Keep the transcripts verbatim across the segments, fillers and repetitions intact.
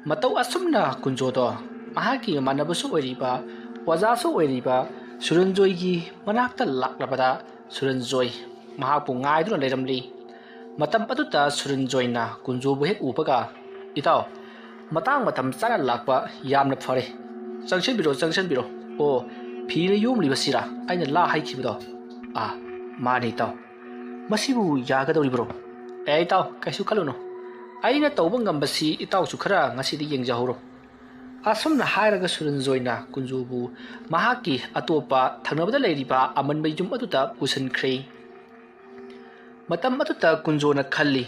ꯃꯇꯧ ꯑꯁꯨꯝꯅ ꯀꯨꯟꯖꯣꯗꯣ ꯃꯍꯥꯛꯀꯤ ꯃꯃꯥꯟꯅꯕꯁꯨ ꯑꯣꯏꯔꯤꯕ, ꯑꯣꯖꯥꯁꯨ ꯑꯣꯏꯔꯤꯕ ꯁꯨꯔꯟꯖꯣꯏꯒꯤ ꯃꯅꯥꯛꯇ ꯂꯥꯛꯂꯕꯗ, ꯁꯨꯔꯟꯖꯣꯏ ꯃꯍꯥꯛꯄꯨ ꯉꯥꯏꯗꯨꯅ ꯂꯩꯔꯝꯂꯤ꯫ ꯃꯇꯝ ꯑꯗꯨꯗ ꯁꯨꯔꯟꯖꯣꯏꯅ ꯀꯨꯟꯖꯣꯕꯨ ꯍꯦꯛ ꯎꯕꯒ, "ꯏꯇꯥꯎ, ꯃꯇꯥꯡ ꯃꯇꯝ ꯆꯥꯅ ꯂꯥꯛꯄ ꯌꯥꯝꯅ ꯐꯔꯦ꯫ ꯆꯪꯁꯤꯟꯕꯤꯔꯣ, ꯆꯪꯁꯤꯟꯕꯤꯔꯣ꯫ ꯑꯣ, ꯐꯤꯅ ꯌꯣꯝꯂꯤꯕꯁꯤꯔꯥ ꯑꯩꯅ ꯂꯥ ꯍꯥꯏꯈꯤꯕꯗꯣ? ꯑꯥ, ꯃꯥꯅꯤ ꯏꯇꯥꯎ꯫ ꯃꯁꯤꯕꯨ ꯌꯥꯒꯗꯧꯔꯤꯕ꯭ꯔꯣ?" "ꯑꯦ ꯏꯇꯥꯎ, ꯀꯩꯁꯨ ꯈꯜꯂꯨꯅꯨ꯫ ꯑꯩꯅ ꯇꯧꯕ ꯉꯝꯕꯁꯤ ꯏꯇꯥꯎꯁꯨ ꯈꯔ ꯉꯁꯤꯗꯤ ꯌꯦꯡꯖꯍꯧꯔꯣ"꯫ ꯑꯁꯨꯝꯅ ꯍꯥꯏꯔꯒ ꯁꯨꯔꯟꯖꯣꯏꯅ ꯀꯨꯟꯖꯣꯕꯨ ꯃꯍꯥꯛꯀꯤ ꯑꯇꯣꯞꯄ ꯊꯪꯅꯕꯗ ꯂꯩꯔꯤꯕ ꯑꯃꯟꯕ ꯌꯨꯝ ꯑꯗꯨꯗ ꯄꯨꯁꯤꯟꯈ꯭ꯔꯦ꯫ ꯃꯇꯝ ꯑꯗꯨꯗ ꯀꯨꯟꯖꯣꯅ ꯈꯜꯂꯤ,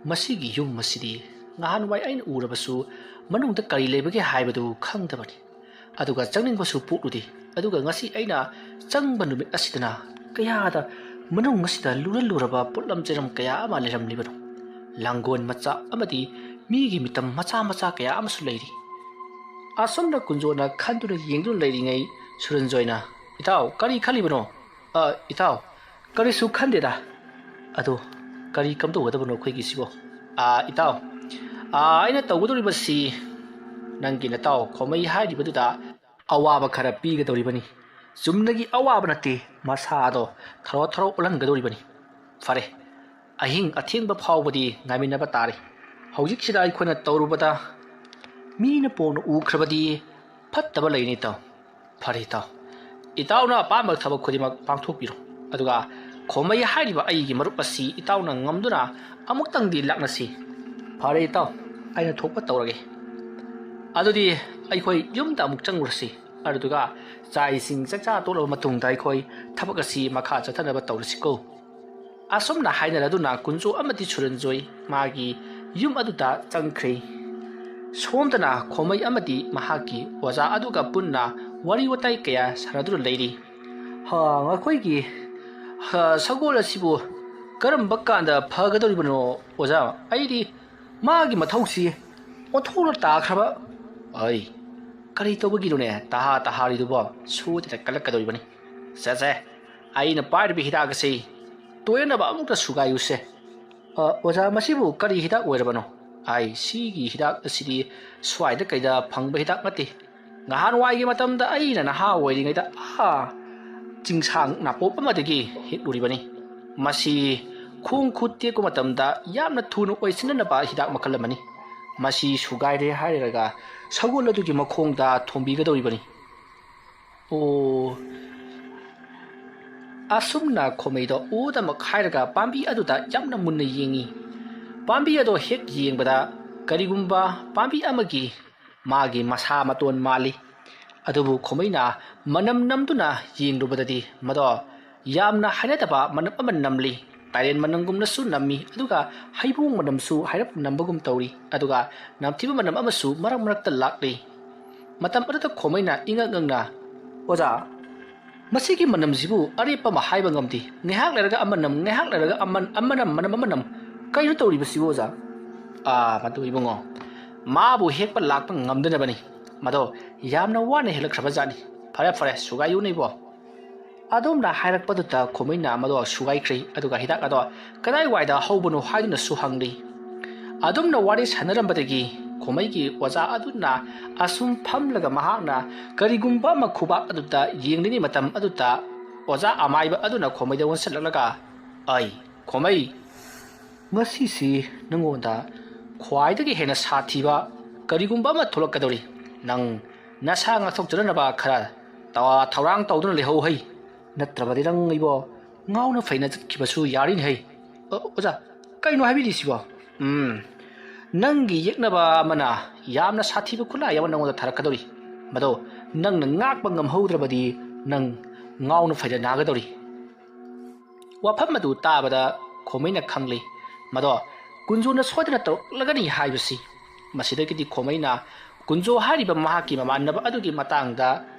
"ꯃꯁꯤꯒꯤ ꯌꯨꯝ ꯑꯁꯤꯗꯤ ꯅꯍꯥꯟꯋꯥꯏ ꯑꯩꯅ ꯎꯔꯕꯁꯨ ꯃꯅꯨꯡꯗ ꯀꯔꯤ ꯂꯩꯕꯒꯦ ꯍꯥꯏꯕꯗꯨ ꯈꯪꯗꯕꯅꯤ꯫ ꯑꯗꯨꯒ ꯆꯪꯅꯤꯡꯕꯁꯨ ꯄꯣꯛꯂꯨꯗꯦ꯫ ꯑꯗꯨꯒ ꯉꯁꯤ ꯑꯩꯅ ꯆꯪꯕ ꯅꯨꯃꯤꯠ ꯑꯁꯤꯗꯅ ꯀꯌꯥꯗ ꯃꯅꯨꯡ ꯑꯁꯤꯗ ꯂꯨꯔ ꯂꯨꯔꯕ ꯄꯣꯠꯂꯝ ꯆꯩꯔꯝ ꯀꯌꯥ ꯑꯃ ꯂꯩꯔꯝꯂꯤꯕꯅꯣ꯫ ꯂꯥꯡꯒꯣꯜ ꯃꯆꯥ ꯑꯃꯗꯤ ꯃꯤꯒꯤ ꯃꯤꯇꯝ ꯃꯆꯥ ꯃꯆꯥ ꯀꯌꯥ ꯑꯃꯁꯨ ꯂꯩꯔꯤ"꯫ ꯑꯁꯨꯝꯅ ꯀꯨꯟꯖꯣꯅ ꯈꯟꯗꯨꯅ ꯌꯦꯡꯗꯨꯅ ꯂꯩꯔꯤꯉꯩ ꯁꯨꯔꯟꯖꯣꯏꯅ, "ꯏꯇꯥꯎ, ꯀꯔꯤ ꯈꯜꯂꯤꯕꯅꯣ?" "ꯑ, ꯏꯇꯥꯎ, ꯀꯔꯤꯁꯨ ꯈꯟꯗꯦꯗ꯫ ꯑꯗꯣ ꯀꯔꯤ ꯀꯝꯗꯧꯒꯗꯕꯅꯣ ꯑꯩꯈꯣꯏꯒꯤꯁꯤꯕꯣ?" "ꯑ, ꯏꯇꯥꯎ, ꯑ, ꯑꯩꯅ ꯇꯧꯒꯗꯧꯔꯤꯕꯁꯤ ꯅꯪꯒꯤ ꯅꯇꯥꯎ ꯈꯣꯃꯩ ꯍꯥꯏꯔꯤꯕꯗꯨꯗ ꯑꯋꯥꯕ ꯈꯔ ꯄꯤꯒꯗꯧꯔꯤꯕꯅꯤ꯫ ꯆꯨꯝꯅꯒꯤ ꯑꯋꯥꯕ ꯅꯠꯇꯦ, ꯃꯁꯥꯗꯣ ꯊꯔꯣ ꯊꯔꯣ ꯑꯣꯜꯍꯟꯒꯗꯧꯔꯤꯕꯅꯤ꯫ ꯐꯔꯦ, ꯑꯍꯤꯡ ꯑꯊꯦꯡꯕ ꯐꯥꯎꯕꯗꯤ ꯉꯥꯏꯃꯤꯟꯅꯕ ꯇꯥꯔꯦ꯫ ꯍꯧꯖꯤꯛꯁꯤꯗ ꯑꯩꯈꯣꯏꯅ ꯇꯧꯔꯨꯕꯗ ꯃꯤꯅ ꯄꯣꯡꯅ ꯎꯈ꯭ꯔꯕꯗꯤ ꯐꯠꯇꯕ ꯂꯩꯅꯤ ꯏꯇꯥꯎ"꯫ "ꯐꯔꯦ ꯏꯇꯥꯎ, ꯏꯇꯥꯎꯅ ꯑꯄꯥꯝꯕ ꯊꯕꯛ ꯈꯨꯗꯤꯡꯃꯛ ꯄꯥꯡꯊꯣꯛꯄꯤꯔꯣ꯫ ꯑꯗꯨꯒ ꯈꯣꯃꯩ ꯍꯥꯏꯔꯤꯕ ꯑꯩꯒꯤ ꯃꯔꯨꯞ ꯑꯁꯤ ꯏꯇꯥꯎꯅ ꯉꯝꯗꯨꯅ ꯑꯃꯨꯛꯇꯪꯗꯤ ꯂꯥꯛꯅꯁꯤ"꯫ "ꯐꯔꯦ ꯏꯇꯥꯎ, ꯑꯩꯅ ꯊꯣꯛꯄ ꯇꯧꯔꯒꯦ꯫ ꯑꯗꯨꯗꯤ ꯑꯩꯈꯣꯏ ꯌꯨꯝꯗ ꯑꯃꯨꯛ ꯆꯪꯉꯨꯔꯁꯤ꯫ ꯑꯗꯨꯗꯨꯒ ꯆꯥꯛ ꯏꯁꯤꯡ ꯆꯥꯛꯆꯥ ꯇꯣꯛꯂꯕ ꯃꯇꯨꯡꯗ ꯑꯩꯈꯣꯏ ꯊꯕꯛ ꯑꯁꯤ ꯃꯈꯥ ꯆꯠꯊꯅꯕ ꯇꯧꯔꯁꯤꯀꯣ"꯫ ꯑꯁꯨꯝꯅ ꯍꯥꯏꯅꯔꯗꯨꯅ ꯀꯨꯟꯖꯣ ꯑꯃꯗꯤ ꯁꯨꯔꯟꯖꯣꯏ ꯃꯥꯒꯤ ꯌꯨꯝ ꯑꯗꯨꯗ ꯆꯪꯈ꯭ꯔꯦ꯫ ꯁꯣꯝꯗꯅ ꯈꯣꯃꯩ ꯑꯃꯗꯤ ꯃꯍꯥꯛꯀꯤ ꯑꯣꯖꯥ ꯑꯗꯨꯒ ꯄꯨꯟꯅ ꯋꯥꯔꯤ ꯋꯥꯇꯥꯏ ꯀꯌꯥ ꯁꯥꯟꯅꯗꯨꯅ ꯂꯩꯔꯤ꯫ "ꯍꯥ, ꯃꯈꯣꯏꯒꯤ, ꯍꯥ, ꯁꯒꯣꯜ ꯑꯁꯤꯕꯨ ꯀꯔꯝꯕ ꯀꯥꯟꯗ ꯐꯒꯗꯧꯔꯤꯕꯅꯣ ꯑꯣꯖꯥ? ꯑꯩꯗꯤ ꯃꯥꯒꯤ ꯃꯊꯧꯁꯤ ꯑꯣꯟꯊꯣꯛꯅ ꯇꯥꯈ꯭ꯔꯕ"꯫ "ꯑꯩ, ꯀꯔꯤ ꯇꯧꯕꯒꯤꯅꯣꯅꯦ ꯇꯍꯥ ꯇꯍꯥꯔꯤꯗꯨꯕꯣ? ꯁꯣꯏꯗꯅ ꯀꯜꯂꯛꯀꯗꯧꯔꯤꯕꯅꯤ꯫ ꯁꯦ ꯁꯦ, ꯑꯩꯅ ꯄꯥꯏꯔꯤꯕ ꯍꯤꯗꯥꯛ ꯑꯁꯤ ꯇꯣꯏꯅꯕ ꯑꯃꯨꯛꯇ ꯁꯨꯒꯥꯏꯌꯨꯁꯦ"꯫ "ꯑ, ꯑꯣꯖꯥ, ꯃꯁꯤꯕꯨ ꯀꯔꯤ ꯍꯤꯗꯥꯛ ꯑꯣꯏꯔꯕꯅꯣ?" ꯑꯩ ꯁꯤꯒꯤ ꯍꯤꯗꯥꯛ ꯑꯁꯤꯗꯤ ꯁ꯭ꯋꯥꯏꯗ ꯀꯩꯗ ꯐꯪꯕ ꯍꯤꯗꯥꯛ ꯅꯠꯇꯦ꯫ ꯅꯍꯥꯟꯋꯥꯏꯒꯤ ꯃꯇꯝꯗ ꯑꯩꯅ ꯅꯍꯥ ꯑꯣꯏꯔꯤꯉꯩꯗ ꯑꯥ ꯆꯤꯡꯁꯥꯡ ꯅꯥꯄꯣꯞ ꯑꯃꯗꯒꯤ ꯍꯦꯛꯂꯨꯔꯤꯕꯅꯤ꯫ ꯃꯁꯤ ꯈꯣꯡ ꯈꯨꯠ ꯇꯦꯛꯄ ꯃꯇꯝꯗ ꯌꯥꯝꯅ ꯊꯨꯅ ꯑꯣꯏꯁꯤꯟꯅꯅꯕ ꯍꯤꯗꯥꯛ ꯃꯈꯜ ꯑꯃꯅꯤ꯫ ꯃꯁꯤ ꯁꯨꯒꯥꯏꯔꯦ ꯍꯥꯏꯔꯒ ꯁꯒꯣꯜ ꯑꯗꯨꯒꯤ ꯃꯈꯣꯡꯗ ꯊꯣꯝꯕꯤꯒꯗꯧꯔꯤꯕꯅꯤ꯫ ꯑꯣ꯫ ꯑꯁꯨꯝꯅ ꯈꯣꯃꯩꯗꯣ ꯎꯗꯃꯛ ꯍꯥꯏꯔꯒ ꯄꯥꯝꯕꯤ ꯑꯗꯨꯗ ꯌꯥꯝꯅ ꯃꯨꯟꯅ ꯌꯦꯡꯉꯤ꯫ ꯄꯥꯝꯕꯤ ꯑꯗꯣ ꯍꯦꯛ ꯌꯦꯡꯕꯗ ꯀꯔꯤꯒꯨꯝꯕ ꯄꯥꯝꯕꯤ ꯑꯃꯒꯤ ꯃꯥꯒꯤ ꯃꯁꯥ ꯃꯇꯣꯟ ꯃꯥꯜꯂꯤ꯫ ꯑꯗꯨꯕꯨ ꯈꯣꯃꯩꯅ ꯃꯅꯝ ꯅꯝꯗꯨꯅ ꯌꯦꯡꯂꯨꯕꯗꯗꯤ ꯃꯗꯣ ꯌꯥꯝꯅ ꯍꯩꯅꯗꯕ ꯃꯅꯝ ꯑꯃ ꯅꯝꯂꯤ꯫ ꯇꯥꯏꯔꯦꯟ ꯃꯅꯝꯒꯨꯝꯅꯁꯨ ꯅꯝꯃꯤ, ꯑꯗꯨꯒ ꯍꯩꯕꯣꯡ ꯃꯅꯝꯁꯨ ꯍꯥꯏꯔꯞ ꯅꯝꯕꯒꯨꯝ ꯇꯧꯔꯤ, ꯑꯗꯨꯒ ꯅꯝꯊꯤꯕ ꯃꯅꯝ ꯑꯃꯁꯨ ꯃꯔꯛ ꯃꯔꯛꯇ ꯂꯥꯛꯂꯤ꯫ ꯃꯇꯝ ꯑꯗꯨꯗ ꯈꯣꯃꯩꯅ ꯏꯉꯛ ꯉꯛꯅ, "ꯑꯣꯖꯥ, ꯃꯁꯤꯒꯤ ꯃꯅꯝꯁꯤꯕꯨ ꯑꯔꯦꯞꯄ ꯑꯃ ꯍꯥꯏꯕ ꯉꯝꯗꯦ꯫ ꯉꯥꯏꯍꯥꯛ ꯂꯩꯔꯒ ꯑꯃ ꯅꯝ, ꯉꯥꯏꯍꯥꯛ ꯂꯩꯔꯒ ꯑꯃ, ꯑꯃ ꯅꯝ, ꯃꯅꯝ ꯑꯃ ꯅꯝ꯫ ꯀꯩꯅꯣ ꯇꯧꯔꯤꯕꯁꯤꯕꯨ, ꯑꯣꯖꯥ?" "ꯑꯥ, ꯃꯗꯨ ꯏꯕꯨꯡꯉꯣ, ꯃꯥꯕꯨ ꯍꯦꯛꯄ ꯂꯥꯛꯄ ꯉꯝꯗꯅꯕꯅꯤ꯫ ꯃꯗꯣ ꯌꯥꯝꯅ ꯋꯥꯅ ꯍꯦꯜꯂꯛꯈ꯭ꯔꯕ ꯖꯥꯠꯅꯤ꯫ ꯐꯔꯦ, ꯐꯔꯦ, ꯁꯨꯒꯥꯏꯌꯨꯅꯦ ꯏꯕꯣ꯫" ꯑꯗꯨꯝꯅ ꯍꯥꯏꯔꯛꯄꯗꯨꯗ ꯈꯣꯃꯩꯅ ꯃꯗꯣ ꯁꯨꯒꯥꯏꯈ꯭ꯔꯦ, ꯑꯗꯨꯒ ꯍꯤꯗꯥꯛ ꯑꯗꯣ ꯀꯗꯥꯏꯋꯥꯏꯗ ꯍꯧꯕꯅꯣ ꯍꯥꯏꯗꯨꯅꯁꯨ ꯍꯪꯂꯤ꯫ ꯑꯗꯨꯝꯅ ꯋꯥꯔꯤ ꯁꯥꯟꯅꯔꯝꯕꯗꯒꯤ ꯈꯣꯃꯩꯒꯤ ꯑꯣꯖꯥ ꯑꯗꯨꯅ ꯑꯁꯨꯝ ꯐꯝꯂꯒ ꯃꯍꯥꯛꯅ ꯀꯔꯤꯒꯨꯝꯕ ꯑꯃ ꯈꯨꯕꯥꯛ ꯑꯗꯨꯗ ꯌꯦꯡꯂꯤꯉꯩ ꯃꯇꯝ ꯑꯗꯨꯗ ꯑꯣꯖꯥ ꯑꯃꯥꯏꯕ ꯑꯗꯨꯅ ꯈꯣꯃꯩꯗ ꯑꯣꯟꯁꯤꯜꯂꯛꯂꯒ, "ꯑꯩ, ꯈꯣꯃꯩ, ꯉꯁꯤꯁꯤ ꯅꯪꯉꯣꯟꯗ ꯈ꯭ꯋꯥꯏꯗꯒꯤ ꯍꯦꯟꯅ ꯁꯥꯊꯤꯕ ꯀꯔꯤꯒꯨꯝꯕ ꯑꯃ ꯊꯣꯛꯂꯛꯀꯗꯧꯔꯤ꯫ ꯅꯪ ꯅꯁꯥ ꯉꯥꯛꯊꯣꯛꯆꯅꯅꯕ ꯈꯔ ꯇ-, ꯊꯧꯔꯥꯡ ꯇꯧꯗꯨꯅ ꯂꯩꯍꯧ ꯍꯩ꯫ ꯅꯠꯇ꯭ꯔꯕꯗꯤ ꯅꯪ ꯑꯩꯕꯨ ꯉꯥꯎꯅ ꯐꯩꯅ ꯆꯠꯈꯤꯕꯁꯨ ꯌꯥꯔꯤꯅꯦ ꯍꯩ꯫" "ꯑ, ꯑꯣꯖꯥ, ꯀꯩꯅꯣ ꯍꯥꯏꯕꯤꯔꯤꯁꯤꯕꯣ?" "ꯎꯝ, ꯅꯪꯒꯤ ꯌꯦꯛꯅꯕ ꯑꯃꯅ ꯌꯥꯝꯅ ꯁꯥꯊꯤꯕ ꯈꯨꯠꯂꯥꯏ ꯑꯃ ꯅꯪꯉꯣꯟꯗ ꯊꯥꯔꯛꯀꯗꯧꯔꯤ꯫ ꯃꯗꯣ ꯅꯪꯅ ꯉꯥꯛꯄ ꯉꯝꯍꯧꯗ꯭ꯔꯕꯗꯤ ꯅꯪ ꯉꯥꯎꯅ ꯐꯩꯅ ꯅꯥꯒꯗꯧꯔꯤ꯫" ꯋꯥꯐꯝ ꯑꯗꯨ ꯇꯥꯕꯗ ꯈꯣꯃꯩꯅ ꯈꯪꯂꯤ, ꯃꯗꯣ ꯀꯨꯟꯖꯣꯅ ꯁꯣꯏꯗꯅ ꯇꯧꯔꯛꯂꯒꯅꯤ ꯍꯥꯏꯕꯁꯤ꯫ ꯃꯁꯤꯗꯒꯤꯗꯤ ꯈꯣꯃꯩꯅ ꯀꯨꯟꯖꯣ ꯍꯥꯏꯔꯤꯕ ꯃꯍꯥꯛꯀꯤ ꯃꯃꯥꯟꯅꯕ ꯑꯗꯨꯒꯤ ꯃꯇꯥꯡꯗ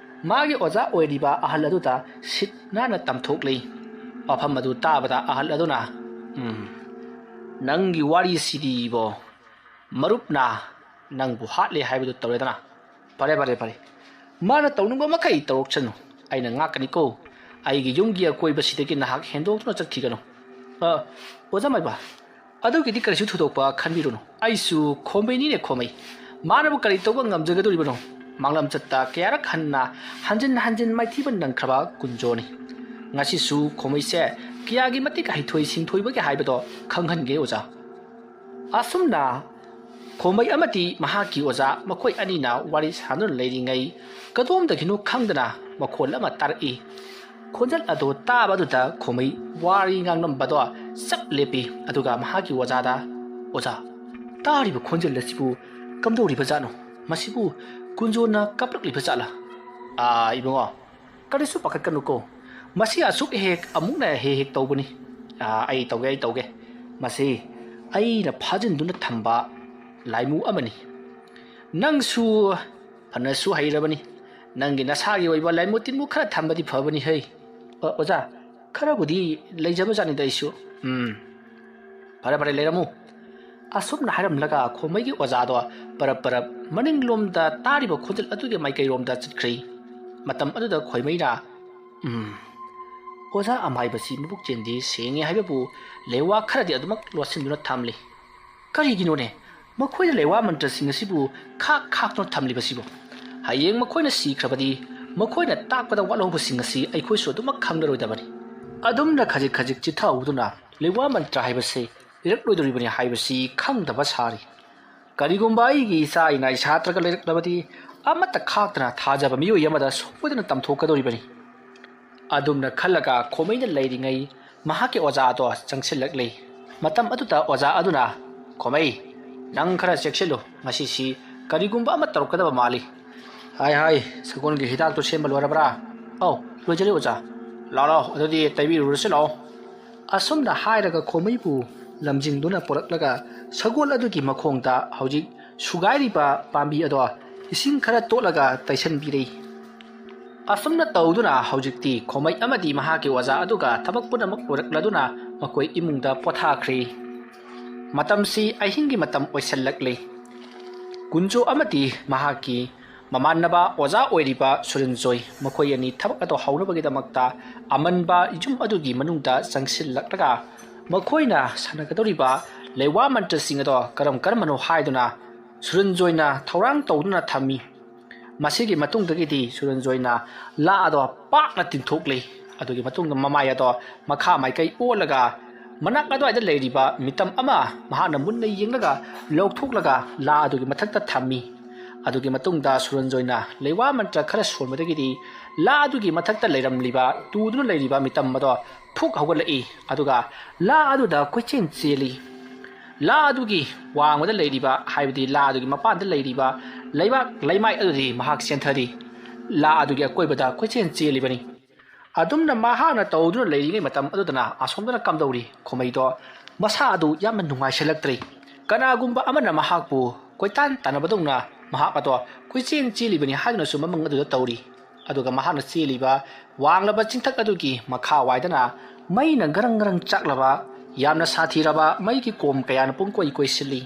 ꯃꯥꯒꯤ ꯑꯣꯖꯥ ꯑꯣꯏꯔꯤꯕ ꯑꯍꯜ ꯑꯗꯨꯗ ꯁꯤꯠ ꯅꯥꯟꯅ ꯇꯝꯊꯣꯛꯂꯤ꯫ ꯋꯥꯐꯝ ꯑꯗꯨ ꯇꯥꯕꯗ ꯑꯍꯜ ꯑꯗꯨꯅ, "ꯎꯝ, ꯅꯪꯒꯤ ꯋꯥꯔꯤꯁꯤꯗꯤꯕꯣ, ꯃꯔꯨꯞꯅ ꯅꯪꯕꯨ ꯍꯥꯠꯂꯦ ꯍꯥꯏꯕꯗꯨ ꯇꯧꯔꯦꯗꯅ꯫ ꯐꯔꯦ, ꯐꯔꯦ, ꯐꯔꯦ꯫ ꯃꯥꯅ ꯇꯧꯅꯤꯡꯕ ꯃꯈꯩ ꯇꯧꯔꯛꯁꯅꯨ꯫ ꯑꯩꯅ ꯉꯥꯛꯀꯅꯤꯀꯣ꯫ ꯑꯩꯒꯤ ꯌꯨꯝꯒꯤ ꯑꯀꯣꯏꯕꯁꯤꯗꯒꯤ ꯅꯍꯥꯛ ꯍꯦꯟꯗꯣꯛꯇꯨꯅ ꯆꯠꯈꯤꯒꯅꯨ꯫" "ꯑ, ꯑꯣꯖꯥ ꯃꯥꯏꯕ, ꯑꯗꯨꯒꯤꯗꯤ ꯀꯔꯤꯁꯨ ꯊꯣꯏꯗꯣꯛꯄ ꯈꯟꯕꯤꯔꯨꯅꯨ꯫ ꯑꯩꯁꯨ ꯈꯣꯝꯕꯩꯅꯤꯅꯦ ꯈꯣꯝꯕꯩ꯫ ꯃꯥꯅꯕꯨ ꯀꯔꯤ ꯇꯧꯕ ꯉꯝꯖꯒꯗꯧꯔꯤꯕꯅꯣ? ꯃꯥꯡꯂꯝꯆꯠꯇ ꯀꯌꯥꯔꯛ ꯍꯟꯅ ꯍꯟꯖꯤꯟ ꯍꯟꯖꯤꯟ ꯃꯥꯏꯊꯤꯕ ꯅꯪꯈ꯭ꯔꯕ ꯀꯨꯟꯖꯣꯅꯤ꯫ ꯉꯁꯤꯁꯨ ꯈꯣꯝꯕꯩꯁꯦ ꯀꯌꯥꯒꯤ ꯃꯇꯤꯛ ꯍꯩꯊꯣꯏ ꯁꯤꯡꯊꯣꯏꯕꯒꯦ ꯍꯥꯏꯕꯗꯣ ꯈꯪꯍꯟꯒꯦ ꯑꯣꯖꯥ꯫ ꯑꯁꯨꯝꯅ ꯈꯣꯝꯕꯩ ꯑꯃꯗꯤ ꯃꯍꯥꯛꯀꯤ ꯑꯣꯖꯥ ꯃꯈꯣꯏ ꯑꯅꯤꯅ ꯋꯥꯔꯤ ꯁꯥꯟꯅꯗꯨꯅ ꯂꯩꯔꯤꯉꯩ, ꯀꯗꯣꯝꯗꯒꯤꯅꯣ ꯈꯪꯗꯅ ꯃꯈꯣꯜ ꯑꯃ ꯇꯥꯔꯛꯏ꯫ ꯈꯣꯟꯖꯦꯜ ꯑꯗꯨ ꯇꯥꯕ ꯑꯗꯨꯗ ꯈꯣꯝꯕꯩ ꯋꯥꯔꯤ ꯉꯥꯡꯂꯝꯕꯗꯣ ꯆꯞ ꯂꯦꯞꯄꯤ꯫ ꯑꯗꯨꯒ ꯃꯍꯥꯛꯀꯤ ꯑꯣꯖꯥꯗ, "ꯑꯣꯖꯥ, ꯇꯥꯔꯤꯕ ꯈꯣꯟꯖꯦꯜ ꯑꯁꯤꯕꯨ ꯀꯝꯗꯧꯔꯤꯕ ꯖꯥꯠꯅꯣ? ꯃꯁꯤꯕꯨ ꯀꯨꯟꯖꯣꯅ ꯀꯞꯂꯛꯂꯤꯕ ꯖꯥꯠꯂꯥ?" "ꯑꯥ, ꯏꯕꯨꯡꯉꯣ, ꯀꯔꯤꯁꯨ ꯄꯥꯈꯠꯀꯅꯨꯀꯣ꯫ ꯃꯁꯤ ꯑꯁꯨꯛ ꯍꯦꯛ ꯑꯃꯨꯛꯅ ꯍꯦꯛ ꯍꯦꯛ ꯇꯧꯕꯅꯤ꯫ ꯑꯥ, ꯑꯩ ꯇꯧꯒꯦ, ꯑꯩ ꯇꯧꯒꯦ꯫ ꯃꯁꯤ ꯑꯩꯅ ꯐꯥꯖꯤꯟꯗꯨꯅ ꯊꯝꯕ ꯂꯥꯏꯃꯨ ꯑꯃꯅꯤ꯫ ꯅꯪꯁꯨ ꯐꯅꯁꯨ ꯍꯩꯔꯕꯅꯤ꯫ ꯅꯪꯒꯤ ꯅꯁꯥꯒꯤ ꯑꯣꯏꯕ ꯂꯥꯏꯃꯨ ꯇꯤꯟꯃꯨ ꯈꯔ ꯊꯝꯕꯗꯤ ꯐꯕꯅꯤ ꯍꯩ꯫ ꯑ-, ꯑꯣꯖꯥ, ꯈꯔꯕꯨꯗꯤ ꯂꯩꯖꯕꯖꯥꯠꯅꯤꯗ ꯑꯩꯁꯨ꯫ ꯎꯝ, ꯐꯔꯦ, ꯐꯔꯦ, ꯂꯩꯔꯝꯃꯨ꯫" ꯑꯁꯨꯝꯅ ꯍꯥꯏꯔꯝꯂꯒ ꯈꯣꯝꯕꯩꯒꯤ ꯑꯣꯖꯥꯗꯣ ꯄꯔꯞ ꯄꯔꯞ ꯃꯅꯤꯡꯂꯣꯝꯗ ꯇꯥꯔꯤꯕ ꯈꯣꯟꯖꯦꯜ ꯑꯗꯨꯒꯤ ꯃꯥꯏꯀꯩꯔꯣꯝꯗ ꯆꯠꯈ꯭ꯔꯤ꯫ ꯃꯇꯝ ꯑꯗꯨꯗ ꯈꯣꯏꯃꯩꯅ, "ꯎꯝ, ꯑꯣꯖꯥ ꯑꯃꯥꯏꯕꯁꯤ ꯃꯕꯨꯛ ꯆꯦꯟꯗꯤ ꯁꯦꯡꯉꯦ ꯍꯥꯏꯕꯕꯨ ꯂꯩꯋꯥ ꯈꯔꯗꯤ ꯑꯗꯨꯃꯛ ꯂꯣꯠꯁꯤꯟꯗꯨꯅ ꯊꯝꯂꯤ꯫ ꯀꯔꯤꯒꯤꯅꯣꯅꯦ ꯃꯈꯣꯏꯅ ꯂꯩꯋꯥ ꯃꯟꯇ꯭ꯔꯁꯤꯡ ꯑꯁꯤꯕꯨ ꯈꯥꯛ ꯈꯥꯛꯇꯨꯅ ꯊꯝꯂꯤꯕꯁꯤꯕꯨ? ꯍꯌꯦꯡ ꯃꯈꯣꯏꯅ ꯁꯤꯈ꯭ꯔꯕꯗꯤ ꯃꯈꯣꯏꯅ ꯇꯥꯛꯄꯗ ꯋꯥꯠꯍꯧꯕꯁꯤꯡ ꯑꯁꯤ ꯑꯩꯈꯣꯏꯁꯨ ꯑꯗꯨꯃꯛ ꯈꯪꯂꯔꯣꯏꯗꯕꯅꯤ꯫" ꯑꯗꯨꯝꯅ ꯈꯖꯤꯛ ꯈꯖꯤꯛ ꯆꯤꯊꯍꯧꯗꯨꯅ ꯂꯩꯋꯥ ꯃꯟꯇ꯭ꯔ ꯍꯥꯏꯕꯁꯤ ꯂꯩꯔꯛꯂꯣꯏꯗꯧꯔꯤꯕꯅꯤ ꯍꯥꯏꯕꯁꯤ ꯈꯪꯗꯕ ꯁꯥꯔꯤ꯫ ꯀꯔꯤꯒꯨꯝꯕ ꯑꯩꯒꯤ ꯏꯆꯥ ꯏꯅꯥꯏ ꯁꯥꯇ꯭ꯔꯒ ꯂꯩꯔꯛꯂꯕꯗꯤ ꯑꯃꯠꯇ ꯈꯥꯛꯇꯅ ꯊꯥꯖꯕ ꯃꯤꯑꯣꯏ ꯑꯃꯗ ꯁꯣꯏꯗꯅ ꯇꯝꯊꯣꯛꯀꯗꯧꯔꯤꯕꯅꯤ꯫ ꯑꯗꯨꯝꯅ ꯈꯜꯂꯒ ꯈꯣꯃꯩꯅ ꯂꯩꯔꯤꯉꯩ ꯃꯍꯥꯛꯀꯤ ꯑꯣꯖꯥ ꯑꯗꯣ ꯆꯪꯁꯤꯜꯂꯛꯂꯤ꯫ ꯃꯇꯝ ꯑꯗꯨꯗ ꯑꯣꯖꯥ ꯑꯗꯨꯅ, "ꯈꯣꯃꯩ, ꯅꯪ ꯈꯔ ꯆꯦꯛꯁꯤꯜꯂꯨ, ꯉꯁꯤꯁꯤ ꯀꯔꯤꯒꯨꯝꯕ ꯑꯃ ꯇꯧꯔꯛꯀꯗꯕ ꯃꯥꯜꯂꯤ꯫" "ꯍꯥꯏ ꯍꯥꯏ, ꯁꯒꯣꯜꯒꯤ ꯍꯤꯗꯥꯛꯇꯨ ꯁꯦꯝꯕ ꯂꯣꯏꯔꯕ꯭ꯔꯥ?" "ꯑꯧ, ꯂꯣꯏꯖꯔꯦ ꯑꯣꯖꯥ꯫" "ꯂꯥꯛꯑꯣ, ꯂꯥꯛꯑꯣ, ꯑꯗꯨꯗꯤ ꯇꯩꯕꯤꯔꯨꯔꯁꯤ ꯂꯥꯛꯑꯣ꯫" ꯑꯁꯨꯝꯅ ꯍꯥꯏꯔꯒ ꯈꯣꯃꯩꯕꯨ ꯂꯝꯖꯤꯡꯗꯨꯅ ꯄꯨꯔꯛꯂꯒ ꯁꯒꯣꯜ ꯑꯗꯨꯒꯤ ꯃꯈꯣꯡꯗ ꯍꯧꯖꯤꯛ ꯁꯨꯒꯥꯏꯔꯤꯕ ꯄꯥꯝꯕꯤ ꯑꯗꯣ ꯏꯁꯤꯡ ꯈꯔ ꯇꯣꯠꯂꯒ ꯇꯩꯁꯟꯕꯤꯔꯦ꯫ ꯑꯁꯨꯝꯅ ꯇꯧꯗꯨꯅ ꯍꯧꯖꯤꯛꯇꯤ ꯈꯣꯃꯩ ꯑꯃꯗꯤ ꯃꯍꯥꯛꯀꯤ ꯑꯣꯖꯥ ꯑꯗꯨꯒ ꯊꯕꯛ ꯄꯨꯝꯅꯃꯛ ꯂꯣꯏꯔꯛꯂꯗꯨꯅ ꯃꯈꯣꯏ ꯏꯃꯨꯡꯗ ꯄꯣꯊꯥꯈ꯭ꯔꯦ꯫ ꯃꯇꯝꯁꯤ ꯑꯍꯤꯡꯒꯤ ꯃꯇꯝ ꯑꯣꯏꯁꯜꯂꯛꯂꯦ꯫ ꯀꯨꯟꯖꯣ ꯑꯃꯗꯤ ꯃꯍꯥꯛꯀꯤ ꯃꯃꯥꯟꯅꯕ ꯑꯣꯖꯥ ꯑꯣꯏꯔꯤꯕ ꯁꯨꯔꯟꯖꯣꯏ, ꯃꯈꯣꯏ ꯑꯅꯤ ꯊꯕꯛ ꯑꯗꯨ ꯍꯧꯅꯕꯒꯤꯗꯃꯛꯇ ꯑꯃꯟꯕ ꯌꯨꯝ ꯑꯗꯨꯒꯤ ꯃꯅꯨꯡꯗ ꯆꯪꯁꯤꯜꯂꯛꯂꯒ ꯃꯈꯣꯏꯅ ꯁꯥꯟꯅꯒꯗꯧꯔꯤꯕ ꯂꯩꯋꯥ ꯃꯟꯇ꯭ꯔꯁꯤꯡ ꯑꯗꯣ ꯀꯔꯝ ꯀꯔꯝꯕꯅꯣ ꯍꯥꯏꯗꯨꯅ ꯁꯨꯔꯟꯖꯣꯏꯅ ꯊꯧꯔꯥꯡ ꯇꯧꯗꯨꯅ ꯊꯝꯃꯤ꯫ ꯃꯁꯤꯒꯤ ꯃꯇꯨꯡꯗꯒꯤꯗꯤ ꯁꯨꯔꯟꯖꯣꯏꯅ ꯂꯥ ꯑꯗꯣ ꯄꯥꯛꯅ ꯇꯤꯡꯊꯣꯛꯂꯤ꯫ ꯑꯗꯨꯒꯤ ꯃꯇꯨꯡꯗ ꯃꯃꯥꯏ ꯑꯗꯣ ꯃꯈꯥ ꯃꯥꯏꯀꯩ ꯑꯣꯜꯂꯒ ꯃꯅꯥꯛ ꯑꯗꯨꯋꯥꯏꯗ ꯂꯩꯔꯤꯕ ꯃꯤꯇꯝ ꯑꯃ ꯃꯍꯥꯛꯅ ꯃꯨꯟꯅ ꯌꯦꯡꯂꯒ ꯂꯧꯊꯣꯛꯂꯒ ꯂꯥ ꯑꯗꯨꯒꯤ ꯃꯊꯛꯇ ꯊꯝꯃꯤ꯫ ꯑꯗꯨꯒꯤ ꯃꯇꯨꯡꯗ ꯁꯨꯔꯟꯖꯣꯏꯅ ꯂꯩꯋꯥ ꯃꯟꯇ꯭ꯔ ꯈꯔ ꯁꯣꯟꯕꯗꯒꯤꯗꯤ ꯂꯥ ꯑꯗꯨꯒꯤ ꯃꯊꯛꯇ ꯂꯩꯔꯝꯂꯤꯕ, ꯇꯨꯗꯨꯅ ꯂꯩꯔꯤꯕ ꯃꯤꯇꯝ ꯑꯗꯣ ꯐꯨꯛ ꯍꯧꯒꯠꯂꯛꯏ꯫ ꯑꯗꯨꯒ ꯂꯥ ꯑꯗꯨꯗ ꯀꯣꯏꯆꯦꯟ ꯆꯦꯜꯂꯤ꯫ ꯂꯥ ꯑꯗꯨꯒꯤ ꯋꯥꯡꯃꯗ ꯂꯩꯔꯤꯕ, ꯍꯥꯏꯕꯗꯤ ꯂꯥ ꯑꯗꯨꯒꯤ ꯃꯄꯥꯟꯗ ꯂꯩꯔꯤꯕ ꯂꯩꯕꯥꯛ ꯂꯩꯃꯥꯏ ꯑꯗꯨꯗꯤ ꯃꯍꯥꯛ ꯆꯦꯟꯊꯔꯤ꯫ ꯂꯥ ꯑꯗꯨꯒꯤ ꯑꯀꯣꯏꯕꯗ ꯀꯣꯏꯆꯦꯟ ꯆꯦꯜꯂꯤꯕꯅꯤ꯫ ꯑꯗꯨꯝꯅ ꯃꯍꯥꯛꯅ ꯇꯧꯗꯨꯅ ꯂꯩꯔꯤꯉꯩ ꯃꯇꯝ ꯑꯗꯨꯗꯅ ꯑꯁꯣꯝꯗꯅ ꯀꯝꯗꯧꯔꯤ? ꯈꯣꯃꯩꯗꯣ ꯃꯁꯥ ꯑꯗꯨ ꯌꯥꯝꯅ ꯅꯨꯡꯉꯥꯏꯁꯤꯜꯂꯛꯇ꯭ꯔꯦ꯫ ꯀꯅꯥꯒꯨꯝꯕ ꯑꯃꯅ ꯃꯍꯥꯛꯄꯨ ꯀꯣꯏꯇꯥꯟ ꯇꯥꯟꯅꯕꯗꯧꯅ ꯃꯍꯥꯛ ꯑꯗꯣ ꯀꯣꯏꯆꯦꯟ ꯆꯦꯜꯂꯤꯕꯅꯤ ꯍꯥꯏꯗꯨꯅꯁꯨ ꯃꯃꯪ ꯑꯗꯨꯗ ꯇꯧꯔꯤ꯫ ꯑꯗꯨꯒ ꯃꯍꯥꯛꯅ ꯆꯦꯜꯂꯤꯕ ꯋꯥꯡꯂꯕ ꯆꯤꯡꯊꯛ ꯑꯗꯨꯒꯤ ꯃꯈꯥ ꯋꯥꯏꯗꯅ ꯃꯩꯅ ꯒꯔꯪ ꯒꯔꯪ ꯆꯥꯛꯂꯕ, ꯌꯥꯝꯅ ꯁꯥꯊꯤꯔꯕ ꯃꯩꯒꯤ ꯀꯣꯝ ꯀꯌꯥꯅ ꯄꯨꯡꯀꯣꯏ ꯀꯣꯏꯁꯤꯜꯂꯤ꯫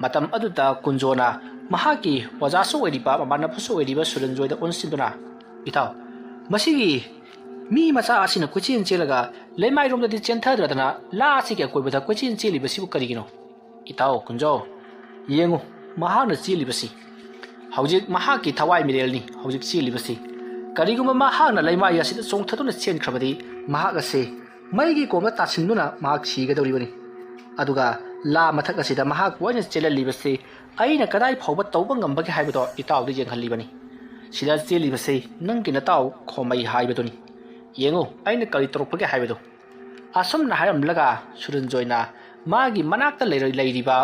ꯃꯇꯝ ꯑꯗꯨꯗ ꯀꯨꯟꯖꯣꯅ ꯃꯍꯥꯛꯀꯤ ꯑꯣꯖꯥꯁꯨ ꯑꯣꯏꯔꯤꯕ, ꯃꯃꯥꯟꯅꯕꯁꯨ ꯑꯣꯏꯔꯤꯕ ꯁꯨꯔꯟꯖꯣꯏꯗ ꯑꯣꯟꯁꯤꯟꯗꯨꯅ, "ꯏꯇꯥꯎ, ꯃꯁꯤꯒꯤ ꯃꯤ ꯃꯆꯥ ꯑꯁꯤꯅ ꯀꯣꯏꯆꯦꯟ ꯆꯦꯜꯂꯒ ꯂꯩꯃꯥꯏꯔꯣꯝꯗꯗꯤ ꯆꯦꯟꯊꯗ꯭ꯔꯗꯅ ꯂꯥ ꯑꯁꯤꯒꯤ ꯑꯀꯣꯏꯕꯗ ꯀꯣꯏꯆꯦꯟ ꯆꯦꯜꯂꯤꯕꯁꯤꯕꯨ ꯀꯔꯤꯒꯤꯅꯣ? ꯏꯇꯥꯎ ꯀꯨꯟꯖꯣ, ꯌꯦꯡꯉꯨ, ꯃꯍꯥꯛꯅ ꯆꯦꯜꯂꯤꯕꯁꯤ꯫ ꯍꯧꯖꯤꯛ ꯃꯍꯥꯛꯀꯤ ꯊꯋꯥꯏ ꯃꯤꯔꯦꯜꯅꯤ ꯍꯧꯖꯤꯛ ꯆꯦꯜꯂꯤꯕꯁꯤ꯫ ꯀꯔꯤꯒꯨꯝꯕ ꯃꯍꯥꯛꯅ ꯂꯩꯃꯥꯏ ꯑꯁꯤꯗ ꯆꯣꯡꯊꯗꯨꯅ ꯆꯦꯟꯈ꯭ꯔꯕꯗꯤ ꯃꯍꯥꯛ ꯑꯁꯦ ꯃꯩꯒꯤ ꯀꯣꯝꯗ ꯇꯥꯁꯤꯟꯗꯨꯅ ꯃꯍꯥꯛ ꯁꯤꯒꯗꯧꯔꯤꯕꯅꯤ꯫ ꯑꯗꯨꯒ ꯂꯥ ꯃꯊꯛ ꯑꯁꯤꯗ ꯃꯍꯥꯛꯄꯨ ꯑꯩꯅ ꯆꯦꯜꯍꯜꯂꯤꯕꯁꯤ ꯑꯩꯅ ꯀꯗꯥꯏ ꯐꯥꯎꯕ ꯇꯧꯕ ꯉꯝꯕꯒꯦ ꯍꯥꯏꯕꯗꯣ ꯏꯇꯥꯎꯗ ꯌꯦꯡꯍꯜꯂꯤꯕꯅꯤ꯫ ꯁꯤꯗ ꯆꯦꯜꯂꯤꯕꯁꯤ ꯅꯪꯒꯤ ꯅꯇꯥꯎ ꯈꯣꯃꯩ ꯍꯥꯏꯕꯗꯨꯅꯤ꯫ ꯌꯦꯡꯉꯨ, ꯑꯩꯅ ꯀꯔꯤ ꯇꯧꯔꯛꯄꯒꯦ ꯍꯥꯏꯕꯗꯨ꯫" ꯑꯁꯨꯝꯅ ꯍꯥꯏꯔꯝꯂꯒ ꯁꯨꯔꯟꯖꯣꯏꯅ ꯃꯥꯒꯤ ꯃꯅꯥꯛꯇ ꯂꯩꯔ-, ꯂꯩꯔꯤꯕ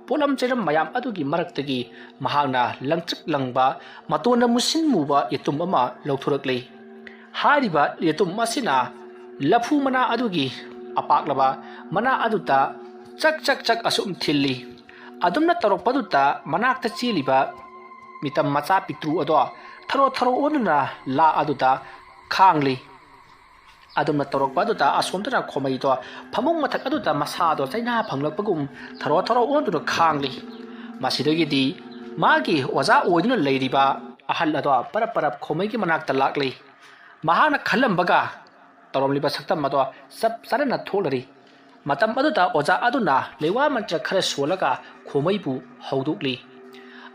ꯄꯣꯠꯂꯝ ꯆꯩꯔꯝ ꯃꯌꯥꯝ ꯑꯗꯨꯒꯤ ꯃꯔꯛꯇꯒꯤ ꯃꯍꯥꯛꯅ ꯂꯪꯇ꯭ꯔꯤꯛ ꯂꯪꯕ, ꯃꯇꯣꯟꯗ ꯃꯨꯁꯤꯟ ꯃꯨꯕ ꯌꯦꯇꯨꯝ ꯑꯃ ꯂꯧꯊꯣꯔꯛꯂꯤ꯫ ꯍꯥꯏꯔꯤꯕ ꯌꯦꯇꯨꯝ ꯑꯁꯤꯅ ꯂꯐꯨ ꯃꯅꯥ ꯑꯗꯨꯒꯤ ꯑꯄꯥꯛꯂꯕ ꯃꯅꯥ ꯑꯗꯨꯗ ꯆꯛ ꯆꯛ ꯆꯛ ꯑꯁꯨꯝ ꯊꯤꯜꯂꯤ꯫ ꯑꯗꯨꯝꯅ ꯇꯧꯔꯛꯄꯗꯨꯗ ꯃꯅꯥꯛꯇ ꯆꯦꯜꯂꯤꯕ ꯃꯤꯇꯝ ꯃꯆꯥ ꯄꯤꯛꯇ꯭ꯔꯨ ꯑꯗꯣ ꯊꯔꯣ ꯊꯔꯣ ꯑꯣꯟꯗꯨꯅ ꯂꯥ ꯑꯗꯨꯗ ꯈꯥꯡꯂꯤ꯫ ꯑꯗꯨꯝꯅ ꯇꯧꯔꯛꯄ ꯑꯗꯨꯗ ꯑꯁꯣꯝꯗꯅ ꯈꯣꯃꯩꯗꯣ ꯐꯃꯨꯡ ꯃꯊꯛ ꯑꯗꯨꯗ ꯃꯁꯥꯗꯣ ꯆꯩꯅꯥ ꯐꯪꯂꯛꯄꯒꯨꯝ ꯊꯔꯣ ꯊꯔꯣ ꯑꯣꯟꯗꯨꯅ ꯈꯥꯡꯂꯤ꯫ ꯃꯁꯤꯗꯒꯤꯗꯤ ꯃꯥꯒꯤ ꯑꯣꯖꯥ ꯑꯣꯏꯗꯨꯅ ꯂꯩꯔꯤꯕ ꯑꯍꯜ ꯑꯗꯣ ꯄꯔꯞ ꯄꯔꯞ ꯈꯣꯃꯩꯒꯤ ꯃꯅꯥꯛꯇ ꯂꯥꯛꯂꯤ꯫ ꯃꯍꯥꯛꯅ ꯈꯜꯂꯝꯕꯒ ꯇꯧꯔꯝꯂꯤꯕ ꯁꯛꯇꯝ ꯑꯗꯣ ꯆꯞ ꯆꯥꯅꯅ ꯊꯣꯛꯂꯔꯤ꯫ ꯃꯇꯝ ꯑꯗꯨꯗ ꯑꯣꯖꯥ ꯑꯗꯨꯅ ꯂꯩꯋꯥ ꯃꯟꯇ꯭ꯔ ꯈꯔ ꯁꯣꯜꯂꯒ ꯈꯣꯃꯩꯕꯨ ꯍꯧꯗꯣꯛꯂꯤ꯫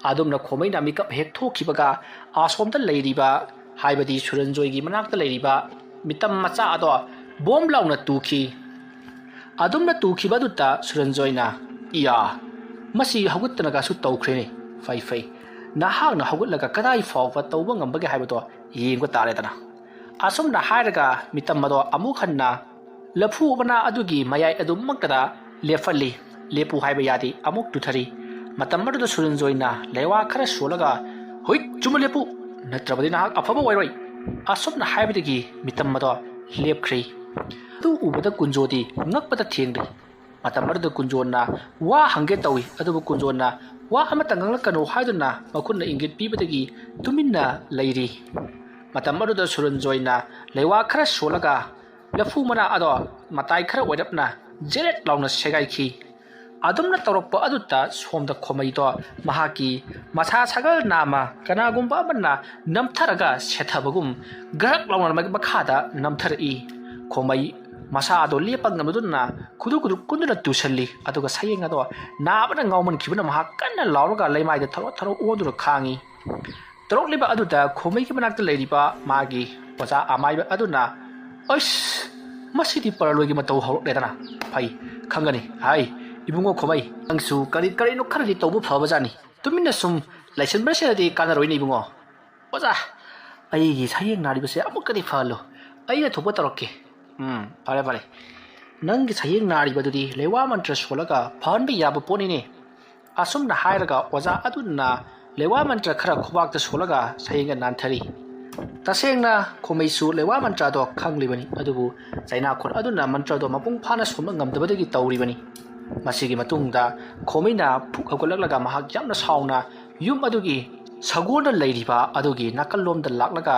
ꯑꯗꯨꯝꯅ ꯈꯣꯃꯩꯅ ꯃꯤꯀꯞ ꯍꯦꯛ ꯊꯣꯛꯈꯤꯕꯒ ꯑꯁꯣꯝꯗ ꯂꯩꯔꯤꯕ, ꯍꯥꯏꯕꯗꯤ ꯁꯨꯔꯟꯖꯣꯏꯒꯤ ꯃꯅꯥꯛꯇ ꯂꯩꯔꯤꯕ ꯃꯤꯇꯝ ꯃꯆꯥ ꯑꯗꯣ ꯕꯣꯝ ꯂꯥꯎꯅ ꯇꯨꯈꯤ꯫ ꯑꯗꯨꯝꯅ ꯇꯨꯈꯤꯕ ꯑꯗꯨꯗ ꯁꯨꯔꯟꯖꯣꯏꯅ, "ꯏꯌꯥ, ꯃꯁꯤ ꯍꯧꯒꯠꯇꯅꯒꯁꯨ ꯇꯧꯈ꯭ꯔꯦꯅꯦ꯫ ꯐꯩ, ꯐꯩ꯫ ꯅꯍꯥꯛꯅ ꯍꯧꯒꯠꯂꯒ ꯀꯗꯥꯏ ꯐꯥꯎꯕ ꯇꯧꯕ ꯉꯝꯕꯒꯦ ꯍꯥꯏꯕꯗꯣ ꯌꯦꯡꯕ ꯇꯥꯔꯦꯗꯅ"꯫ ꯑꯁꯨꯝꯅ ꯍꯥꯏꯔꯒ ꯃꯤꯇꯝ ꯑꯗꯣ ꯑꯃꯨꯛ ꯍꯟꯅ ꯂꯐꯨ ꯃꯅꯥ ꯑꯗꯨꯒꯤ ꯃꯌꯥꯏ ꯑꯗꯨꯃꯛꯇꯗ ꯂꯦꯞꯍꯜꯂꯤ꯫ ꯂꯦꯞꯄꯨ ꯍꯥꯏꯕ ꯌꯥꯗꯦ, ꯑꯃꯨꯛ ꯇꯨꯊꯔꯤ꯫ ꯃꯇꯝ ꯑꯗꯨꯗ ꯁꯨꯔꯟꯖꯣꯏꯅ ꯂꯩꯋꯥ ꯈꯔ ꯁꯣꯜꯂꯒ, "ꯍꯨꯏꯠ, ꯆꯨꯝꯅ ꯂꯦꯞꯄꯨ, ꯅꯠꯇ꯭ꯔꯕꯗꯤ ꯅꯍꯥꯛ ꯑꯐꯕ ꯑꯣꯏꯔꯣꯏ"꯫ ꯑꯁꯨꯝꯅ ꯍꯥꯏꯕꯗꯒꯤ ꯃꯤꯇꯝ ꯑꯗꯣ ꯂꯦꯞꯈ꯭ꯔꯦ꯫ ꯑꯗꯨ ꯎꯕꯗ ꯀꯨꯟꯖꯣꯗꯤ ꯉꯛꯄꯗ ꯊꯦꯡꯂꯦ꯫ ꯃꯇꯝ ꯑꯗꯨꯗ ꯀꯨꯟꯖꯣꯟꯅ ꯋꯥ ꯍꯪꯒꯦ ꯇꯧꯏ, ꯑꯗꯨꯕꯨ ꯀꯨꯟꯖꯣꯟꯅ ꯋꯥ ꯑꯃꯠꯇ ꯉꯥꯡꯂꯛꯀꯅꯨ ꯍꯥꯏꯗꯨꯅ ꯃꯈꯨꯠꯅ ꯏꯪꯒꯤꯠ ꯄꯤꯕꯗꯒꯤ ꯇꯨꯃꯤꯟꯅ ꯂꯩꯔꯤ꯫ ꯃꯇꯝ ꯑꯗꯨꯗ ꯁꯨꯔꯟꯖꯣꯏꯅ ꯂꯩꯋꯥ ꯈꯔ ꯁꯣꯜꯂꯒ ꯂꯐꯨ ꯃꯅꯥ ꯑꯗꯣ ꯃꯇꯥꯏ ꯈꯔ ꯑꯣꯏꯔꯞꯅ ꯖꯦꯔꯦꯠ ꯂꯥꯎꯅ ꯁꯦꯒꯥꯏꯈꯤ꯫ ꯑꯗꯨꯝꯅ ꯇꯧꯔꯛꯄ ꯑꯗꯨꯗ ꯁꯣꯝꯗ ꯈꯣꯃꯩꯗꯣ ꯃꯍꯥꯛꯀꯤ ꯃꯁꯥ ꯁꯒꯜ ꯅꯥꯝꯃ ꯀꯅꯥꯒꯨꯝꯕ ꯑꯃꯅ ꯅꯝꯊꯔꯒ ꯁꯦꯠꯊꯕꯒꯨꯝ ꯒ꯭ꯔꯛ ꯂꯥꯎꯅ ꯃ-, ꯃꯈꯥꯗ ꯅꯝꯊꯔꯛꯏ꯫ ꯈꯣꯃꯩ ꯃꯁꯥ ꯑꯗꯣ ꯂꯦꯞꯄ ꯉꯝꯗꯨꯅ ꯈꯨꯗꯨ ꯈꯨꯗꯨ ꯀꯨꯟꯗꯨꯅ ꯇꯨꯁꯜꯂꯤ, ꯑꯗꯨꯒ ꯁꯌꯦꯡ ꯑꯗꯣ ꯅꯥꯕꯅ ꯉꯥꯎꯃꯟꯈꯤꯕꯅ ꯃꯍꯥꯛ ꯀꯟꯅ ꯂꯥꯎꯔꯒ ꯂꯩꯃꯥꯏꯗ ꯊꯔꯣ ꯊꯔꯣ ꯑꯣꯟꯗꯨꯅ ꯈꯥꯡꯉꯤ꯫ ꯇꯧꯔꯛꯂꯤꯕ ꯑꯗꯨꯗ ꯈꯣꯃꯩꯒꯤ ꯃꯅꯥꯛꯇ ꯂꯩꯔꯤꯕ ꯃꯥꯒꯤ ꯑꯣꯖꯥ ꯑꯃꯥꯏꯕ ꯑꯗꯨꯅ, "ꯑꯩꯁ, ꯃꯁꯤꯗꯤ ꯄꯔꯂꯣꯏꯒꯤ ꯃꯇꯧ ꯍꯧꯔꯛꯂꯦꯗꯅ꯫ ꯐꯩ, ꯈꯪꯒꯅꯤ꯫ ꯍꯥꯏ, ꯏꯕꯨꯡꯉꯣ ꯈꯣꯃꯩ, ꯅꯪꯁꯨ ꯀꯔꯤ ꯀꯔꯤꯅꯣ ꯈꯔꯗꯤ ꯇꯧꯕ ꯐꯕꯖꯥꯠꯅꯤ꯫ ꯇꯨꯃꯤꯟꯅ ꯁꯨꯝ ꯂꯩꯁꯟꯕꯁꯤꯅꯗꯤ ꯀꯥꯟꯅꯔꯣꯏꯅꯦ ꯏꯕꯨꯡꯉꯣ꯫ ꯑꯣꯖꯥ, ꯑꯩꯒꯤ ꯁꯌꯦꯡ ꯅꯥꯔꯤꯕꯁꯦ ꯑꯃꯨꯛꯀꯗꯤ ꯐꯍꯜꯂꯨ꯫ ꯑꯩꯅ ꯊꯣꯛꯄ ꯇꯧꯔꯛꯀꯦ"꯫ "ꯎꯝ, ꯐꯔꯦ, ꯐꯔꯦ꯫ ꯅꯪꯒꯤ ꯁꯌꯦꯡ ꯅꯥꯔꯤꯕꯗꯨꯗꯤ ꯂꯩꯋꯥ ꯃꯟꯇ꯭ꯔ ꯁꯣꯜꯂꯒ ꯐꯍꯟꯕ ꯌꯥꯕ ꯄꯣꯠꯅꯤꯅꯦ"꯫ ꯑꯁꯨꯝꯅ ꯍꯥꯏꯔꯒ ꯑꯣꯖꯥ ꯑꯗꯨꯅ ꯂꯩꯋꯥ ꯃꯟꯇ꯭ꯔ ꯈꯔ ꯈꯨꯕꯥꯛꯇ ꯁꯣꯜꯂꯒ ꯁꯌꯦꯡꯒ ꯅꯥꯟꯊꯔꯤ꯫ ꯇꯁꯦꯡꯅ ꯈꯣꯃꯩꯁꯨ ꯂꯩꯋꯥ ꯃꯟꯇ꯭ꯔꯗꯣ ꯈꯪꯂꯤꯕꯅꯤ, ꯑꯗꯨꯕꯨ ꯆꯩꯅꯥꯈꯣꯟ ꯑꯗꯨꯅ ꯃꯟꯇ꯭ꯔꯗꯣ ꯃꯄꯨꯡ ꯐꯥꯅ ꯁꯣꯟꯕ ꯉꯝꯗꯕꯗꯒꯤ ꯇꯧꯔꯤꯕꯅꯤ꯫ ꯃꯁꯤꯒꯤ ꯃꯇꯨꯡꯗ ꯈꯣꯃꯩꯅ ꯐꯨꯛ ꯍꯧꯒꯠꯂꯛꯂꯒ ꯃꯍꯥꯛ ꯌꯥꯝꯅ ꯁꯥꯎꯅ ꯌꯨꯝ ꯑꯗꯨꯒꯤ ꯁꯒꯣꯜꯗ ꯂꯩꯔꯤꯕ ꯑꯗꯨꯒꯤ ꯅꯥꯀꯜꯂꯣꯝꯗ ꯂꯥꯛꯂꯒ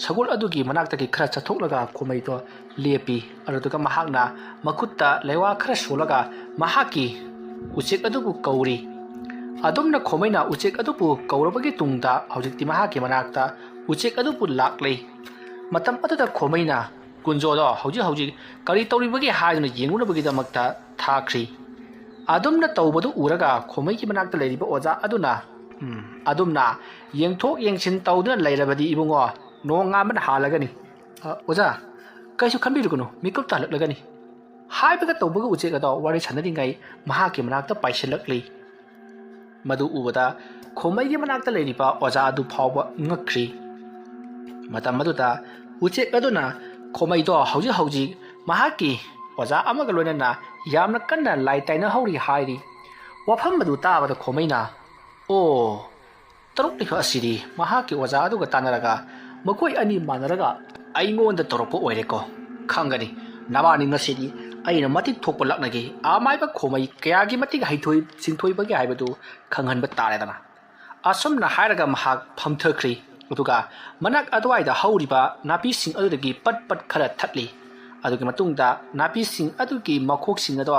ꯁꯒꯣꯜ ꯑꯗꯨꯒꯤ ꯃꯅꯥꯛꯇꯒꯤ ꯈꯔ ꯆꯠꯊꯣꯛꯂꯒ ꯈꯣꯃꯩꯗꯣ ꯂꯦꯞꯄꯤ꯫ ꯑꯗꯨꯗꯨꯒ ꯃꯍꯥꯛꯅ ꯃꯈꯨꯠꯇ ꯂꯩꯋꯥ ꯈꯔ ꯁꯣꯜꯂꯒ ꯃꯍꯥꯛꯀꯤ ꯎꯆꯦꯛ ꯑꯗꯨꯕꯨ ꯀꯧꯔꯤ꯫ ꯑꯗꯨꯝꯅ ꯈꯣꯃꯩꯅ ꯎꯆꯦꯛ ꯑꯗꯨꯕꯨ ꯀꯧꯔꯕꯒꯤ ꯇꯨꯡꯗ ꯍꯧꯖꯤꯛꯇꯤ ꯃꯍꯥꯛꯀꯤ ꯃꯅꯥꯛꯇ ꯎꯆꯦꯛ ꯑꯗꯨꯕꯨ ꯂꯥꯛꯂꯦ꯫ ꯃꯇꯝ ꯑꯗꯨꯗ ꯈꯣꯃꯩꯅ ꯀꯨꯟꯖꯣꯗꯣ ꯍꯧꯖꯤꯛ ꯍꯧꯖꯤꯛ ꯀꯔꯤ ꯇꯧꯔꯤꯕꯒꯦ ꯍꯥꯏꯗꯨꯅ ꯌꯦꯡꯉꯨꯅꯕꯒꯤꯗꯃꯛꯇ ꯊꯥꯈ꯭ꯔꯤ꯫ ꯑꯗꯨꯝꯅ ꯇꯧꯕꯗꯨ ꯎꯔꯒ ꯈꯣꯃꯩꯒꯤ ꯃꯅꯥꯛꯇ ꯂꯩꯔꯤꯕ ꯑꯣꯖꯥ ꯑꯗꯨꯅ, "ꯎꯝ, ꯑꯗꯨꯝꯅ ꯌꯦꯡꯊꯣꯛ ꯌꯦꯡꯁꯤꯟ ꯇꯧꯗꯨꯅ ꯂꯩꯔꯕꯗꯤ ꯏꯕꯨꯡꯉꯣ, ꯅꯣꯡꯉꯥꯟꯕꯅ ꯍꯥꯜꯂꯒꯅꯤ꯫ ꯑ, ꯑꯣꯖꯥ, ꯀꯩꯁꯨ ꯈꯟꯕꯤꯔꯨꯒꯅꯨ, ꯃꯤꯀꯨꯞꯇ ꯍꯜꯂꯛꯂꯒꯅꯤ" ꯍꯥꯏꯕꯒ ꯇꯧꯕꯒ ꯎꯆꯦꯛ ꯑꯗꯣ ꯋꯥꯔꯤ ꯁꯥꯟꯅꯔꯤꯉꯩ ꯃꯍꯥꯛꯀꯤ ꯃꯅꯥꯛꯇ ꯄꯥꯏꯁꯤꯜꯂꯛꯂꯤ꯫ ꯃꯗꯨ ꯎꯕꯗ ꯈꯣꯃꯩꯒꯤ ꯃꯅꯥꯛꯇ ꯂꯩꯔꯤꯕ ꯑꯣꯖꯥ ꯑꯗꯨ ꯐꯥꯎꯕ ꯉꯛꯈ꯭ꯔꯤ꯫ ꯃꯇꯝ ꯑꯗꯨꯗ ꯎꯆꯦꯛ ꯑꯗꯨꯅ ꯈꯣꯃꯩꯗꯣ ꯍꯧꯖꯤꯛ ꯍꯧꯖꯤꯛ ꯃꯍꯥꯛꯀꯤ ꯑꯣꯖꯥ ꯑꯃꯒ ꯂꯣꯏꯅꯅ ꯌꯥꯝꯅ ꯀꯟꯅ ꯂꯥꯏ ꯇꯥꯏꯅꯍꯧꯔꯤ ꯍꯥꯏꯔꯤ꯫ ꯋꯥꯐꯝ ꯑꯗꯨ ꯇꯥꯕꯗ ꯈꯣꯃꯩꯅ, "ꯑꯣ, ꯇꯔꯨꯛꯂꯤꯕ ꯑꯁꯤꯗꯤ ꯃꯍꯥꯛꯀꯤ ꯑꯣꯖꯥ ꯑꯗꯨꯒ ꯇꯥꯟꯅꯔꯒ ꯃꯈꯣꯏ ꯑꯅꯤ ꯃꯥꯟꯅꯔꯒ ꯑꯩꯉꯣꯟꯗ ꯇꯧꯔꯛꯄ ꯑꯣꯏꯔꯦꯀꯣ꯫ ꯈꯪꯒꯅꯤ, ꯅꯕꯥꯅꯤ ꯉꯁꯤꯗꯤ ꯑꯩꯅ ꯃꯇꯤꯛ ꯊꯣꯛꯄ ꯂꯛꯅꯒꯦ꯫ ꯑꯃꯥꯏꯕ ꯈꯣꯃꯩ ꯀꯌꯥꯒꯤ ꯃꯇꯤꯛ ꯍꯩꯊꯣꯏ ꯁꯤꯡꯊꯣꯏꯕꯒꯦ ꯍꯥꯏꯕꯗꯨ ꯈꯪꯍꯟꯕ ꯇꯥꯔꯦꯗꯅ"꯫ ꯑꯁꯨꯝꯅ ꯍꯥꯏꯔꯒ ꯃꯍꯥꯛ ꯐꯝꯊꯈ꯭ꯔꯤ꯫ ꯑꯗꯨꯒ ꯃꯅꯥꯛ ꯑꯗꯨꯋꯥꯏꯗ ꯍꯧꯔꯤꯕ ꯅꯥꯄꯤꯁꯤꯡ ꯑꯗꯨꯗꯒꯤ ꯄꯠ ꯄꯠ ꯈꯔ ꯊꯠꯂꯤ꯫ ꯑꯗꯨꯒꯤ ꯃꯇꯨꯡꯗ ꯅꯥꯄꯤꯁꯤꯡ ꯑꯗꯨꯒꯤ ꯃꯈꯣꯛꯁꯤꯡ ꯑꯗꯣ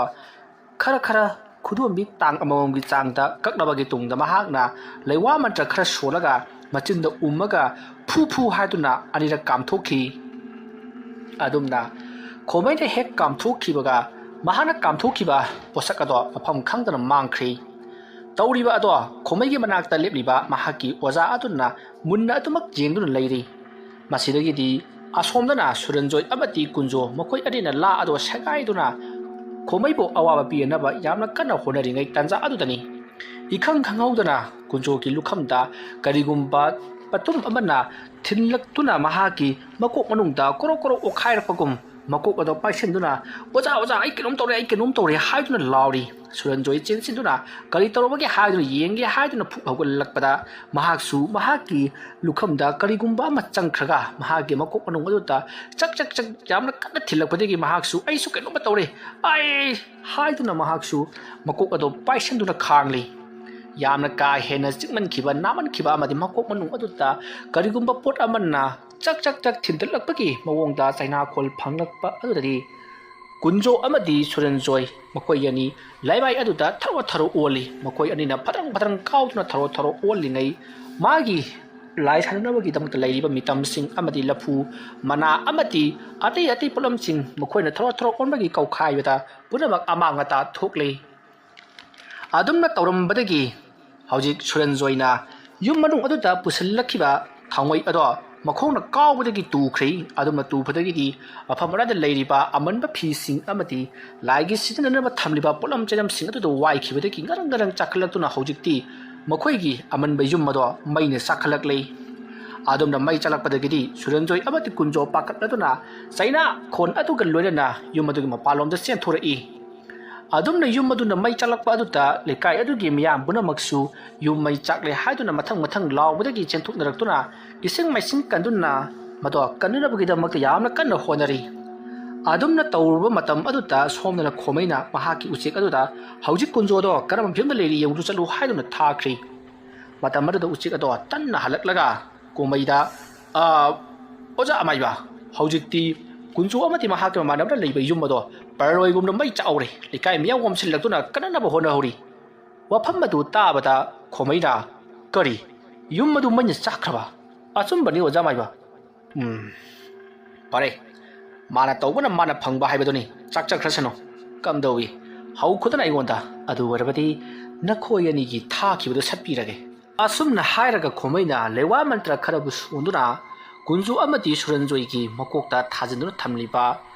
ꯈꯔ ꯈꯔ ꯈꯨꯗꯣꯝꯕꯤ ꯇꯥꯡ ꯑꯃꯃꯝꯒꯤ ꯆꯥꯡꯗ ꯀꯛꯂꯕꯒꯤ ꯇꯨꯡꯗ ꯃꯍꯥꯛꯅ ꯂꯩꯋꯥ ꯃꯟꯇ꯭ꯔ ꯈꯔ ꯁꯣꯜꯂꯒ ꯃꯆꯤꯟꯗ ꯎꯝꯃꯒ ꯐꯨ ꯐꯨ ꯍꯥꯏꯗꯨꯅ ꯑꯅꯤꯔꯛ ꯀꯥꯝꯊꯣꯛꯈꯤ꯫ ꯑꯗꯨꯝꯅ ꯈꯣꯃꯩꯅ ꯍꯦꯛ ꯀꯥꯝꯊꯣꯛꯈꯤꯕꯒ ꯃꯍꯥꯛꯅ ꯀꯥꯝꯊꯣꯛꯈꯤꯕ ꯄꯣꯠꯁꯛ ꯑꯗꯣ ꯃꯐꯝ ꯈꯪꯗꯅ ꯃꯥꯡꯈ꯭ꯔꯤ꯫ ꯇꯧꯔꯤꯕ ꯑꯗꯣ ꯈꯣꯃꯩꯒꯤ ꯃꯅꯥꯛꯇ ꯂꯦꯞꯂꯤꯕ ꯃꯍꯥꯛꯀꯤ ꯑꯣꯖꯥ ꯑꯗꯨꯅ ꯃꯨꯟꯅ ꯑꯗꯨꯃꯛ ꯌꯦꯡꯗꯨꯅ ꯂꯩꯔꯤ꯫ ꯃꯁꯤꯗꯒꯤꯗꯤ ꯑꯁꯣꯝꯗꯅ ꯁꯨꯔꯟꯖꯣꯏ ꯑꯃꯗꯤ ꯀꯨꯟꯖꯣ ꯃꯈꯣꯏ ꯑꯅꯤꯅ ꯂꯥ ꯑꯗꯣ ꯁꯦꯒꯥꯏꯗꯨꯅ ꯈꯣꯃꯩꯕꯨ ꯑꯋꯥꯕ ꯄꯤꯅꯕ ꯌꯥꯝꯅ ꯀꯟꯅ ꯍꯣꯠꯅꯔꯤꯉꯩ ꯇꯥꯟꯖꯥ ꯑꯗꯨꯗꯅꯤ ꯏꯈꯪ ꯈꯪꯍꯧꯗꯅ ꯀꯨꯟꯖꯣꯒꯤ ꯂꯨꯈꯝꯗ ꯀꯔꯤꯒꯨꯝꯕ ꯄꯣꯠꯇꯨꯝ ꯑꯃꯅ ꯊꯤꯜꯂꯛꯇꯨꯅ ꯃꯍꯥꯛꯀꯤ ꯃꯀꯣꯛ ꯃꯅꯨꯡꯗ ꯀꯣꯔꯣꯛ ꯀꯣꯔꯣꯛ ꯑꯣꯠꯈꯥꯏꯔꯛꯄꯒꯨꯝ ꯃꯀꯣꯛ ꯑꯗꯣ ꯄꯥꯏꯁꯤꯟꯗꯨꯅ, "ꯑꯣꯖꯥ, ꯑꯣꯖꯥ, ꯑꯩ ꯀꯩꯅꯣꯝ ꯇꯧꯔꯦ, ꯑꯩ ꯀꯩꯅꯣꯝ ꯇꯧꯔꯦ" ꯍꯥꯏꯗꯨꯅ ꯂꯥꯎꯔꯤ꯫ ꯁꯨꯔꯟꯖꯣꯏ ꯆꯦꯟꯁꯤꯟꯗꯨꯅ, "ꯀꯔꯤ ꯇꯧꯔꯕꯒꯦ?" ꯍꯥꯏꯗꯨꯅ ꯌꯦꯡꯒꯦ ꯍꯥꯏꯗꯨꯅ ꯐꯨꯛ ꯍꯧꯒꯠꯂꯛꯄꯗ ꯃꯍꯥꯛꯁꯨ ꯃꯍꯥꯛꯀꯤ ꯂꯨꯈꯝꯗ ꯀꯔꯤꯒꯨꯝꯕ ꯑꯃ ꯆꯪꯈ꯭ꯔꯒ ꯃꯍꯥꯛꯀꯤ ꯃꯀꯣꯛ ꯃꯅꯨꯡ ꯑꯗꯨꯗ ꯆꯛ ꯆꯛ ꯆꯛ ꯌꯥꯝꯅ ꯀꯟꯅ ꯊꯤꯜꯂꯛꯄꯗꯒꯤ ꯃꯍꯥꯛꯁꯨ, "ꯑꯩꯁꯨ ꯀꯩꯅꯣꯝꯃ ꯇꯧꯔꯦ, ꯑꯩ" ꯍꯥꯏꯗꯨꯅ ꯃꯍꯥꯛꯁꯨ ꯃꯀꯣꯛ ꯑꯗꯣ ꯄꯥꯏꯁꯟꯗꯨꯅ ꯈꯥꯡꯂꯤ꯫ ꯌꯥꯝꯅ ꯀꯥ ꯍꯦꯟꯅ ꯆꯤꯛꯃꯟꯈꯤꯕ, ꯅꯥꯃꯟꯈꯤꯕ ꯑꯃꯗꯤ ꯃꯀꯣꯛ ꯃꯅꯨꯡ ꯑꯗꯨꯗ ꯀꯔꯤꯒꯨꯝꯕ ꯄꯣꯠ ꯑꯃꯅ ꯆꯛ ꯆꯛ ꯆꯛ ꯊꯤꯟꯗꯠꯂꯛꯄꯒꯤ ꯃꯑꯣꯡꯗ ꯆꯩꯅꯥꯈꯣꯜ ꯐꯪꯂꯛꯄ ꯑꯗꯨꯗꯗꯤ ꯀꯨꯟꯖꯣ ꯑꯃꯗꯤ ꯁꯨꯔꯟꯖꯣꯏ ꯃꯈꯣꯏ ꯑꯅꯤ ꯂꯩꯃꯥꯏ ꯑꯗꯨꯗ ꯊꯔꯣ ꯊꯔꯣ ꯑꯣꯜꯂꯤ꯫ ꯃꯈꯣꯏ ꯑꯅꯤꯅ ꯐꯗ꯭ꯔꯪ ꯐꯗ꯭ꯔꯪ ꯀꯥꯎꯗꯨꯅ ꯊꯔꯣ ꯊꯔꯣ ꯑꯣꯜꯂꯤꯉꯩ ꯃꯥꯒꯤ ꯂꯥꯏ ꯁꯥꯟꯅꯅꯕꯒꯤꯗꯃꯛꯇ ꯂꯩꯔꯤꯕ ꯃꯤꯇꯝꯁꯤꯡ ꯑꯃꯗꯤ ꯂꯐꯨ, ꯃꯅꯥ ꯑꯃꯗꯤ ꯑꯇꯩ ꯑꯇꯩ ꯄꯣꯠꯂꯝꯁꯤꯡ ꯃꯈꯣꯏꯅ ꯊꯣꯔꯛ ꯊꯣꯔꯛ ꯑꯣꯟꯕꯒꯤ ꯀꯧꯈꯥꯏꯕꯗ ꯄꯨꯝꯅꯃꯛ ꯑꯃꯥꯡ ꯑꯇꯥ ꯊꯣꯛꯂꯦ꯫ ꯑꯗꯨꯝꯅ ꯇꯧꯔꯝꯕꯗꯒꯤ ꯍꯧꯖꯤꯛ ꯁꯨꯔꯟꯖꯣꯏꯅ ꯌꯨꯝ ꯃꯅꯨꯡ ꯑꯗꯨꯗ ꯄꯨꯁꯤꯜꯂꯛꯈꯤꯕ ꯊꯥꯡꯉꯣꯏ ꯑꯗꯣ ꯃꯈꯣꯡꯅ ꯀꯥꯎꯕꯗꯒꯤ ꯇꯨꯈ꯭ꯔꯦ꯫ ꯑꯗꯨꯝꯅ ꯇꯨꯕꯗꯒꯤꯗꯤ ꯃꯐꯝ ꯑꯗꯨꯗ ꯂꯩꯔꯤꯕ ꯑꯃꯟꯕ ꯐꯤꯁꯤꯡ ꯑꯃꯗꯤ ꯂꯥꯏꯒꯤ ꯁꯤꯖꯤꯟꯅꯅꯕ ꯊꯝꯂꯤꯕ ꯄꯣꯠꯂꯝ ꯆꯩꯂꯝꯁꯤꯡ ꯑꯗꯨꯗ ꯋꯥꯏꯈꯤꯕꯗꯒꯤ ꯉꯔꯪ ꯉꯔꯪ ꯆꯥꯛꯈꯠꯂꯛꯇꯨꯅ ꯍꯧꯖꯤꯛꯇꯤ ꯃꯈꯣꯏꯒꯤ ꯑꯃꯟꯕ ꯌꯨꯝ ꯑꯗꯣ ꯃꯩꯅ ꯆꯥꯛꯈꯠꯂꯛꯂꯦ꯫ ꯑꯗꯨꯝꯅ ꯃꯩ ꯆꯥꯛꯂꯛꯄꯗꯒꯤꯗꯤ ꯁꯨꯔꯟꯖꯣꯏ ꯑꯃꯗꯤ ꯀꯨꯟꯖꯣ ꯄꯥꯈꯠꯂꯗꯨꯅ ꯆꯩꯅꯥ ꯈꯣꯟ ꯑꯗꯨꯒ ꯂꯣꯏꯅꯅ ꯌꯨꯝ ꯑꯗꯨꯒꯤ ꯃꯄꯥꯟꯂꯣꯝꯗ ꯆꯦꯟꯊꯣꯔꯛꯏ꯫ ꯑꯗꯨꯝꯅ ꯌꯨꯝ ꯑꯗꯨꯅ ꯃꯩ ꯆꯥꯛꯂꯛꯄ ꯑꯗꯨꯗ ꯂꯩꯀꯥꯏ ꯑꯗꯨꯒꯤ ꯃꯤꯌꯥꯝ ꯄꯨꯝꯅꯃꯛꯁꯨ ꯌꯨꯝ ꯃꯩ ꯆꯥꯛꯂꯦ ꯍꯥꯏꯗꯨꯅ ꯃꯊꯪ ꯃꯊꯪ ꯂꯥꯎꯕꯗꯒꯤ ꯆꯦꯟꯊꯣꯛꯅꯔꯛꯇꯨꯅ ꯏꯁꯤꯡ ꯃꯥꯏꯁꯤꯡ ꯀꯟꯗꯨꯅ ꯃꯗꯣ ꯀꯟꯅꯅꯕꯒꯤꯗꯃꯛꯇ ꯌꯥꯝꯅ ꯀꯟꯅ ꯍꯣꯠꯅꯔꯤ꯫ ꯑꯗꯨꯝꯅ ꯇꯧꯔꯨꯕ ꯃꯇꯝ ꯑꯗꯨꯗ ꯁꯣꯝꯗꯅ ꯈꯣꯃꯩꯅ ꯃꯍꯥꯛꯀꯤ ꯎꯆꯦꯛ ꯑꯗꯨꯗ ꯍꯧꯖꯤꯛ ꯀꯨꯟꯖꯣꯗꯣ ꯀꯔꯝꯕ ꯐꯤꯕꯝꯗ ꯂꯩꯔꯤ ꯌꯦꯡꯉꯨ ꯆꯠꯂꯨ ꯍꯥꯏꯗꯨꯅ ꯊꯥꯈ꯭ꯔꯤ꯫ ꯃꯇꯝ ꯑꯗꯨꯗ ꯎꯆꯦꯛ ꯑꯗꯣ ꯇꯟꯅ ꯍꯜꯂꯛꯂꯒ ꯈꯣꯃꯩꯗ, "ꯑ, ꯑꯣꯖꯥ ꯑꯃꯥꯏꯕ, ꯍꯧꯖꯤꯛꯇꯤ ꯀꯨꯟꯖꯣ ꯑꯃꯗꯤ ꯃꯍꯥꯛꯀꯤ ꯃꯃꯥꯟꯅꯕꯅ ꯂꯩꯕ ꯌꯨꯝ ꯑꯗꯣ ꯄꯔꯂꯣꯏꯒꯨꯝꯅ ꯃꯩ ꯆꯥꯛꯍꯧꯔꯦ꯫ ꯂꯩꯀꯥꯏ ꯃꯤꯌꯥꯝ ꯋꯥꯝꯁꯤꯜꯂꯛꯇꯨꯅ ꯀꯟꯅꯅꯕ ꯍꯣꯠꯅꯍꯧꯔꯤ꯫" ꯋꯥꯐꯝ ꯑꯗꯨ ꯇꯥꯕꯗ ꯈꯣꯃꯩꯅ, "ꯀꯔꯤ? ꯌꯨꯝ ꯑꯗꯨ ꯃꯩꯅ ꯆꯥꯛꯈ꯭ꯔꯕ? ꯑꯆꯨꯝꯕꯅꯤ ꯑꯣꯖꯥ ꯃꯥꯏꯕ꯫ ꯎꯝ, ꯐꯔꯦ꯫ ꯃꯥꯅ ꯇꯧꯕꯅ ꯃꯥꯅ ꯐꯪꯕ ꯍꯥꯏꯕꯗꯨꯅꯤ꯫ ꯆꯥꯛꯆꯈ꯭ꯔꯁꯅꯨ꯫ ꯀꯝꯗꯧꯏ? ꯍꯧꯈꯣꯗꯅ ꯑꯩꯉꯣꯟꯗ꯫ ꯑꯗꯨ ꯑꯣꯏꯔꯕꯗꯤ ꯅꯈꯣꯏ ꯑꯅꯤꯒꯤ ꯊꯥꯈꯤꯕꯗꯨ ꯁꯠꯄꯤꯔꯒꯦ꯫" ꯑꯁꯨꯝꯅ ꯍꯥꯏꯔꯒ ꯈꯣꯃꯩꯅ ꯂꯩꯋꯥ ꯃꯟꯇ꯭ꯔ ꯈꯔꯕꯨ ꯁꯣꯟꯗꯨꯅ ꯀꯨꯟꯖꯨ ꯑꯃꯗꯤ ꯁꯨꯔꯟꯖꯣꯏꯒꯤ ꯃꯀꯣꯛꯇ ꯊꯥꯖꯤꯟꯗꯨꯅ ꯊꯝꯂꯤꯕ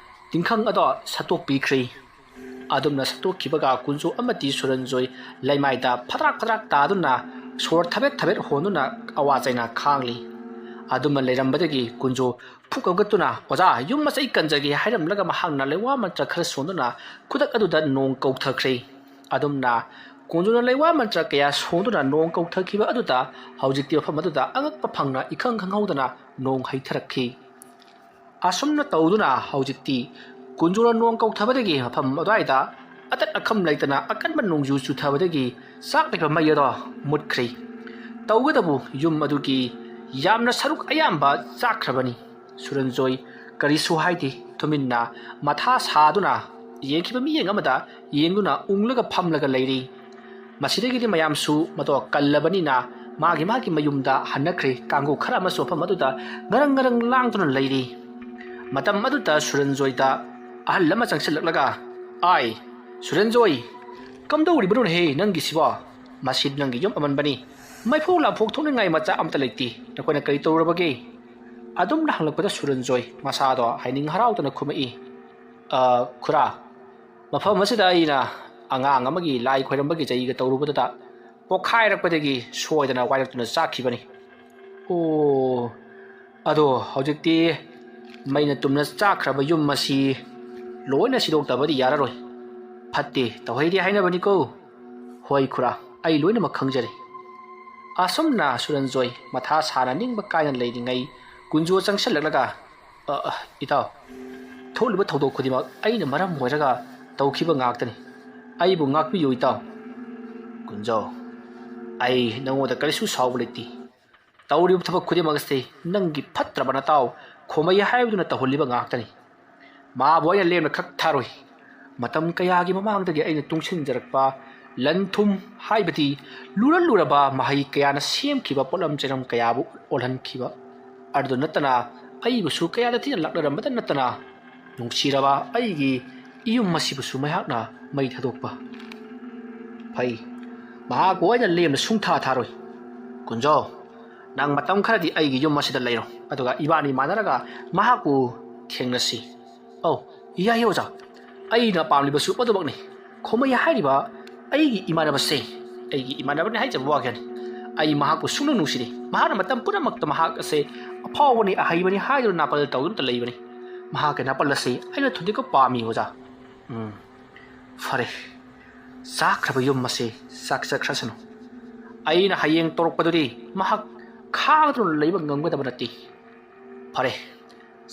ꯇꯤꯡꯈꯪ ꯑꯗꯣ ꯁꯠꯇꯣꯛꯄꯤꯈ꯭ꯔꯦ꯫ ꯑꯗꯨꯝꯅ ꯁꯠꯇꯣꯛꯈꯤꯕꯒ ꯀꯨꯟꯖꯨ ꯑꯃꯗꯤ ꯁꯨꯔꯟꯖꯣꯏ ꯂꯩꯃꯥꯏꯗ ꯐꯗ꯭ꯔꯥꯛ ꯐꯗ꯭ꯔꯥꯛ ꯇꯥꯗꯨꯅ ꯁꯣꯔ ꯊꯕꯦꯠ ꯊꯕꯦꯠ ꯍꯣꯟꯗꯨꯅ ꯑꯋꯥ ꯆꯩꯅꯥ ꯈꯥꯡꯂꯤ꯫ ꯑꯗꯨꯝꯅ ꯂꯩꯔꯝꯕꯗꯒꯤ ꯀꯨꯟꯖꯨ ꯐꯨꯛ ꯍꯧꯒꯠꯇꯨꯅ, "ꯑꯣꯖꯥ, ꯌꯨꯝ ꯃꯁꯦ ꯑꯩ ꯀꯟꯖꯒꯦ" ꯍꯥꯏꯔꯝꯂꯒ ꯃꯍꯥꯛꯅ ꯂꯩꯋꯥ ꯃꯟꯇ꯭ꯔ ꯈꯔ ꯁꯣꯟꯗꯨꯅ ꯈꯨꯗꯛ ꯑꯗꯨꯗ ꯅꯣꯡ ꯀꯧꯊꯈ꯭ꯔꯦ꯫ ꯑꯗꯨꯝꯅ ꯀꯨꯟꯖꯨꯅ ꯂꯩꯋꯥ ꯃꯟꯇ꯭ꯔ ꯀꯌꯥ ꯁꯣꯟꯗꯨꯅ ꯅꯣꯡ ꯀꯧꯊꯈꯤꯕ ꯑꯗꯨꯗ ꯍꯧꯖꯤꯛꯇꯤ ꯃꯐꯝ ꯑꯗꯨꯗ ꯑꯉꯛꯄ ꯐꯪꯅ ꯏꯈꯪ ꯈꯪꯍꯧꯗꯅ ꯅꯣꯡ ꯍꯩꯊꯔꯛꯈꯤ꯫ ꯑꯁꯨꯝꯅ ꯇꯧꯗꯨꯅ ꯍꯧꯖꯤꯛꯇꯤ ꯀꯨꯟꯖꯨꯅ ꯅꯣꯡ ꯀꯧꯊꯕꯗꯒꯤ ꯃꯐꯝ ꯑꯗꯨꯋꯥꯏꯗ ꯑꯇꯠ ꯑꯈꯝ ꯂꯩꯇꯅ ꯑꯀꯟꯕ ꯅꯣꯡꯖꯨ ꯆꯨꯊꯕꯗꯒꯤ ꯆꯥꯛꯂꯤꯕ ꯃꯩ ꯑꯗꯣ ꯃꯨꯠꯈ꯭ꯔꯦ꯫ ꯇꯧꯒꯗꯕꯨ ꯌꯨꯝ ꯑꯗꯨꯒꯤ ꯌꯥꯝꯅ ꯁꯔꯨꯛ ꯑꯌꯥꯝꯕ ꯆꯥꯛꯈ꯭ꯔꯕꯅꯤ꯫ ꯁꯨꯔꯟꯖꯣꯏ ꯀꯔꯤꯁꯨ ꯍꯥꯏꯗꯦ꯫ ꯇꯨꯃꯤꯟꯅ ꯃꯊꯥ ꯁꯥꯗꯨꯅ ꯌꯦꯡꯈꯤꯕ ꯃꯤꯠꯌꯦꯡ ꯑꯃꯗ ꯌꯦꯡꯗꯨꯅ ꯎꯪꯂꯒ ꯐꯝꯂꯒ ꯂꯩꯔꯤ꯫ ꯃꯁꯤꯗꯒꯤꯗꯤ ꯃꯌꯥꯝꯁꯨ ꯃꯗꯣ ꯀꯜꯂꯕꯅꯤꯅ ꯃꯥꯒꯤ ꯃꯥꯒꯤ ꯃꯌꯨꯝꯗ ꯍꯟꯅꯈ꯭ꯔꯦ꯫ ꯀꯥꯡꯕꯨ ꯈꯔ ꯑꯃꯁꯨ ꯃꯐꯝ ꯑꯗꯨꯗ ꯉꯔꯪ ꯉꯔꯪ ꯂꯥꯡꯗꯨꯅ ꯂꯩꯔꯤ꯫ ꯃꯇꯝ ꯑꯗꯨꯗ ꯁꯨꯔꯟꯖꯣꯏꯗ ꯑꯍꯜ ꯑꯃ ꯆꯪꯁꯤꯜꯂꯛꯂꯒ, "ꯑꯥꯏ, ꯁꯨꯔꯟꯖꯣꯏ, ꯀꯝꯗꯧꯔꯤꯕꯅꯣꯅꯦꯍꯦ ꯅꯪꯒꯤꯁꯤꯕꯣ? ꯃꯁꯤ ꯅꯪꯒꯤ ꯌꯨꯝ ꯑꯃꯟꯕꯅꯤ꯫ ꯃꯩꯐꯨ ꯂꯥꯝꯐꯣꯛ ꯊꯣꯛꯅꯤꯡꯉꯥꯏ ꯃꯆꯥꯛ ꯑꯃꯠꯇ ꯂꯩꯇꯦ꯫ ꯅꯈꯣꯏꯅ ꯀꯔꯤ ꯇꯧꯔꯨꯔꯕꯒꯦ?" ꯑꯗꯨꯝꯅ ꯍꯪꯂꯛꯄꯗ ꯁꯨꯔꯟꯖꯣꯏ ꯃꯁꯥꯗꯣ ꯍꯥꯏꯅꯤꯡ ꯍꯔꯥꯎꯗꯅ ꯈꯨꯝꯃꯛꯏ, "ꯑ, ꯈꯨꯔꯥ, ꯃꯐꯝ ꯑꯁꯤꯗ ꯑꯩꯅ ꯑꯉꯥꯡ ꯑꯃꯒꯤ ꯂꯥꯏ ꯈꯣꯏꯔꯝꯕꯒꯤ ꯆꯩꯒ ꯇꯧꯔꯨꯕꯗꯨꯗ ꯄꯣꯛꯈꯥꯏꯔꯛꯄꯗꯒꯤ ꯁꯣꯏꯗꯅ ꯋꯥꯏꯔꯛꯇꯨꯅ ꯆꯥꯛꯈꯤꯕꯅꯤ꯫" "ꯑꯣ, ꯑꯗꯣ ꯍꯧꯖꯤꯛꯇꯤ ꯃꯩꯅ ꯇꯨꯝꯅ ꯆꯥꯛꯈ꯭ꯔꯕ ꯌꯨꯝ ꯑꯁꯤ ꯂꯣꯏꯅ ꯁꯤꯗꯣꯛꯇꯕꯗꯤ ꯌꯥꯔꯔꯣꯏ꯫ ꯐꯠꯇꯦ ꯇꯧꯍꯩꯗꯦ ꯍꯥꯏꯅꯕꯅꯤꯀꯣ꯫" "ꯍꯣꯏ ꯈꯨꯔꯥ, ꯑꯩ ꯂꯣꯏꯅꯃꯛ ꯈꯪꯖꯔꯦ꯫" ꯑꯁꯨꯝꯅ ꯁꯨꯔꯟꯖꯣꯏ ꯃꯊꯥ ꯁꯥꯅ ꯅꯤꯡꯕ ꯀꯥꯏꯅ ꯂꯩꯔꯤꯉꯩ ꯀꯨꯟꯖꯣ ꯆꯪꯁꯤꯜꯂꯛꯂꯒ, "ꯑ, ꯑ, ꯏꯇꯥꯎ, ꯊꯣꯛꯂꯤꯕ ꯊꯧꯗꯣꯛ ꯈꯨꯗꯤꯡꯃꯛ ꯑꯩꯅ ꯃꯔꯝ ꯑꯣꯏꯔꯒ ꯇꯧꯈꯤꯕ ꯉꯥꯛꯇꯅꯤ꯫ ꯑꯩꯕꯨ ꯉꯥꯛꯄꯤꯌꯨ ꯏꯇꯥꯎ꯫" "ꯀꯨꯟꯖꯣ, ꯑꯩ ꯅꯉꯣꯟꯗ ꯀꯔꯤꯁꯨ ꯁꯥꯎꯕ ꯂꯩꯇꯦ꯫ ꯇꯧꯔꯤꯕ ꯊꯕꯛ ꯈꯨꯗꯤꯡꯃꯛ ꯑꯁꯤ ꯅꯪꯒꯤ ꯐꯠꯇ꯭ꯔꯕ ꯅꯇꯥꯎ ꯈꯣꯃꯩ ꯍꯥꯏꯕꯗꯨꯅ ꯇꯧꯍꯜꯂꯤꯕ ꯉꯥꯛꯇꯅꯤ꯫ ꯃꯥꯕꯨ ꯑꯩꯅ ꯂꯦꯝꯅ ꯈꯛ ꯊꯥꯔꯣꯏ꯫ ꯃꯇꯝ ꯀꯌꯥꯒꯤ ꯃꯃꯥꯡꯗꯒꯤ ꯑꯩꯅ ꯇꯨꯡꯁꯤꯟꯖꯔꯛꯄ ꯂꯟ ꯊꯨꯝ ꯍꯥꯏꯕꯗꯤ ꯂꯨꯔ ꯂꯨꯔꯕ ꯃꯍꯩ ꯀꯌꯥꯅ ꯁꯦꯝꯈꯤꯕ ꯄꯣꯠꯂꯝ ꯆꯩꯔꯝ ꯀꯌꯥꯕꯨ ꯑꯣꯜꯍꯟꯈꯤꯕ꯫ ꯑꯗꯨꯗ ꯅꯠꯇꯅ ꯑꯩꯕꯨꯁꯨ ꯀꯌꯥꯗ ꯊꯤꯅ ꯂꯥꯛꯅꯔꯝꯕꯗ ꯅꯠꯇꯅ ꯅꯨꯡꯁꯤꯔꯕ ꯑꯩꯒꯤ ꯏꯌꯨꯝ ꯑꯁꯤꯕꯨꯁꯨ ꯃꯍꯥꯛꯅ ꯃꯩ ꯊꯥꯗꯣꯛꯄ꯫ ꯐꯩ, ꯃꯍꯥꯛꯄꯨ ꯑꯩꯅ ꯂꯦꯝꯅ ꯁꯨꯡꯊꯥ ꯊꯥꯔꯣꯏ꯫ ꯀꯨꯟꯖꯣ, ꯅꯪ ꯃꯇꯝ ꯈꯔꯗꯤ ꯑꯩꯒꯤ ꯌꯨꯝ ꯑꯁꯤꯗ ꯂꯩꯔꯣ, ꯑꯗꯨꯒ ꯏꯕꯥꯅꯤ ꯃꯥꯟꯅꯔꯒ ꯃꯍꯥꯛꯄꯨ ꯊꯦꯡꯅꯁꯤ꯫ ꯑꯧ, ꯌꯥꯏꯌꯦ ꯑꯣꯖꯥ, ꯑꯩꯅ ꯄꯥꯝꯂꯤꯕꯁꯨ ꯑꯗꯨꯃꯛꯅꯤ꯫ ꯈꯣꯃꯩ ꯍꯥꯏꯔꯤꯕ ꯑꯩꯒꯤ ꯏꯃꯥꯟꯅꯕꯁꯦ, ꯑꯩꯒꯤ ꯏꯃꯥꯟꯅꯕꯅꯤ ꯍꯥꯏꯖꯕ ꯋꯥꯒꯅꯤ꯫ ꯑꯩ ꯃꯍꯥꯛꯄꯨ ꯁꯨꯡꯅꯨꯡ ꯅꯨꯡꯁꯤꯗꯦ꯫ ꯃꯍꯥꯛꯅ ꯃꯇꯝ ꯄꯨꯝꯅꯃꯛꯇ ꯃꯍꯥꯛ ꯑꯁꯦ ꯑꯐꯥꯎꯕꯅꯤ, ꯑꯍꯩꯕꯅꯤ ꯍꯥꯏꯗꯨꯅ ꯅꯥꯄꯜ ꯇꯧꯗꯨꯅꯇ ꯂꯩꯕꯅꯤ꯫ ꯃꯍꯥꯛꯀꯤ ꯅꯥꯄꯜ ꯑꯁꯤ ꯑꯩꯅ ꯊꯨꯗꯦꯛꯄ ꯄꯥꯝꯃꯤ ꯑꯣꯖꯥ꯫ ꯎꯝ, ꯐꯔꯦ, ꯆꯥꯛꯈ꯭ꯔꯕ ꯌꯨꯝ ꯑꯁꯤ ꯆꯥꯛꯆꯈ꯭ꯔꯁꯅꯨ꯫ ꯑꯩꯅ ꯍꯌꯦꯡ ꯇꯧꯔꯛꯄꯗꯨꯗꯤ ꯃꯍꯥꯛ ꯈꯥꯡꯗꯨꯅ ꯂꯩꯕ ꯉꯝꯒꯗꯕ ꯅꯠꯇꯦ꯫ ꯐꯔꯦ,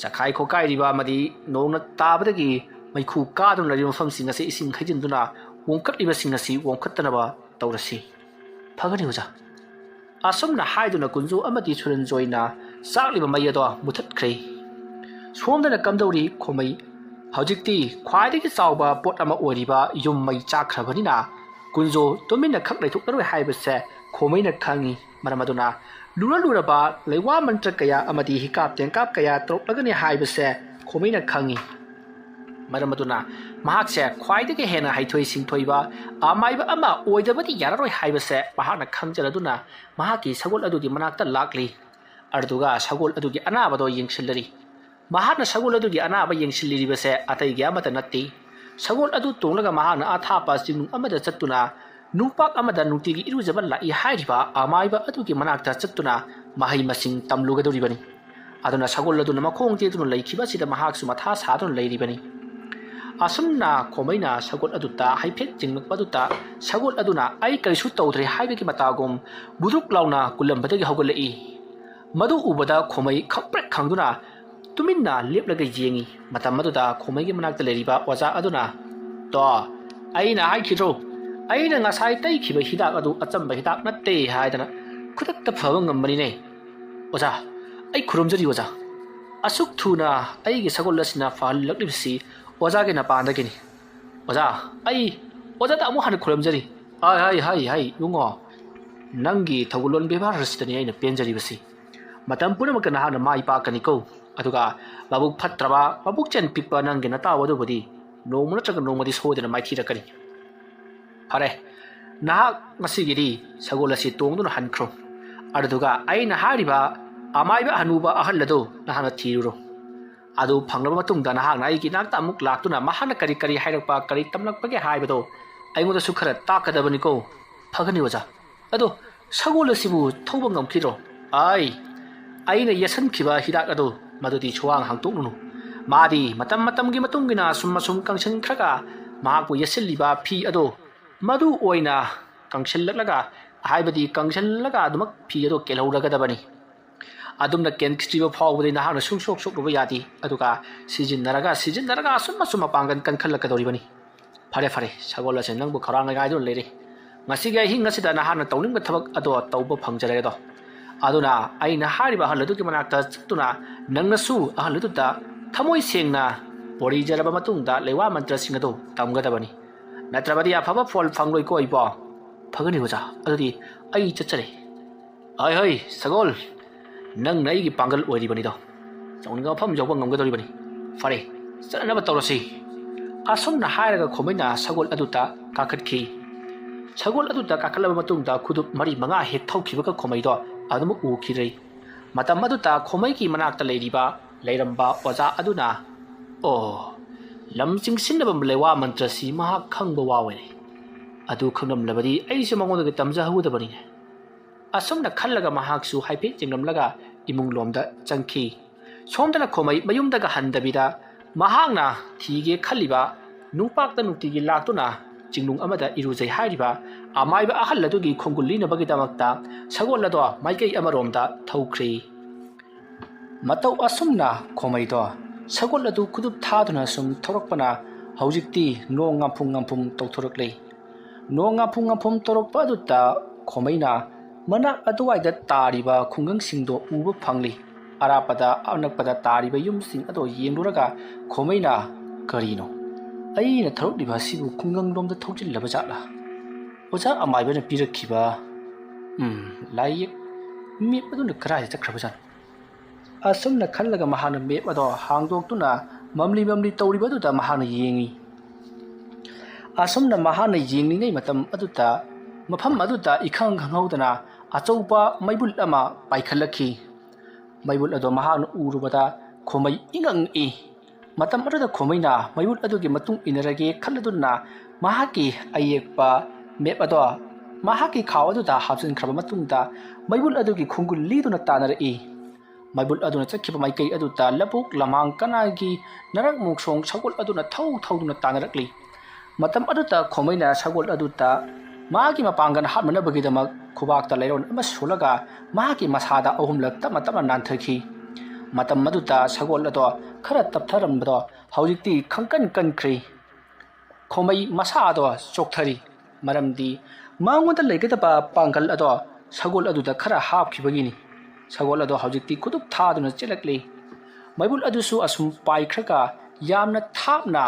ꯆꯈꯥꯏ ꯈꯣꯠꯀꯥꯏꯔꯤꯕ ꯑꯃꯗꯤ ꯅꯣꯡꯅ ꯇꯥꯕꯗꯒꯤ ꯃꯩꯈꯨ ꯀꯥꯗꯨꯅ ꯂꯩꯔꯤꯕ ꯃꯐꯝꯁꯤꯡ ꯑꯁꯤ ꯏꯁꯤꯡ ꯍꯩꯖꯤꯟꯗꯨꯅ ꯋꯣꯡꯈꯠꯂꯤꯕꯁꯤꯡ ꯑꯁꯤ ꯋꯣꯡꯈꯠꯇꯅꯕ ꯇꯧꯔꯁꯤ꯫ ꯐꯒꯅꯤ ꯑꯣꯖꯥ꯫" ꯑꯁꯨꯝꯅ ꯍꯥꯏꯗꯨꯅ ꯀꯨꯟꯖꯨ ꯑꯃꯗꯤ ꯁꯨꯔꯟꯖꯣꯏꯅ ꯆꯥꯛꯂꯤꯕ ꯃꯩ ꯑꯗꯣ ꯃꯨꯊꯠꯈ꯭ꯔꯦ꯫ ꯁꯣꯝꯗꯅ ꯀꯝꯗꯧꯔꯤ ꯈꯣꯃꯩ? ꯍꯧꯖꯤꯛꯇꯤ ꯈ꯭ꯋꯥꯏꯗꯒꯤ ꯆꯥꯎꯕ ꯄꯣꯠ ꯑꯃ ꯑꯣꯏꯔꯤꯕ ꯌꯨꯝ ꯃꯩ ꯆꯥꯛꯈ꯭ꯔꯕꯅꯤꯅ ꯀꯨꯟꯖꯣ ꯇꯨꯃꯤꯟꯅ ꯈꯛ ꯂꯩꯊꯣꯛꯂꯔꯣꯏ ꯍꯥꯏꯕꯁꯦ ꯈꯣꯃꯩꯅ ꯈꯪꯏ꯫ ꯃꯔꯝ ꯑꯗꯨꯅ ꯂꯨꯔ ꯂꯨꯔꯕ ꯂꯩꯋꯥ ꯃꯟꯇ꯭ꯔ ꯀꯌꯥ ꯑꯃꯗꯤ ꯍꯤꯀꯥꯞ ꯇꯦꯡꯀꯥꯞ ꯀꯌꯥ ꯇꯧꯔꯛꯂꯒꯅꯤ ꯍꯥꯏꯕꯁꯦ ꯈꯣꯃꯩꯅ ꯈꯪꯏ꯫ ꯃꯔꯝ ꯑꯗꯨꯅ ꯃꯍꯥꯛꯁꯦ ꯈ꯭ꯋꯥꯏꯗꯒꯤ ꯍꯦꯟꯅ ꯍꯩꯊꯣꯏ ꯁꯤꯡꯊꯣꯏꯕ ꯑꯃꯥꯏꯕ ꯑꯃ ꯑꯣꯏꯗꯕꯗꯤ ꯌꯥꯔꯔꯣꯏ ꯍꯥꯏꯕꯁꯦ ꯃꯍꯥꯛꯅ ꯈꯪꯖꯔꯗꯨꯅ ꯃꯍꯥꯛꯀꯤ ꯁꯒꯣꯜ ꯑꯗꯨꯒꯤ ꯃꯅꯥꯛꯇ ꯂꯥꯛꯂꯤ꯫ ꯑꯗꯨꯒ ꯁꯒꯣꯜ ꯑꯗꯨꯒꯤ ꯑꯅꯥꯕꯗꯣ ꯌꯦꯡꯁꯤꯜꯂꯔꯤ꯫ ꯃꯍꯥꯛꯅ ꯁꯒꯣꯜ ꯑꯗꯨꯒꯤ ꯑꯅꯥꯕ ꯌꯦꯡꯁꯤꯜꯂꯤꯕꯁꯦ ꯑꯇꯩꯒꯤ ꯑꯃꯠꯇ ꯅꯠꯇꯦ꯫ ꯁꯒꯣꯜ ꯑꯗꯨ ꯇꯣꯡꯂꯒ ꯃꯍꯥꯛꯅ ꯑꯊꯥꯞꯄ ꯆꯤꯡꯅꯨꯡ ꯑꯃꯗ ꯆꯠꯇꯨꯅ ꯅꯨꯡꯄꯥꯛ ꯑꯃꯗ ꯅꯨꯡꯇꯤꯒꯤ ꯏꯔꯨꯖꯕ ꯂꯥꯛꯏ ꯍꯥꯏꯔꯤꯕ ꯑꯃꯥꯏꯕ ꯑꯗꯨꯒꯤ ꯃꯅꯥꯛꯇ ꯆꯠꯇꯨꯅ ꯃꯍꯩ ꯃꯁꯤꯡ ꯇꯝꯂꯨꯒꯗꯧꯔꯤꯕꯅꯤ꯫ ꯑꯗꯨꯅ ꯁꯒꯣꯜ ꯑꯗꯨꯅ ꯃꯈꯣꯡ ꯇꯦꯛꯇꯨꯅ ꯂꯩꯈꯤꯕ ꯑꯁꯤꯗ ꯃꯍꯥꯛꯁꯨ ꯃꯊꯥ ꯁꯥꯗꯨꯅ ꯂꯩꯔꯤꯕꯅꯤ꯫ ꯑꯁꯨꯝꯅ ꯈꯣꯃꯩꯅ ꯁꯒꯣꯜ ꯑꯗꯨꯗ ꯍꯥꯏꯐꯦꯠ ꯆꯤꯡꯂꯛꯄꯗꯨꯗ ꯁꯒꯣꯜ ꯑꯗꯨꯅ "ꯑꯩ ꯀꯔꯤꯁꯨ ꯇꯧꯗ꯭ꯔꯦ" ꯍꯥꯏꯕꯒꯤ ꯃꯇꯥꯒꯨꯝ ꯕꯨꯗ꯭ꯔꯨꯛ ꯂꯥꯎꯅ ꯀꯨꯜꯂꯝꯕꯗꯒꯤ ꯍꯧꯒꯠꯂꯛꯏ꯫ ꯃꯗꯨ ꯎꯕꯗ ꯈꯣꯃꯩ ꯈꯪꯄ꯭ꯔꯦꯛ ꯈꯪꯗꯨꯅ ꯇꯨꯃꯤꯟꯅ ꯂꯦꯞꯂꯒ ꯌꯦꯡꯏ꯫ ꯃꯇꯝ ꯑꯗꯨꯗ ꯈꯣꯃꯩꯒꯤ ꯃꯅꯥꯛꯇ ꯂꯩꯔꯤꯕ ꯑꯣꯖꯥ ꯑꯗꯨꯅ, "ꯇꯣ, ꯑꯩꯅ ꯍꯥꯏꯈꯤꯗ꯭ꯔꯣ, ꯑꯩꯅ ꯉꯁꯥꯏ ꯇꯩꯈꯤꯕ ꯍꯤꯗꯥꯛ ꯑꯗꯨ ꯑꯆꯝꯕ ꯍꯤꯗꯥꯛ ꯅꯠꯇꯦ ꯍꯥꯏꯗꯅ ꯈꯨꯗꯛꯇ ꯐꯕ ꯉꯝꯕꯅꯤꯅꯦ꯫ ꯑꯣꯖꯥ, ꯑꯩ ꯈꯨꯔꯨꯝꯖꯔꯤ ꯑꯣꯖꯥ꯫ ꯑꯁꯨꯛ ꯊꯨꯅ ꯑꯩꯒꯤ ꯁꯒꯣꯜ ꯑꯁꯤꯅ ꯐꯍꯜꯂꯛꯂꯤꯕꯁꯤ ꯑꯣꯖꯥꯒꯤ ꯅꯄꯥꯟꯗꯒꯤꯅꯤ꯫ ꯑꯣꯖꯥ, ꯑꯩ ꯑꯣꯖꯥꯗ ꯑꯃꯨꯛ ꯍꯟꯅ ꯈꯨꯔꯨꯝꯖꯔꯤ꯫ ꯍꯥꯏ, ꯍꯥꯏ, ꯍꯥꯏ, ꯍꯥꯏ, ꯏꯕꯨꯡꯉꯣ, ꯅꯪꯒꯤ ꯊꯧꯒꯜꯂꯣꯟ ꯕꯦꯕꯥꯔ ꯑꯁꯤꯗꯅꯤ ꯑꯩꯅ ꯄꯦꯟꯖꯔꯤꯕꯁꯤ꯫ ꯃꯇꯝ ꯄꯨꯝꯅꯃꯛꯇ ꯅꯍꯥꯛꯅ ꯃꯥꯏ ꯄꯥꯛꯀꯅꯤꯀꯣ꯫ ꯑꯗꯨꯒ ꯃꯕꯨꯛ ꯐꯠꯇ꯭ꯔꯕ, ꯃꯕꯨꯛꯆꯦꯜ ꯄꯤꯛꯄ ꯅꯪꯒꯤ ꯅꯇꯥꯎ ꯑꯗꯨꯕꯨꯗꯤ ꯅꯣꯡꯃ ꯅꯠꯇ꯭ꯔꯒ ꯅꯣꯡꯃꯗꯤ ꯁꯣꯏꯗꯅ ꯃꯥꯏꯊꯤꯔꯛꯀꯅꯤ꯫ ꯐꯔꯦ, ꯅꯍꯥꯛ ꯉꯁꯤꯒꯤꯗꯤ ꯁꯒꯣꯜ ꯑꯁꯤ ꯇꯣꯡꯗꯨꯅ ꯍꯟꯈ꯭ꯔꯣ꯫ ꯑꯗꯨꯗꯨꯒ ꯑꯩꯅ ꯍꯥꯏꯔꯤꯕ ꯑꯃꯥꯏꯕ ꯍꯅꯨꯕ ꯑꯍꯜ ꯑꯗꯨ ꯅꯍꯥꯛꯅ ꯊꯤꯔꯨꯔꯣ꯫ ꯑꯗꯨ ꯐꯪꯂꯕ ꯃꯇꯨꯡꯗ ꯅꯍꯥꯛꯅ ꯑꯩꯒꯤ ꯏꯅꯥꯛꯇ ꯑꯃꯨꯛ ꯂꯥꯛꯇꯨꯅ ꯃꯍꯥꯛꯅ ꯀꯔꯤ ꯀꯔꯤ ꯍꯥꯏꯔꯛꯄ, ꯀꯔꯤ ꯇꯝꯂꯛꯄꯒꯦ ꯍꯥꯏꯕꯗꯣ ꯑꯩꯉꯣꯟꯗꯁꯨ ꯈꯔ ꯇꯥꯛꯀꯗꯕꯅꯤꯀꯣ꯫ ꯐꯒꯅꯤ ꯑꯣꯖꯥ꯫ ꯑꯗꯣ ꯁꯒꯣꯜ ꯑꯁꯤꯕꯨ ꯊꯧꯕ ꯉꯝꯈꯤꯗ꯭ꯔꯣ? ꯑꯩ, ꯑꯩꯅ ꯌꯦꯠꯁꯤꯟꯈꯤꯕ ꯍꯤꯗꯥꯛ ꯑꯗꯣ ꯃꯗꯨꯗꯤ ꯁꯨꯋꯥꯡ ꯍꯥꯡꯇꯣꯛꯂꯨꯅꯨ꯫ ꯃꯥꯗꯤ ꯃꯇꯝ ꯃꯇꯝꯒꯤ ꯃꯇꯨꯡ ꯏꯟꯅ ꯑꯁꯨꯝ ꯑꯁꯨꯝ ꯀꯪꯁꯤꯟꯈ꯭ꯔꯒ ꯃꯍꯥꯛꯄꯨ ꯌꯦꯠꯁꯤꯜꯂꯤꯕ ꯐꯤ ꯑꯗꯣ ꯃꯗꯨ ꯑꯣꯏꯅ ꯀꯪꯁꯤꯜꯂꯛꯂꯒ, ꯍꯥꯏꯕꯗꯤ ꯀꯪꯁꯤꯜꯂꯒ ꯑꯗꯨꯃꯛ ꯐꯤ ꯑꯗꯣ ꯀꯦꯜꯍꯧꯔꯒꯗꯕꯅꯤ꯫ ꯑꯗꯨꯝꯅ ꯀꯦꯟꯈꯤꯗ꯭ꯔꯤꯕ ꯐꯥꯎꯕꯗꯤ ꯅꯍꯥꯛꯅ ꯁꯨꯡꯁꯣꯛ ꯁꯣꯛꯂꯨꯕ ꯌꯥꯗꯦ꯫ ꯑꯗꯨꯒ ꯁꯤꯖꯤꯟꯅꯔꯒ, ꯁꯤꯖꯤꯟꯅꯔꯒ ꯑꯁꯨꯝ ꯑꯁꯨꯝ ꯃꯄꯥꯡꯒꯜ ꯀꯟꯈꯠꯂꯛꯀꯗꯧꯔꯤꯕꯅꯤ꯫ ꯐꯔꯦ, ꯐꯔꯦ, ꯁꯒꯣꯜ ꯑꯁꯦ ꯅꯪꯕꯨ ꯈꯧꯔꯥꯡꯅ ꯉꯥꯏꯗꯨꯅ ꯂꯩꯔꯦ꯫ ꯉꯁꯤꯒꯤ ꯑꯍꯤꯡ ꯑꯁꯤꯗ ꯅꯍꯥꯛꯅ ꯇꯧꯅꯤꯡꯕ ꯊꯕꯛ ꯑꯗꯣ ꯇꯧꯕ ꯐꯪꯖꯔꯒꯦꯗꯣ꯫ ꯑꯗꯨꯅ ꯑꯩꯅ ꯍꯥꯏꯔꯤꯕ ꯑꯍꯜ ꯑꯗꯨꯒꯤ ꯃꯅꯥꯛꯇ ꯆꯠꯇꯨꯅ ꯅꯪꯅꯁꯨ ꯑꯍꯜ ꯑꯗꯨꯗ ꯊꯃꯣꯏ ꯁꯦꯡꯅ ꯄꯣꯔꯤꯖꯔꯕ ꯃꯇꯨꯡꯗ ꯂꯩꯋꯥ ꯃꯟꯇ꯭ꯔꯁꯤꯡ ꯑꯗꯨ ꯇꯝꯒꯗꯕꯅꯤ꯫ ꯅꯠꯇ꯭ꯔꯕꯗꯤ ꯑꯐꯕ ꯐꯣꯜ ꯐꯪꯂꯣꯏꯀꯣ ꯏꯕꯣ꯫ ꯐꯒꯅꯤ ꯑꯣꯖꯥ, ꯑꯗꯨꯗꯤ ꯑꯩ ꯆꯠꯆꯔꯦ꯫ ꯍꯣꯏ ꯍꯣꯏ ꯁꯒꯣꯜ, ꯅꯪꯅ ꯑꯩꯒꯤ ꯄꯥꯡꯒꯜ ꯑꯣꯏꯔꯤꯕꯅꯤꯗꯣ, ꯌꯧꯅꯤꯡꯕ ꯃꯐꯝ ꯌꯧꯕ ꯉꯝꯒꯗꯧꯔꯤꯕꯅꯤ꯫ ꯐꯔꯦ, ꯆꯠꯅꯕ ꯇꯧꯔꯁꯤ꯫ ꯑꯁꯨꯝꯅ ꯍꯥꯏꯔꯒ ꯈꯣꯃꯩꯅ ꯁꯒꯣꯜ ꯑꯗꯨꯗ ꯀꯥꯈꯠꯈꯤ꯫ ꯁꯒꯣꯜ ꯑꯗꯨꯗ ꯀꯥꯈꯠꯂꯕ ꯃꯇꯨꯡꯗ ꯈꯨꯗꯨꯞ ꯃꯔꯤ ꯃꯉꯥ ꯍꯦꯛ ꯊꯧꯈꯤꯕꯒ ꯈꯣꯃꯩꯗꯣ ꯑꯗꯨꯃꯛ ꯎꯈꯤꯗ꯭ꯔꯦ꯫ ꯃꯇꯝ ꯑꯗꯨꯗ ꯈꯣꯃꯩꯒꯤ ꯃꯅꯥꯛꯇ ꯂꯩꯔꯤꯕ, ꯂꯩꯔꯝꯕ ꯑꯣꯖꯥ ꯑꯗꯨꯅ, "ꯑꯣ, ꯂꯝ ꯆꯤꯡꯁꯤꯟꯅꯕ ꯂꯩꯋꯥ ꯃꯟꯇ꯭ꯔꯁꯤ ꯃꯍꯥꯛ ꯈꯪꯕ ꯋꯥ ꯑꯣꯏꯔꯦ꯫ ꯑꯗꯨ ꯈꯪꯂꯝꯂꯕꯗꯤ ꯑꯩꯁꯨ ꯃꯉꯣꯟꯗꯒꯤ ꯇꯝꯖꯍꯧꯒꯗꯕꯅꯤꯅꯦ"꯫ ꯑꯁꯨꯝꯅ ꯈꯜꯂꯒ ꯃꯍꯥꯛꯁꯨ ꯍꯥꯏꯐꯦꯠ ꯌꯦꯡꯂꯝꯂꯒ ꯏꯃꯨꯡꯂꯣꯝꯗ ꯆꯪꯈꯤ꯫ ꯁꯣꯝꯗꯅ ꯈꯣꯃꯩ ꯃꯌꯨꯝꯗꯒ ꯍꯟꯗꯕꯤꯗ ꯃꯍꯥꯛꯅ ꯊꯤꯒꯦ ꯈꯜꯂꯤꯕ ꯅꯨꯡꯄꯥꯛꯇ ꯅꯨꯡꯇꯤꯒꯤ ꯂꯥꯛꯇꯨꯅ ꯆꯤꯡꯅꯨꯡ ꯑꯃꯗ ꯏꯔꯨꯖꯩ ꯍꯥꯏꯔꯤꯕ ꯑꯃꯥꯏꯕ ꯑꯍꯜ ꯑꯗꯨꯒꯤ ꯈꯣꯡꯒꯨꯜ ꯂꯤꯅꯕꯒꯤꯗꯃꯛꯇ ꯁꯒꯣꯜ ꯑꯗꯣ ꯃꯥꯏꯀꯩ ꯑꯃꯔꯣꯝꯗ ꯊꯧꯈ꯭ꯔꯦ꯫ ꯃꯇꯧ ꯑꯁꯨꯝꯅ ꯈꯣꯃꯩꯗꯣ ꯁꯒꯣꯜ ꯑꯗꯨ ꯈꯨꯗꯨꯞ ꯊꯥꯗꯨꯅ ꯁꯨꯝ ꯊꯧꯔꯛꯄꯅ ꯍꯧꯖꯤꯛꯇꯤ ꯅꯣꯡ ꯉꯥꯝꯐꯨꯝ ꯉꯥꯝꯐꯨꯝ ꯇꯧꯊꯣꯔꯛꯂꯦ꯫ ꯅꯣꯡ ꯉꯥꯝꯐꯨꯝ ꯉꯥꯝꯐꯨꯝ ꯇꯧꯔꯛꯄ ꯑꯗꯨꯗ ꯈꯣꯃꯩꯅ ꯃꯅꯥꯛ ꯑꯗꯨꯋꯥꯏꯗ ꯇꯥꯔꯤꯕ ꯈꯨꯡꯒꯪꯁꯤꯡꯗꯣ ꯎꯕ ꯐꯪꯂꯤ꯫ ꯑꯔꯥꯞꯄꯗ ꯑꯅꯛꯄꯗ ꯇꯥꯔꯤꯕ ꯌꯨꯝꯁꯤꯡ ꯑꯗꯣ ꯌꯦꯡꯂꯨꯔꯒ ꯈꯣꯃꯩꯅ, "ꯀꯔꯤꯅꯣ? ꯑꯩꯅ ꯊꯧꯔꯛꯂꯤꯕ ꯑꯁꯤꯕꯨ ꯈꯨꯡꯒꯪꯂꯣꯝꯗ ꯊꯧꯖꯤꯜꯂꯕ ꯖꯥꯠꯂꯥ? ꯑꯣꯖꯥ ꯑꯃꯥꯏꯕꯅ ꯄꯤꯔꯛꯈꯤꯕ, ꯎꯝ, ꯂꯥꯏꯌꯦꯛ ꯃꯦꯞ ꯑꯗꯨꯅ ꯀꯗꯥꯏꯗ ꯆꯠꯈ꯭ꯔꯕꯖꯥꯠꯅꯣ?" ꯑꯁꯨꯝꯅ ꯈꯜꯂꯒ ꯃꯍꯥꯛꯅ ꯃꯦꯞ ꯑꯗꯣ ꯍꯥꯡꯗꯣꯛꯇꯨꯅ ꯃꯝꯂꯤ ꯃꯝꯂꯤ ꯇꯧꯔꯤꯕ ꯑꯗꯨꯗ ꯃꯍꯥꯛꯅ ꯌꯦꯡꯉꯤ꯫ ꯑꯁꯨꯝꯅ ꯃꯍꯥꯛꯅ ꯌꯦꯡꯂꯤꯉꯩ ꯃꯇꯝ ꯑꯗꯨꯗ ꯃꯐꯝ ꯑꯗꯨꯗ ꯏꯈꯪ ꯈꯪꯍꯧꯗꯅ ꯑꯆꯧꯕ ꯃꯩꯕꯨꯜ ꯑꯃ ꯄꯥꯏꯈꯠꯂꯛꯈꯤ꯫ ꯃꯩꯕꯨꯜ ꯑꯗꯣ ꯃꯍꯥꯛꯅ ꯎꯔꯨꯕꯗ ꯈꯣꯃꯩ ꯏꯉꯛ ꯉꯛꯏ꯫ ꯃꯇꯝ ꯑꯗꯨꯗ ꯈꯣꯃꯩꯅ ꯃꯩꯕꯨꯜ ꯑꯗꯨꯒꯤ ꯃꯇꯨꯡ ꯏꯟꯅꯔꯒꯦ ꯈꯜꯂꯗꯨꯅ ꯃꯍꯥꯛꯀꯤ ꯑꯌꯦꯛꯄ ꯃꯦꯞ ꯑꯗꯣ ꯃꯍꯥꯛꯀꯤ ꯈꯥꯎ ꯑꯗꯨꯗ ꯍꯥꯞꯆꯤꯟꯈ꯭ꯔꯕ ꯃꯇꯨꯡꯗ ꯃꯩꯕꯨꯜ ꯑꯗꯨꯒꯤ ꯈꯣꯡꯒꯨꯜ ꯂꯤꯗꯨꯅ ꯇꯥꯟꯅꯔꯛꯏ꯫ ꯃꯩꯕꯨꯜ ꯑꯗꯨꯅ ꯆꯠꯈꯤꯕ ꯃꯥꯏꯀꯩ ꯑꯗꯨꯗ ꯂꯧꯕꯨꯛ ꯂꯝꯍꯥꯡ ꯀꯅꯥꯒꯤ ꯅꯔꯛ ꯃꯣꯡꯁꯣꯡ ꯁꯒꯣꯜ ꯑꯗꯨꯅ ꯊꯧ ꯊꯧꯗꯨꯅ ꯇꯥꯟꯅꯔꯛꯂꯤ꯫ ꯃꯇꯝ ꯑꯗꯨꯗ ꯈꯣꯃꯩꯅ ꯁꯒꯣꯜ ꯑꯗꯨꯗ ꯃꯍꯥꯛꯀꯤ ꯃꯄꯥꯡꯒꯜ ꯍꯥꯞꯅꯅꯕꯒꯤꯗꯃꯛ ꯈꯨꯕꯥꯛꯇ ꯂꯩꯔꯣꯟ ꯑꯃ ꯁꯣꯜꯂꯒ ꯃꯍꯥꯛꯀꯤ ꯃꯁꯥꯗ ꯑꯍꯨꯝꯂꯛ ꯇꯞꯅ ꯇꯞꯅ ꯅꯥꯟꯊꯈꯤ꯫ ꯃꯇꯝ ꯑꯗꯨꯗ ꯁꯒꯣꯜ ꯑꯗꯣ ꯈꯔ ꯇꯞꯊꯔꯝꯕꯗꯣ ꯍꯧꯖꯤꯛꯇꯤ ꯈꯪꯀꯟ ꯀꯟꯈ꯭ꯔꯦ꯫ ꯈꯣꯃꯩ ꯃꯁꯥ ꯑꯗꯣ ꯆꯣꯛꯊꯔꯤ, ꯃꯔꯝꯗꯤ ꯃꯉꯣꯟꯗ ꯂꯩꯒꯗꯕ ꯄꯥꯡꯒꯜ ꯑꯗꯣ ꯁꯒꯣꯜ ꯑꯗꯨꯗ ꯈꯔ ꯍꯥꯞꯈꯤꯕꯒꯤꯅꯤ꯫ ꯁꯒꯣꯜ ꯑꯗꯣ ꯍꯧꯖꯤꯛꯇꯤ ꯈꯨꯗꯨꯞ ꯊꯥꯗꯨꯅ ꯆꯦꯜꯂꯛꯂꯤ꯫ ꯃꯩꯕꯨꯜ ꯑꯗꯨꯁꯨ ꯑꯁꯨꯝ ꯄꯥꯏꯈ꯭ꯔꯒ ꯌꯥꯝꯅ ꯊꯥꯞꯅ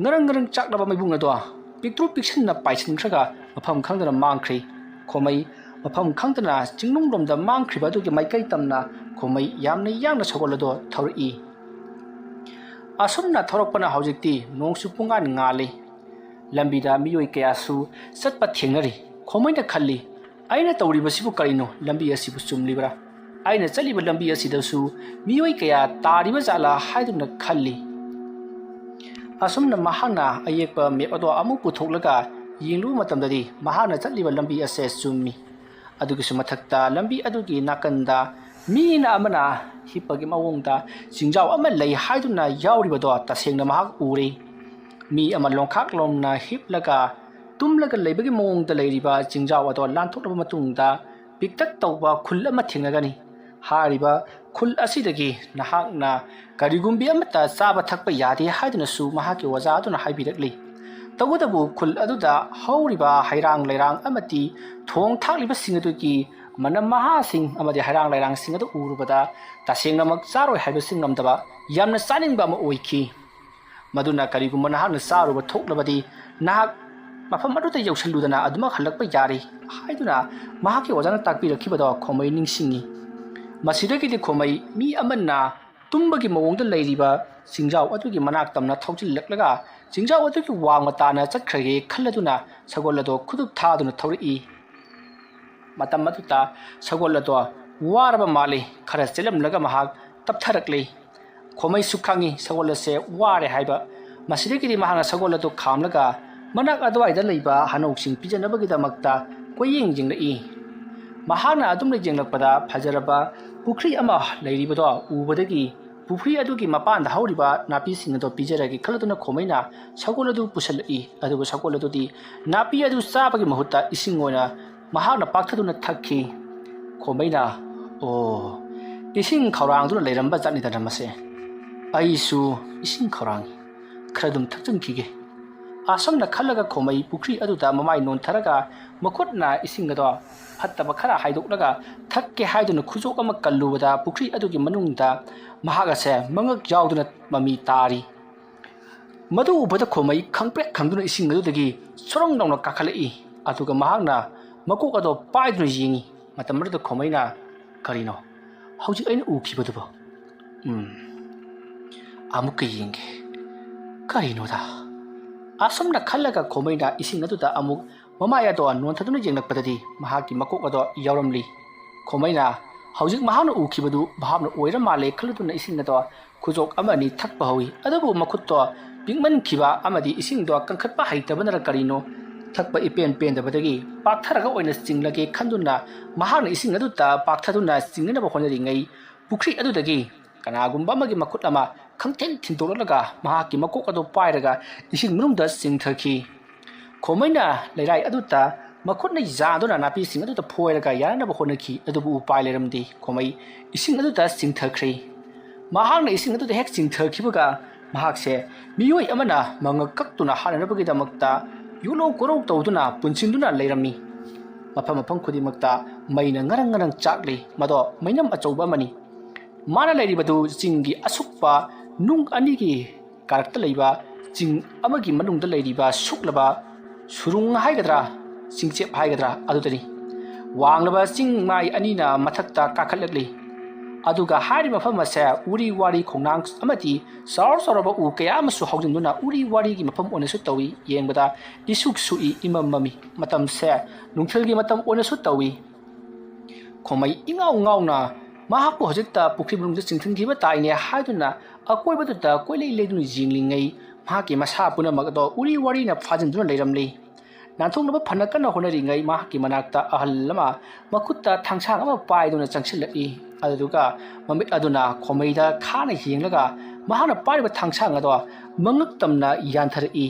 ꯉꯔꯪ ꯉꯔꯪ ꯆꯥꯛꯂꯕ ꯃꯩꯕꯨꯡ ꯑꯗꯣ ꯄꯤꯛꯇ꯭ꯔꯨ ꯄꯤꯛꯁꯤꯟꯅ ꯄꯥꯏꯁꯤꯟꯈ꯭ꯔꯒ ꯃꯐꯝ ꯈꯪꯗꯅ ꯃꯥꯡꯈ꯭ꯔꯤ꯫ ꯈꯣꯃꯩ ꯃꯐꯝ ꯈꯪꯗꯅ ꯆꯤꯡꯅꯨꯡꯂꯣꯝꯗ ꯃꯥꯡꯈ꯭ꯔꯤꯕ ꯑꯗꯨꯒꯤ ꯃꯥꯏꯀꯩ ꯇꯝꯅ ꯈꯣꯃꯩ ꯌꯥꯝꯅ ꯌꯥꯡꯅ ꯁꯒꯣꯜ ꯑꯗꯣ ꯊꯧꯔꯛꯏ꯫ ꯑꯁꯨꯝꯅ ꯊꯧꯔꯛꯄꯅ ꯍꯧꯖꯤꯛꯇꯤ ꯅꯣꯡꯁꯨ ꯄꯨꯡꯉꯥꯟ ꯉꯥꯜꯂꯤ꯫ ꯂꯝꯕꯤꯗ ꯃꯤꯑꯣꯏ ꯀꯌꯥꯁꯨ ꯆꯠꯄ ꯊꯦꯡꯅꯔꯤ꯫ ꯈꯣꯃꯩꯅ ꯈꯜꯂꯤ, "ꯑꯩꯅ ꯇꯧꯔꯤꯕꯁꯤꯕꯨ ꯀꯔꯤꯅꯣ? ꯂꯝꯕꯤ ꯑꯁꯤꯕꯨ ꯆꯨꯝꯂꯤꯕ꯭ꯔꯥ? ꯑꯩꯅ ꯆꯠꯂꯤꯕ ꯂꯝꯕꯤ ꯑꯁꯤꯗꯁꯨ ꯃꯤꯑꯣꯏ ꯀꯌꯥ ꯇꯥꯔꯤꯕ ꯖꯥꯠꯂꯥ?" ꯍꯥꯏꯗꯨꯅ ꯈꯜꯂꯤ꯫ ꯑꯁꯨꯝꯅ ꯃꯍꯥꯛꯅ ꯑꯌꯦꯛꯄ ꯃꯦꯞ ꯑꯗꯣ ꯑꯃꯨꯛ ꯄꯨꯊꯣꯛꯂꯒ ꯌꯦꯡꯂꯨꯕ ꯃꯇꯝꯗꯗꯤ ꯃꯍꯥꯛꯅ ꯆꯠꯂꯤꯕ ꯂꯝꯕꯤ ꯑꯁꯦ ꯆꯨꯝꯃꯤ꯫ ꯑꯗꯨꯒꯤꯁꯨ ꯃꯊꯛꯇ ꯂꯝꯕꯤ ꯑꯗꯨꯒꯤ ꯅꯥꯀꯟꯗ ꯃꯤꯅ ꯑꯃꯅ ꯍꯤꯞꯄꯒꯤ ꯃꯑꯣꯡꯗ ꯆꯤꯡꯖꯥꯎ ꯑꯃ ꯂꯩ ꯍꯥꯏꯗꯨꯅ ꯌꯥꯎꯔꯤꯕꯗꯣ ꯇꯁꯦꯡꯅ ꯃꯍꯥꯛ ꯎꯔꯦ꯫ ꯃꯤ ꯑꯃ ꯂꯣꯡꯈꯥꯛ ꯂꯣꯝꯅ ꯍꯤꯞꯂꯒ ꯇꯨꯝꯂꯒ ꯂꯩꯕꯒꯤ ꯃꯑꯣꯡꯗ ꯂꯩꯔꯤꯕ ꯆꯤꯡꯖꯥꯎ ꯑꯗꯣ ꯂꯥꯟꯊꯣꯛꯂꯕ ꯃꯇꯨꯡꯗ ꯄꯤꯛꯇꯛ ꯇꯧꯕ ꯈꯨꯜ ꯑꯃ ꯊꯦꯡꯅꯒꯅꯤ꯫ ꯍꯥꯏꯔꯤꯕ ꯈꯨꯜ ꯑꯁꯤꯗꯒꯤ ꯅꯍꯥꯛꯅ ꯀꯔꯤꯒꯨꯝꯕꯤ ꯑꯃꯠꯇ ꯆꯥꯕ ꯊꯛꯄ ꯌꯥꯗꯦ ꯍꯥꯏꯗꯨꯅꯁꯨ ꯃꯍꯥꯛꯀꯤ ꯑꯣꯖꯥ ꯑꯗꯨꯅ ꯍꯥꯏꯕꯤꯔꯛꯂꯤ꯫ ꯇꯧꯕꯇꯕꯨ ꯈꯨꯜ ꯑꯗꯨꯗ ꯍꯧꯔꯤꯕ ꯍꯩꯔꯥꯡ ꯂꯩꯔꯥꯡ ꯑꯃꯗꯤ ꯊꯣꯡ ꯊꯥꯛꯂꯤꯕꯁꯤꯡ ꯑꯗꯨꯒꯤ ꯃꯅꯝ ꯃꯍꯥꯁꯤꯡ ꯑꯃꯗꯤ ꯍꯩꯔꯥꯡ ꯂꯩꯔꯥꯡꯁꯤꯡ ꯑꯗꯨ ꯎꯔꯨꯕꯗ ꯇꯁꯦꯡꯅꯃꯛ ꯆꯥꯔꯣꯏ ꯍꯥꯏꯕꯁꯤ ꯉꯝꯗꯕ ꯌꯥꯝꯅ ꯆꯥꯅꯤꯡꯕ ꯑꯃ ꯑꯣꯏꯈꯤ꯫ ꯃꯗꯨꯅ ꯀꯔꯤꯒꯨꯝꯕ ꯅꯍꯥꯛꯅ ꯆꯥꯔꯨꯕ ꯊꯣꯛꯂꯕꯗꯤ ꯅꯍꯥꯛ ꯃꯐꯝ ꯑꯗꯨꯗ ꯌꯧꯁꯤꯜꯂꯨꯗꯅ ꯑꯗꯨꯃꯛ ꯍꯜꯂꯛꯄ ꯌꯥꯔꯤ ꯍꯥꯏꯗꯨꯅ ꯃꯍꯥꯛꯀꯤ ꯑꯣꯖꯥꯅ ꯇꯥꯛꯄꯤꯔꯛꯈꯤꯕꯗꯣ ꯈꯣꯃꯩ ꯅꯤꯡꯁꯤꯡꯉꯤ꯫ ꯃꯁꯤꯗꯒꯤꯗꯤ ꯈꯣꯃꯩ ꯃꯤ ꯑꯃꯅ ꯇꯨꯝꯕꯒꯤ ꯃꯑꯣꯡꯗ ꯂꯩꯔꯤꯕ ꯆꯤꯡꯖꯥꯎ ꯑꯗꯨꯒꯤ ꯃꯅꯥꯛ ꯇꯝꯅ ꯊꯧꯖꯤꯜꯂꯛꯂꯒ ꯆꯤꯡꯖꯥꯎ ꯑꯗꯨꯒꯤ ꯋꯥꯡꯃ ꯇꯥꯅ ꯆꯠꯈ꯭ꯔꯒꯦ ꯈꯜꯂꯗꯨꯅ ꯁꯒꯣꯜ ꯑꯗꯣ ꯈꯨꯗꯨꯞ ꯊꯥꯗꯨꯅ ꯊꯧꯔꯛꯏ꯫ ꯃꯇꯝ ꯑꯗꯨꯗ ꯁꯒꯣꯜ ꯑꯗꯣ ꯋꯥꯔꯕ ꯃꯥꯜꯂꯤ꯫ ꯈꯔ ꯆꯦꯜꯂꯝꯂꯒ ꯃꯍꯥꯛ ꯇꯞꯊꯔꯛꯂꯤ꯫ ꯈꯣꯃꯩꯁꯨ ꯈꯪꯏ ꯁꯒꯣꯜ ꯑꯁꯦ ꯋꯥꯔꯦ ꯍꯥꯏꯕ꯫ ꯃꯁꯤꯗꯒꯤꯗꯤ ꯃꯍꯥꯛꯅ ꯁꯒꯣꯜ ꯑꯗꯨ ꯈꯥꯝꯂꯒ ꯃꯅꯥꯛ ꯑꯗꯨꯋꯥꯏꯗ ꯂꯩꯕ ꯍꯅꯧꯁꯤꯡ ꯄꯤꯖꯅꯕꯒꯤꯗꯃꯛꯇ ꯀꯣꯏꯌꯦꯡ ꯌꯦꯡꯂꯛꯏ꯫ ꯃꯍꯥꯛꯅ ꯑꯗꯨꯝꯅ ꯌꯦꯡꯂꯛꯄꯗ ꯐꯖꯔꯕ ꯄꯨꯈ꯭ꯔꯤ ꯑꯃ ꯂꯩꯔꯤꯕꯗꯣ ꯎꯕꯗꯒꯤ ꯄꯨꯈ꯭ꯔꯤ ꯑꯗꯨꯒꯤ ꯃꯄꯥꯟꯗ ꯍꯧꯔꯤꯕ ꯅꯥꯄꯤꯁꯤꯡ ꯑꯗꯨ ꯄꯤꯖꯔꯒꯦ ꯈꯜꯂꯗꯨꯅ ꯈꯣꯃꯩꯅ ꯁꯒꯣꯜ ꯑꯗꯨ ꯄꯨꯁꯜꯂꯛꯏ꯫ ꯑꯗꯨꯕꯨ ꯁꯒꯣꯜ ꯑꯗꯨꯗꯤ ꯅꯥꯄꯤ ꯑꯗꯨ ꯆꯥꯕꯒꯤ ꯃꯍꯨꯠꯇ ꯏꯁꯤꯡ ꯑꯣꯏꯅ ꯃꯍꯥꯛꯅ ꯄꯥꯛꯊꯗꯨꯅ ꯊꯛꯈꯤ꯫ ꯈꯣꯃꯩꯅ, "ꯑꯣ, ꯏꯁꯤꯡ ꯈꯧꯔꯥꯡꯗꯨꯅ ꯂꯩꯔꯝꯕ ꯖꯥꯠꯅꯤꯗꯅ ꯃꯁꯦ꯫ ꯑꯩꯁꯨ ꯏꯁꯤꯡ ꯈꯧꯔꯥꯡꯏ꯫ ꯈꯔ ꯑꯗꯨꯝ ꯊꯛꯆꯤꯟꯈꯤꯒꯦ"꯫ ꯑꯁꯨꯝꯅ ꯈꯜꯂꯒ ꯈꯣꯃꯩ ꯄꯨꯈ꯭ꯔꯤ ꯑꯗꯨꯗ ꯃꯃꯥꯏ ꯅꯣꯟꯊꯔꯒ ꯃꯈꯨꯠꯅ ꯏꯁꯤꯡ ꯑꯗꯣ ꯐꯠꯇꯕ ꯈꯔ ꯍꯥꯏꯗꯣꯛꯂꯒ ꯊꯛꯀꯦ ꯍꯥꯏꯗꯨꯅ ꯈꯨꯖꯣꯞ ꯑꯃ ꯀꯜꯂꯨꯕꯗ ꯄꯨꯈ꯭ꯔꯤ ꯑꯗꯨꯒꯤ ꯃꯅꯨꯡꯗ ꯃꯍꯥꯛ ꯑꯁꯦ ꯃꯉꯛ ꯌꯥꯎꯗꯨꯅ ꯃꯃꯤ ꯇꯥꯔꯤ꯫ ꯃꯗꯨ ꯎꯕꯗ ꯈꯣꯃꯩ ꯈꯪꯄ꯭ꯔꯦꯛ ꯈꯪꯗꯨꯅ ꯏꯁꯤꯡ ꯑꯗꯨꯗꯒꯤ ꯁꯣꯔꯣꯡ ꯂꯥꯎꯅ ꯀꯥꯈꯠꯂꯛꯏ꯫ ꯑꯗꯨꯒ ꯃꯍꯥꯛꯅ ꯃꯀꯣꯛ ꯑꯗꯣ ꯄꯥꯏꯗꯨꯅ ꯌꯦꯡꯉꯤ꯫ ꯃꯇꯝ ꯑꯗꯨꯗ ꯈꯣꯃꯩꯅ, "ꯀꯔꯤꯅꯣ ꯍꯧꯖꯤꯛ ꯑꯩꯅ ꯎꯈꯤꯕꯗꯨꯕꯣ? ꯎꯝ, ꯑꯃꯨꯛꯀ ꯌꯦꯡꯒꯦ꯫ ꯀꯔꯤꯅꯣꯗ?" ꯑꯁꯨꯝꯅ ꯈꯜꯂꯒ ꯈꯣꯃꯩꯅ ꯏꯁꯤꯡ ꯑꯗꯨꯗ ꯑꯃꯨꯛ ꯃꯃꯥꯏ ꯑꯗꯣ ꯅꯣꯟꯊꯗꯨꯅ ꯌꯦꯡꯂꯛꯄꯗꯗꯤ ꯃꯍꯥꯛꯀꯤ ꯃꯀꯣꯛ ꯑꯗꯣ ꯌꯥꯎꯔꯝꯂꯤ꯫ ꯈꯣꯃꯩꯅ ꯍꯧꯖꯤꯛ ꯃꯍꯥꯛꯅ ꯎꯈꯤꯕꯗꯨ ꯚꯥꯞꯅ ꯑꯣꯏꯔ ꯃꯥꯜꯂꯦ ꯈꯜꯂꯨꯗꯨꯅ ꯏꯁꯤꯡ ꯑꯗꯣ ꯈꯨꯖꯣꯛ ꯑꯃ ꯑꯅꯤ ꯊꯛꯄ ꯍꯧꯏ꯫ ꯑꯗꯨꯕꯨ ꯃꯈꯨꯠꯇꯣ ꯄꯤꯛꯃꯟꯈꯤꯕ ꯑꯃꯗꯤ ꯏꯁꯤꯡꯗꯣ ꯀꯟꯈꯠꯄ ꯍꯩꯇꯕꯅꯔ ꯀꯔꯤꯅꯣ, ꯊꯛꯄ ꯏꯄꯦꯟ ꯄꯦꯟꯗꯕꯗꯒꯤ ꯄꯥꯛꯊꯔꯒ ꯑꯣꯏꯅ ꯆꯤꯡꯂꯒꯦ ꯈꯟꯗꯨꯅ ꯃꯍꯥꯛꯅ ꯏꯁꯤꯡ ꯑꯗꯨꯗ ꯄꯥꯛꯊꯗꯨꯅ ꯆꯤꯡꯅꯅꯕ ꯍꯣꯠꯅꯔꯤꯉꯩ, ꯄꯨꯈ꯭ꯔꯤ ꯑꯗꯨꯗꯒꯤ ꯀꯅꯥꯒꯨꯝꯕ ꯑꯃꯒꯤ ꯃꯈꯨꯠ ꯑꯃ ꯈꯪꯊꯦꯡ ꯊꯤꯟꯗꯣꯔꯛꯂꯒ ꯃꯍꯥꯛꯀꯤ ꯃꯀꯣꯛ ꯑꯗꯨ ꯄꯥꯏꯔꯒ ꯏꯁꯤꯡ ꯃꯅꯨꯡꯗ ꯆꯤꯡꯊꯈꯤ꯫ ꯈꯣꯃꯩꯅ ꯂꯩꯔꯥꯏ ꯑꯗꯨꯗ ꯃꯈꯨꯠꯅ ꯌꯥꯟꯗꯨꯅ ꯅꯥꯄꯤꯁꯤꯡ ꯑꯗꯨꯗ ꯐꯣꯏꯔꯒ ꯌꯥꯅꯅꯕ ꯍꯣꯠꯅꯈꯤ, ꯑꯗꯨꯕꯨ ꯎꯄꯥꯏ ꯂꯩꯔꯝꯗꯦ꯫ ꯈꯣꯃꯩ ꯏꯁꯤꯡ ꯑꯗꯨꯗ ꯆꯤꯡꯊꯈ꯭ꯔꯦ꯫ ꯃꯍꯥꯛꯅ ꯏꯁꯤꯡ ꯑꯗꯨꯗ ꯍꯦꯛ ꯆꯤꯡꯊꯈꯤꯕꯒ ꯃꯍꯥꯛꯁꯦ ꯃꯤꯑꯣꯏ ꯑꯃꯅ ꯃꯉꯛ ꯀꯛꯇꯨꯅ ꯍꯥꯠꯅꯅꯕꯒꯤꯗꯃꯛꯇ ꯌꯨꯂꯧ ꯀꯣꯔꯧ ꯇꯧꯗꯨꯅ ꯄꯨꯟꯁꯤꯟꯗꯨꯅ ꯂꯩꯔꯝꯃꯤ꯫ ꯃꯐꯝ ꯃꯐꯝ ꯈꯨꯗꯤꯡꯃꯛꯇ ꯃꯩꯅ ꯉꯔꯪ ꯉꯔꯪ ꯆꯥꯛꯂꯤ꯫ ꯃꯗꯣ ꯃꯩꯅꯝ ꯑꯆꯧꯕ ꯑꯃꯅꯤ꯫ ꯃꯥꯅ ꯂꯩꯔꯤꯕꯗꯨ ꯆꯤꯡꯒꯤ ꯑꯁꯨꯛꯄ ꯅꯨꯡ ꯑꯅꯤꯒꯤ ꯀꯥꯔꯛꯇ ꯂꯩꯕ ꯆꯤꯡ ꯑꯃꯒꯤ ꯃꯅꯨꯡꯗ ꯂꯩꯔꯤꯕ ꯁꯨꯛꯂꯕ ꯁꯨꯔꯨꯡ ꯍꯥꯏꯒꯗ꯭ꯔꯥ, ꯆꯤꯡꯆꯦꯞ ꯍꯥꯏꯒꯗ꯭ꯔꯥ, ꯑꯗꯨꯗꯅꯤ꯫ ꯋꯥꯡꯂꯕ ꯆꯤꯡ ꯃꯥꯏ ꯑꯅꯤꯅ ꯃꯊꯛꯇ ꯀꯥꯈꯠꯂꯛꯂꯤ꯫ ꯑꯗꯨꯒ ꯍꯥꯏꯔꯤꯕ ꯃꯐꯝ ꯑꯁꯦ ꯎꯔꯤ ꯋꯥꯔꯤ ꯈꯣꯡꯅꯥꯡ ꯑꯃꯗꯤ ꯆꯥꯎꯔ ꯆꯥꯎꯔꯕ ꯎ ꯀꯌꯥ ꯑꯃꯁꯨ ꯍꯧꯖꯤꯟꯗꯨꯅ ꯎꯔꯤ ꯋꯥꯔꯤꯒꯤ ꯃꯐꯝ ꯑꯣꯏꯅꯁꯨ ꯇꯧꯏ꯫ ꯌꯦꯡꯕꯗ ꯏꯁꯨꯛ ꯁꯨꯛꯏ, ꯏꯃꯝ ꯃꯝꯃꯤ꯫ ꯃꯇꯝꯁꯦ ꯅꯨꯡꯊꯤꯜꯒꯤ ꯃꯇꯝ ꯑꯣꯏꯅꯁꯨ ꯇꯧꯏ꯫ ꯈꯣꯃꯩ ꯏꯉꯥꯎ ꯉꯥꯎꯅ ꯃꯍꯥꯛꯄꯨ ꯍꯧꯖꯤꯛꯇ ꯄꯨꯈ꯭ꯔꯤ ꯃꯅꯨꯡꯗ ꯆꯤꯡꯊꯟꯈꯤꯕ ꯇꯥꯏꯅꯦ ꯍꯥꯏꯗꯨꯅ ꯑꯀꯣꯏꯕꯗꯨꯗ ꯀꯣꯏꯂꯩ ꯂꯩꯗꯨꯅ ꯌꯦꯡꯂꯤꯉꯩ ꯃꯍꯥꯛꯀꯤ ꯃꯁꯥ ꯄꯨꯝꯅꯃꯛ ꯑꯗꯣ ꯎꯔꯤ ꯋꯥꯔꯤꯅ ꯐꯥꯖꯤꯟꯗꯨꯅ ꯂꯩꯔꯝꯂꯤ꯫ ꯅꯥꯟꯊꯣꯛꯅꯕ ꯐꯅ ꯀꯟꯅ ꯍꯣꯠꯅꯔꯤꯉꯩ ꯃꯍꯥꯛꯀꯤ ꯃꯅꯥꯛꯇ ꯑꯍꯜ ꯑꯃ ꯃꯈꯨꯠꯇ ꯊꯥꯡꯁꯥꯡ ꯑꯃ ꯄꯥꯏꯗꯨꯅ ꯆꯪꯁꯤꯜꯂꯛꯏ꯫ ꯑꯗꯨꯗꯨꯒ ꯃꯃꯤꯠ ꯑꯗꯨꯅ ꯈꯣꯃꯩꯗ ꯈꯥꯅ ꯌꯦꯡꯂꯒ ꯃꯍꯥꯛꯅ ꯄꯥꯏꯔꯤꯕ ꯊꯥꯡꯁꯥꯡ ꯑꯗꯣ ꯃꯉꯛ ꯇꯝꯅ ꯌꯥꯟꯊꯔꯛꯏ꯫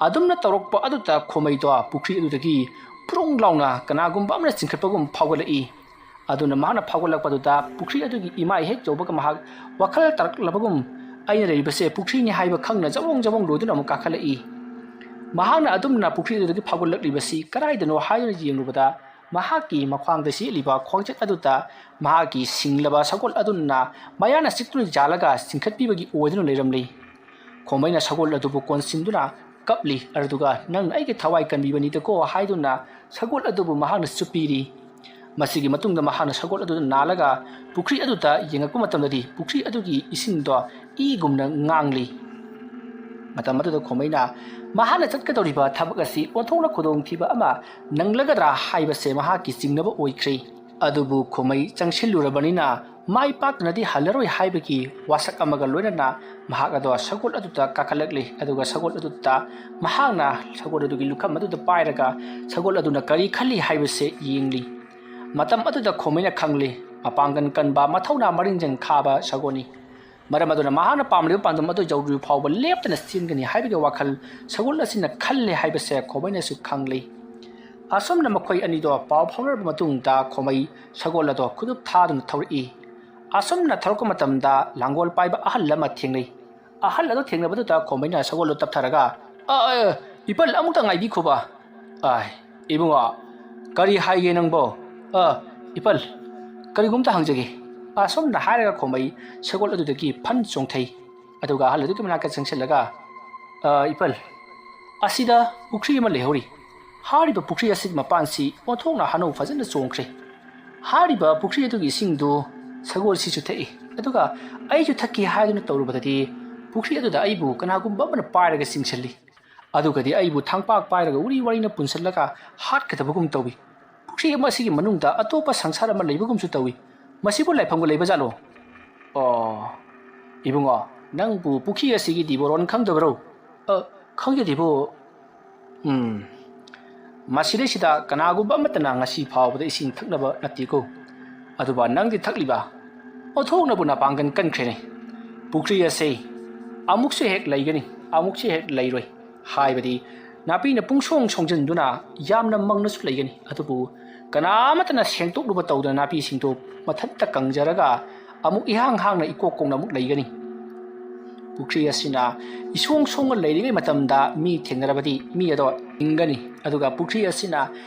ꯑꯗꯨꯝꯅ ꯇꯧꯔꯛꯄ ꯑꯗꯨꯗ ꯈꯣꯃꯩꯗꯣ ꯄꯨꯈ꯭ꯔꯤ ꯑꯗꯨꯗꯒꯤ ꯄꯨꯔꯨꯡ ꯂꯥꯎꯅ ꯀꯅꯥꯒꯨꯝꯕ ꯑꯃꯅ ꯆꯤꯡꯈꯠꯄꯒꯨꯝ ꯐꯥꯎꯒꯠꯂꯛꯏ꯫ ꯑꯗꯨꯅ ꯃꯍꯥꯛꯅ ꯐꯥꯎꯒꯠꯂꯛꯄꯗꯨꯗ ꯄꯨꯈ꯭ꯔꯤ ꯑꯗꯨꯒꯤ ꯏꯃꯥꯏ ꯍꯦꯛ ꯌꯧꯕꯒ ꯃꯍꯥꯛ ꯋꯥꯈꯜ ꯇꯥꯔꯛꯂꯕꯒꯨꯝ, "ꯑꯩꯅ ꯂꯩꯔꯤꯕꯁꯦ ꯄꯨꯈ꯭ꯔꯤꯅꯤ" ꯍꯥꯏꯕ ꯈꯪꯅ ꯖꯕꯣꯡ ꯖꯕꯣꯡ ꯂꯣꯏꯗꯨꯅ ꯑꯃꯨꯛ ꯀꯥꯈꯠꯂꯛꯏ꯫ ꯃꯍꯥꯛꯅ ꯑꯗꯨꯝꯅ ꯄꯨꯈ꯭ꯔꯤ ꯑꯗꯨꯗꯒꯤ ꯐꯥꯎꯒꯠꯂꯛꯂꯤꯕꯁꯤ ꯀꯗꯥꯏꯗꯅꯣ ꯍꯥꯏꯗꯨꯅ ꯌꯦꯡꯂꯨꯕꯗ ꯃꯍꯥꯛꯀꯤ ꯃꯈ꯭ꯋꯥꯡꯗ ꯁꯦꯠꯂꯤꯕ ꯈ꯭ꯋꯥꯡꯆꯠ ꯑꯗꯨꯗ ꯃꯍꯥꯛꯀꯤ ꯁꯤꯡꯂꯕ ꯁꯒꯣꯜ ꯑꯗꯨꯅ ꯃꯌꯥꯅ ꯆꯤꯛꯇꯨꯅ ꯌꯥꯜꯂꯒ ꯆꯤꯡꯈꯠꯄꯤꯕꯒꯤ ꯑꯣꯏꯗꯨꯅ ꯂꯩꯔꯝꯂꯤ꯫ ꯈꯣꯃꯩꯅ ꯁꯒꯣꯜ ꯑꯗꯨꯕꯨ ꯀꯣꯟꯁꯤꯟꯗꯨꯅ ꯀꯞꯂꯤ꯫ ꯑꯗꯨꯒ "ꯅꯪꯅ ꯑꯩꯒꯤ ꯊꯋꯥꯏ ꯀꯟꯕꯤꯕꯅꯤꯗꯀꯣ" ꯍꯥꯏꯗꯨꯅ ꯁꯒꯣꯜ ꯑꯗꯨꯕꯨ ꯃꯍꯥꯛꯅ ꯆꯨꯞꯄꯤꯔꯤ꯫ ꯃꯁꯤꯒꯤ ꯃꯇꯨꯡꯗ ꯃꯍꯥꯛꯅ ꯁꯒꯣꯜ ꯑꯗꯨꯗ ꯅꯥꯜꯂꯒ ꯄꯨꯈ꯭ꯔꯤ ꯑꯗꯨꯗ ꯌꯦꯡꯉꯛꯄ ꯃꯇꯝꯗꯗꯤ ꯄꯨꯈ꯭ꯔꯤ ꯑꯗꯨꯒꯤ ꯏꯁꯤꯡꯗꯣ ꯏꯒꯨꯝꯅ ꯉꯥꯡꯂꯤ꯫ ꯃꯇꯝ ꯑꯗꯨꯗ ꯈꯣꯃꯩꯅ ꯃꯍꯥꯛꯅ ꯆꯠꯀꯗꯧꯔꯤꯕ ꯊꯕꯛ ꯑꯁꯤ ꯑꯣꯟꯊꯣꯛꯅ ꯈꯨꯗꯣꯡꯊꯤꯕ ꯑꯃ ꯅꯪꯂꯒꯗ꯭ꯔꯥ ꯍꯥꯏꯕꯁꯦ ꯃꯍꯥꯛꯀꯤ ꯆꯤꯡꯅꯕ ꯑꯣꯏꯈ꯭ꯔꯦ꯫ ꯑꯗꯨꯕꯨ ꯈꯣꯃꯩ ꯆꯪꯁꯤꯜꯂꯨꯔꯕꯅꯤꯅ ꯃꯥꯏ ꯄꯥꯛꯇꯅꯗꯤ ꯍꯜꯂꯔꯣꯏ ꯍꯥꯏꯕꯒꯤ ꯋꯥꯁꯛ ꯑꯃꯒ ꯂꯣꯏꯅꯅ ꯃꯍꯥꯛ ꯑꯗꯣ ꯁꯒꯣꯜ ꯑꯗꯨꯗ ꯀꯥꯈꯠꯂꯛꯂꯤ꯫ ꯑꯗꯨꯒ ꯁꯒꯣꯜ ꯑꯗꯨꯗ ꯃꯍꯥꯛꯅ ꯁꯒꯣꯜ ꯑꯗꯨꯒꯤ ꯂꯨꯈꯝ ꯑꯗꯨꯗ ꯄꯥꯏꯔꯒ ꯁꯒꯣꯜ ꯑꯗꯨꯅ ꯀꯔꯤ ꯈꯜꯂꯤ ꯍꯥꯏꯕꯁꯦ ꯌꯦꯡꯂꯤ꯫ ꯃꯇꯝ ꯑꯗꯨꯗ ꯈꯣꯃꯩꯅ ꯈꯪꯂꯤ, ꯃꯄꯥꯡꯒꯜ ꯀꯟꯕ, ꯃꯊꯧꯅꯥ ꯃꯔꯤꯡꯖꯦꯜ ꯈꯥꯕ ꯁꯒꯣꯜꯅꯤ꯫ ꯃꯔꯝ ꯑꯗꯨꯅ ꯃꯍꯥꯛꯅ ꯄꯥꯝꯂꯤꯕ ꯄꯥꯟꯗꯝ ꯑꯗꯨ ꯌꯧꯗ꯭ꯔꯤꯕ ꯐꯥꯎꯕ ꯂꯦꯞꯇꯅ ꯆꯦꯟꯒꯅꯤ ꯍꯥꯏꯕꯒꯤ ꯋꯥꯈꯜ ꯁꯒꯣꯜ ꯑꯁꯤꯅ ꯈꯜꯂꯦ ꯍꯥꯏꯕꯁꯦ ꯈꯣꯃꯩꯅꯁꯨ ꯈꯪꯂꯤ꯫ ꯑꯁꯨꯝꯅ ꯃꯈꯣꯏ ꯑꯅꯤꯗꯣ ꯄꯥꯎ ꯐꯥꯎꯅꯔꯕ ꯃꯇꯨꯡꯗ ꯈꯣꯃꯩ ꯁꯒꯣꯜ ꯑꯗꯣ ꯈꯨꯗꯨꯞ ꯊꯥꯗꯨꯅ ꯊꯧꯔꯛꯏ꯫ ꯑꯁꯨꯝꯅ ꯊꯧꯔꯛꯄ ꯃꯇꯝꯗ ꯂꯥꯡꯒꯣꯜ ꯄꯥꯏꯕ ꯑꯍꯜ ꯑꯃ ꯊꯦꯡꯅꯩ꯫ ꯑꯍꯜ ꯑꯗꯨ ꯊꯦꯡꯅꯕꯗꯨꯗ ꯈꯣꯃꯩꯅ ꯁꯒꯣꯜꯗꯨ ꯇꯞꯊꯔꯒ, "ꯑ, ꯑ, ꯏꯄꯜ, ꯑꯃꯨꯛꯇ ꯉꯥꯏꯕꯤꯈꯣꯕ꯫ ꯑꯥꯏ, ꯏꯕꯨꯡꯉꯣ, ꯀꯔꯤ ꯍꯥꯏꯒꯦ ꯅꯪꯕꯣ? ꯑ, ꯏꯄꯜ, ꯀꯔꯤꯒꯨꯝꯇ ꯍꯪꯖꯒꯦ꯫" ꯑꯁꯨꯝꯅ ꯍꯥꯏꯔꯒ ꯈꯣꯃꯩ ꯁꯒꯣꯜ ꯑꯗꯨꯗꯒꯤ ꯐꯟ ꯆꯣꯡꯊꯩ꯫ ꯑꯗꯨꯒ ꯑꯍꯜ ꯑꯗꯨꯒꯤ ꯃꯅꯥꯛꯇ ꯆꯪꯁꯤꯜꯂꯒ, "ꯑ, ꯏꯄꯜ, ꯑꯁꯤꯗ ꯄꯨꯈ꯭ꯔꯤ ꯑꯃ ꯂꯩꯍꯧꯔꯤ꯫ ꯍꯥꯏꯔꯤꯕ ꯄꯨꯈ꯭ꯔꯤ ꯑꯁꯤꯒꯤ ꯃꯄꯥꯟꯁꯤ ꯑꯣꯟꯊꯣꯛꯅ ꯍꯅꯧ ꯐꯖꯅ ꯆꯣꯡꯈ꯭ꯔꯦ꯫ ꯍꯥꯏꯔꯤꯕ ꯄꯨꯈ꯭ꯔꯤ ꯑꯗꯨꯒꯤ ꯏꯁꯤꯡꯗꯨ ꯁꯒꯣꯜꯁꯤꯁꯨ ꯊꯛꯏ꯫ ꯑꯗꯨꯒ ꯑꯩꯁꯨ ꯊꯛꯀꯦ ꯍꯥꯏꯗꯨꯅ ꯇꯧꯔꯨꯕꯗꯗꯤ ꯄꯨꯈ꯭ꯔꯤ ꯑꯗꯨꯗ ꯑꯩꯕꯨ ꯀꯅꯥꯒꯨꯝꯕ ꯑꯃꯅ ꯄꯥꯏꯔꯒ ꯆꯤꯡꯁꯤꯜꯂꯤ꯫ ꯑꯗꯨꯒꯗꯤ ꯑꯩꯕꯨ ꯊꯥꯡꯄꯥꯛ ꯄꯥꯏꯔꯒ ꯎꯔꯤ ꯋꯥꯔꯤꯅ ꯄꯨꯟꯁꯤꯜꯂꯒ ꯍꯥꯠꯀꯗꯕꯒꯨꯝ ꯇꯧꯏ꯫ ꯄꯨꯈ꯭ꯔꯤ ꯑꯃ ꯑꯁꯤꯒꯤ ꯃꯅꯨꯡꯗ ꯑꯇꯣꯞꯄ ꯁꯪꯁꯥꯔ ꯑꯃ ꯂꯩꯕꯒꯨꯝꯁꯨ ꯇꯧꯏ꯫ ꯃꯁꯤꯕꯨ ꯂꯥꯏꯐꯝꯒ ꯂꯩꯕ ꯖꯥꯠꯂꯣ?" "ꯑꯣ, ꯏꯕꯨꯡꯉꯣ, ꯅꯪꯕꯨ ꯄꯨꯈ꯭ꯔꯤ ꯑꯁꯤꯒꯤ ꯗꯤꯕꯣꯔꯣꯟ ꯈꯪꯗꯕꯔꯣ?" "ꯑ, ꯈꯪꯖꯗꯦꯕꯣ꯫" "ꯎꯝ, ꯃꯁꯤꯗꯩꯁꯤꯗ ꯀꯅꯥꯒꯨꯝꯕ ꯑꯃꯠꯇꯅ ꯉꯁꯤ ꯐꯥꯎꯕꯗ ꯏꯁꯤꯡ ꯊꯛꯅꯕ ꯅꯠꯇꯦꯀꯣ꯫ ꯑꯗꯨꯕꯨ ꯅꯪꯗꯤ ꯊꯛꯂꯤꯕ? ꯑꯣꯟꯊꯣꯛꯅꯕꯨ ꯅꯄꯥꯡꯒꯜ ꯀꯟꯈ꯭ꯔꯦꯅꯦ꯫ ꯄꯨꯈ꯭ꯔꯤ ꯑꯁꯤ ꯑꯃꯨꯛꯁꯨ ꯍꯦꯛ ꯂꯩꯒꯅꯤ, ꯑꯃꯨꯛꯁꯨ ꯍꯦꯛ ꯂꯩꯔꯣꯏ ꯍꯥꯏꯕꯗꯤ ꯅꯥꯄꯤꯅ ꯄꯨꯡꯁꯣꯡ ꯁꯣꯡꯖꯤꯟꯗꯨꯅ ꯌꯥꯝꯅ ꯃꯪꯅꯁꯨ ꯂꯩꯒꯅꯤ꯫ ꯑꯗꯨꯕꯨ ꯀꯅꯥ ꯑꯃꯠꯇꯅ ꯁꯦꯡꯗꯣꯛꯂꯨꯕ ꯇꯧꯗꯅ ꯅꯥꯄꯤꯁꯤꯡꯗꯨ ꯃꯊꯟꯇ ꯀꯪꯖꯔꯒ ꯑꯃꯨꯛ ꯏꯍꯥꯡ ꯍꯥꯡꯅ ꯏꯀꯣꯛ ꯀꯣꯡꯅ ꯑꯃꯨꯛ ꯂꯩꯒꯅꯤ꯫ ꯄꯨꯈ꯭ꯔꯤ ꯑꯁꯤꯅ ꯏꯁꯣꯡ ꯁꯣꯡꯅ ꯂꯩꯔꯤꯉꯩ ꯃꯇꯝꯗ ꯃꯤ ꯊꯦꯡꯅꯔꯕꯗꯤ ꯃꯤ ꯑꯗꯣ ꯍꯤꯡꯒꯅꯤ꯫ ꯑꯗꯨꯒ ꯄꯨꯈ꯭ꯔꯤ ꯑꯁꯤꯅ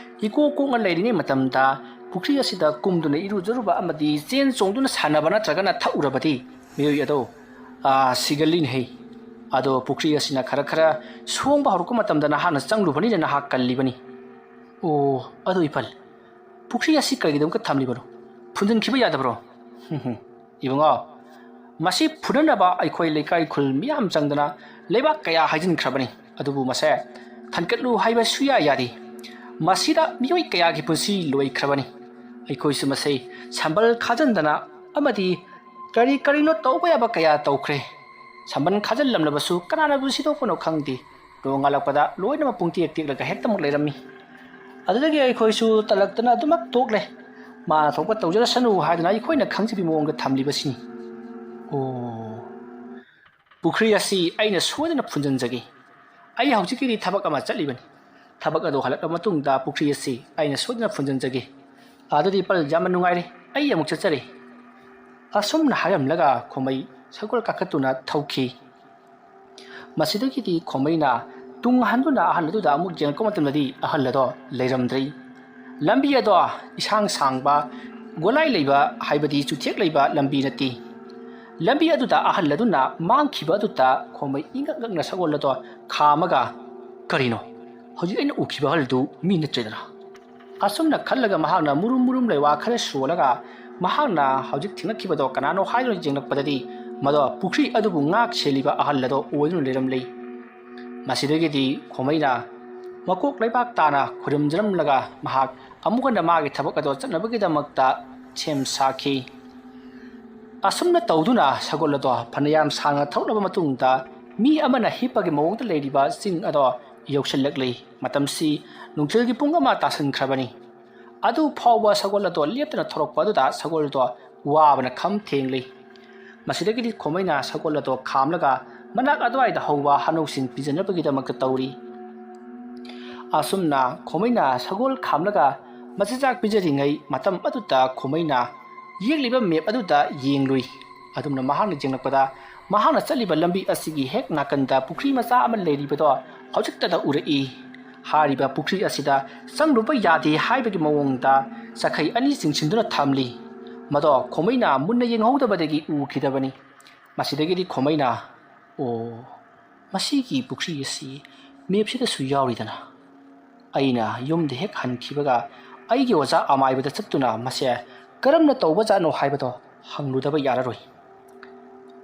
ꯏꯀꯣꯛ ꯀꯣꯡꯅ ꯂꯩꯔꯤꯉꯩ ꯃꯇꯝꯗ ꯄꯨꯈ꯭ꯔꯤ ꯑꯁꯤꯗ ꯀꯨꯝꯗꯨꯅ ꯏꯔꯨꯖꯔꯨꯕ ꯑꯃꯗꯤ ꯆꯦꯟ ꯆꯣꯡꯗꯨꯅ ꯁꯥꯟꯅꯕ ꯅꯠꯇ꯭ꯔꯒꯅ ꯊꯛꯎꯔꯕꯗꯤ ꯃꯤꯑꯣꯏ ꯑꯗꯣ, ꯑꯥ, ꯁꯤꯒꯜꯂꯤꯅꯦꯍꯦ꯫ ꯑꯗꯣ ꯄꯨꯈ꯭ꯔꯤ ꯑꯁꯤꯅ ꯈꯔ ꯈꯔ ꯁꯣꯡꯕ ꯍꯧꯔꯛꯄ ꯃꯇꯝꯗ ꯅꯍꯥꯛꯅ ꯆꯪꯂꯨꯕꯅꯤꯅ ꯅꯍꯥꯛ ꯀꯜꯂꯤꯕꯅꯤ꯫ ꯑꯣ, ꯑꯗꯨ ꯏꯄꯜ, ꯄꯨꯈ꯭ꯔꯤ ꯑꯁꯤ ꯀꯔꯤꯒꯤꯗꯃꯛꯇ ꯊꯝꯂꯤꯕꯅꯣ? ꯐꯨꯟꯖꯤꯟꯈꯤꯕ ꯌꯥꯗꯕ꯭ꯔꯣ? ꯏꯕꯨꯡꯉꯣ, ꯃꯁꯤ ꯐꯨꯅꯅꯕ ꯑꯩꯈꯣꯏ ꯂꯩꯀꯥꯏ ꯈꯨꯜ ꯃꯤꯌꯥꯝ ꯆꯪꯗꯅ ꯂꯩꯕꯥꯛ ꯀꯌꯥ ꯍꯩꯖꯤꯟꯈ꯭ꯔꯕꯅꯤ, ꯑꯗꯨꯕꯨ ꯃꯁꯦ ꯊꯟꯒꯠꯂꯨ ꯍꯥꯏꯕ ꯁꯨꯌꯥ ꯌꯥꯗꯦ꯫ ꯃꯁꯤꯗ ꯃꯤꯑꯣꯏ ꯀꯌꯥꯒꯤ ꯄꯨꯟꯁꯤ ꯂꯣꯏꯈ꯭ꯔꯕꯅꯤ꯫ ꯑꯩꯈꯣꯏꯁꯨ ꯃꯁꯤ ꯁꯝꯕꯜ ꯈꯥꯖꯤꯟꯗꯅ ꯑꯃꯗꯤ ꯀꯔꯤ ꯀꯔꯤꯅꯣ ꯇꯧꯕ ꯌꯥꯕ ꯀꯌꯥ ꯇꯧꯈ꯭ꯔꯦ꯫ ꯁꯝꯕꯜ ꯈꯥꯖꯤꯜꯂꯝꯂꯕꯁꯨ ꯀꯅꯥꯅꯕꯨ ꯁꯤꯗꯣꯛꯄꯅꯣ ꯈꯪꯗꯦ꯫ ꯅꯣꯡꯉꯥꯜꯂꯛꯄꯗ ꯂꯣꯏꯅꯃꯛ ꯄꯨꯡꯇꯦꯛ ꯇꯦꯛꯂꯒ ꯍꯦꯛꯇꯃꯛ ꯂꯩꯔꯝꯃꯤ꯫ ꯑꯗꯨꯗꯒꯤ ꯑꯩꯈꯣꯏꯁꯨ ꯇꯜꯂꯛꯇꯅ ꯑꯗꯨꯃꯛ ꯇꯣꯛꯂꯦ꯫ ꯃꯥꯅ ꯊꯣꯛꯄ ꯇꯧꯖꯔꯁꯅꯨ ꯍꯥꯏꯗꯅ ꯑꯩꯈꯣꯏꯅ ꯈꯪꯖꯕꯤ ꯃꯑꯣꯡꯗ ꯊꯝꯂꯤꯕꯁꯤꯅꯤ꯫ ꯑꯣ, ꯄꯨꯈ꯭ꯔꯤ ꯑꯁꯤ ꯑꯩꯅ ꯁꯣꯏꯗꯅ ꯐꯨꯟꯖꯤꯟꯖꯒꯦ꯫ ꯑꯩ ꯍꯧꯖꯤꯛꯀꯤꯗꯤ ꯊꯕꯛ ꯑꯃ ꯆꯠꯂꯤꯕꯅꯤ꯫ ꯊꯕꯛ ꯑꯗꯨ ꯍꯜꯂꯛꯂꯕ ꯃꯇꯨꯡꯗ ꯄꯨꯈ꯭ꯔꯤ ꯑꯁꯤ ꯑꯩꯅ ꯁꯣꯏꯗꯅ ꯐꯨꯟꯖꯤꯟꯖꯒꯦ꯫ ꯑꯗꯨꯗꯤ ꯄꯜ, ꯌꯥꯝꯅ ꯅꯨꯡꯉꯥꯏꯔꯦ, ꯑꯩ ꯑꯃꯨꯛ ꯆꯠꯆꯔꯦ꯫ ꯑꯁꯨꯝꯅ ꯍꯥꯏꯔꯝꯂꯒ ꯈꯣꯃꯩ ꯁꯒꯣꯜ ꯀꯥꯈꯠꯇꯨꯅ ꯊꯧꯈꯤ꯫ ꯃꯁꯤꯗꯒꯤꯗꯤ ꯈꯣꯃꯩꯅ ꯇꯨꯡ ꯍꯟꯗꯨꯅ ꯑꯍꯜ ꯑꯗꯨꯗ ꯑꯃꯨꯛ ꯌꯦꯡꯂꯛꯄ ꯃꯇꯝꯗꯗꯤ ꯑꯍꯜ ꯑꯗꯣ ꯂꯩꯔꯝꯗ꯭ꯔꯦ꯫ ꯂꯝꯕꯤ ꯑꯗꯣ ꯏꯁꯥꯡ ꯁꯥꯡꯕ, ꯒꯣꯂꯥꯏ ꯂꯩꯕ, ꯍꯥꯏꯕꯗꯤ ꯆꯨꯊꯦꯛ ꯂꯩꯕ ꯂꯝꯕꯤ ꯅꯠꯇꯦ꯫ ꯂꯝꯕꯤ ꯑꯗꯨꯗ ꯑꯍꯜ ꯑꯗꯨꯅ ꯃꯥꯡꯈꯤꯕ ꯑꯗꯨꯗ ꯈꯣꯃꯩ ꯏꯉꯛ ꯉꯛꯅ ꯁꯒꯣꯜ ꯑꯗꯣ ꯈꯥꯝꯃꯒ, "ꯀꯔꯤꯅꯣ? ꯍꯧꯖꯤꯛ ꯑꯩꯅ ꯎꯈꯤꯕ ꯑꯍꯜꯗꯨ ꯃꯤ ꯅꯠꯇ꯭ꯔꯦꯗꯅ?" ꯑꯁꯨꯝꯅ ꯈꯜꯂꯒ ꯃꯍꯥꯛꯅ ꯃꯨꯔꯨꯝ ꯃꯨꯔꯨꯝ ꯂꯩꯋꯥ ꯈꯔ ꯁꯣꯜꯂꯒ ꯃꯍꯥꯛꯅ ꯍꯧꯖꯤꯛ ꯊꯦꯡꯅꯈꯤꯕꯗꯣ ꯀꯅꯥꯅꯣ ꯍꯥꯏꯗꯨꯅ ꯌꯦꯡꯂꯛꯄꯗꯗꯤ ꯃꯗꯣ ꯄꯨꯈ꯭ꯔꯤ ꯑꯗꯨꯕꯨ ꯉꯥꯛ ꯁꯦꯜꯂꯤꯕ ꯑꯍꯜ ꯑꯗꯣ ꯑꯣꯏꯗꯨꯅ ꯂꯩꯔꯝꯂꯦ꯫ ꯃꯁꯤꯗꯒꯤꯗꯤ ꯈꯣꯃꯩꯅ ꯃꯀꯣꯛ ꯂꯩꯕꯥꯛ ꯇꯥꯅ ꯈꯨꯔꯨꯝꯖꯔꯝꯂꯒ ꯃꯍꯥꯛ ꯑꯃꯨꯛ ꯍꯟꯅ ꯃꯥꯒꯤ ꯊꯕꯛ ꯑꯗꯣ ꯆꯠꯅꯕꯒꯤꯗꯃꯛꯇ ꯁꯦꯝ ꯁꯥꯈꯤ꯫ ꯑꯁꯨꯝꯅ ꯇꯧꯗꯨꯅ ꯁꯒꯣꯜ ꯑꯗꯣ ꯐꯅꯌꯥꯝ ꯁꯥꯡꯅ ꯊꯧꯔꯛꯂꯕ ꯃꯇꯨꯡꯗ ꯃꯤ ꯑꯃꯅ ꯍꯤꯞꯄꯒꯤ ꯃꯑꯣꯡꯗ ꯂꯩꯔꯤꯕ ꯆꯤꯡ ꯑꯗꯣ ꯌꯧꯁꯤꯜꯂꯛꯂꯤ꯫ ꯃꯇꯝꯁꯤ ꯅꯨꯡꯊꯤꯜꯒꯤ ꯄꯨꯡ ꯑꯃ ꯇꯥꯁꯤꯟꯈ꯭ꯔꯕꯅꯤ꯫ ꯑꯗꯨ ꯐꯥꯎꯕ ꯁꯒꯣꯜ ꯑꯗꯣ ꯂꯦꯞꯇꯅ ꯊꯧꯔꯛꯄ ꯑꯗꯨꯗ ꯁꯒꯣꯜ ꯑꯗꯣ ꯋꯥꯕꯅ ꯈꯝ ꯊꯦꯡꯂꯤ꯫ ꯃꯁꯤꯗꯒꯤꯗꯤ ꯈꯣꯃꯩꯅ ꯁꯒꯣꯜ ꯑꯗꯣ ꯈꯥꯝꯂꯒ ꯃꯅꯥꯛ ꯑꯗꯨꯋꯥꯏꯗ ꯍꯧꯕ ꯍꯅꯧꯁꯤꯡ ꯄꯤꯖꯅꯕꯒꯤꯗꯃꯛꯇ ꯇꯧꯔꯤ꯫ ꯑꯁꯨꯝꯅ ꯈꯣꯃꯩꯅ ꯁꯒꯣꯜ ꯈꯥꯝꯂꯒ ꯃꯆꯤꯟꯖꯥꯛ ꯄꯤꯖꯔꯤꯉꯩ ꯃꯇꯝ ꯑꯗꯨꯗ ꯈꯣꯃꯩꯅ ꯌꯦꯛꯂꯤꯕ ꯃꯦꯞ ꯑꯗꯨꯗ ꯌꯦꯡꯂꯨꯏ꯫ ꯑꯗꯨꯝꯅ ꯃꯍꯥꯛꯅ ꯌꯦꯡꯂꯛꯄꯗ ꯃꯍꯥꯛꯅ ꯆꯠꯂꯤꯕ ꯂꯝꯕꯤ ꯑꯁꯤꯒꯤ ꯍꯦꯛ ꯅꯥꯀꯟꯗ ꯄꯨꯈ꯭ꯔꯤ ꯃꯆꯥ ꯑꯃ ꯂꯩꯔꯤꯕꯗꯣ ꯍꯧꯖꯤꯛꯇꯗ ꯎꯔꯛꯏ꯫ ꯍꯥꯏꯔꯤꯕ ꯄꯨꯈ꯭ꯔꯤ ꯑꯁꯤꯗ ꯆꯪꯂꯨꯕ ꯌꯥꯗꯦ ꯍꯥꯏꯕꯒꯤ ꯃꯑꯣꯡꯗ ꯆꯈꯩ ꯑꯅꯤ ꯆꯤꯡꯁꯤꯟꯗꯨꯅ ꯊꯝꯂꯤ꯫ ꯃꯗꯣ ꯈꯣꯃꯩꯅ ꯃꯨꯟꯅ ꯌꯦꯡꯍꯧꯗꯕꯗꯒꯤ ꯎꯈꯤꯗꯕꯅꯤ꯫ ꯃꯁꯤꯗꯒꯤꯗꯤ ꯈꯣꯃꯩꯅ, "ꯑꯣ, "ꯃꯁꯤꯒꯤ ꯄꯨꯈ꯭ꯔꯤ ꯑꯁꯤ ꯃꯦꯞꯁꯤꯗꯁꯨ ꯌꯥꯎꯔꯤꯗꯅ?" ꯑꯩꯅ ꯌꯨꯝꯗ ꯍꯦꯛ ꯍꯟꯈꯤꯕꯒ ꯑꯩꯒꯤ ꯑꯣꯖꯥ ꯑꯃꯥꯏꯕꯗ ꯆꯠꯇꯨꯅ ꯃꯁꯦ ꯀꯔꯝꯅ ꯇꯧꯕꯖꯥꯠꯅꯣ ꯍꯥꯏꯕꯗꯣ ꯍꯪꯂꯨꯗꯕ ꯌꯥꯔꯔꯣꯏ꯫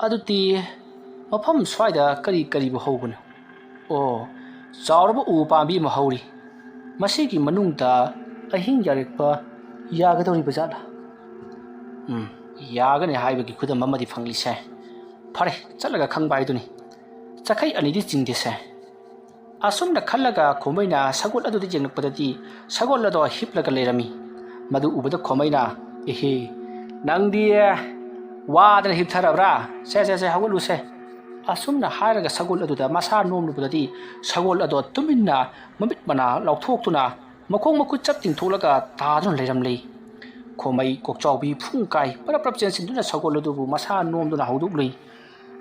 "ꯑꯗꯨꯗꯤ ꯃꯐꯝ ꯁ꯭ꯋꯥꯏꯗ ꯀꯔꯤ ꯀꯔꯤꯕꯨ ꯍꯧꯕꯅꯣ?" "ꯑꯣ, ꯆꯥꯎꯔꯕ ꯎ ꯄꯥꯝꯕꯤ ꯑꯃ ꯍꯧꯔꯤ꯫ ꯃꯁꯤꯒꯤ ꯃꯅꯨꯡꯗ ꯑꯍꯤꯡ ꯌꯥꯔꯦꯛꯄ ꯌꯥꯒꯗꯧꯔꯤꯕ ꯖꯥꯠꯂꯥ?" "ꯎꯝ, ꯌꯥꯒꯅꯤ ꯍꯥꯏꯕꯒꯤ ꯈꯨꯗꯝ ꯑꯃꯗꯤ ꯐꯪꯂꯤꯁꯦ꯫ ꯐꯔꯦ, ꯆꯠꯂꯒ ꯈꯪꯕ ꯍꯥꯏꯗꯨꯅꯤ꯫ ꯆꯈꯩ ꯑꯅꯤꯗꯤ ꯆꯤꯡꯗꯦꯁꯦ"꯫ ꯑꯁꯨꯝꯅ ꯈꯜꯂꯒ ꯈꯣꯃꯩꯅ ꯁꯒꯣꯜ ꯑꯗꯨꯗ ꯌꯦꯡꯂꯛꯄꯗꯗꯤ ꯁꯒꯣꯜ ꯑꯗꯣ ꯍꯤꯞꯂꯒ ꯂꯩꯔꯝꯃꯤ꯫ ꯃꯗꯨ ꯎꯕꯗ ꯈꯣꯃꯩꯅ, "ꯏꯍꯦ, ꯅꯪꯗꯤ ꯋꯥꯗꯅ ꯍꯤꯞꯊꯔꯕ꯭ꯔꯥ? ꯁꯦ, ꯁꯦ, ꯁꯦ, ꯍꯧꯒꯠꯂꯨꯁꯦ"꯫ ꯑꯁꯨꯝꯅ ꯍꯥꯏꯔꯒ ꯁꯒꯣꯜ ꯑꯗꯨꯗ ꯃꯁꯥ ꯅꯣꯝꯂꯨꯕꯗꯗꯤ ꯁꯒꯣꯜ ꯑꯗꯣ ꯇꯨꯃꯤꯟꯅ ꯃꯃꯤꯠ ꯃꯅꯥ ꯂꯥꯎꯊꯣꯛꯇꯨꯅ ꯃꯈꯣꯡ ꯃꯈꯨꯠ ꯆꯞ ꯇꯤꯡꯊꯣꯛꯂꯒ ꯇꯥꯗꯨꯅ ꯂꯩꯔꯝꯂꯦ꯫ ꯈꯣꯃꯩ ꯀꯣꯛꯆꯥꯎꯕꯤ ꯐꯨꯡ ꯀꯥꯏ ꯄꯔꯞ ꯄꯔꯞ ꯆꯦꯟꯁꯤꯟꯗꯨꯅ ꯁꯒꯣꯜ ꯑꯗꯨꯕꯨ ꯃꯁꯥ ꯅꯣꯝꯗꯨꯅ ꯍꯧꯗꯣꯛꯂꯨꯏ꯫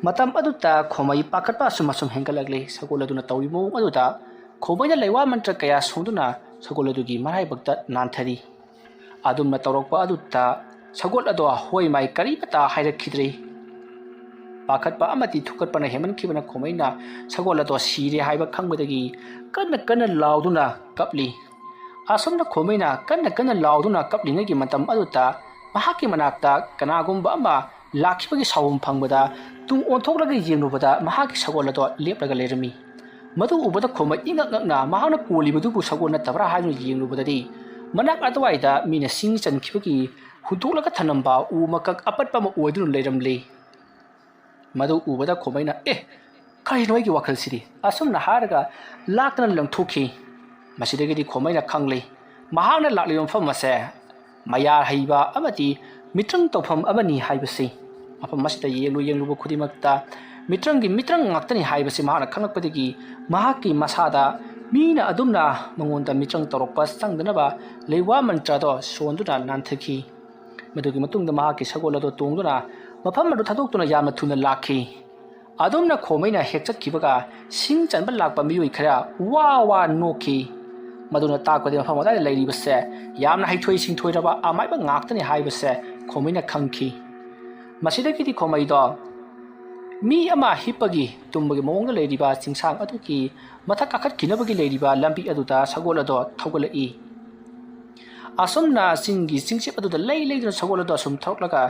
ꯃꯇꯝ ꯑꯗꯨꯗ ꯈꯣꯃꯩ ꯄꯥꯈꯠꯄ ꯑꯁꯨꯝ ꯑꯁꯨꯝ ꯍꯦꯟꯒꯠꯂꯛꯂꯦ꯫ ꯁꯒꯣꯜ ꯑꯗꯨꯅ ꯇꯧꯔꯤꯕ ꯃꯑꯣꯡ ꯑꯗꯨꯗ ꯈꯣꯃꯩꯅ ꯂꯩꯋꯥ ꯃꯟꯇ꯭ꯔ ꯀꯌꯥ ꯁꯣꯟꯗꯨꯅ ꯁꯒꯣꯜ ꯑꯗꯨꯒꯤ ꯃꯔꯥꯏꯕꯛꯇ ꯅꯥꯟꯊꯔꯤ꯫ ꯑꯗꯨꯝꯅ ꯇꯧꯔꯛꯄ ꯑꯗꯨꯗ ꯁꯒꯣꯜ ꯑꯗꯣ ꯍꯣꯏ ꯃꯥꯏ ꯀꯔꯤꯃꯇ ꯍꯥꯏꯔꯛꯈꯤꯗ꯭ꯔꯦ꯫ ꯄꯥꯈꯠꯄ ꯑꯃꯗꯤ ꯊꯨꯀꯠꯄꯅ ꯍꯦꯟꯃꯟꯈꯤꯕꯅ ꯈꯣꯃꯩꯅ ꯁꯒꯣꯜ ꯑꯗꯣ ꯁꯤꯔꯦ ꯍꯥꯏꯕ ꯈꯪꯕꯗꯒꯤ ꯀꯟꯅ ꯀꯟꯅ ꯂꯥꯎꯗꯨꯅ ꯀꯞꯂꯤ꯫ ꯑꯁꯨꯝꯅ ꯈꯣꯃꯩꯅ ꯀꯟꯅ ꯀꯟꯅ ꯂꯥꯎꯗꯨꯅ ꯀꯞꯂꯤꯉꯩꯒꯤ ꯃꯇꯝ ꯑꯗꯨꯗ ꯃꯍꯥꯛꯀꯤ ꯃꯅꯥꯛꯇ ꯀꯅꯥꯒꯨꯝꯕ ꯑꯃ ꯂꯥꯛꯈꯤꯕꯒꯤ ꯁꯥꯎꯍꯨꯝ ꯐꯪꯕꯗ ꯇꯨꯡ ꯑꯣꯟꯊꯣꯛꯂꯒ ꯌꯦꯡꯂꯨꯕꯗ ꯃꯍꯥꯛꯀꯤ ꯁꯒꯣꯜ ꯑꯗꯣ ꯂꯦꯞꯂꯒ ꯂꯩꯔꯝꯃꯤ꯫ ꯃꯗꯨ ꯎꯕꯗ ꯈꯣꯃꯩ ꯏꯉꯛ ꯉꯛꯅ ꯃꯍꯥꯛꯅ ꯀꯣꯜꯂꯤꯕꯗꯨꯕꯨ ꯁꯒꯣꯜ ꯅꯠꯇꯕ꯭ꯔꯥ ꯍꯥꯏꯗꯨꯅ ꯌꯦꯡꯂꯨꯕꯗꯗꯤ ꯃꯅꯥꯛ ꯑꯗꯨꯋꯥꯏꯗ ꯃꯤꯅ ꯁꯤꯡ ꯆꯟꯈꯤꯕꯒꯤ ꯍꯨꯟꯗꯣꯛꯂꯒ ꯊꯝꯂꯝꯕ ꯎ ꯃꯀꯛ ꯑꯄꯠꯄ ꯑꯃ ꯑꯣꯏꯗꯨꯅ ꯂꯩꯔꯝꯂꯦ꯫ ꯃꯗꯨ ꯎꯕꯗ ꯈꯣꯃꯩꯅ, "ꯑꯦ, ꯀꯔꯤꯅꯣ ꯑꯩꯒꯤ ꯋꯥꯈꯜꯁꯤꯗꯤ?" ꯑꯁꯨꯝꯅ ꯍꯥꯏꯔꯒ ꯂꯥꯛꯇꯅ ꯂꯪꯊꯣꯛꯈꯤ꯫ ꯃꯁꯤꯗꯒꯤꯗꯤ ꯈꯣꯃꯩꯅ ꯈꯪꯂꯦ, ꯃꯍꯥꯛꯅ ꯂꯥꯛꯂꯤꯕ ꯃꯐꯝ ꯑꯁꯦ ꯃꯌꯥꯔ ꯍꯩꯕ ꯑꯃꯗꯤ ꯃꯤꯇ꯭ꯔꯪ ꯇꯧꯐꯝ ꯑꯃꯅꯤ ꯍꯥꯏꯕꯁꯤ꯫ ꯃꯐꯝ ꯑꯁꯤꯗ ꯌꯦꯡꯂꯨ ꯌꯦꯡꯂꯨꯕ ꯈꯨꯗꯤꯡꯃꯛꯇ ꯃꯤꯇ꯭ꯔꯪꯒꯤ ꯃꯤꯇ꯭ꯔꯪ ꯉꯥꯛꯇꯅꯤ ꯍꯥꯏꯕꯁꯤ ꯃꯍꯥꯛꯅ ꯈꯪꯂꯛꯄꯗꯒꯤ ꯃꯍꯥꯛꯀꯤ ꯃꯁꯥꯗ ꯃꯤꯅ ꯑꯗꯨꯝꯅ ꯃꯉꯣꯟꯗ ꯃꯤꯇ꯭ꯔꯪ ꯇꯧꯔꯛꯄ ꯆꯪꯗꯅꯕ ꯂꯩꯋꯥ ꯃꯟꯇ꯭ꯔꯗꯣ ꯁꯣꯟꯗꯨꯅ ꯅꯥꯟꯊꯈꯤ꯫ ꯃꯗꯨꯒꯤ ꯃꯇꯨꯡꯗ ꯃꯍꯥꯛꯀꯤ ꯁꯒꯣꯜ ꯑꯗꯨ ꯇꯣꯡꯗꯨꯅ ꯃꯐꯝ ꯑꯗꯨ ꯊꯥꯗꯣꯛꯇꯨꯅ ꯌꯥꯝꯅ ꯊꯨꯅ ꯂꯥꯛꯈꯤ꯫ ꯑꯗꯨꯝꯅ ꯈꯣꯃꯩꯅ ꯍꯦꯛ ꯆꯠꯈꯤꯕꯒ ꯁꯤꯡ ꯆꯟꯕ ꯂꯥꯛꯄ ꯃꯤꯑꯣꯏ ꯈꯔ ꯋꯥ ꯋꯥ ꯅꯣꯛꯈꯤ꯫ ꯃꯗꯨꯅ ꯇꯥꯛꯄꯗꯤ ꯃꯐꯝ ꯑꯗꯨꯋꯥꯏꯗ ꯂꯩꯔꯤꯕꯁꯦ ꯌꯥꯝꯅ ꯍꯩꯊꯣꯏ ꯁꯤꯡꯊꯣꯏꯔꯕ ꯑꯃꯥꯏꯕ ꯉꯥꯛꯇꯅꯤ ꯍꯥꯏꯕꯁꯦ ꯈꯣꯃꯩꯅ ꯈꯪꯈꯤ꯫ ꯃꯁꯤꯗꯒꯤꯗꯤ ꯈꯣꯃꯩꯗꯣ ꯃꯤ ꯑꯃ ꯍꯤꯞꯄꯒꯤ ꯇꯨꯝꯕꯒꯤ ꯃꯑꯣꯡꯗ ꯂꯩꯔꯤꯕ ꯆꯤꯡꯁꯥꯡ ꯑꯗꯨꯒꯤ ꯃꯊꯛ ꯀꯥꯈꯠꯈꯤꯅꯕꯒꯤ ꯂꯩꯔꯤꯕ ꯂꯝꯕꯤ ꯑꯗꯨꯗ ꯁꯒꯣꯜ ꯑꯗꯣ ꯊꯧꯒꯠꯂꯛꯏ꯫ ꯑꯁꯨꯝꯅ ꯆꯤꯡꯒꯤ ꯆꯤꯡꯆꯦꯞ ꯑꯗꯨꯗ ꯂꯩ ꯂꯩꯗꯨꯅ ꯁꯒꯣꯜ ꯑꯗꯣ ꯑꯁꯨꯝ ꯊꯧꯔꯛꯂꯒ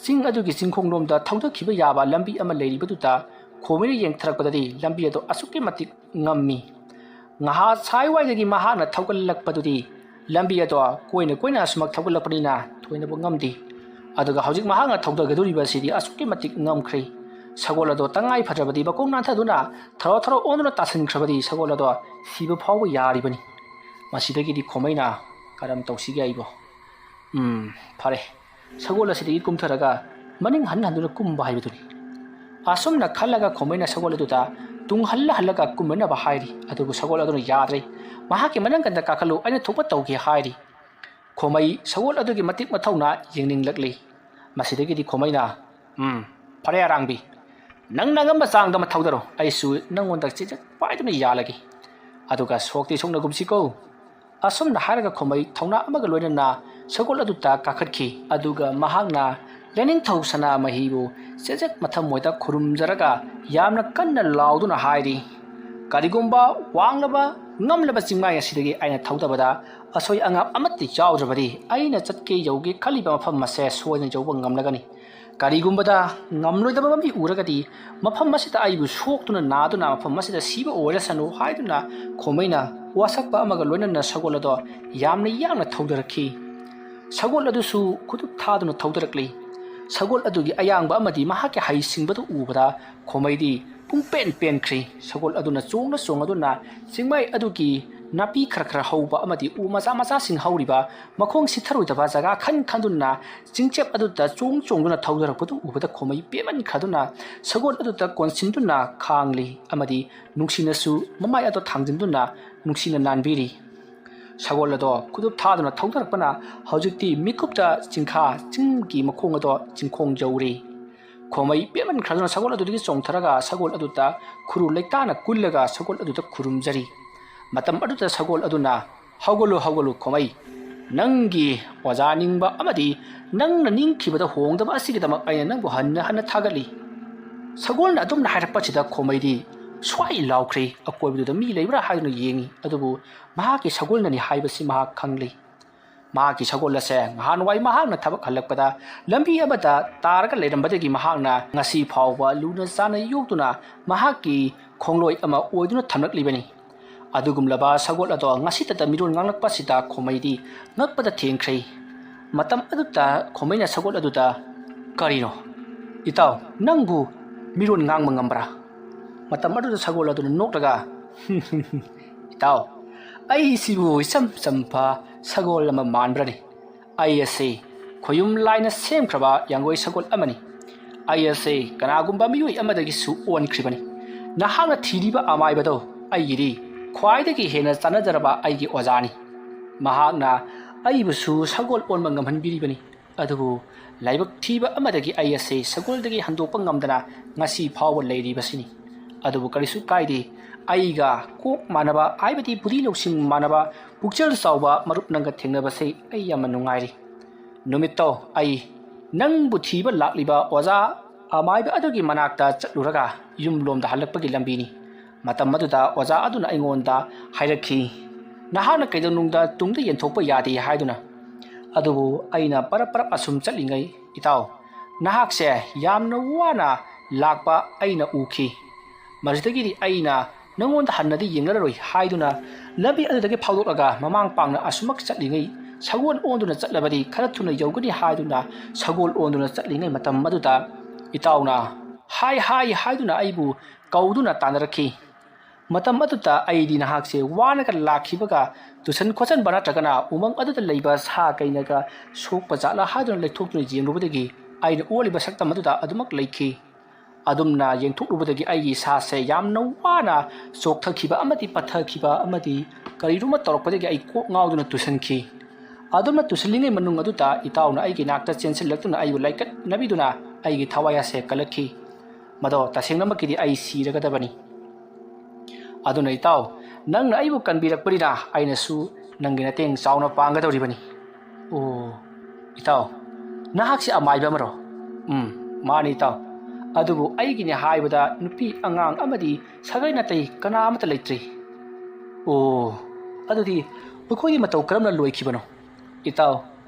ꯆꯤꯡ ꯑꯗꯨꯒꯤ ꯆꯤꯡꯈꯣꯡꯂꯣꯝꯗ ꯊꯧꯗꯈꯤꯕ ꯌꯥꯕ ꯂꯝꯕꯤ ꯑꯃ ꯂꯩꯔꯤꯕꯗꯨꯗ ꯈꯣꯃꯩꯅ ꯌꯦꯡꯊꯔꯛꯄꯗꯗꯤ ꯂꯝꯕꯤ ꯑꯗꯣ ꯑꯁꯨꯛꯀꯤ ꯃꯇꯤꯛ ꯉꯝꯃꯤ꯫ ꯉꯍꯥ ꯁꯥꯏꯋꯥꯏꯗꯒꯤ ꯃꯍꯥꯛꯅ ꯊꯧꯒꯠꯂꯛꯄꯗꯨꯗꯤ ꯂꯝꯕꯤ ꯑꯗꯣ ꯀꯣꯏꯅ ꯀꯣꯏꯅ ꯑꯁꯨꯃꯛ ꯊꯧꯒꯠꯂꯛꯄꯅꯤꯅ ꯊꯣꯏꯅꯕꯨ ꯉꯝꯗꯦ꯫ ꯑꯗꯨꯒ ꯍꯧꯖꯤꯛ ꯃꯍꯥꯛꯅ ꯊꯧꯗꯒꯗꯧꯔꯤꯕ ꯑꯁꯤꯗꯤ ꯑꯁꯨꯛꯀꯤ ꯃꯇꯤꯛ ꯉꯝꯈ꯭ꯔꯦ꯫ ꯁꯒꯣꯜ ꯑꯗꯣ ꯇꯉꯥꯏ ꯐꯗ꯭ꯔꯕꯗꯤ ꯃꯈꯣꯡ ꯅꯥꯟꯊꯗꯨꯅ ꯊꯔꯣ ꯊꯔꯣ ꯑꯣꯟꯗꯨꯅ ꯇꯥꯁꯤꯟꯈ꯭ꯔꯕꯗꯤ ꯁꯒꯣꯜ ꯑꯗꯣ ꯁꯤꯕ ꯐꯥꯎꯕ ꯌꯥꯔꯤꯕꯅꯤ꯫ ꯃꯁꯤꯗꯒꯤꯗꯤ ꯈꯣꯃꯩꯅ ꯀꯔꯝ ꯇꯧꯁꯤꯒꯦ ꯑꯩꯕꯣ? ꯎꯝ, ꯐꯔꯦ꯫ ꯁꯒꯣꯜ ꯑꯁꯤꯗꯒꯤ ꯀꯨꯝꯊꯔꯒ ꯃꯅꯤꯡ ꯍꯟ ꯍꯟꯗꯨꯅ ꯀꯨꯝꯕ ꯍꯥꯏꯕꯗꯨꯅꯤ꯫ ꯑꯁꯨꯝꯅ ꯈꯜꯂꯒ ꯈꯣꯃꯩꯅ ꯁꯒꯣꯜ ꯑꯗꯨꯗ ꯇꯨꯡ ꯍꯜꯂ ꯍꯜꯂꯒ ꯀꯨꯝꯃꯅꯕ ꯍꯥꯏꯔꯤ꯫ ꯑꯗꯨꯕꯨ ꯁꯒꯣꯜ ꯑꯗꯨꯅ ꯌꯥꯗ꯭ꯔꯦ꯫ ꯃꯍꯥꯛꯀꯤ ꯃꯅꯪꯒꯟꯗ ꯀꯥꯈꯠꯂꯨ, ꯑꯩꯅ ꯊꯣꯛꯄ ꯇꯧꯒꯦ ꯍꯥꯏꯔꯤ꯫ ꯈꯣꯃꯩ ꯁꯒꯣꯜ ꯑꯗꯨꯒꯤ ꯃꯇꯤꯛ ꯃꯊꯧꯅꯥ ꯌꯦꯡꯅꯤꯡꯂꯛꯂꯤ꯫ ꯃꯁꯤꯗꯒꯤꯗꯤ ꯈꯣꯃꯩꯅ, "ꯎꯝ, ꯐꯔꯦ ꯑꯔꯥꯡꯕꯤ, ꯅꯪꯅ ꯑꯉꯝꯕ ꯆꯥꯡꯗ ꯑꯃ ꯊꯧꯗꯔꯣ, ꯑꯩꯁꯨ ꯅꯪꯉꯣꯟꯗ ꯆꯦꯖꯠ ꯄꯥꯏꯗꯨꯅ ꯌꯥꯜꯂꯒꯦ꯫ ꯑꯗꯨꯒ ꯁꯣꯛꯇꯤ ꯁꯣꯛꯅꯒꯨꯝꯁꯤꯀꯣ"꯫ ꯑꯁꯨꯝꯅ ꯍꯥꯏꯔꯒ ꯈꯣꯃꯩ ꯊꯧꯅꯥ ꯑꯃꯒ ꯂꯣꯏꯅꯅ ꯁꯒꯣꯜ ꯑꯗꯨꯗ ꯀꯥꯈꯠꯈꯤ꯫ ꯑꯗꯨꯒ ꯃꯍꯥꯛꯅ ꯂꯥꯏꯅꯤꯡꯊꯧ ꯁꯅꯥꯃꯍꯤꯕꯨ ꯆꯦꯖꯠ ꯃꯊꯃꯣꯏꯗ ꯈꯨꯔꯨꯝꯖꯔꯒ ꯌꯥꯝꯅ ꯀꯟꯅ ꯂꯥꯎꯗꯨꯅ ꯍꯥꯏꯔꯤ, "ꯀꯔꯤꯒꯨꯝꯕ ꯋꯥꯡꯂꯕ ꯉꯝꯂꯕ ꯆꯤꯡꯃꯥꯏ ꯑꯁꯤꯗꯒꯤ ꯑꯩꯅ ꯊꯧꯗꯕꯗ ꯑꯁꯣꯏ ꯑꯉꯥꯝ ꯑꯃꯠꯇ ꯌꯥꯎꯗ꯭ꯔꯕꯗꯤ ꯑꯩꯅ ꯆꯠꯀꯦ ꯌꯧꯒꯦ ꯈꯜꯂꯤꯕ ꯃꯐꯝ ꯑꯁꯦ ꯁꯣꯏꯗꯅ ꯌꯧꯕ ꯉꯝꯂꯒꯅꯤ꯫ ꯀꯔꯤꯒꯨꯝꯕꯗ ꯉꯝꯂꯣꯏꯗꯕ ꯑꯃ ꯎꯔꯒꯗꯤ ꯃꯐꯝ ꯑꯁꯤꯗ ꯑꯩꯕꯨ ꯁꯣꯛꯇꯨꯅ ꯅꯥꯗꯨꯅ ꯃꯐꯝ ꯑꯁꯤꯗ ꯁꯤꯕ ꯑꯣꯏꯔꯁꯅꯨ" ꯍꯥꯏꯗꯨꯅ ꯈꯣꯃꯩꯅ ꯋꯥꯁꯛꯄ ꯑꯃꯒ ꯂꯣꯏꯅꯅ ꯁꯒꯣꯜ ꯑꯗꯣ ꯌꯥꯝꯅ ꯌꯥꯡꯅ ꯊꯧꯗꯔꯛꯈꯤ꯫ ꯁꯒꯣꯜ ꯑꯗꯨꯁꯨ ꯈꯨꯗꯨꯞ ꯊꯥꯗꯨꯅ ꯊꯧꯗꯔꯛꯂꯤ꯫ ꯁꯒꯣꯜ ꯑꯗꯨꯒꯤ ꯑꯌꯥꯡꯕ ꯑꯃꯗꯤ ꯃꯍꯥꯛꯀꯤ ꯍꯩꯁꯤꯡꯕꯗꯨ ꯎꯕꯗ ꯈꯣꯃꯩꯗꯤ ꯄꯨꯡꯄꯦꯟ ꯄꯦꯟꯈ꯭ꯔꯤ꯫ ꯁꯒꯣꯜ ꯑꯗꯨꯅ ꯆꯣꯡꯅ ꯆꯣꯡꯉꯗꯨꯅ ꯆꯤꯡꯃꯥꯏ ꯑꯗꯨꯒꯤ ꯅꯥꯄꯤ ꯈꯔ ꯈꯔ ꯍꯧꯕ ꯑꯃꯗꯤ ꯎ ꯃꯆꯥ ꯃꯆꯥꯁꯤꯡ ꯍꯧꯔꯤꯕ ꯃꯈꯣꯡ ꯁꯤꯊꯔꯣꯏꯗꯕ ꯖꯒꯥ ꯈꯟ ꯈꯟꯗꯨꯅ ꯆꯤꯡꯆꯦꯞ ꯑꯗꯨꯗ ꯆꯣꯡ ꯆꯣꯡꯗꯨꯅ ꯊꯧꯗꯔꯛꯄꯗꯨ ꯎꯕꯗ ꯈꯣꯃꯩ ꯄꯦꯟꯃꯟꯈ꯭ꯔꯗꯨꯅ ꯁꯒꯣꯜ ꯑꯗꯨꯗ ꯀꯣꯟꯁꯤꯟꯗꯨꯅ ꯈꯥꯡꯂꯤ ꯑꯃꯗꯤ ꯅꯨꯡꯁꯤꯅꯁꯨ ꯃꯃꯥꯏ ꯑꯗꯨ ꯊꯥꯡꯖꯤꯟꯗꯨꯅ ꯅꯨꯡꯁꯤꯅ ꯅꯥꯟꯕꯤꯔꯤ꯫ ꯁꯒꯣꯜ ꯑꯗꯣ ꯈꯨꯗꯨꯞ ꯊꯥꯗꯨꯅ ꯊꯧꯗꯔꯛꯄꯅ ꯍꯧꯖꯤꯛꯇꯤ ꯃꯤꯀꯨꯞꯇ ꯆꯤꯡꯈꯥ ꯆꯤꯡꯒꯤ ꯃꯈꯣꯡ ꯑꯗꯣ ꯆꯤꯡꯈꯣꯡ ꯌꯧꯔꯤ꯫ ꯈꯣꯃꯩ ꯄꯦꯟꯃꯟꯈ꯭ꯔꯗꯨꯅ ꯁꯒꯣꯜ ꯑꯗꯨꯗꯒꯤ ꯆꯣꯡꯊꯔꯒ ꯁꯒꯣꯜ ꯑꯗꯨꯗ ꯈꯨꯔꯨ ꯂꯩꯇꯥꯅ ꯀꯨꯜꯂꯒ ꯁꯒꯣꯜ ꯑꯗꯨꯗ ꯈꯨꯔꯨꯝꯖꯔꯤ꯫ ꯃꯇꯝ ꯑꯗꯨꯗ ꯁꯒꯣꯜ ꯑꯗꯨꯅ, "ꯍꯧꯒꯠꯂꯨ, ꯍꯧꯒꯠꯂꯨ ꯈꯣꯃꯩ꯫ ꯅꯪꯒꯤ ꯑꯣꯖꯥ ꯅꯤꯡꯕ ꯑꯃꯗꯤ ꯅꯪꯅ ꯅꯤꯡꯈꯤꯕꯗ ꯍꯣꯡꯗꯕ ꯑꯁꯤꯒꯤꯗꯃꯛ ꯑꯩꯅ ꯅꯪꯕꯨ ꯍꯟꯅ ꯍꯟꯅ ꯊꯥꯒꯠꯂꯤ꯫ ꯁꯒꯣꯜꯅ ꯑꯗꯨꯝꯅ ꯍꯥꯏꯔꯛꯄꯁꯤꯗ ꯈꯣꯃꯩꯗꯤ ꯁ꯭ꯋꯥꯏ ꯂꯥꯎꯈ꯭ꯔꯦ꯫ ꯑꯀꯣꯏꯕꯗꯨꯗ ꯃꯤ ꯂꯩꯕ꯭ꯔꯥ ꯍꯥꯏꯗꯨꯅ ꯌꯦꯡꯉꯤ, ꯑꯗꯨꯕꯨ ꯃꯍꯥꯛꯀꯤ ꯁꯒꯣꯜꯅꯅꯤ ꯍꯥꯏꯕꯁꯤ ꯃꯍꯥꯛ ꯈꯪꯂꯤ꯫ ꯃꯍꯥꯛꯀꯤ ꯁꯒꯣꯜ ꯑꯁꯦ ꯅꯍꯥꯟꯋꯥꯏ ꯃꯍꯥꯛꯅ ꯊꯕꯛ ꯍꯜꯂꯛꯄꯗ ꯂꯝꯕꯤ ꯑꯃꯗ ꯇꯥꯔꯒ ꯂꯩꯔꯝꯕꯗꯒꯤ ꯃꯍꯥꯛꯅ ꯉꯁꯤ ꯐꯥꯎꯕ ꯂꯨꯅ ꯆꯥꯟꯅ ꯌꯣꯛꯇꯨꯅ ꯃꯍꯥꯛꯀꯤ ꯈꯣꯡꯂꯣꯏ ꯑꯃ ꯑꯣꯏꯗꯨꯅ ꯊꯝꯂꯛꯂꯤꯕꯅꯤ꯫ ꯑꯗꯨꯒꯨꯝꯂꯕ ꯁꯒꯣꯜ ꯑꯗꯣ ꯉꯁꯤꯇꯇ ꯃꯤꯔꯣꯟ ꯉꯥꯡꯂꯛꯄꯁꯤꯗ ꯈꯣꯃꯩꯗꯤ ꯉꯛꯄꯗ ꯊꯦꯡꯈ꯭ꯔꯦ꯫ ꯃꯇꯝ ꯑꯗꯨꯗ ꯈꯣꯃꯩꯅ ꯁꯒꯣꯜ ꯑꯗꯨꯗ, "ꯀꯔꯤꯅꯣ? ꯏꯇꯥꯎ, ꯅꯪꯕꯨ ꯃꯤꯔꯣꯟ ꯉꯥꯡꯕ ꯉꯝꯕ꯭ꯔꯥ?" ꯃꯇꯝ ꯑꯗꯨꯗ ꯁꯒꯣꯜ ꯑꯗꯨꯅ ꯅꯣꯛꯂꯒ, "ꯏꯇꯥꯎ, ꯑꯩꯁꯤꯕꯨ ꯏꯆꯝ ꯆꯝꯕ ꯁꯒꯣꯜ ꯑꯃ ꯃꯥꯟꯕ꯭ꯔꯅꯤ? ꯑꯩ ꯑꯁꯤ ꯈꯣꯌꯨꯝ ꯂꯥꯏꯅ ꯁꯦꯝꯈ꯭ꯔꯕ ꯌꯥꯡꯒꯣꯏ ꯁꯒꯣꯜ ꯑꯃꯅꯤ꯫ ꯑꯩ ꯑꯁꯤ ꯀꯅꯥꯒꯨꯝꯕ ꯃꯤꯑꯣꯏ ꯑꯃꯗꯒꯤꯁꯨ ꯑꯣꯟꯈ꯭ꯔꯤꯕꯅꯤ꯫ ꯅꯍꯥꯛꯅ ꯊꯤꯔꯤꯕ ꯑꯃꯥꯏꯕꯗꯣ ꯑꯩꯒꯤꯗꯤ ꯈ꯭ꯋꯥꯏꯗꯒꯤ ꯍꯦꯟꯅ ꯆꯥꯟꯅꯖꯔꯕ ꯑꯩꯒꯤ ꯑꯣꯖꯥꯅꯤ꯫ ꯃꯍꯥꯛꯅ ꯑꯩꯕꯨꯁꯨ ꯁꯒꯣꯜ ꯑꯣꯟꯕ ꯉꯝꯍꯟꯕꯤꯔꯤꯕꯅꯤ꯫ ꯑꯗꯨꯕꯨ ꯂꯥꯏꯕꯛ ꯊꯤꯕ ꯑꯃꯗꯒꯤ ꯑꯩ ꯑꯁꯤ ꯁꯒꯣꯜꯗꯒꯤ ꯍꯟꯗꯣꯛꯄ ꯉꯝꯗꯅ ꯉꯁꯤ ꯐꯥꯎꯕ ꯂꯩꯔꯤꯕꯁꯤꯅꯤ꯫ ꯑꯗꯨꯕꯨ ꯀꯔꯤꯁꯨ ꯀꯥꯏꯗꯦ, ꯑꯩꯒ ꯀꯣꯛ ꯃꯥꯟꯅꯕ ꯍꯥꯏꯕꯗꯤ ꯕꯨꯙꯤ ꯂꯧꯁꯤꯡ ꯃꯥꯟꯅꯕ ꯄꯨꯛꯆꯦꯜ ꯆꯥꯎꯕ ꯃꯔꯨꯞ ꯅꯪꯒ ꯊꯦꯡꯅꯕꯁꯦ ꯑꯩ ꯌꯥꯝꯅ ꯅꯨꯡꯉꯥꯏꯔꯤ꯫ ꯅꯨꯃꯤꯠꯇꯣ ꯑꯩ ꯅꯪꯕꯨ ꯊꯤꯕ ꯂꯥꯛꯂꯤꯕ ꯑꯣꯖꯥ ꯑꯃꯥꯏꯕ ꯑꯗꯨꯒꯤ ꯃꯅꯥꯛꯇ ꯆꯠꯂꯨꯔꯒ ꯌꯨꯝꯂꯣꯝꯗ ꯍꯜꯂꯛꯄꯒꯤ ꯂꯝꯕꯤꯅꯤ꯫ ꯃꯇꯝ ꯑꯗꯨꯗ ꯑꯣꯖꯥ ꯑꯗꯨꯅ ꯑꯩꯉꯣꯟꯗ ꯍꯥꯏꯔꯛꯈꯤ, ꯅꯍꯥꯛꯅ ꯀꯩꯗꯧꯅꯨꯡꯗ ꯇꯨꯡꯗ ꯌꯦꯟꯊꯣꯛꯄ ꯌꯥꯗꯦ ꯍꯥꯏꯗꯨꯅ꯫ ꯑꯗꯨꯕꯨ ꯑꯩꯅ ꯄꯔꯞ ꯄꯔꯞ ꯑꯁꯨꯝ ꯆꯠꯂꯤꯉꯩ, ꯏꯇꯥꯎ, ꯅꯍꯥꯛꯁꯦ ꯌꯥꯝꯅ ꯋꯥꯅ ꯂꯥꯛꯄ ꯑꯩꯅ ꯎꯈꯤ꯫ ꯃꯁꯤꯗꯒꯤꯗꯤ ꯑꯩꯅ ꯅꯉꯣꯟꯗ ꯍꯟꯅꯗꯤ ꯌꯦꯡꯂꯔꯣꯏ ꯍꯥꯏꯗꯨꯅ ꯂꯝꯕꯤ ꯑꯗꯨꯗꯒꯤ ꯐꯥꯎꯗꯣꯛꯂꯒ ꯃꯃꯥꯡ ꯄꯥꯡꯅ ꯑꯁꯨꯃꯛ ꯆꯠꯂꯤꯉꯩ, ꯁꯒꯣꯜ ꯑꯣꯟꯗꯨꯅ ꯆꯠꯂꯕꯗꯤ ꯈꯔ ꯊꯨꯅ ꯌꯧꯒꯅꯤ ꯍꯥꯏꯗꯨꯅ ꯁꯒꯣꯜ ꯑꯣꯟꯗꯨꯅ ꯆꯠꯂꯤꯉꯩ ꯃꯇꯝ ꯑꯗꯨꯗ ꯏꯇꯥꯎꯅ ꯍꯥꯏ ꯍꯥꯏ ꯍꯥꯏꯗꯨꯅ ꯑꯩꯕꯨ ꯀꯧꯗꯨꯅ ꯇꯥꯟꯅꯔꯛꯈꯤ꯫ ꯃꯇꯝ ꯑꯗꯨꯗ ꯑꯩꯗꯤ ꯅꯍꯥꯛꯁꯦ ꯋꯥꯅꯒ ꯂꯥꯛꯈꯤꯕꯒ ꯇꯨꯁꯟ ꯈꯣꯠꯆꯟꯕ ꯅꯠꯇ꯭ꯔꯒꯅ ꯎꯃꯪ ꯑꯗꯨꯗ ꯂꯩꯕ ꯁꯥ ꯀꯩꯅꯒ ꯁꯣꯛꯄ ꯖꯥꯠꯂ ꯍꯥꯏꯗꯨꯅ ꯂꯩꯊꯣꯛꯇꯨꯅ ꯌꯦꯡꯂꯨꯕꯗꯒꯤ ꯑꯩꯅ ꯑꯣꯜꯂꯤꯕ ꯁꯛꯇꯝ ꯑꯗꯨꯗ ꯑꯗꯨꯃꯛ ꯂꯩꯈꯤ꯫ ꯑꯗꯨꯝꯅ ꯌꯦꯡꯊꯣꯛꯂꯨꯕꯗꯒꯤ ꯑꯩꯒꯤ ꯏꯁꯥꯁꯦ ꯌꯥꯝꯅ ꯋꯥꯅ ꯆꯣꯛꯊꯈꯤꯕ ꯑꯃꯗꯤ ꯄꯠꯊꯈꯤꯕ ꯑꯃꯗꯤ ꯀꯔꯤꯒꯨꯝꯕ ꯇꯧꯔꯛꯄꯗꯒꯤ ꯑꯩ ꯀꯣꯛ ꯉꯥꯎꯗꯨꯅ ꯇꯨꯁꯟꯈꯤ꯫ ꯑꯗꯨꯝꯅ ꯇꯨꯁꯜꯂꯤꯉꯩ ꯃꯅꯨꯡ ꯑꯗꯨꯗ ꯏꯇꯥꯎꯅ ꯑꯩꯒꯤ ꯅꯥꯛꯇ ꯆꯦꯟꯁꯤꯜꯂꯛꯇꯨꯅ ꯑꯩꯕꯨ ꯂꯥꯏꯀꯠꯅꯕꯤꯗꯨꯅ ꯑꯩꯒꯤ ꯊꯋꯥꯏ ꯑꯁꯦ ꯀꯜꯂꯛꯈꯤ꯫ ꯃꯗꯣ ꯇꯁꯦꯡꯅꯃꯛꯀꯤꯗꯤ ꯑꯩ ꯁꯤꯔꯒꯗꯕꯅꯤ꯫ ꯑꯗꯨꯅ ꯏꯇꯥꯎ, ꯅꯪꯅ ꯑꯩꯕꯨ ꯀꯟꯕꯤꯔꯛꯄꯅꯤꯅ ꯑꯩꯅꯁꯨ ꯅꯪꯒꯤ ꯃꯇꯦꯡ ꯆꯥꯎꯅ ꯄꯥꯡꯒꯗꯧꯔꯤꯕꯅꯤ꯫ ꯑꯣ, ꯏꯇꯥꯎ, ꯅꯍꯥꯛꯁꯤ ꯑꯃꯥꯏꯕ ꯑꯃꯔꯣ? ꯎꯝ, ꯃꯥꯅꯤ ꯏꯇꯥꯎ꯫ ꯑꯗꯨꯕꯨ ꯑꯩꯒꯤꯅꯤ ꯍꯥꯏꯕꯗ ꯅꯨꯄꯤ ꯑꯉꯥꯡ ꯑꯃꯗꯤ ꯁꯥꯒꯩ ꯅꯥꯇꯩ ꯀꯅꯥ ꯑꯃꯠꯇ ꯂꯩꯇ꯭ꯔꯤ꯫ ꯑꯣ, ꯑꯗꯨꯗꯤ ꯃꯈꯣꯏꯒꯤ ꯃꯇꯧ ꯀꯔꯝꯅ ꯂꯣꯏꯈꯤꯕꯅꯣ? ꯏꯇꯥꯎ,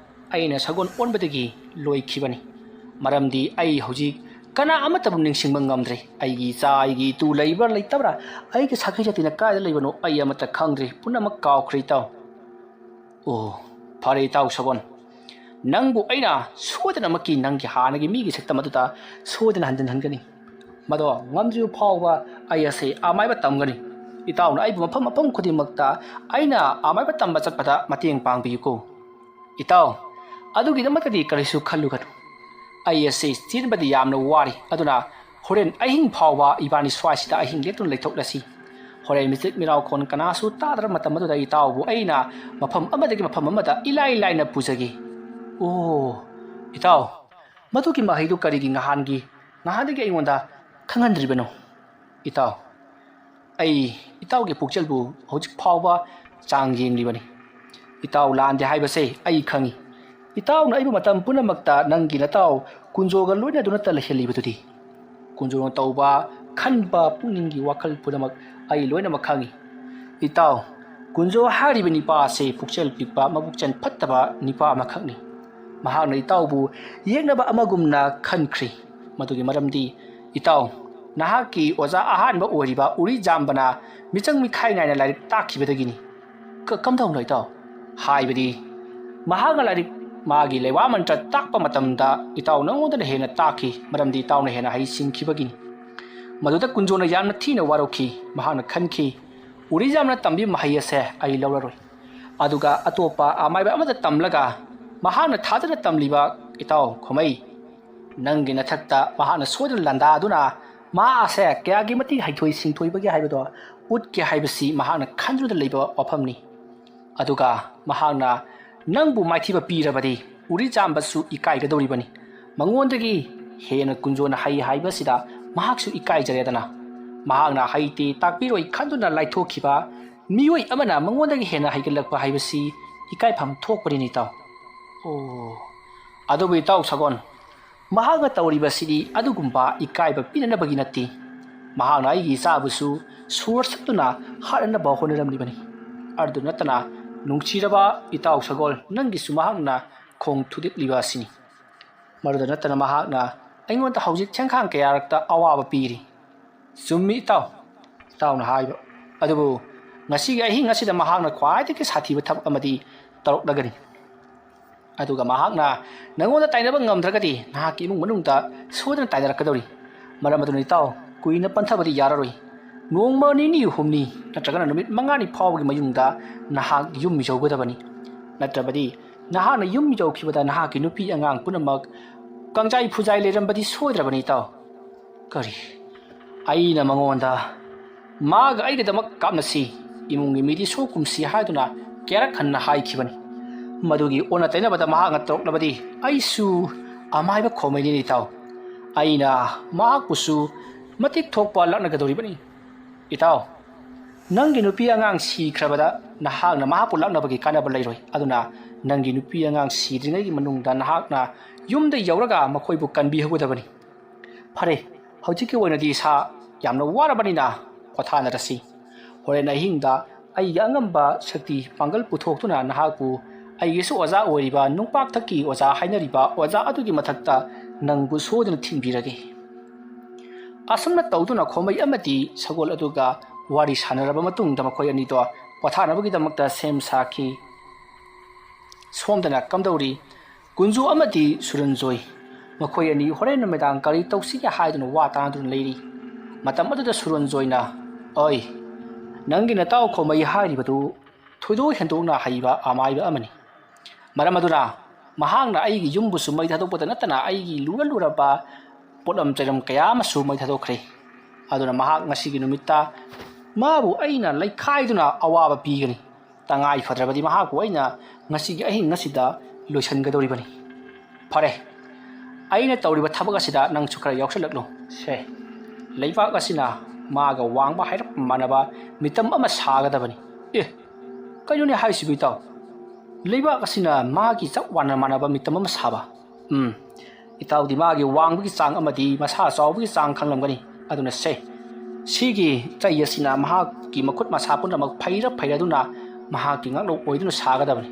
ꯑꯩꯅ ꯁꯒꯣꯜ ꯑꯣꯟꯕꯗꯒꯤ ꯂꯣꯏꯈꯤꯕꯅꯤ꯫ ꯃꯔꯝꯗꯤ ꯑꯩ ꯍꯧꯖꯤꯛ ꯀꯅꯥ ꯑꯃꯠꯇꯕꯨ ꯅꯤꯡꯁꯤꯡꯕ ꯉꯝꯗ꯭ꯔꯦ꯫ ꯑꯩꯒꯤ ꯏꯆꯥ, ꯑꯩꯒꯤ ꯏꯇꯨ ꯂꯩꯕ꯭ꯔꯥ ꯂꯩꯇꯕ꯭ꯔꯥ, ꯑꯩꯒꯤ ꯁꯥꯒꯩ ꯖꯥꯇꯤꯅ ꯀꯥꯏꯗ ꯂꯩꯕꯅꯣ ꯑꯩ ꯑꯃꯠꯇ ꯈꯪꯗ꯭ꯔꯦ꯫ ꯄꯨꯝꯅꯃꯛ ꯀꯥꯎꯈ꯭ꯔꯦ ꯏꯇꯥꯎ꯫ ꯑꯣ, ꯐꯔꯦ ꯏꯇꯥꯎ ꯁꯒꯣꯜ, ꯅꯪꯕꯨ ꯑꯩꯅ ꯁꯣꯏꯗꯅꯃꯛꯀꯤ ꯅꯪꯒꯤ ꯍꯥꯟꯅꯒꯤ ꯃꯤꯒꯤ ꯁꯛꯇꯝ ꯑꯗꯨꯗ ꯁꯣꯏꯗꯅ ꯍꯟꯖꯤꯟꯍꯟꯒꯅꯤ꯫ ꯃꯗꯣ ꯉꯝꯗ꯭ꯔꯤꯕ ꯐꯥꯎꯕ ꯑꯩ ꯑꯁꯦ ꯑꯃꯥꯏꯕ ꯇꯝꯒꯅꯤ꯫ ꯏꯇꯥꯎꯅ ꯑꯩꯕꯨ ꯃꯐꯝ ꯃꯐꯝ ꯈꯨꯗꯤꯡꯃꯛꯇ ꯑꯩꯅ ꯑꯃꯥꯏꯕ ꯇꯝꯕ ꯆꯠꯄꯗ ꯃꯇꯦꯡ ꯄꯥꯡꯕꯤꯌꯨꯀꯣ꯫ ꯏꯇꯥꯎ, ꯑꯗꯨꯒꯤꯗꯃꯛꯇꯗꯤ ꯀꯔꯤꯁꯨ ꯈꯜꯂꯨꯒꯅꯨ꯫ ꯑꯩ ꯑꯁꯤ ꯆꯦꯟꯕꯗꯤ ꯌꯥꯝꯅ ꯋꯥꯔꯤ, ꯑꯗꯨꯅ ꯍꯣꯔꯦꯟ ꯑꯍꯤꯡ ꯐꯥꯎꯕ ꯏꯕꯥꯅꯤ ꯁ꯭ꯋꯥꯏꯁꯤꯗ ꯑꯍꯤꯡ ꯂꯦꯛꯇꯨꯅ ꯂꯩꯊꯣꯛꯂꯁꯤ꯫ ꯍꯣꯔꯦꯟ ꯃꯤꯆꯤꯛ ꯃꯤꯔꯥꯎꯈꯣꯟ ꯀꯅꯥꯁꯨ ꯇꯥꯗ꯭ꯔꯕ ꯃꯇꯝ ꯑꯗꯨꯗ ꯏꯇꯥꯎꯕꯨ ꯑꯩꯅ ꯃꯐꯝ ꯑꯃꯗꯒꯤ ꯃꯐꯝ ꯑꯃꯗ ꯏꯂꯥꯏ ꯂꯥꯏꯅ ꯄꯨꯖꯒꯦ꯫ ꯑꯣ, ꯏꯇꯥꯎ, ꯃꯗꯨꯒꯤ ꯃꯍꯩꯗꯨ ꯀꯔꯤꯒꯤ ꯉꯍꯥꯟꯒꯤ, ꯉꯍꯥꯟꯗꯒꯤ ꯑꯩꯉꯣꯟꯗ ꯈꯪꯍꯟꯗ꯭ꯔꯤꯕꯅꯣ? ꯏꯇꯥꯎ, ꯑꯩ ꯏꯇꯥꯎꯒꯤ ꯄꯨꯛꯆꯦꯜꯕꯨ ꯍꯧꯖꯤꯛ ꯐꯥꯎꯕ ꯆꯥꯡ ꯌꯦꯡꯂꯤꯕꯅꯤ꯫ ꯏꯇꯥꯎ ꯂꯥꯟꯗꯦ ꯍꯥꯏꯕꯁꯦ ꯑꯩ ꯈꯪꯏ꯫ ꯏꯇꯥꯎꯅ ꯑꯩꯕꯨ ꯃꯇꯝ ꯄꯨꯝꯅꯃꯛꯇ ꯅꯪꯒꯤ ꯅꯇꯥꯎ ꯀꯨꯟꯖꯣꯒ ꯂꯣꯏꯅꯗꯨꯅꯇ ꯂꯩꯍꯜꯂꯤꯕꯗꯨꯗꯤ꯫ ꯀꯨꯟꯖꯣꯅ ꯇꯧꯕ, ꯈꯟꯕ, ꯄꯨꯛꯅꯤꯡꯒꯤ ꯋꯥꯈꯜ ꯄꯨꯝꯅꯃꯛ ꯑꯩ ꯂꯣꯏꯅꯃꯛ ꯈꯪꯏ꯫ ꯏꯇꯥꯎ, ꯀꯨꯟꯖꯣ ꯍꯥꯏꯔꯤꯕ ꯅꯤꯄꯥ ꯑꯁꯤ ꯄꯨꯛꯆꯦꯜ ꯄꯤꯛꯄ, ꯃꯕꯨꯛꯆꯦꯜ ꯐꯠꯇꯕ ꯅꯤꯄꯥ ꯑꯃꯈꯛꯅꯤ꯫ ꯃꯍꯥꯛꯅ ꯏꯇꯥꯎꯕꯨ ꯌꯦꯛꯅꯕ ꯑꯃꯒꯨꯝꯅ ꯈꯟꯈ꯭ꯔꯤ꯫ ꯃꯗꯨꯒꯤ ꯃꯔꯝꯗꯤ, ꯏꯇꯥꯎ, ꯅꯍꯥꯛꯀꯤ ꯑꯣꯖꯥ ꯑꯍꯥꯟꯕ ꯑꯣꯏꯔꯤꯕ ꯎꯔꯤꯖꯥꯝꯕꯅ ꯃꯤꯆꯪ ꯃꯤꯈꯥꯏ ꯅꯥꯏꯅ ꯂꯥꯏꯔꯤꯛ ꯇꯥꯛꯈꯤꯕꯗꯒꯤꯅꯤ꯫ ꯀ-, ꯀꯝꯗꯧꯅꯣ ꯏꯇꯥꯎ? ꯍꯥꯏꯕꯗꯤ, ꯃꯍꯥꯛꯅ ꯂꯥꯏꯔꯤꯛ, ꯃꯥꯒꯤ ꯂꯩꯋꯥ ꯃꯟꯇ꯭ꯔ ꯇꯥꯛꯄ ꯃꯇꯝꯗ ꯏꯇꯥꯎ ꯅꯉꯣꯟꯗꯅ ꯍꯦꯟꯅ ꯇꯥꯛꯈꯤ, ꯃꯔꯝꯗꯤ ꯏꯇꯥꯎꯅ ꯍꯦꯟꯅ ꯍꯩꯁꯤꯡꯈꯤꯕꯒꯤꯅꯤ꯫ ꯃꯗꯨꯗ ꯀꯨꯟꯖꯣꯅ ꯌꯥꯝꯅ ꯊꯤꯅ ꯋꯥꯔꯧꯈꯤ꯫ ꯃꯍꯥꯛꯅ ꯈꯟꯈꯤ, ꯎꯔꯤꯖꯥꯝꯅ ꯇꯝꯕꯤꯕ ꯃꯍꯩ ꯑꯁꯦ ꯑꯩ ꯂꯧꯔꯔꯣꯏ꯫ ꯑꯗꯨꯒ ꯑꯇꯣꯞꯄ ꯑꯃꯥꯏꯕ ꯑꯃꯗ ꯇꯝꯂꯒ ꯃꯍꯥꯛꯅ ꯊꯥꯖꯅ ꯇꯝꯂꯤꯕ ꯏꯇꯥꯎ ꯈꯣꯃꯩ, ꯅꯪꯒꯤ ꯅꯊꯛꯇ ꯃꯍꯥꯛꯅ ꯁꯣꯏꯗꯅ ꯂꯥꯟꯗꯥꯗꯨꯅ ꯃꯍꯥꯛ ꯑꯁꯦ ꯀꯌꯥꯒꯤ ꯃꯇꯤꯛ ꯍꯩꯊꯣꯏ ꯁꯤꯡꯊꯣꯏꯕꯒꯦ ꯍꯥꯏꯕꯗꯣ ꯎꯠꯀꯦ ꯍꯥꯏꯕꯁꯤ ꯃꯍꯥꯛꯅ ꯈꯟꯗꯨꯅ ꯂꯩꯕ ꯋꯥꯐꯝꯅꯤ꯫ ꯑꯗꯨꯒ ꯃꯍꯥꯛꯅ ꯅꯪꯕꯨ ꯃꯥꯏꯊꯤꯕ ꯄꯤꯔꯕꯗꯤ ꯎꯔꯤꯖꯥꯝꯕꯁꯨ ꯏꯀꯥꯏꯒꯗꯧꯔꯤꯕꯅꯤ꯫ ꯃꯉꯣꯟꯗꯒꯤ ꯍꯦꯟꯅ ꯀꯨꯟꯖꯣꯅ ꯍꯩ ꯍꯥꯏꯕꯁꯤꯗ ꯃꯍꯥꯛꯁꯨ ꯏꯀꯥꯏꯖꯔꯦꯗꯅ꯫ ꯃꯍꯥꯛꯅ ꯍꯩꯇꯦ ꯇꯥꯛꯄꯤꯔꯣꯏ ꯈꯟꯗꯨꯅ ꯂꯥꯏꯊꯣꯛꯈꯤꯕ ꯃꯤꯑꯣꯏ ꯑꯃꯅ ꯃꯉꯣꯟꯗꯒꯤ ꯍꯦꯟꯅ ꯍꯩꯒꯠꯂꯛꯄ ꯍꯥꯏꯕꯁꯤ ꯏꯀꯥꯏꯐꯝ ꯊꯣꯛꯄꯅꯤꯅꯦ ꯏꯇꯥꯎ꯫ ꯑꯣ, ꯑꯗꯨꯕꯨ ꯏꯇꯥꯎ ꯁꯒꯣꯜ, ꯃꯍꯥꯛꯅ ꯇꯧꯔꯤꯕꯁꯤꯗꯤ ꯑꯗꯨꯒꯨꯝꯕ ꯏꯀꯥꯏꯕ ꯄꯤꯅꯅꯕꯒꯤ ꯅꯠꯇꯦ꯫ ꯃꯍꯥꯛꯅ ꯑꯩꯒꯤ ꯏꯆꯥꯕꯨꯁꯨ ꯁꯣꯔ ꯁꯠꯇꯨꯅ ꯍꯥꯠꯅꯅꯕ ꯍꯣꯠꯅꯔꯝꯂꯤꯕꯅꯤ꯫ ꯑꯗꯨ ꯅꯠꯇꯅ, ꯅꯨꯡꯁꯤꯔꯕ ꯏꯇꯥꯎ ꯁꯒꯣꯜ, ꯅꯪꯒꯤꯁꯨ ꯃꯍꯥꯛꯅ ꯈꯣꯡ ꯊꯨꯗꯦꯛꯂꯤꯕ ꯑꯁꯤꯅꯤ꯫ ꯃꯗꯨꯗ ꯅꯠꯇꯅ, ꯃꯍꯥꯛꯅ ꯑꯩꯉꯣꯟꯗ ꯍꯧꯖꯤꯛ ꯁꯦꯟꯈꯥꯡ ꯀꯌꯥꯔꯛꯇ ꯑꯋꯥꯕ ꯄꯤꯔꯤ꯫ ꯆꯨꯝꯃꯤ ꯏꯇꯥꯎ, ꯏꯇꯥꯎꯅ ꯍꯥꯏꯕ꯫ ꯑꯗꯨꯕꯨ ꯉꯁꯤꯒꯤ ꯑꯍꯤꯡ ꯑꯁꯤꯗ ꯃꯍꯥꯛꯅ ꯈ꯭ꯋꯥꯏꯗꯒꯤ ꯁꯥꯊꯤꯕ ꯊꯕꯛ ꯑꯃꯗꯤ ꯇꯧꯔꯛꯂꯒꯅꯤ꯫ ꯑꯗꯨꯒ ꯃꯍꯥꯛꯅ ꯅꯪꯉꯣꯟꯗ ꯇꯥꯏꯅꯕ ꯉꯝꯗ꯭ꯔꯒꯗꯤ, ꯅꯍꯥꯛꯀꯤ ꯏꯃꯨꯡ ꯃꯅꯨꯡꯗ ꯁꯣꯏꯗꯅ ꯇꯥꯏꯅꯔꯛꯀꯗꯧꯔꯤ꯫ ꯃꯔꯝ ꯑꯗꯨꯅ ꯏꯇꯥꯎ, ꯀꯨꯏꯅ ꯄꯟꯊꯕꯗꯤ ꯌꯥꯔꯔꯣꯏ꯫ ꯅꯣꯡꯃ ꯅꯤꯅꯤ ꯍꯨꯝꯅꯤ ꯅꯠꯇ꯭ꯔꯒꯅ ꯅꯨꯃꯤꯠ ꯃꯉꯥꯅꯤ ꯐꯥꯎꯕꯒꯤ ꯃꯅꯨꯡꯗ ꯅꯍꯥꯛ ꯌꯨꯝ ꯌꯧꯒꯗꯕꯅꯤ꯫ ꯅꯠꯇ꯭ꯔꯕꯗꯤ ꯅꯍꯥꯛꯅ ꯌꯨꯝ ꯌꯧꯈꯤꯕꯗ ꯅꯍꯥꯛꯀꯤ ꯅꯨꯄꯤ ꯑꯉꯥꯡ ꯄꯨꯝꯅꯃꯛ ꯀꯪꯖꯥꯏ ꯐꯨꯖꯥꯏ ꯂꯩꯔꯝꯕꯗꯤ ꯁꯣꯏꯗ꯭ꯔꯕꯅꯤ ꯏꯇꯥꯎ꯫ ꯀꯔꯤ? ꯑꯩꯅ ꯃꯉꯣꯟꯗ ꯃꯥꯒ ꯑꯩꯒꯤꯗꯃꯛ ꯀꯥꯞꯅꯁꯤ, ꯏꯃꯨꯡꯒꯤ ꯃꯤꯗꯤ ꯁꯣꯛꯀꯨꯝꯁꯤ ꯍꯥꯏꯗꯨꯅ ꯀꯌꯥꯔꯛ ꯍꯟꯅ ꯍꯥꯏꯈꯤꯕꯅꯤ꯫ ꯃꯗꯨꯒꯤ ꯑꯣꯟꯅ ꯇꯩꯅꯕꯗ ꯃꯍꯥꯛꯅ ꯇꯧꯔꯛꯂꯕꯗꯤ ꯑꯩꯁꯨ ꯑꯃꯥꯏꯕ ꯈꯣꯝꯃꯩꯅꯤꯅꯦ ꯏꯇꯥꯎ꯫ ꯑꯩꯅ ꯃꯍꯥꯛꯄꯨꯁꯨ ꯃꯇꯤꯛ ꯊꯣꯛꯄ ꯂꯥꯛꯅꯒꯗꯧꯔꯤꯕꯅꯤ꯫ ꯏꯇꯥꯎ, ꯅꯪꯒꯤ ꯅꯨꯄꯤ ꯑꯉꯥꯡ ꯁꯤꯈ꯭ꯔꯕꯗ ꯅꯍꯥꯛꯅ ꯃꯍꯥꯛꯄꯨ ꯂꯥꯛꯅꯕꯒꯤ ꯀꯥꯟꯅꯕ ꯂꯩꯔꯣꯏ꯫ ꯑꯗꯨꯅ ꯅꯪꯒꯤ ꯅꯨꯄꯤ ꯑꯉꯥꯡ ꯁꯤꯗ꯭ꯔꯤꯉꯩꯒꯤ ꯃꯅꯨꯡꯗ ꯅꯍꯥꯛꯅ ꯌꯨꯝꯗ ꯌꯧꯔꯒ ꯃꯈꯣꯏꯕꯨ ꯀꯟꯕꯤꯍꯧꯒꯗꯕꯅꯤ꯫ ꯐꯔꯦ, ꯍꯧꯖꯤꯛꯀꯤ ꯑꯣꯏꯅꯗꯤ ꯏꯁꯥ ꯌꯥꯝꯅ ꯋꯥꯔꯕꯅꯤꯅ ꯄꯣꯊꯥꯅꯔꯁꯤ꯫ ꯍꯣꯔꯦꯟ ꯑꯍꯤꯡꯗ ꯑꯩꯒꯤ ꯑꯉꯝꯕ ꯁꯛꯇꯤ ꯄꯥꯡꯒꯜ ꯄꯨꯊꯣꯛꯇꯨꯅ ꯅꯍꯥꯛꯄꯨ ꯑꯩꯒꯤꯁꯨ ꯑꯣꯖꯥ ꯑꯣꯏꯔꯤꯕ ꯅꯨꯡꯄꯥꯛꯊꯛꯀꯤ ꯑꯣꯖꯥ ꯍꯥꯏꯅꯔꯤꯕ ꯑꯣꯖꯥ ꯑꯗꯨꯒꯤ ꯃꯊꯛꯇ ꯅꯪꯕꯨ ꯁꯣꯏꯗꯅ ꯊꯤꯟꯕꯤꯔꯒꯦ꯫ ꯑꯁꯨꯝꯅ ꯇꯧꯗꯨꯅ ꯈꯣꯝꯃꯩ ꯑꯃꯗꯤ ꯁꯒꯣꯜ ꯑꯗꯨꯒ ꯋꯥꯔꯤ ꯁꯥꯟꯅꯔꯕ ꯃꯇꯨꯡꯗ ꯃꯈꯣꯏ ꯑꯅꯤꯗꯣ ꯄꯣꯊꯥꯅꯕꯒꯤꯗꯃꯛꯇ ꯁꯦꯝ ꯁꯥꯈꯤ꯫ ꯁꯣꯝꯗꯅ ꯀꯝꯗꯧꯔꯤ? ꯀꯨꯟꯖꯨ ꯑꯃꯗꯤ ꯁꯨꯔꯟꯖꯣꯏ ꯃꯈꯣꯏ ꯑꯅꯤ ꯍꯣꯔꯦꯟ ꯅꯨꯃꯤꯗꯥꯡ ꯀꯔꯤ ꯇꯧꯁꯤꯒꯦ ꯍꯥꯏꯗꯨꯅ ꯋꯥ ꯇꯥꯅꯗꯨꯅ ꯂꯩꯔꯤ꯫ ꯃꯇꯝ ꯑꯗꯨꯗ ꯁꯨꯔꯟꯖꯣꯏꯅ, "ꯑꯣꯏ, ꯅꯪꯒꯤ ꯅꯇꯥꯎ ꯈꯣꯝꯃꯩ ꯍꯥꯏꯔꯤꯕꯗꯨ ꯊꯣꯏꯗꯣꯛ ꯍꯦꯟꯗꯣꯛꯅ ꯍꯩꯕ ꯑꯃꯥꯏꯕ ꯑꯃꯅꯤ꯫ ꯃꯔꯝ ꯑꯗꯨꯅ ꯃꯍꯥꯛꯅ ꯑꯩꯒꯤ ꯌꯨꯝꯕꯨꯁꯨ ꯃꯩ ꯊꯥꯗꯣꯛꯄꯗ ꯅꯠꯇꯅ ꯑꯩꯒꯤ ꯂꯨꯔ ꯂꯨꯔꯕ ꯄꯣꯠꯂꯝ ꯆꯩꯔꯝ ꯀꯌꯥ ꯑꯃꯁꯨ ꯃꯩ ꯊꯥꯗꯣꯛꯈ꯭ꯔꯦ꯫ ꯑꯗꯨꯅ ꯃꯍꯥꯛ ꯉꯁꯤꯒꯤ ꯅꯨꯃꯤꯠꯇ ꯃꯥꯕꯨ ꯑꯩꯅ ꯂꯩꯈꯥꯏꯗꯨꯅ ꯑꯋꯥꯕ ꯄꯤꯒꯅꯤ꯫ ꯇꯉꯥꯏ ꯐꯗ꯭ꯔꯕꯗꯤ ꯃꯍꯥꯛꯄꯨ ꯑꯩꯅ ꯉꯁꯤꯒꯤ ꯑꯍꯤꯡ ꯑꯁꯤꯗ ꯂꯣꯏꯁꯤꯟꯒꯗꯧꯔꯤꯕꯅꯤ꯫ ꯐꯔꯦ, ꯑꯩꯅ ꯇꯧꯔꯤꯕ ꯊꯕꯛ ꯑꯁꯤꯗ ꯅꯪꯁꯨ ꯈꯔ ꯌꯥꯎꯁꯜꯂꯛꯂꯣ꯫ ꯁꯦ, ꯂꯩꯕꯥꯛ ꯑꯁꯤꯅ ꯃꯥꯒ ꯋꯥꯡꯕ ꯍꯥꯏꯔꯞ ꯃꯥꯟꯅꯕ ꯃꯤꯇꯝ ꯑꯃ ꯁꯥꯒꯗꯕꯅꯤ꯫" "ꯑꯦ, ꯀꯩꯅꯣꯅꯦ ꯍꯥꯏꯁꯤꯕꯨ ꯏꯇꯥꯎ? ꯂꯩꯕꯥꯛ ꯑꯁꯤꯅ ꯃꯥꯒꯤ ꯆꯞ ꯋꯥꯅ ꯃꯥꯟꯅꯕ ꯃꯤꯇꯝ ꯑꯃ ꯁꯥꯕ?" "ꯎꯝ, ꯏꯇꯥꯎꯗꯤ ꯃꯥꯒꯤ ꯋꯥꯡꯕꯒꯤ ꯆꯥꯡ ꯑꯃꯗꯤ ꯃꯁꯥ ꯆꯥꯎꯕꯒꯤ ꯆꯥꯡ ꯈꯪꯂꯝꯒꯅꯤ꯫ ꯑꯗꯨꯅ ꯁꯦ, ꯁꯤꯒꯤ ꯆꯩ ꯑꯁꯤꯅ ꯃꯍꯥꯛꯀꯤ ꯃꯈꯨꯠ ꯃꯁꯥ ꯄꯨꯝꯅꯃꯛ ꯐꯩꯔ ꯐꯩꯔꯗꯨꯅ ꯃꯍꯥꯛꯀꯤ ꯉꯥꯛꯂꯧ ꯑꯣꯏꯗꯨꯅ ꯁꯥꯒꯗꯕꯅꯤ꯫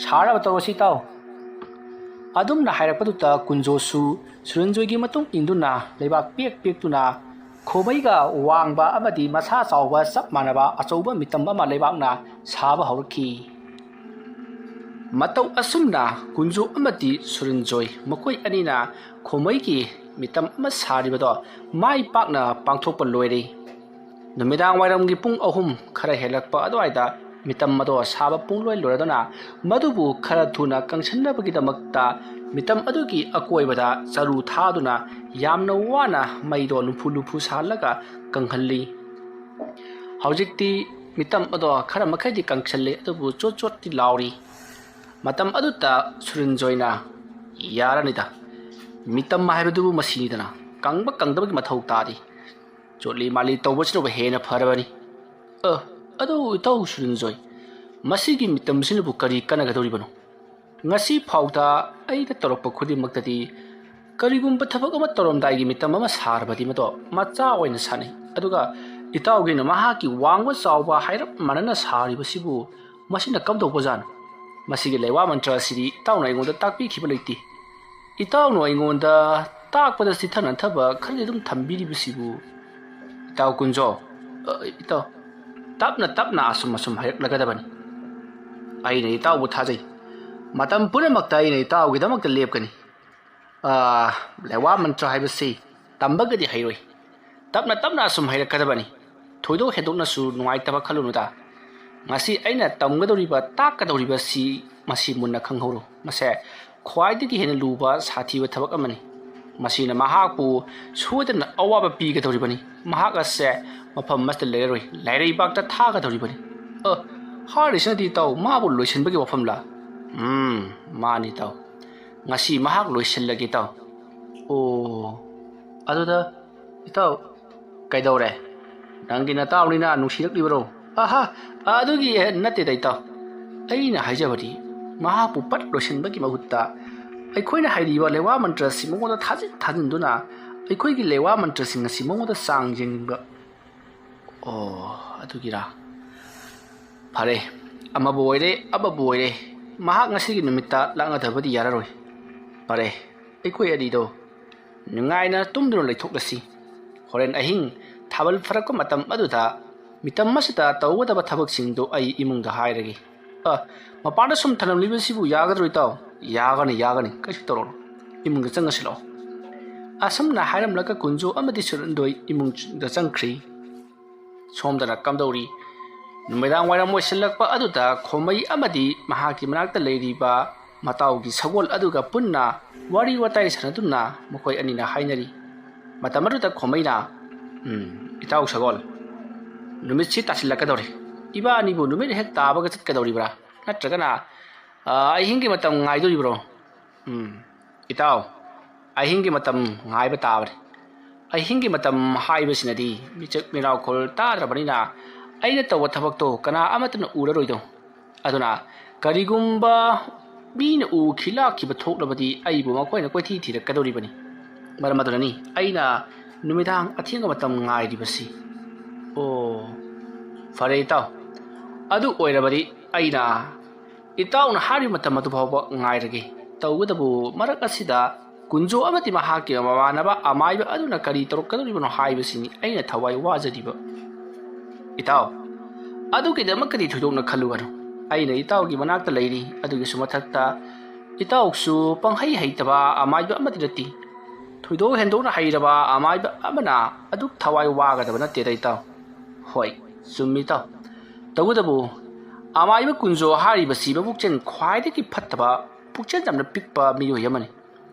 ꯁꯥꯔꯕ ꯇꯧꯔꯁꯤ ꯏꯇꯥꯎ꯫ ꯑꯗꯨꯝꯅ ꯍꯥꯏꯔꯛꯄꯗꯨꯗ ꯀꯨꯟꯖꯣꯁꯨ ꯁꯨꯔꯟꯖꯣꯏꯒꯤ ꯃꯇꯨꯡ ꯏꯟꯗꯨꯅ ꯂꯩꯕꯥꯛ ꯄꯦꯛ ꯄꯦꯛꯇꯨꯅ ꯈꯣꯃꯩꯒ ꯋꯥꯡꯕ ꯑꯃꯗꯤ ꯃꯁꯥ ꯆꯥꯎꯕ ꯆꯞ ꯃꯥꯟꯅꯕ ꯑꯆꯧꯕ ꯃꯤꯇꯝ ꯑꯃ ꯂꯩꯕꯥꯛꯅ ꯁꯥꯕ ꯍꯧꯔꯛꯈꯤ꯫ ꯃꯇꯧ ꯑꯁꯨꯝꯅ ꯀꯨꯟꯖꯣ ꯑꯃꯗꯤ ꯁꯨꯔꯟꯖꯣꯏ ꯃꯈꯣꯏ ꯑꯅꯤꯅ ꯈꯣꯃꯩꯒꯤ ꯃꯤꯇꯝ ꯑꯃ ꯁꯥꯔꯤꯕꯗꯣ ꯃꯥꯏ ꯄꯥꯛꯅ ꯄꯥꯡꯊꯣꯛꯄ ꯂꯣꯏꯔꯦ꯫ ꯅꯨꯃꯤꯗꯥꯡ ꯋꯥꯏꯔꯝꯒꯤ ꯄꯨꯡ ꯑꯍꯨꯝ ꯈꯔ ꯍꯦꯜꯂꯛꯄ ꯑꯗꯨꯋꯥꯏꯗ ꯃꯤꯇꯝ ꯑꯗꯣ ꯁꯥꯕ ꯄꯨꯡꯂꯣꯏ ꯂꯣꯏꯔꯗꯨꯅ ꯃꯗꯨꯕꯨ ꯈꯔ ꯊꯨꯅ ꯀꯪꯁꯤꯟꯅꯕꯒꯤꯗꯃꯛꯇ ꯃꯤꯇꯝ ꯑꯗꯨꯒꯤ ꯑꯀꯣꯏꯕꯗ ꯆꯔꯨ ꯊꯥꯗꯨꯅ ꯌꯥꯝꯅ ꯋꯥꯅ ꯃꯩꯗꯣ ꯂꯨꯝꯐꯨ ꯂꯨꯝꯐꯨ ꯁꯥꯍꯜꯂꯒ ꯀꯪꯍꯜꯂꯤ꯫ ꯍꯧꯖꯤꯛꯇꯤ ꯃꯤꯇꯝ ꯑꯗꯣ ꯈꯔ ꯃꯈꯩꯗꯤ ꯀꯪꯁꯤꯜꯂꯤ, ꯑꯗꯨꯕꯨ ꯆꯣꯠ ꯆꯣꯠꯇꯤ ꯂꯥꯎꯔꯤ꯫ ꯃꯇꯝ ꯑꯗꯨꯗ ꯁꯨꯔꯟꯖꯣꯏꯅ, "ꯌꯥꯔꯅꯤꯗ, ꯃꯤꯇꯝ ꯍꯥꯏꯕꯗꯨꯕꯨ ꯃꯁꯤꯅꯤꯗꯅ, ꯀꯪꯕ ꯀꯪꯗꯕꯒꯤ ꯃꯊꯧ ꯇꯥꯗꯦ꯫ ꯆꯣꯠꯂꯤ ꯃꯥꯜꯂꯤ ꯇꯧꯕꯁꯤꯅꯕꯨ ꯍꯦꯟꯅ ꯐꯔꯕꯅꯤ꯫ ꯑ, ꯑꯗꯨ ꯏꯇꯥꯎ ꯁꯨꯔꯟꯖꯣꯏ, ꯃꯁꯤꯒꯤ ꯃꯤꯇꯝꯁꯤꯅꯕꯨ ꯀꯔꯤ ꯀꯥꯟꯅꯒꯗꯧꯔꯤꯕꯅꯣ? ꯉꯁꯤ ꯐꯥꯎꯗ ꯑꯩꯅ ꯇꯧꯔꯛꯄ ꯈꯨꯗꯤꯡꯃꯛꯇꯗꯤ ꯀꯔꯤꯒꯨꯝꯕ ꯊꯕꯛ ꯑꯃ ꯇꯧꯔꯝꯗꯥꯏꯒꯤ ꯃꯤꯇꯝ ꯑꯃ ꯁꯥꯔꯕꯗꯤ ꯃꯗꯣ ꯃꯆꯥ ꯑꯣꯏꯅ ꯁꯥꯟꯅꯩ꯫ ꯑꯗꯨꯒ ꯏꯇꯥꯎꯒꯤꯅ ꯃꯍꯥꯛꯀꯤ ꯋꯥꯡꯕ ꯆꯥꯎꯕ ꯍꯥꯏꯔꯞ ꯃꯥꯟꯅꯅ ꯁꯥꯔꯤꯕꯁꯤꯕꯨ ꯃꯁꯤꯅ ꯀꯝꯗꯧꯕꯖꯥꯠꯅꯣ? ꯃꯁꯤꯒꯤ ꯂꯩꯋꯥ ꯃꯟꯇ꯭ꯔ ꯑꯁꯤꯗꯤ ꯏꯇꯥꯎꯅ ꯑꯩꯉꯣꯟꯗ ꯇꯥꯛꯄꯤꯈꯤꯕ ꯂꯩꯇꯦ꯫ ꯏꯇꯥꯎꯅ ꯑꯩꯉꯣꯟꯗ ꯇꯥꯛꯄꯗ ꯆꯤꯊ ꯅꯟꯊꯕ ꯈꯔꯗꯤ ꯑꯗꯨꯝ ꯊꯝꯕꯤꯔꯤꯕꯁꯤꯕꯨ?" "ꯏꯇꯥꯎ ꯀꯨꯟꯖꯣ, ꯑ, ꯏꯇꯥꯎ, ꯇꯞꯅ ꯇꯞꯅ ꯑꯁꯨꯝ ꯑꯁꯨꯝ ꯍꯥꯏꯔꯛꯂꯒꯗꯕꯅꯤ꯫ ꯑꯩꯅ ꯏꯇꯥꯎꯕꯨ ꯊꯥꯖꯩ꯫ ꯃꯇꯝ ꯄꯨꯝꯅꯃꯛꯇ ꯑꯩꯅ ꯏꯇꯥꯎꯒꯤꯗꯃꯛꯇ ꯂꯦꯞꯀꯅꯤ꯫ ꯑ, ꯂꯩꯋꯥ ꯃꯟꯇ꯭ꯔ ꯍꯥꯏꯕꯁꯤ ꯇꯝꯕꯒꯗꯤ ꯍꯩꯔꯣꯏ꯫ ꯇꯞꯅ ꯇꯞꯅ ꯑꯁꯨꯝ ꯍꯩꯔꯛꯀꯗꯕꯅꯤ꯫ ꯊꯣꯏꯗꯣꯛ ꯍꯦꯟꯗꯣꯛꯅꯁꯨ ꯅꯨꯡꯉꯥꯏꯇꯕ ꯈꯜꯂꯨꯅꯨꯗ꯫ ꯉꯁꯤ ꯑꯩꯅ ꯇꯝꯒꯗꯧꯔꯤꯕ, ꯇꯥꯛꯀꯗꯧꯔꯤꯕꯁꯤ ꯃꯁꯤ ꯃꯨꯟꯅ ꯈꯪꯍꯧꯔꯣ꯫ ꯃꯁꯦ ꯈ꯭ꯋꯥꯏꯗꯒꯤ ꯍꯦꯟꯅ ꯂꯨꯕ, ꯁꯥꯊꯤꯕ ꯊꯕꯛ ꯑꯃꯅꯤ꯫ ꯃꯁꯤꯅ ꯃꯍꯥꯛꯄꯨ ꯁꯣꯏꯗꯅ ꯑꯋꯥꯕ ꯄꯤꯒꯗꯧꯔꯤꯕꯅꯤ꯫ ꯃꯍꯥꯛ ꯑꯁꯦ ꯃꯐꯝ ꯑꯃꯁꯤꯗ ꯂꯩꯔꯔꯣꯏ, ꯂꯥꯏꯔꯩꯕꯥꯛꯇ ꯊꯥꯒꯗꯧꯔꯤꯕꯅꯤ꯫ ꯑ, ꯍꯥꯏꯔꯤꯁꯤꯅꯗꯤ ꯏꯇꯥꯎ, ꯃꯥꯕꯨ ꯂꯣꯏꯁꯤꯟꯕꯒꯤ ꯋꯥꯐꯝꯂꯥ?" "ꯎꯝ, ꯃꯥꯅꯤ ꯏꯇꯥꯎ꯫ ꯉꯁꯤ ꯃꯍꯥꯛ ꯂꯣꯏꯁꯤꯜꯂꯒꯦ ꯏꯇꯥꯎ꯫" "ꯑꯣ, ꯑꯗꯨꯗ ꯏꯇꯥꯎ, ꯀꯩꯗꯧꯔꯦ? ꯅꯪꯒꯤ ꯅꯇꯥꯎꯅꯤꯅ ꯅꯨꯡꯁꯤꯔꯛꯂꯤꯕꯔꯣ?" "ꯑꯍꯥ, ꯑꯗꯨꯒꯤ ꯅꯠꯇꯦꯗ ꯏꯇꯥꯎ꯫ ꯑꯩꯅ ꯍꯥꯏꯖꯕꯗꯤ ꯃꯍꯥꯛꯄꯨ ꯄꯠ ꯂꯣꯏꯁꯤꯟꯕꯒꯤ ꯃꯍꯨꯠꯇ ꯑꯩꯈꯣꯏꯅ ꯍꯩꯔꯤꯕ ꯂꯩꯋꯥ ꯃꯟꯇ꯭ꯔ ꯑꯁꯤ ꯃꯉꯣꯟꯗ ꯊꯥꯖꯤꯟ ꯊꯥꯖꯤꯟꯗꯨꯅ ꯑꯩꯈꯣꯏꯒꯤ ꯂꯩꯋꯥ ꯃꯟꯇ꯭ꯔꯁꯤꯡ ꯑꯁꯤ ꯃꯉꯣꯟꯗ ꯆꯥꯡ ꯌꯦꯡꯅꯤꯡꯕ꯫ ꯑꯣ, ꯑꯗꯨꯒꯤꯔꯥ? ꯐꯔꯦ, ꯑꯃꯕꯨ ꯑꯣꯏꯔꯦ ꯑꯃꯕꯨ ꯑꯣꯏꯔꯦ, ꯃꯍꯥꯛ ꯉꯁꯤꯒꯤ ꯅꯨꯃꯤꯠꯇ ꯂꯥꯛꯅꯗꯕꯗꯤ ꯌꯥꯔꯔꯣꯏ꯫ ꯐꯔꯦ, ꯑꯩꯈꯣꯏ ꯑꯅꯤꯗꯣ ꯅꯨꯡꯉꯥꯏꯅ ꯇꯨꯝꯗꯨꯅ ꯂꯩꯊꯣꯛꯂꯁꯤ꯫ ꯍꯣꯔꯦꯟ ꯑꯍꯤꯡ ꯊꯥꯕꯜ ꯐꯔꯛꯄ ꯃꯇꯝ ꯑꯗꯨꯗ ꯃꯤꯇꯝ ꯑꯁꯤꯗ ꯇꯧꯒꯗꯕ ꯊꯕꯛꯁꯤꯡꯗꯨ ꯑꯩ ꯏꯃꯨꯡꯗ ꯍꯥꯏꯔꯒꯦ꯫ ꯑ, ꯃꯄꯥꯟꯗ ꯁꯨꯝ ꯊꯅꯝꯂꯤꯕꯁꯤꯕꯨ ꯌꯥꯒꯗ꯭ꯔꯣ ꯏꯇꯥꯎ? ꯌꯥꯒꯅꯤ, ꯌꯥꯒꯅꯤ, ꯀꯩꯁꯨ ꯇꯧꯔꯨꯅꯨ꯫ ꯏꯃꯨꯡꯗ ꯆꯪꯉꯁꯤ ꯂꯥꯛꯑꯣ꯫ ꯑꯁꯨꯝꯅ ꯍꯥꯏꯔꯝꯂꯒ ꯀꯨꯟꯖꯣ ꯑꯃꯗꯤ ꯁꯨꯔꯟꯗꯣꯏ ꯏꯃꯨꯡꯗ ꯆꯪꯈ꯭ꯔꯤ꯫ ꯁꯣꯝꯗꯅ ꯀꯝꯗꯧꯔꯤ? ꯅꯨꯃꯤꯗꯥꯡ ꯋꯥꯏꯔꯝ ꯑꯣꯏꯁꯤꯜꯂꯛꯄ ꯑꯗꯨꯗ ꯈꯣꯃꯩ ꯑꯃꯗꯤ ꯃꯍꯥꯛꯀꯤ ꯃꯅꯥꯛꯇ ꯂꯩꯔꯤꯕ ꯃꯇꯥꯎꯒꯤ ꯁꯒꯣꯜ ꯑꯗꯨꯒ ꯄꯨꯟꯅ ꯋꯥꯔꯤ ꯋꯥꯇꯥꯏ ꯁꯥꯟꯅꯗꯨꯅ ꯃꯈꯣꯏ ꯑꯅꯤꯅ ꯍꯥꯏꯅꯔꯤ꯫ ꯃꯇꯝ ꯑꯗꯨꯗ ꯈꯣꯃꯩꯅ, "ꯎꯝ, ꯏꯇꯥꯎ ꯁꯒꯣꯜ, ꯅꯨꯃꯤꯠꯁꯤ ꯇꯥꯁꯤꯜꯂꯛꯀꯗꯧꯔꯦ꯫ ꯏꯕꯥꯅꯤꯕꯨ ꯅꯨꯃꯤꯠ ꯍꯦꯛ ꯇꯥꯕꯒ ꯆꯠꯀꯗꯧꯔꯤꯕ꯭ꯔꯥ? ꯅꯠꯇ꯭ꯔꯒꯅ, ꯑ, ꯑꯍꯤꯡꯒꯤ ꯃꯇꯝ ꯉꯥꯏꯗꯣꯔꯤꯕ꯭ꯔꯣ?" "ꯎꯝ, ꯏꯇꯥꯎ, ꯑꯍꯤꯡꯒꯤ ꯃꯇꯝ ꯉꯥꯏꯕ ꯇꯥꯕꯅꯤ꯫ ꯑꯍꯤꯡꯒꯤ ꯃꯇꯝ ꯍꯥꯏꯕꯁꯤꯅꯗꯤ ꯃꯤꯆꯛ ꯃꯤꯔꯥꯎꯈꯣꯜ ꯇꯥꯗ꯭ꯔꯕꯅꯤꯅ ꯑꯩꯅ ꯇꯧꯕ ꯊꯕꯛꯇꯣ ꯀꯅꯥ ꯑꯃꯠꯇꯅ ꯎꯔꯔꯣꯏꯗꯣ꯫ ꯑꯗꯨꯅ ꯀꯔꯤꯒꯨꯝꯕ ꯃꯤꯅ ꯎꯈꯤ ꯂꯥꯛꯈꯤꯕ ꯊꯣꯛꯂꯕꯗꯤ ꯑꯩꯕꯨ ꯃꯈꯣꯏꯅ ꯀꯣꯏꯊꯤ ꯊꯤꯔꯛꯀꯗꯧꯔꯤꯕꯅꯤ꯫ ꯃꯔꯝ ꯑꯗꯨꯅꯅꯤ ꯑꯩꯅ ꯅꯨꯃꯤꯗꯥꯡ ꯑꯊꯦꯡꯕ ꯃꯇꯝ ꯉꯥꯏꯔꯤꯕꯁꯤ꯫" "ꯑꯣ, ꯐꯔꯦ ꯏꯇꯥꯎ, ꯑꯗꯨ ꯑꯣꯏꯔꯕꯗꯤ ꯑꯩꯅ ꯏꯇꯥꯎꯅ ꯍꯥꯏꯔꯤꯕ ꯃꯇꯝ ꯑꯗꯨ ꯐꯥꯎꯕ ꯉꯥꯏꯔꯒꯦ꯫ ꯇꯧꯕꯇꯕꯨ ꯃꯔꯛ ꯑꯁꯤꯗ ꯀꯨꯟꯖꯣ ꯑꯃꯗꯤ ꯃꯍꯥꯛꯀꯤ ꯃꯃꯥꯟꯅꯕ ꯑꯃꯥꯏꯕ ꯑꯗꯨꯅ ꯀꯔꯤ ꯇꯧꯔꯛꯀꯗꯧꯔꯤꯕꯅꯣ ꯍꯥꯏꯕꯁꯤꯅꯤ ꯑꯩꯅ ꯊꯋꯥꯏ ꯋꯥꯖꯔꯤꯕ꯫" "ꯏꯇꯥꯎ, ꯑꯗꯨꯒꯤꯗꯃꯛꯇꯗꯤ ꯊꯣꯏꯗꯣꯛꯅ ꯈꯜꯂꯨꯒꯅꯨ꯫ ꯑꯩꯅ ꯏꯇꯥꯎꯒꯤ ꯃꯅꯥꯛꯇ ꯂꯩꯔꯤ꯫ ꯑꯗꯨꯒꯤꯁꯨ ꯃꯊꯛꯇ ꯏꯇꯥꯎꯁꯨ ꯄꯪꯍꯩ ꯍꯩꯇꯕ ꯑꯃꯥꯏꯕ ꯑꯃꯗꯤ ꯅꯠꯇꯦ꯫ ꯊꯣꯏꯗꯣꯛ ꯍꯦꯟꯗꯣꯛꯅ ꯍꯩꯔꯕ ꯑꯃꯥꯏꯕ ꯑꯃꯅ ꯑꯗꯨꯛ ꯊꯋꯥꯏ ꯋꯥꯒꯗꯕ ꯅꯠꯇꯦꯗ ꯏꯇꯥꯎ꯫" "ꯍꯣꯏ, ꯆꯨꯝꯃꯤ ꯏꯇꯥꯎ꯫ ꯇꯧꯕꯇꯕꯨ ꯑꯃꯥꯏꯕ ꯀꯨꯟꯖꯣ ꯍꯥꯏꯔꯤꯕꯁꯤ ꯃꯕꯨꯛꯆꯦꯜ ꯈ꯭ꯋꯥꯏꯗꯒꯤ ꯐꯠꯇꯕ, ꯄꯨꯛꯆꯦꯜ ꯌꯥꯝꯅ ꯄꯤꯛꯄ ꯃꯤꯑꯣꯏ ꯑꯃꯅꯤ꯫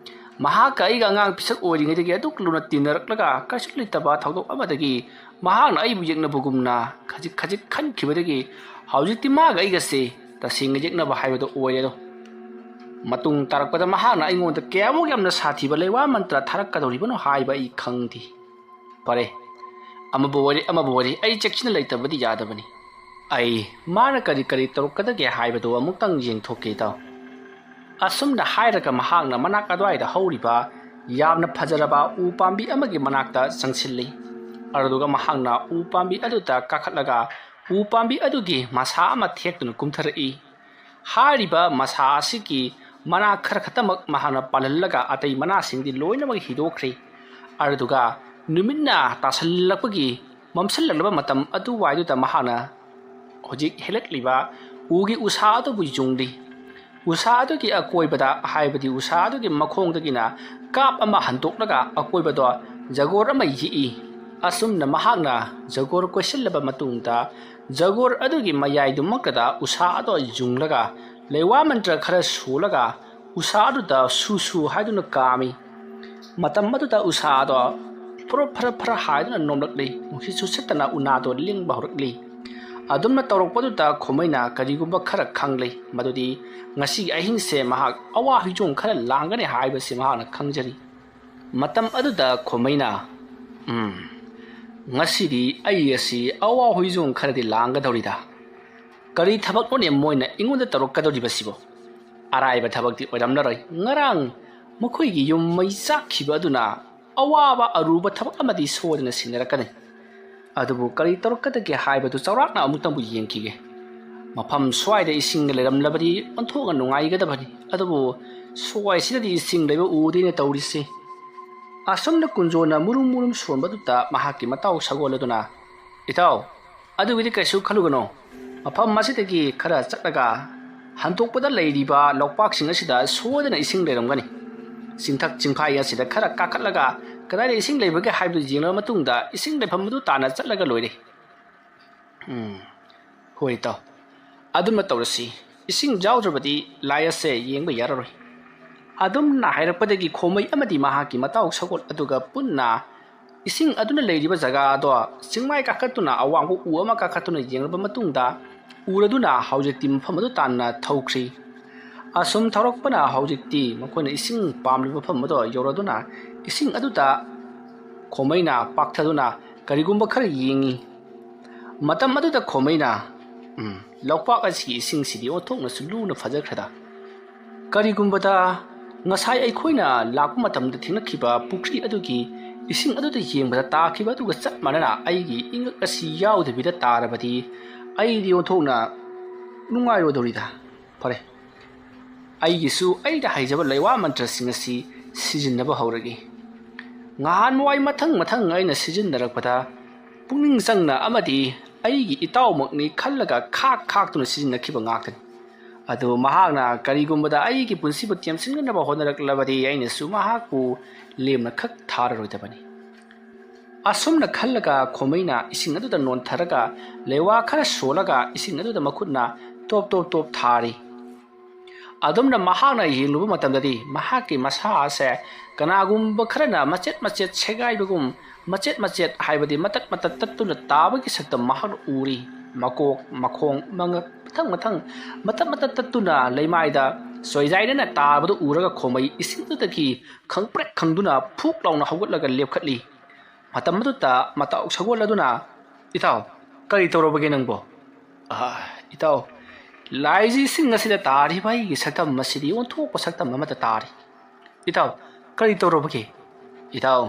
ꯃꯍꯥꯛꯀ ꯑꯩꯒ ꯑꯉꯥꯡ ꯄꯤꯁꯛ ꯑꯣꯏꯔꯤꯉꯩꯗꯒꯤ ꯑꯗꯨꯛ ꯂꯨꯅ ꯇꯤꯟꯅꯔꯛꯂꯒ ꯀꯩꯁꯨ ꯂꯩꯇꯕ ꯊꯧꯗꯣꯛ ꯑꯃꯗꯒꯤ ꯃꯍꯥꯛꯅ ꯑꯩꯕꯨ ꯌꯦꯛꯅꯕꯒꯨꯝꯅ ꯈꯖꯤꯛ ꯈꯖꯤꯛ ꯈꯟꯈꯤꯕꯗꯒꯤ ꯍꯧꯖꯤꯛꯇꯤ ꯃꯥꯒ ꯑꯩꯒꯁꯦ ꯇꯁꯦꯡꯅ ꯌꯦꯛꯅꯕ ꯍꯥꯏꯕꯗꯨ ꯑꯣꯏꯔꯦꯗꯣ꯫ ꯃꯇꯨꯡ ꯇꯥꯔꯛꯄꯗ ꯃꯍꯥꯛꯅ ꯑꯩꯉꯣꯟꯗ ꯀꯌꯥꯃꯨꯛ ꯌꯥꯝꯅ ꯁꯥꯊꯤꯕ ꯂꯩꯋꯥ ꯃꯟꯇ꯭ꯔ ꯊꯥꯔꯛꯀꯗꯧꯔꯤꯕꯅꯣ ꯍꯥꯏꯕ ꯑꯩ ꯈꯪꯗꯦ꯫ ꯐꯔꯦ, ꯑꯃꯕꯨ ꯑꯣꯏꯔꯦ ꯑꯃꯕꯨ ꯑꯣꯏꯔꯦ, ꯑꯩ ꯆꯦꯛꯁꯤꯟꯅ ꯂꯩꯇꯕꯗꯤ ꯌꯥꯗꯕꯅꯤ꯫ ꯑꯩ ꯃꯥꯅ ꯀꯔꯤ ꯀꯔꯤ ꯇꯧꯔꯛꯀꯗꯒꯦ ꯍꯥꯏꯕꯗꯨ ꯑꯃꯨꯛꯇꯪ ꯌꯦꯡꯊꯣꯛꯀꯦ ꯏꯇꯥꯎ꯫" ꯑꯁꯨꯝꯅ ꯍꯥꯏꯔꯒ ꯃꯍꯥꯛꯅ ꯃꯅꯥꯛ ꯑꯗꯨꯋꯥꯏꯗ ꯍꯧꯔꯤꯕ ꯌꯥꯝꯅ ꯐꯖꯔꯕ ꯎ ꯄꯥꯝꯕꯤ ꯑꯃꯒꯤ ꯃꯅꯥꯛꯇ ꯆꯪꯁꯤꯜꯂꯤ꯫ ꯑꯗꯨꯒ ꯃꯍꯥꯛꯅ ꯎ ꯄꯥꯝꯕꯤ ꯑꯗꯨꯗ ꯀꯥꯈꯠꯂꯒ ꯎ ꯄꯥꯝꯕꯤ ꯑꯗꯨꯒꯤ ꯃꯁꯥ ꯑꯃ ꯊꯦꯛꯇꯨꯅ ꯀꯨꯝꯊꯔꯛꯏ꯫ ꯍꯥꯏꯔꯤꯕ ꯃꯁꯥ ꯑꯁꯤꯒꯤ ꯃꯅꯥ ꯈꯔ ꯈꯛꯇꯃꯛ ꯃꯍꯥꯛꯅ ꯄꯥꯜꯍꯜꯂꯒ ꯑꯇꯩ ꯃꯅꯥꯁꯤꯡꯗꯤ ꯂꯣꯏꯅꯃꯛ ꯍꯤꯗꯣꯛꯈ꯭ꯔꯦ꯫ ꯑꯗꯨꯗꯨꯒ ꯅꯨꯃꯤꯠꯅ ꯇꯥꯁꯜꯂꯛꯄꯒꯤ ꯃꯝꯁꯤꯜꯂꯛꯂꯕ ꯃꯇꯝ ꯑꯗꯨꯋꯥꯏꯗꯨꯗ ꯃꯍꯥꯛꯅ ꯍꯧꯖꯤꯛ ꯍꯦꯜꯂꯛꯂꯤꯕ ꯎꯒꯤ ꯎꯁꯥ ꯑꯗꯨꯕꯨ ꯌꯨꯡꯂꯤ꯫ ꯎꯁꯥ ꯑꯗꯨꯒꯤ ꯑꯀꯣꯏꯕꯗ, ꯍꯥꯏꯕꯗꯤ ꯎꯁꯥ ꯑꯗꯨꯒꯤ ꯃꯈꯣꯡꯗꯒꯤꯅ ꯀꯥꯞ ꯑꯃ ꯍꯟꯗꯣꯛꯂꯒ ꯑꯀꯣꯏꯕꯗꯣ ꯖꯒꯣꯔ ꯑꯃ ꯌꯦꯛꯏ꯫ ꯑꯁꯨꯝꯅ ꯃꯍꯥꯛꯅ ꯖꯒꯣꯔ ꯀꯣꯏꯁꯤꯜꯂꯕ ꯃꯇꯨꯡꯗ, ꯖꯒꯣꯔ ꯑꯗꯨꯒꯤ ꯃꯌꯥꯏꯗꯨꯃꯛꯇꯗ ꯎꯁꯥ ꯑꯗꯣ ꯌꯨꯡꯂꯒ, ꯂꯩꯋꯥ ꯃꯟꯇ꯭ꯔ ꯈꯔ ꯁꯣꯜꯂꯒ, ꯎꯁꯥ ꯑꯗꯨꯗ ꯁꯨ ꯁꯨ ꯍꯥꯏꯗꯨꯅ ꯀꯥꯝꯃꯤ꯫ ꯃꯇꯝ ꯑꯗꯨꯗ ꯎꯁꯥ ꯑꯗꯣ ꯐꯔ ꯐꯔ ꯐꯔ ꯍꯥꯏꯗꯨꯅ ꯅꯣꯝꯂꯛꯂꯤ꯫ ꯅꯨꯡꯁꯤꯠꯁꯨ ꯁꯤꯠꯇꯅ ꯎꯅꯥꯗꯣ ꯂꯤꯡꯕ ꯍꯧꯔꯛꯂꯤ꯫ ꯑꯗꯨꯝꯅ ꯇꯧꯔꯛꯄꯗꯨꯗ ꯈꯣꯃꯩꯅ ꯀꯔꯤꯒꯨꯝꯕ ꯈꯔ ꯈꯪꯂꯦ, ꯃꯗꯨꯗꯤ ꯉꯁꯤꯒꯤ ꯑꯍꯤꯡꯁꯦ ꯃꯍꯥꯛ ꯑꯋꯥ ꯍꯨꯏꯖꯣꯡ ꯈꯔ ꯂꯥꯡꯒꯅꯤ ꯍꯥꯏꯕꯁꯤ ꯃꯍꯥꯛꯅ ꯈꯪꯖꯔꯤ꯫ ꯃꯇꯝ ꯑꯗꯨꯗ ꯈꯣꯃꯩꯅ, "ꯎꯝ, ꯉꯁꯤꯗꯤ ꯑꯩ ꯑꯁꯤ ꯑꯋꯥ ꯍꯨꯏꯖꯣꯡ ꯈꯔꯗꯤ ꯂꯥꯡꯒꯗꯧꯔꯤꯗ꯫ ꯀꯔꯤ ꯊꯕꯛꯅꯣꯅꯦ ꯃꯣꯏꯅ ꯑꯩꯉꯣꯟꯗ ꯇꯧꯔꯛꯀꯗꯧꯔꯤꯕꯁꯤꯕꯣ? ꯑꯔꯥꯏꯕ ꯊꯕꯛꯇꯤ ꯑꯣꯏꯔꯝꯂꯔꯣꯏ꯫ ꯉꯔꯥꯡ ꯃꯈꯣꯏꯒꯤ ꯌꯨꯝ ꯃꯩ ꯆꯥꯛꯈꯤꯕ ꯑꯗꯨꯅ ꯑꯋꯥꯕ ꯑꯔꯨꯕ ꯊꯕꯛ ꯑꯃꯗꯤ ꯁꯣꯏꯗꯅ ꯁꯤꯟꯅꯔꯛꯀꯅꯤ꯫ ꯑꯗꯨꯕꯨ ꯀꯔꯤ ꯇꯧꯔꯛꯀꯗꯒꯦ ꯍꯥꯏꯕꯗꯨ ꯆꯥꯎꯔꯥꯛꯅ ꯑꯃꯨꯛꯇꯪꯕꯨ ꯌꯦꯡꯈꯤꯒꯦ꯫ ꯃꯐꯝ ꯁ꯭ꯋꯥꯏꯗ ꯏꯁꯤꯡꯒ ꯂꯩꯔꯝꯂꯕꯗꯤ ꯑꯣꯟꯊꯣꯛꯅ ꯅꯨꯡꯉꯥꯏꯒꯗꯕꯅꯤ꯫ ꯑꯗꯨꯕꯨ ꯁ꯭ꯋꯥꯏꯁꯤꯗꯗꯤ ꯏꯁꯤꯡ ꯂꯩꯕ ꯎꯗꯦꯅꯦ ꯇꯧꯔꯤꯁꯤ꯫" ꯑꯁꯨꯝꯅ ꯀꯨꯟꯖꯣꯅ ꯃꯨꯔꯨꯝ ꯃꯨꯔꯨꯝ ꯁꯣꯟꯕꯗꯨꯗ ꯃꯍꯥꯛꯀꯤ ꯃꯇꯥꯎ ꯁꯒꯣꯜ ꯑꯗꯨꯅ, "ꯏꯇꯥꯎ, ꯑꯗꯨꯒꯤꯗꯤ ꯀꯩꯁꯨ ꯈꯜꯂꯨꯒꯅꯨ꯫ ꯃꯐꯝ ꯑꯁꯤꯗꯒꯤ ꯈꯔ ꯆꯠꯂꯒ ꯍꯟꯗꯣꯛꯄꯗ ꯂꯩꯔꯤꯕ ꯂꯧꯄꯥꯛꯁꯤꯡ ꯑꯁꯤꯗ ꯁꯣꯏꯗꯅ ꯏꯁꯤꯡ ꯂꯩꯔꯝꯒꯅꯤ꯫ ꯆꯤꯡꯊꯛ ꯆꯤꯡꯐꯥꯏ ꯑꯁꯤꯗ ꯈꯔ ꯀꯥꯈꯠꯂꯒ ꯀꯗꯥꯏꯗ ꯏꯁꯤꯡ ꯂꯩꯕꯒꯦ ꯍꯥꯏꯕꯗꯨ ꯌꯦꯡꯂꯕ ꯃꯇꯨꯡꯗ ꯏꯁꯤꯡ ꯂꯩꯐꯝ ꯑꯗꯨ ꯇꯥꯟꯅ ꯆꯠꯂꯒ ꯂꯣꯏꯔꯦ꯫" "ꯎꯝ, ꯍꯣꯏ ꯏꯇꯥꯎ, ꯑꯗꯨꯃ ꯇꯧꯔꯁꯤ꯫ ꯏꯁꯤꯡ ꯌꯥꯎꯗ꯭ꯔꯕꯗꯤ ꯂꯥꯏ ꯑꯁꯦ ꯌꯦꯡꯕ ꯌꯥꯔꯔꯣꯏ꯫" ꯑꯗꯨꯝꯅ ꯍꯥꯏꯔꯛꯄꯗꯒꯤ ꯈꯣꯃꯩ ꯑꯃꯗꯤ ꯃꯍꯥꯛꯀꯤ ꯃꯇꯥꯎ ꯁꯒꯣꯜ ꯑꯗꯨꯒ ꯄꯨꯟꯅ ꯏꯁꯤꯡ ꯑꯗꯨꯅ ꯂꯩꯔꯤꯕ ꯖꯒꯥ ꯑꯗꯣ ꯆꯤꯡꯃꯥꯏ ꯀꯥꯈꯠꯇꯨꯅ, ꯑꯋꯥꯡꯕ ꯎ ꯑꯃ ꯀꯥꯈꯠꯇꯨꯅ ꯌꯦꯡꯂꯕ ꯃꯇꯨꯡꯗ ꯎꯔꯗꯨꯅ ꯍꯧꯖꯤꯛꯇꯤ ꯃꯐꯝ ꯑꯗꯨ ꯇꯥꯟꯅ ꯊꯧꯈ꯭ꯔꯤ꯫ ꯑꯁꯨꯝ ꯊꯧꯔꯛꯄꯅ ꯍꯧꯖꯤꯛꯇꯤ ꯃꯈꯣꯏꯅ ꯏꯁꯤꯡ ꯄꯥꯝꯂꯤꯕ ꯃꯐꯝ ꯑꯗꯣ ꯌꯧꯔꯗꯨꯅ ꯏꯁꯤꯡ ꯑꯗꯨꯗ ꯈꯣꯃꯩꯅ ꯄꯥꯛꯊꯗꯨꯅ ꯀꯔꯤꯒꯨꯝꯕ ꯈꯔ ꯌꯦꯡꯉꯤ꯫ ꯃꯇꯝ ꯑꯗꯨꯗ ꯈꯣꯃꯩꯅ, "ꯎꯝ, ꯂꯧꯄꯥꯛ ꯑꯁꯤꯒꯤ ꯏꯁꯤꯡꯁꯤꯗꯤ ꯑꯣꯟꯊꯣꯛꯅꯁꯨ ꯂꯨꯅ ꯐꯖꯈ꯭ꯔꯦꯗ꯫ ꯀꯔꯤꯒꯨꯝꯕꯗ ꯉꯁꯥꯏ ꯑꯩꯈꯣꯏꯅ ꯂꯥꯛꯄ ꯃꯇꯝꯗ ꯊꯦꯡꯅꯈꯤꯕ ꯄꯨꯈ꯭ꯔꯤ ꯑꯗꯨꯒꯤ ꯏꯁꯤꯡ ꯑꯗꯨꯗ ꯌꯦꯡꯕꯗ ꯇꯥꯈꯤꯕ ꯑꯗꯨꯒ ꯆꯞ ꯃꯥꯟꯅꯅ ꯑꯩꯒꯤ ꯏꯉꯛ ꯑꯁꯤ ꯌꯥꯎꯗꯕꯤꯗ ꯇꯥꯔꯕꯗꯤ ꯑꯩꯗꯤ ꯑꯣꯟꯊꯣꯛꯅ ꯅꯨꯡꯉꯥꯏꯔꯣꯏꯗꯧꯔꯤꯗ꯫ ꯐꯔꯦ, ꯑꯩꯒꯤꯁꯨ ꯑꯩꯅ ꯍꯩꯖꯕ ꯂꯩꯋꯥ ꯃꯟꯇ꯭ꯔꯁꯤꯡ ꯑꯁꯤ ꯁꯤꯖꯤꯟꯅꯕ ꯍꯧꯔꯒꯦ꯫ ꯉꯍꯥꯟꯋꯥꯏ ꯃꯊꯪ ꯃꯊꯪ ꯑꯩꯅ ꯁꯤꯖꯤꯟꯅꯔꯛꯄꯗ ꯄꯨꯛꯅꯤꯡ ꯆꯪꯅ ꯑꯃꯗꯤ ꯑꯩꯒꯤ ꯏꯇꯥꯎꯃꯛꯅꯤ ꯈꯜꯂꯒ ꯈꯥꯛ ꯈꯥꯛꯇꯨꯅ ꯁꯤꯖꯤꯟꯅꯈꯤꯕ ꯉꯥꯛꯇꯅꯤ꯫ ꯑꯗꯨ ꯃꯍꯥꯛꯅ ꯀꯔꯤꯒꯨꯝꯕꯗ ꯑꯩꯒꯤ ꯄꯨꯟꯁꯤꯕꯨ ꯇꯦꯝꯁꯤꯟꯅꯅꯕ ꯍꯣꯠꯅꯔꯛꯂꯕꯗꯤ ꯑꯩꯅꯁꯨ ꯃꯍꯥꯛꯄꯨ ꯂꯦꯝꯅ ꯈꯛ ꯊꯥꯔꯔꯣꯏꯗꯕꯅꯤ꯫ ꯑꯁꯨꯝꯅ ꯈꯜꯂꯒ ꯈꯣꯃꯩꯅ ꯏꯁꯤꯡ ꯑꯗꯨꯗ ꯅꯣꯟꯊꯔꯒ ꯂꯩꯋꯥ ꯈꯔ ꯁꯣꯜꯂꯒ ꯏꯁꯤꯡ ꯑꯗꯨꯗ ꯃꯈꯨꯠꯅ ꯇꯣꯞ ꯇꯣꯞ ꯇꯣꯞ ꯊꯥꯔꯤ꯫ ꯑꯗꯨꯝꯅ ꯃꯍꯥꯛꯅ ꯌꯦꯡꯂꯨꯕ ꯃꯇꯝꯗꯗꯤ ꯃꯍꯥꯛꯀꯤ ꯃꯁꯥ ꯑꯁꯦ ꯀꯅꯥꯒꯨꯝꯕ ꯈꯔꯅ ꯃꯆꯦꯠ ꯃꯆꯦꯠ ꯁꯦꯒꯥꯏꯕꯒꯨꯝ, ꯃꯆꯦꯠ ꯃꯆꯦꯠ ꯍꯥꯏꯕꯗꯤ ꯃꯇꯠ ꯃꯇꯠ ꯇꯠꯇꯨꯅ ꯇꯥꯕꯒꯤ ꯁꯛꯇꯝ ꯃꯍꯥꯛꯅ ꯎꯔꯤ꯫ ꯃꯀꯣꯛ, ꯃꯈꯣꯡ, ꯃꯉꯛ ꯃꯊꯪ ꯃꯊꯪ ꯃꯇꯠ ꯃꯇꯠ ꯇꯠꯇꯨꯅ ꯂꯩꯃꯥꯏꯗ ꯆꯣꯏꯖꯥꯏꯅꯅ ꯇꯥꯕꯗꯨ ꯎꯔꯒ ꯈꯣꯃꯩ ꯏꯁꯤꯡꯗꯨꯗꯒꯤ ꯈꯪꯄ꯭ꯔꯦꯛ ꯈꯪꯗꯨꯅ ꯐꯨꯛ ꯂꯥꯎꯅ ꯍꯧꯒꯠꯂꯒ ꯂꯦꯞꯈꯠꯂꯤ꯫ ꯃꯇꯝ ꯑꯗꯨꯗ ꯃꯇꯥꯎ ꯁꯒꯣꯜ ꯑꯗꯨꯅ, "ꯏꯇꯥꯎ, ꯀꯔꯤ ꯇꯧꯔꯕꯒꯦ ꯅꯪꯕꯣ?" "ꯑꯥ, ꯏꯇꯥꯎ, ꯂꯥꯏꯖꯤ ꯏꯁꯤꯡ ꯑꯁꯤꯗ ꯇꯥꯔꯤꯕ ꯑꯩꯒꯤ ꯁꯛꯇꯝ ꯑꯁꯤꯗꯤ ꯑꯣꯟꯊꯣꯛꯄ ꯁꯛꯇꯝ ꯑꯃꯗ ꯇꯥꯔꯤ꯫ ꯏꯇꯥꯎ, ꯀꯔꯤ ꯇꯧꯔꯕꯒꯦ?" "ꯏꯇꯥꯎ,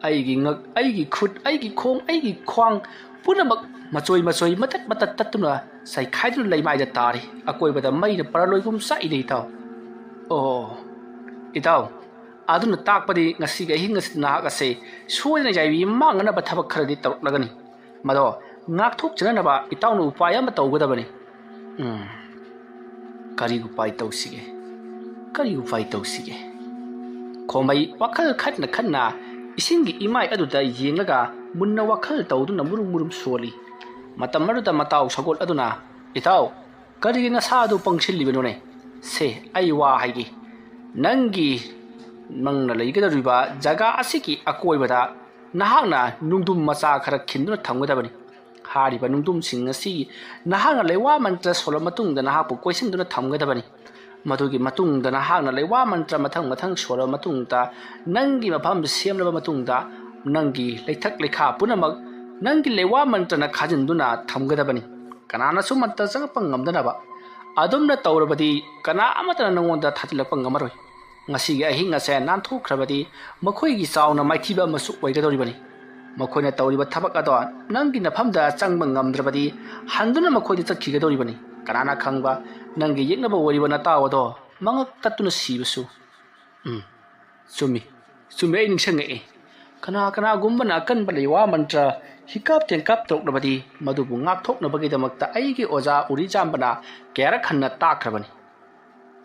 ꯑꯩꯒꯤ ꯉꯛ, ꯑꯩꯒꯤ ꯈꯨꯠ, ꯑꯩꯒꯤ ꯈꯣꯡ, ꯑꯩꯒꯤ ꯈ꯭ꯋꯥꯡ ꯄꯨꯝꯅꯃꯛ ꯃꯆꯣꯏ ꯃꯆꯣꯏ, ꯃꯇꯠ ꯃꯇꯠ ꯇꯠꯇꯨꯅ ꯆꯥꯏꯈꯥꯏꯗꯨꯅ ꯂꯩꯃꯥꯏꯗ ꯇꯥꯔꯤ꯫ ꯑꯀꯣꯏꯕꯗ ꯃꯩꯅ ꯄꯔꯂꯣꯏꯒꯨꯝ ꯆꯥꯛꯏꯅꯦ, ꯏꯇꯥꯎ꯫ ꯑꯣ, ꯏꯇꯥꯎ, ꯑꯗꯨꯅ ꯇꯥꯛꯄꯗꯤ ꯉꯁꯤꯒꯤ ꯑꯍꯤꯡ ꯑꯁꯤꯗ ꯅꯍꯥꯛ ꯑꯁꯦ ꯁꯣꯏꯗꯅ ꯌꯥꯏꯕꯤ ꯃꯥꯡꯅꯅꯕ ꯊꯕꯛ ꯈꯔꯗꯤ ꯇꯧꯔꯛꯂꯒꯅꯤ꯫ ꯃꯗꯣ ꯉꯥꯛꯊꯣꯛꯆꯅꯅꯕ ꯏꯇꯥꯎꯅ ꯎꯄꯥꯏ ꯑꯃ ꯇꯧꯒꯗꯕꯅꯤ꯫" ꯎꯝ, ꯀꯔꯤ ꯎꯄꯥꯏ ꯇꯧꯁꯤꯒꯦ? ꯀꯔꯤ ꯎꯄꯥꯏ ꯇꯧꯁꯤꯒꯦ? ꯈꯣꯃꯩ ꯋꯥꯈꯜ ꯈꯟꯅ ꯈꯟꯅ ꯏꯁꯤꯡꯒꯤ ꯏꯃꯥꯏ ꯑꯗꯨꯗ ꯌꯦꯡꯂꯒ ꯃꯨꯟꯅ ꯋꯥꯈꯜ ꯇꯧꯗꯨꯅ ꯃꯨꯔꯨꯝ ꯃꯨꯔꯨꯝ ꯁꯣꯜꯂꯤ꯫ ꯃꯇꯝ ꯑꯗꯨꯗ ꯃꯇꯥꯎ ꯁꯒꯣꯜ ꯑꯗꯨꯅ, "ꯏꯇꯥꯎ, ꯀꯔꯤꯒꯤ ꯅꯁꯥ ꯑꯗꯨ ꯄꯪꯁꯤꯜꯂꯤꯕꯅꯣꯅꯦ? ꯁꯦ, ꯑꯩ ꯋꯥ ꯍꯥꯏꯒꯦ꯫ ꯅꯪꯒꯤ, ꯅꯪꯅ ꯂꯩꯒꯗꯧꯔꯤꯕ ꯖꯒꯥ ꯑꯁꯤꯒꯤ ꯑꯀꯣꯏꯕꯗ ꯅꯍꯥꯛꯅ ꯅꯨꯡꯗꯨꯝ ꯃꯆꯥ ꯈꯔ ꯈꯤꯟꯗꯨꯅ ꯊꯝꯒꯗꯕꯅꯤ꯫ ꯍꯥꯏꯔꯤꯕ ꯅꯨꯡꯗꯨꯝꯁꯤꯡ ꯑꯁꯤ ꯅꯍꯥꯛꯅ ꯂꯩꯋꯥ ꯃꯟꯇ꯭ꯔ ꯁꯣꯜꯂ ꯃꯇꯨꯡꯗ ꯅꯍꯥꯛꯄꯨ ꯀꯣꯏꯁꯤꯟꯗꯨꯅ ꯊꯝꯒꯗꯕꯅꯤ꯫ ꯃꯗꯨꯒꯤ ꯃꯇꯨꯡꯗ ꯅꯍꯥꯛꯅ ꯂꯩꯋꯥ ꯃꯟꯇ꯭ꯔ ꯃꯊꯪ ꯃꯊꯪ ꯁꯣꯜꯂꯕ ꯃꯇꯨꯡꯗ, ꯅꯪꯒꯤ ꯃꯐꯝ ꯁꯦꯝꯂꯕ ꯃꯇꯨꯡꯗ, ꯅꯪꯒꯤ ꯂꯩꯊꯛ ꯂꯩꯈꯥ ꯄꯨꯝꯅꯃꯛ ꯅꯪꯒꯤ ꯂꯩꯋꯥ ꯃꯟꯇ꯭ꯔꯅ ꯈꯥꯖꯤꯟꯗꯨꯅ ꯊꯝꯒꯗꯕꯅꯤ꯫ ꯀꯅꯥꯅꯁꯨ ꯃꯟꯇ꯭ꯔ ꯆꯪꯉꯛꯄ ꯉꯝꯗꯅꯕ꯫ ꯑꯗꯨꯝꯅ ꯇꯧꯔꯕꯗꯤ ꯀꯅꯥ ꯑꯃꯠꯇꯅ ꯅꯉꯣꯟꯗ ꯊꯥꯖꯤꯜꯂꯛꯄ ꯉꯝꯃꯔꯣꯏ꯫ ꯉꯁꯤꯒꯤ ꯑꯍꯤꯡ ꯑꯁꯦ ꯅꯥꯟꯊꯣꯛꯈ꯭ꯔꯕꯗꯤ ꯃꯈꯣꯏꯒꯤ ꯆꯥꯎꯅ ꯃꯥꯏꯊꯤꯕ ꯑꯃꯁꯨ ꯑꯣꯏꯒꯗꯧꯔꯤꯕꯅꯤ꯫ ꯃꯈꯣꯏꯅ ꯇꯧꯔꯤꯕ ꯊꯕꯛ ꯑꯗꯣ ꯅꯪꯒꯤ ꯅꯐꯝꯗ ꯆꯪꯕ ꯉꯝꯗ꯭ꯔꯕꯗꯤ ꯍꯟꯗꯨꯅ ꯃꯈꯣꯏꯗ ꯆꯠꯈꯤꯒꯗꯧꯔꯤꯕꯅꯤ꯫ ꯀꯅꯥꯅ ꯈꯪꯕ, ꯅꯪꯒꯤ ꯌꯦꯛꯅꯕ ꯑꯣꯏꯔꯤꯕ ꯅꯇꯥꯎ ꯑꯗꯣ ꯃꯉꯛ ꯇꯠꯇꯨꯅ ꯁꯤꯕꯁꯨ꯫ ꯎꯝ, ꯆꯨꯝꯃꯤ, ꯆꯨꯝꯃꯤ, ꯑꯩ ꯅꯤꯡꯁꯤꯡꯉꯛꯏ꯫ ꯀꯅꯥ ꯀꯅꯥꯒꯨꯝꯕꯅ ꯑꯀꯟꯕ ꯂꯩꯋꯥ ꯃꯟꯇ꯭ꯔ ꯍꯤꯀꯥꯞ ꯇꯦꯡꯀꯥꯞ ꯇꯧꯔꯛꯂꯕꯗꯤ ꯃꯗꯨꯕꯨ ꯉꯥꯛꯊꯣꯛꯅꯕꯒꯤꯗꯃꯛꯇ ꯑꯩꯒꯤ ꯑꯣꯖꯥ ꯎꯔꯤꯖꯥꯝꯕꯅ ꯀꯌꯥꯔꯛ ꯍꯟꯅ ꯇꯥꯛꯈ꯭ꯔꯕꯅꯤ꯫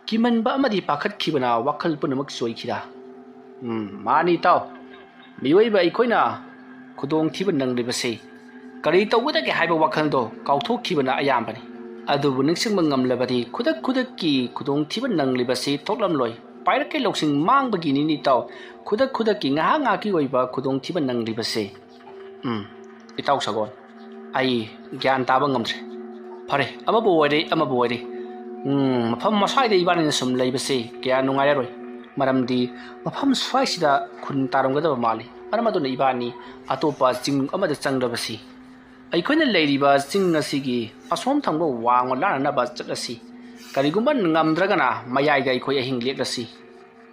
ꯀꯤꯃꯟꯕ ꯑꯃꯗꯤ ꯄꯥꯈꯠꯈꯤꯕꯅ ꯋꯥꯈꯜ ꯄꯨꯝꯅꯃꯛ ꯆꯣꯏꯈꯤꯗ꯫ ꯎꯝ, ꯃꯥꯅꯤ ꯏꯇꯥꯎ꯫ ꯃꯤꯑꯣꯏꯕ ꯑꯩꯈꯣꯏꯅ ꯈꯨꯗꯣꯡꯊꯤꯕ ꯅꯪꯂꯤꯕꯁꯤ ꯀꯔꯤ ꯇꯧꯒꯗꯒꯦ ꯍꯥꯏꯕ ꯋꯥꯈꯜꯗꯣ ꯀꯥꯎꯊꯣꯛꯈꯤꯕꯅ ꯑꯌꯥꯝꯕꯅꯤ꯫ ꯑꯗꯨꯕꯨ ꯅꯤꯡꯁꯤꯡꯕ ꯉꯝꯂꯕꯗꯤ ꯈꯨꯗꯛ ꯈꯨꯗꯛꯀꯤ ꯈꯨꯗꯣꯡꯊꯤꯕ ꯅꯪꯂꯤꯕꯁꯤ ꯊꯣꯛꯂꯝꯂꯣꯏ꯫ ꯄꯥꯏꯔꯛꯀꯤ ꯂꯧꯁꯤꯡ ꯃꯥꯡꯕꯒꯤꯅꯤꯅꯦ ꯏꯇꯥꯎ꯫ ꯈꯨꯗꯛ ꯈꯨꯗꯛꯀꯤ ꯉꯥꯏꯍꯥꯛ ꯉꯥꯏꯍꯥꯛꯀꯤ ꯑꯣꯏꯕ ꯈꯨꯗꯣꯡꯊꯤꯕ ꯅꯪꯂꯤꯕꯁꯦ꯫ ꯎꯝ, ꯏꯇꯥꯎ ꯁꯒꯣꯜ, ꯑꯩ ꯒ꯭ꯌꯥꯟ ꯇꯥꯕ ꯉꯝꯗ꯭ꯔꯦ꯫ ꯐꯔꯦ, ꯑꯃꯕꯨ ꯑꯣꯏꯔꯦ, ꯑꯃꯕꯨ ꯑꯣꯏꯔꯦ꯫ ꯎꯝ, ꯃꯐꯝ ꯑꯁ꯭ꯋꯥꯏꯗ ꯏꯕꯥꯅꯤꯅ ꯁꯨꯝ ꯂꯩꯕꯁꯦ ꯀꯌꯥ ꯅꯨꯡꯉꯥꯏꯔꯔꯣꯏ꯫ ꯃꯔꯝꯗꯤ ꯃꯐꯝ ꯁ꯭ꯋꯥꯏꯁꯤꯗ ꯈꯨꯟ ꯇꯥꯔꯝꯒꯗꯕ ꯃꯥꯜꯂꯤ꯫ ꯃꯔꯝ ꯑꯗꯨꯅ ꯏꯕꯥꯅꯤ ꯑꯇꯣꯞꯄ ꯆꯤꯡ ꯑꯃꯗ ꯆꯪꯂꯕꯁꯤ꯫ ꯑꯩꯈꯣꯏꯅ ꯂꯩꯔꯤꯕ ꯆꯤꯡ ꯑꯁꯤꯒꯤ ꯑꯁꯣꯝ ꯊꯪꯕ ꯋꯥꯡꯃ ꯂꯥꯟꯅꯅꯕ ꯆꯠꯂꯁꯤ꯫ ꯀꯔꯤꯒꯨꯝꯕ ꯉꯝꯗ꯭ꯔꯒꯅ ꯃꯌꯥꯏꯗ ꯑꯩꯈꯣꯏ ꯑꯍꯤꯡ ꯂꯦꯛꯂꯁꯤ꯫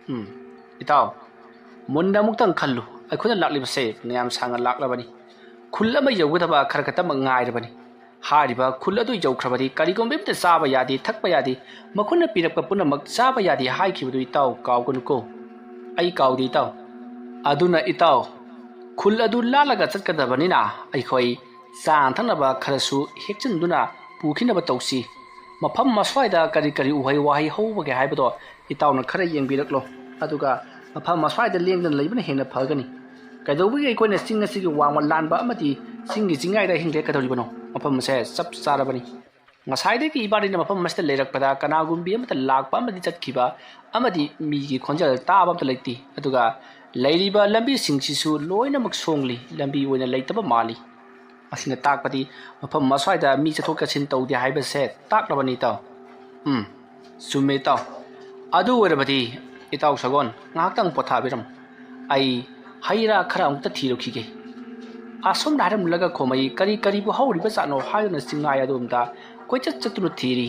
ꯎꯝ, ꯏꯇꯥꯎ, ꯃꯨꯟꯅ ꯑꯃꯨꯛꯇꯪ ꯈꯜꯂꯨ꯫ ꯑꯩꯈꯣꯏꯅ ꯂꯥꯛꯂꯤꯕꯁꯦ ꯐꯅꯌꯥꯝ ꯁꯥꯡꯅ ꯂꯥꯛꯂꯕꯅꯤ꯫ ꯈꯨꯜ ꯑꯃ ꯌꯧꯒꯗꯕ ꯈꯔ ꯈꯛꯇꯃꯛ ꯉꯥꯏꯔꯕꯅꯤ꯫ ꯍꯥꯏꯔꯤꯕ ꯈꯨꯜ ꯑꯗꯨ ꯌꯧꯈ꯭ꯔꯕꯗꯤ ꯀꯔꯤꯒꯨꯝꯕ ꯑꯃꯠꯇ ꯆꯥꯕ ꯌꯥꯗꯦ, ꯊꯛꯄ ꯌꯥꯗꯦ, ꯃꯈꯣꯏꯅ ꯄꯤꯔꯛꯄ ꯄꯨꯝꯅꯃꯛ ꯆꯥꯕ ꯌꯥꯗꯦ ꯍꯥꯏꯈꯤꯕꯗꯨ ꯏꯇꯥꯎ ꯀꯥꯎꯒꯅꯨꯀꯣ꯫ ꯑꯩ ꯀꯥꯎꯗꯦ ꯏꯇꯥꯎ꯫ ꯑꯗꯨꯅ ꯏꯇꯥꯎ, ꯈꯨꯜ ꯑꯗꯨ ꯂꯥꯜꯂꯒ ꯆꯠꯀꯗꯕꯅꯤꯅ ꯑꯩꯈꯣꯏ ꯆꯥꯅ ꯊꯛꯅꯕ ꯈꯔꯁꯨ ꯍꯦꯛꯆꯤꯟꯗꯨꯅ ꯄꯨꯈꯤꯅꯕ ꯇꯧꯁꯤ꯫ ꯃꯐꯝ ꯑꯁ꯭ꯋꯥꯏꯗ ꯀꯔꯤ ꯀꯔꯤ ꯎꯍꯩ ꯋꯥꯍꯩ ꯍꯧꯕꯒꯦ ꯍꯥꯏꯕꯗꯣ ꯏꯇꯥꯎꯅ ꯈꯔ ꯌꯦꯡꯕꯤꯔꯛꯂꯣ꯫ ꯑꯗꯨꯒ ꯃꯐꯝ ꯑꯁ꯭ꯋꯥꯏꯗ ꯂꯦꯡꯗꯅ ꯂꯩꯕꯅ ꯍꯦꯟꯅ ꯐꯒꯅꯤ꯫ ꯀꯩꯗꯧꯕꯒꯤ ꯑꯩꯈꯣꯏꯅ ꯆꯤꯡ ꯑꯁꯤꯒꯤ ꯋꯥꯡꯃ ꯂꯥꯟꯕ ꯑꯃꯗꯤ ꯆꯤꯡꯒꯤ ꯆꯤꯡꯌꯥꯏꯗ ꯑꯍꯤꯡ ꯂꯦꯛꯀꯗꯧꯔꯤꯕꯅꯣ? ꯃꯐꯝ ꯑꯁꯦ ꯆꯞ ꯆꯥꯔꯕꯅꯤ꯫ ꯉꯁꯥꯏꯗꯒꯤ ꯏꯕꯥꯅꯤꯅ ꯃꯐꯝ ꯑꯁꯤꯗ ꯂꯩꯔꯛꯄꯗ ꯀꯅꯥꯒꯨꯝꯕꯤ ꯑꯃꯠꯇ ꯂꯥꯛꯄ ꯑꯃꯗꯤ ꯆꯠꯈꯤꯕ ꯑꯃꯗꯤ ꯃꯤꯒꯤ ꯈꯣꯟꯖꯦꯜ ꯇꯥꯕ ꯑꯃꯠꯇ ꯂꯩꯇꯦ꯫ ꯑꯗꯨꯒ ꯂꯩꯔꯤꯕ ꯂꯝꯕꯤꯁꯤꯡꯁꯤꯁꯨ ꯂꯣꯏꯅꯃꯛ ꯁꯣꯡꯂꯤ, ꯂꯝꯕꯤ ꯑꯣꯏꯅ ꯂꯩꯇꯕ ꯃꯥꯜꯂꯤ꯫ ꯃꯁꯤꯅ ꯇꯥꯛꯄꯗꯤ ꯃꯐꯝ ꯑꯁ꯭ꯋꯥꯏꯗ ꯃꯤ ꯆꯠꯊꯣꯛ ꯆꯠꯁꯤꯟ ꯇꯧꯗꯦ ꯍꯥꯏꯕꯁꯦ ꯇꯥꯛꯂꯕꯅꯤ ꯏꯇꯥꯎ꯫ ꯎꯝ, ꯆꯨꯝꯃꯦ ꯏꯇꯥꯎ꯫ ꯑꯗꯨ ꯑꯣꯏꯔꯕꯗꯤ ꯏꯇꯥꯎ ꯁꯒꯣꯜ, ꯉꯥꯏꯍꯥꯛꯇꯪ ꯄꯣꯊꯥꯕꯤꯔꯝꯃꯨ꯫ ꯑꯩ ꯍꯩ ꯔꯥ ꯈꯔ ꯑꯃꯨꯛꯇ ꯊꯤꯔꯨꯈꯤꯒꯦ꯫ ꯑꯁꯣꯝꯗ ꯍꯥꯏꯔꯝꯂꯒ ꯈꯣꯃꯩ ꯀꯔꯤ ꯀꯔꯤꯕꯨ ꯍꯧꯔꯤꯕ ꯖꯥꯠꯅꯣ ꯍꯥꯏꯗꯨꯅ ꯆꯤꯡꯉꯥꯏ ꯑꯗꯣꯝꯗ ꯀꯣꯏꯆꯠ ꯆꯠꯇꯨꯅ ꯊꯤꯔꯤ꯫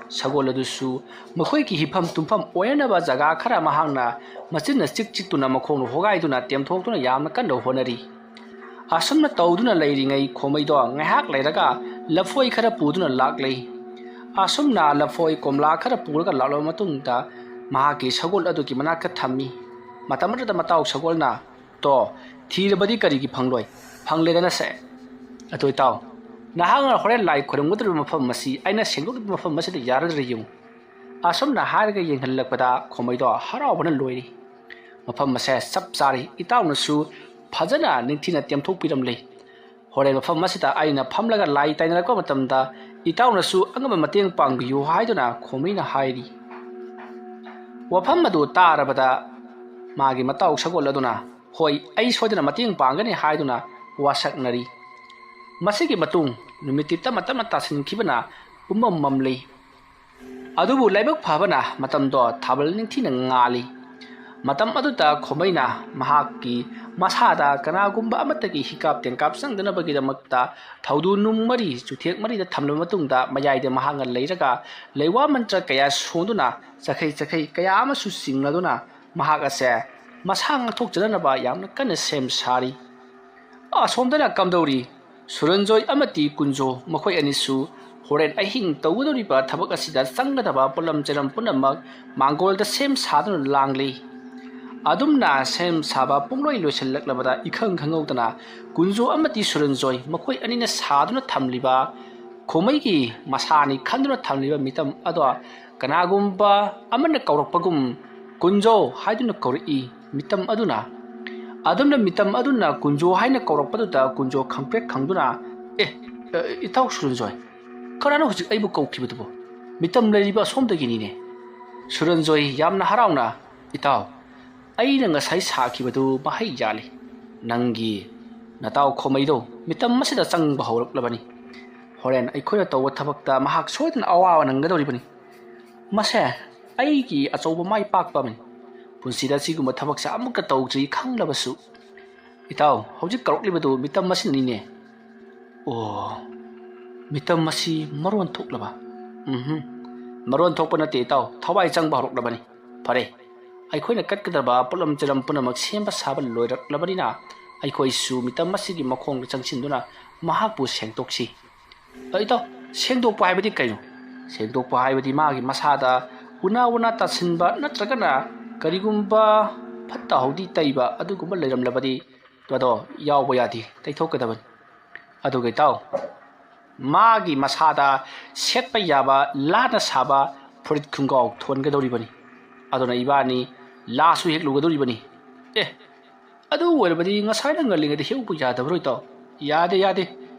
ꯁꯒꯣꯜ ꯑꯗꯨꯁꯨ ꯃꯈꯣꯏꯒꯤ ꯍꯤꯐꯝ ꯇꯨꯝꯐꯝ ꯑꯣꯏꯅꯅꯕ ꯖꯒꯥ ꯈꯔ ꯃꯍꯥꯛꯅ ꯃꯆꯤꯟꯅ ꯆꯤꯛ ꯆꯤꯛꯇꯨꯅ ꯃꯈꯣꯡꯅ ꯍꯣꯒꯥꯏꯗꯨꯅ ꯇꯦꯝꯊꯣꯛꯇꯨꯅ ꯌꯥꯝꯅ ꯀꯟꯅ ꯍꯣꯠꯅꯔꯤ꯫ ꯑꯁꯨꯝꯅ ꯇꯧꯗꯨꯅ ꯂꯩꯔꯤꯉꯩ ꯈꯣꯃꯩꯗꯣ ꯉꯥꯏꯍꯥꯛ ꯂꯩꯔꯒ ꯂꯐꯣꯏ ꯈꯔ ꯄꯨꯗꯨꯅ ꯂꯥꯛꯂꯦ꯫ ꯑꯁꯨꯝꯅ ꯂꯐꯣꯏ ꯀꯣꯝꯂꯥ ꯈꯔ ꯄꯨꯔꯒ ꯂꯥꯛꯂꯕ ꯃꯇꯨꯡꯗ ꯃꯍꯥꯛꯀꯤ ꯁꯒꯣꯜ ꯑꯗꯨꯒꯤ ꯃꯅꯥꯛꯇ ꯊꯝꯃꯤ꯫ ꯃꯇꯝ ꯑꯗꯨꯗ ꯃꯇꯥꯎ ꯁꯒꯣꯜꯅ, "ꯇꯣ, ꯊꯤꯔꯕꯗꯤ ꯀꯔꯤꯒꯤ ꯐꯪꯂꯣꯏ? ꯐꯪꯂꯦꯗꯅ ꯁꯦ꯫ ꯑꯗꯣ ꯏꯇꯥꯎ, ꯅꯍꯥꯛꯅ ꯍꯣꯔꯦꯟ ꯂꯥꯏ ꯈꯨꯔꯨꯝꯒꯗꯧꯔꯤꯕ ꯃꯐꯝ ꯑꯁꯤ ꯑꯩꯅ ꯁꯦꯡꯗꯣꯛꯂꯤꯕ ꯃꯐꯝ ꯑꯁꯤꯗ ꯌꯥꯔꯗ꯭ꯔ ꯌꯦꯡꯉꯨ"꯫ ꯑꯁꯨꯝꯅ ꯍꯥꯏꯔꯒ ꯌꯦꯡꯍꯜꯂꯛꯄꯗ ꯈꯣꯃꯩꯗꯣ ꯍꯔꯥꯎꯕꯅ ꯂꯣꯏꯔꯤ꯫ "ꯃꯐꯝ ꯑꯁꯦ ꯆꯞ ꯆꯥꯔꯤ, ꯏꯇꯥꯎꯅꯁꯨ ꯐꯖꯅ ꯅꯤꯡꯊꯤꯅ ꯇꯦꯝꯊꯣꯛꯄꯤꯔꯝꯂꯦ꯫ ꯍꯣꯔꯦꯟ ꯃꯐꯝ ꯑꯁꯤꯗ ꯑꯩꯅ ꯐꯝꯂꯒ ꯂꯥꯏ ꯇꯥꯏꯅꯔꯛꯄ ꯃꯇꯝꯗ ꯏꯇꯥꯎꯅꯁꯨ ꯑꯉꯝꯕ ꯃꯇꯦꯡ ꯄꯥꯡꯕꯤꯌꯨ" ꯍꯥꯏꯗꯨꯅ ꯈꯣꯃꯩꯅ ꯍꯥꯏꯔꯤ꯫ ꯋꯥꯐꯝ ꯑꯗꯨ ꯇꯥꯔꯕꯗ ꯃꯥꯒꯤ ꯃꯇꯥꯎ ꯁꯒꯣꯜ ꯑꯗꯨꯅ, "ꯍꯣꯏ, ꯑꯩ ꯁꯣꯏꯗꯅ ꯃꯇꯦꯡ ꯄꯥꯡꯒꯅꯤ" ꯍꯥꯏꯗꯨꯅ ꯋꯥꯁꯛꯅꯔꯤ꯫ ꯃꯁꯤꯒꯤ ꯃꯇꯨꯡ ꯅꯨꯃꯤꯠꯇꯤ ꯇꯞꯅ ꯇꯞꯅ ꯇꯥꯁꯤꯟꯈꯤꯕꯅ ꯄꯨꯝꯃꯝ ꯃꯝꯂꯤ꯫ ꯑꯗꯨꯕꯨ ꯂꯥꯏꯕꯛ ꯐꯕꯅ ꯃꯇꯝꯗꯣ ꯊꯥꯕꯜ ꯅꯤꯡꯊꯤꯅ ꯉꯥꯜꯂꯤ꯫ ꯃꯇꯝ ꯑꯗꯨꯗ ꯈꯣꯃꯩꯅ ꯃꯍꯥꯛꯀꯤ ꯃꯁꯥꯗ ꯀꯅꯥꯒꯨꯝꯕ ꯑꯃꯠꯇꯒꯤ ꯍꯤꯀꯥꯞ ꯇꯦꯟꯀꯥꯞ ꯆꯪꯗꯅꯕꯒꯤꯗꯃꯛꯇ ꯊꯧꯗꯨ ꯅꯨꯡ ꯃꯔꯤ ꯆꯨꯊꯦꯛ ꯃꯔꯤꯗ ꯊꯝꯂꯕ ꯃꯇꯨꯡꯗ ꯃꯌꯥꯏꯗ ꯃꯍꯥꯛꯅ ꯂꯩꯔꯒ ꯂꯩꯋꯥ ꯃꯟꯇ꯭ꯔ ꯀꯌꯥ ꯁꯣꯟꯗꯨꯅ ꯆꯈꯩ ꯆꯈꯩ ꯀꯌꯥ ꯑꯃꯁꯨ ꯆꯤꯡꯂꯗꯨꯅ ꯃꯍꯥꯛ ꯑꯁꯦ ꯃꯁꯥ ꯉꯥꯛꯊꯣꯛꯆꯅꯅꯕ ꯌꯥꯝꯅ ꯀꯟꯅ ꯁꯦꯝ ꯁꯥꯔꯤ꯫ ꯑꯁꯣꯝꯗꯅ ꯀꯝꯗꯧꯔꯤ? ꯁꯨꯔꯟꯖꯣꯏ ꯑꯃꯗꯤ ꯀꯨꯟꯖꯣ ꯃꯈꯣꯏ ꯑꯅꯤꯁꯨ ꯍꯣꯔꯦꯟ ꯑꯍꯤꯡ ꯇꯧꯒꯗꯧꯔꯤꯕ ꯊꯕꯛ ꯑꯁꯤꯗ ꯆꯪꯒꯗꯕ ꯄꯣꯠꯂꯝ ꯆꯩꯂꯝ ꯄꯨꯝꯅꯃꯛ ꯃꯥꯡꯒꯣꯜꯗ ꯁꯦꯝ ꯁꯥꯗꯨꯅ ꯂꯥꯡꯂꯤ꯫ ꯑꯗꯨꯝꯅ ꯁꯦꯝ ꯁꯥꯕ ꯄꯨꯡꯂꯣꯏ ꯂꯣꯏꯁꯤꯜꯂꯛꯂꯕꯗ ꯏꯈꯪ ꯈꯪꯍꯧꯗꯅ ꯀꯨꯟꯖꯣ ꯑꯃꯗꯤ ꯁꯨꯔꯟꯖꯣꯏ ꯃꯈꯣꯏ ꯑꯅꯤꯅ ꯁꯥꯗꯨꯅ ꯊꯝꯂꯤꯕ ꯈꯣꯃꯩꯒꯤ ꯃꯁꯥꯅꯤ ꯈꯟꯗꯨꯅ ꯊꯝꯂꯤꯕ ꯃꯤꯇꯝ ꯑꯗꯣ ꯀꯅꯥꯒꯨꯝꯕ ꯑꯃꯅ ꯀꯧꯔꯛꯄꯒꯨꯝ "ꯀꯨꯟꯖꯣ" ꯍꯥꯏꯗꯨꯅ ꯀꯧꯔꯛꯏ꯫ ꯃꯤꯇꯝ ꯑꯗꯨꯅ, ꯑꯗꯨꯝꯅ ꯃꯤꯇꯝ ꯑꯗꯨꯅ "ꯀꯨꯟꯖꯣ" ꯍꯥꯏꯅ ꯀꯧꯔꯛꯄꯗꯨꯗ ꯀꯨꯟꯖꯣ ꯈꯪꯄ꯭ꯔꯦꯛ ꯈꯪꯗꯨꯅ, "ꯑꯦ, ꯑ, ꯏꯇꯥꯎ ꯁꯨꯔꯟꯖꯣꯏ, ꯀꯅꯥꯅꯣ ꯍꯧꯖꯤꯛ ꯑꯩꯕꯨ ꯀꯧꯈꯤꯕꯗꯨꯕꯣ? ꯃꯤꯇꯝ ꯂꯩꯔꯤꯕ ꯑꯁꯣꯝꯗꯒꯤꯅꯤꯅꯦ"꯫ ꯁꯨꯔꯟꯖꯣꯏ ꯌꯥꯝꯅ ꯍꯔꯥꯎꯅ, "ꯏꯇꯥꯎ, ꯑꯩꯅ ꯉꯁꯥꯏ ꯁꯥꯈꯤꯕꯗꯨ ꯃꯍꯩ ꯌꯥꯜꯂꯤ꯫ ꯅꯪꯒꯤ ꯅꯇꯥꯎ ꯈꯣꯃꯩꯗꯣ ꯃꯤꯇꯝ ꯑꯁꯤꯗ ꯆꯪꯕ ꯍꯧꯔꯛꯂꯕꯅꯤ꯫ ꯍꯣꯔꯦꯟ ꯑꯩꯈꯣꯏꯅ ꯇꯧꯕ ꯊꯕꯛꯇ ꯃꯍꯥꯛ ꯁꯣꯏꯗꯅ ꯑꯋꯥꯕ ꯅꯪꯒꯗꯧꯔꯤꯕꯅꯤ꯫ ꯃꯁꯦ ꯑꯩꯒꯤ ꯑꯆꯧꯕ ꯃꯥꯏ ꯄꯥꯛꯄ ꯑꯃꯅꯤ꯫ ꯄꯨꯟꯁꯤꯗ ꯑꯁꯤꯒꯨꯝꯕ ꯊꯕꯛꯁꯦ ꯑꯃꯨꯛꯀ ꯇꯧꯗ꯭ꯔꯤ ꯈꯪꯂꯕꯁꯨ꯫ ꯏꯇꯥꯎ, ꯍꯧꯖꯤꯛ ꯀꯧꯔꯛꯂꯤꯕꯗꯨ ꯃꯤꯇꯝ ꯑꯁꯤꯅꯅꯤꯅꯦ"꯫ "ꯑꯣ, ꯃꯤꯇꯝ ꯑꯁꯤ ꯃꯔꯣꯟ ꯊꯣꯛꯂꯕ? ꯎꯝꯍꯨꯝ꯫ ꯃꯔꯣꯟ ꯊꯣꯛꯄ ꯅꯠꯇꯦ ꯏꯇꯥꯎ, ꯊꯋꯥꯏ ꯆꯪꯕ ꯍꯧꯔꯛꯂꯕꯅꯤ꯫ ꯐꯔꯦ, ꯑꯩꯈꯣꯏꯅ ꯀꯠꯀꯗꯕ ꯄꯣꯠꯂꯝ ꯆꯔꯝ ꯄꯨꯝꯅꯃꯛ ꯁꯦꯝꯕ ꯁꯥꯕ ꯂꯣꯏꯔꯛꯂꯕꯅꯤꯅ ꯑꯩꯈꯣꯏꯁꯨ ꯃꯤꯇꯝ ꯑꯁꯤꯒꯤ ꯃꯈꯣꯡꯗ ꯆꯪꯁꯤꯟꯗꯨꯅ ꯃꯍꯥꯛꯄꯨ ꯁꯦꯡꯗꯣꯛꯁꯤ꯫ ꯑ, ꯏꯇꯥꯎ, ꯁꯦꯡꯗꯣꯛꯄ ꯍꯥꯏꯕꯗꯤ ꯀꯩꯅꯣ? ꯁꯦꯡꯗꯣꯛꯄ ꯍꯥꯏꯕꯗꯤ ꯃꯥꯒꯤ ꯃꯁꯥꯗ ꯎꯅꯥ ꯎꯅꯥ ꯇꯥꯁꯤꯟꯕ ꯅꯠꯇ꯭ꯔꯒꯅ ꯀꯔꯤꯒꯨꯝꯕ ꯐꯠꯇ ꯍꯥꯎꯗꯤ ꯇꯩꯕ ꯑꯗꯨꯒꯨꯝꯕ ꯂꯩꯔꯝꯂꯕꯗꯤ ꯑꯗꯣ ꯌꯥꯎꯕ ꯌꯥꯗꯦ, ꯇꯩꯊꯣꯛꯀꯗꯕꯅꯤ꯫ ꯑꯗꯨꯒ ꯏꯇꯥꯎ, ꯃꯥꯒꯤ ꯃꯁꯥꯗ ꯁꯦꯠꯄ ꯌꯥꯕ ꯂꯥꯅ ꯁꯥꯕ ꯐꯨꯔꯤꯠ ꯈꯣꯡꯒ꯭ꯔꯥꯎ ꯊꯣꯟꯒꯗꯧꯔꯤꯕꯅꯤ꯫ ꯑꯗꯨꯅ ꯏꯕꯥꯅꯤ ꯂꯥꯁꯨ ꯍꯦꯛꯂꯨꯒꯗꯧꯔꯤꯕꯅꯤ꯫ ꯑꯦ, ꯑꯗꯨ ꯑꯣꯏꯔꯕꯗꯤ ꯉꯁꯥꯏꯅ ꯉꯜꯂꯤꯉꯩꯗ ꯍꯦꯛꯎꯕ ꯌꯥꯗꯕ꯭ꯔꯣ ꯏꯇꯥꯎ? ꯌꯥꯗꯦ, ꯌꯥꯗꯦ꯫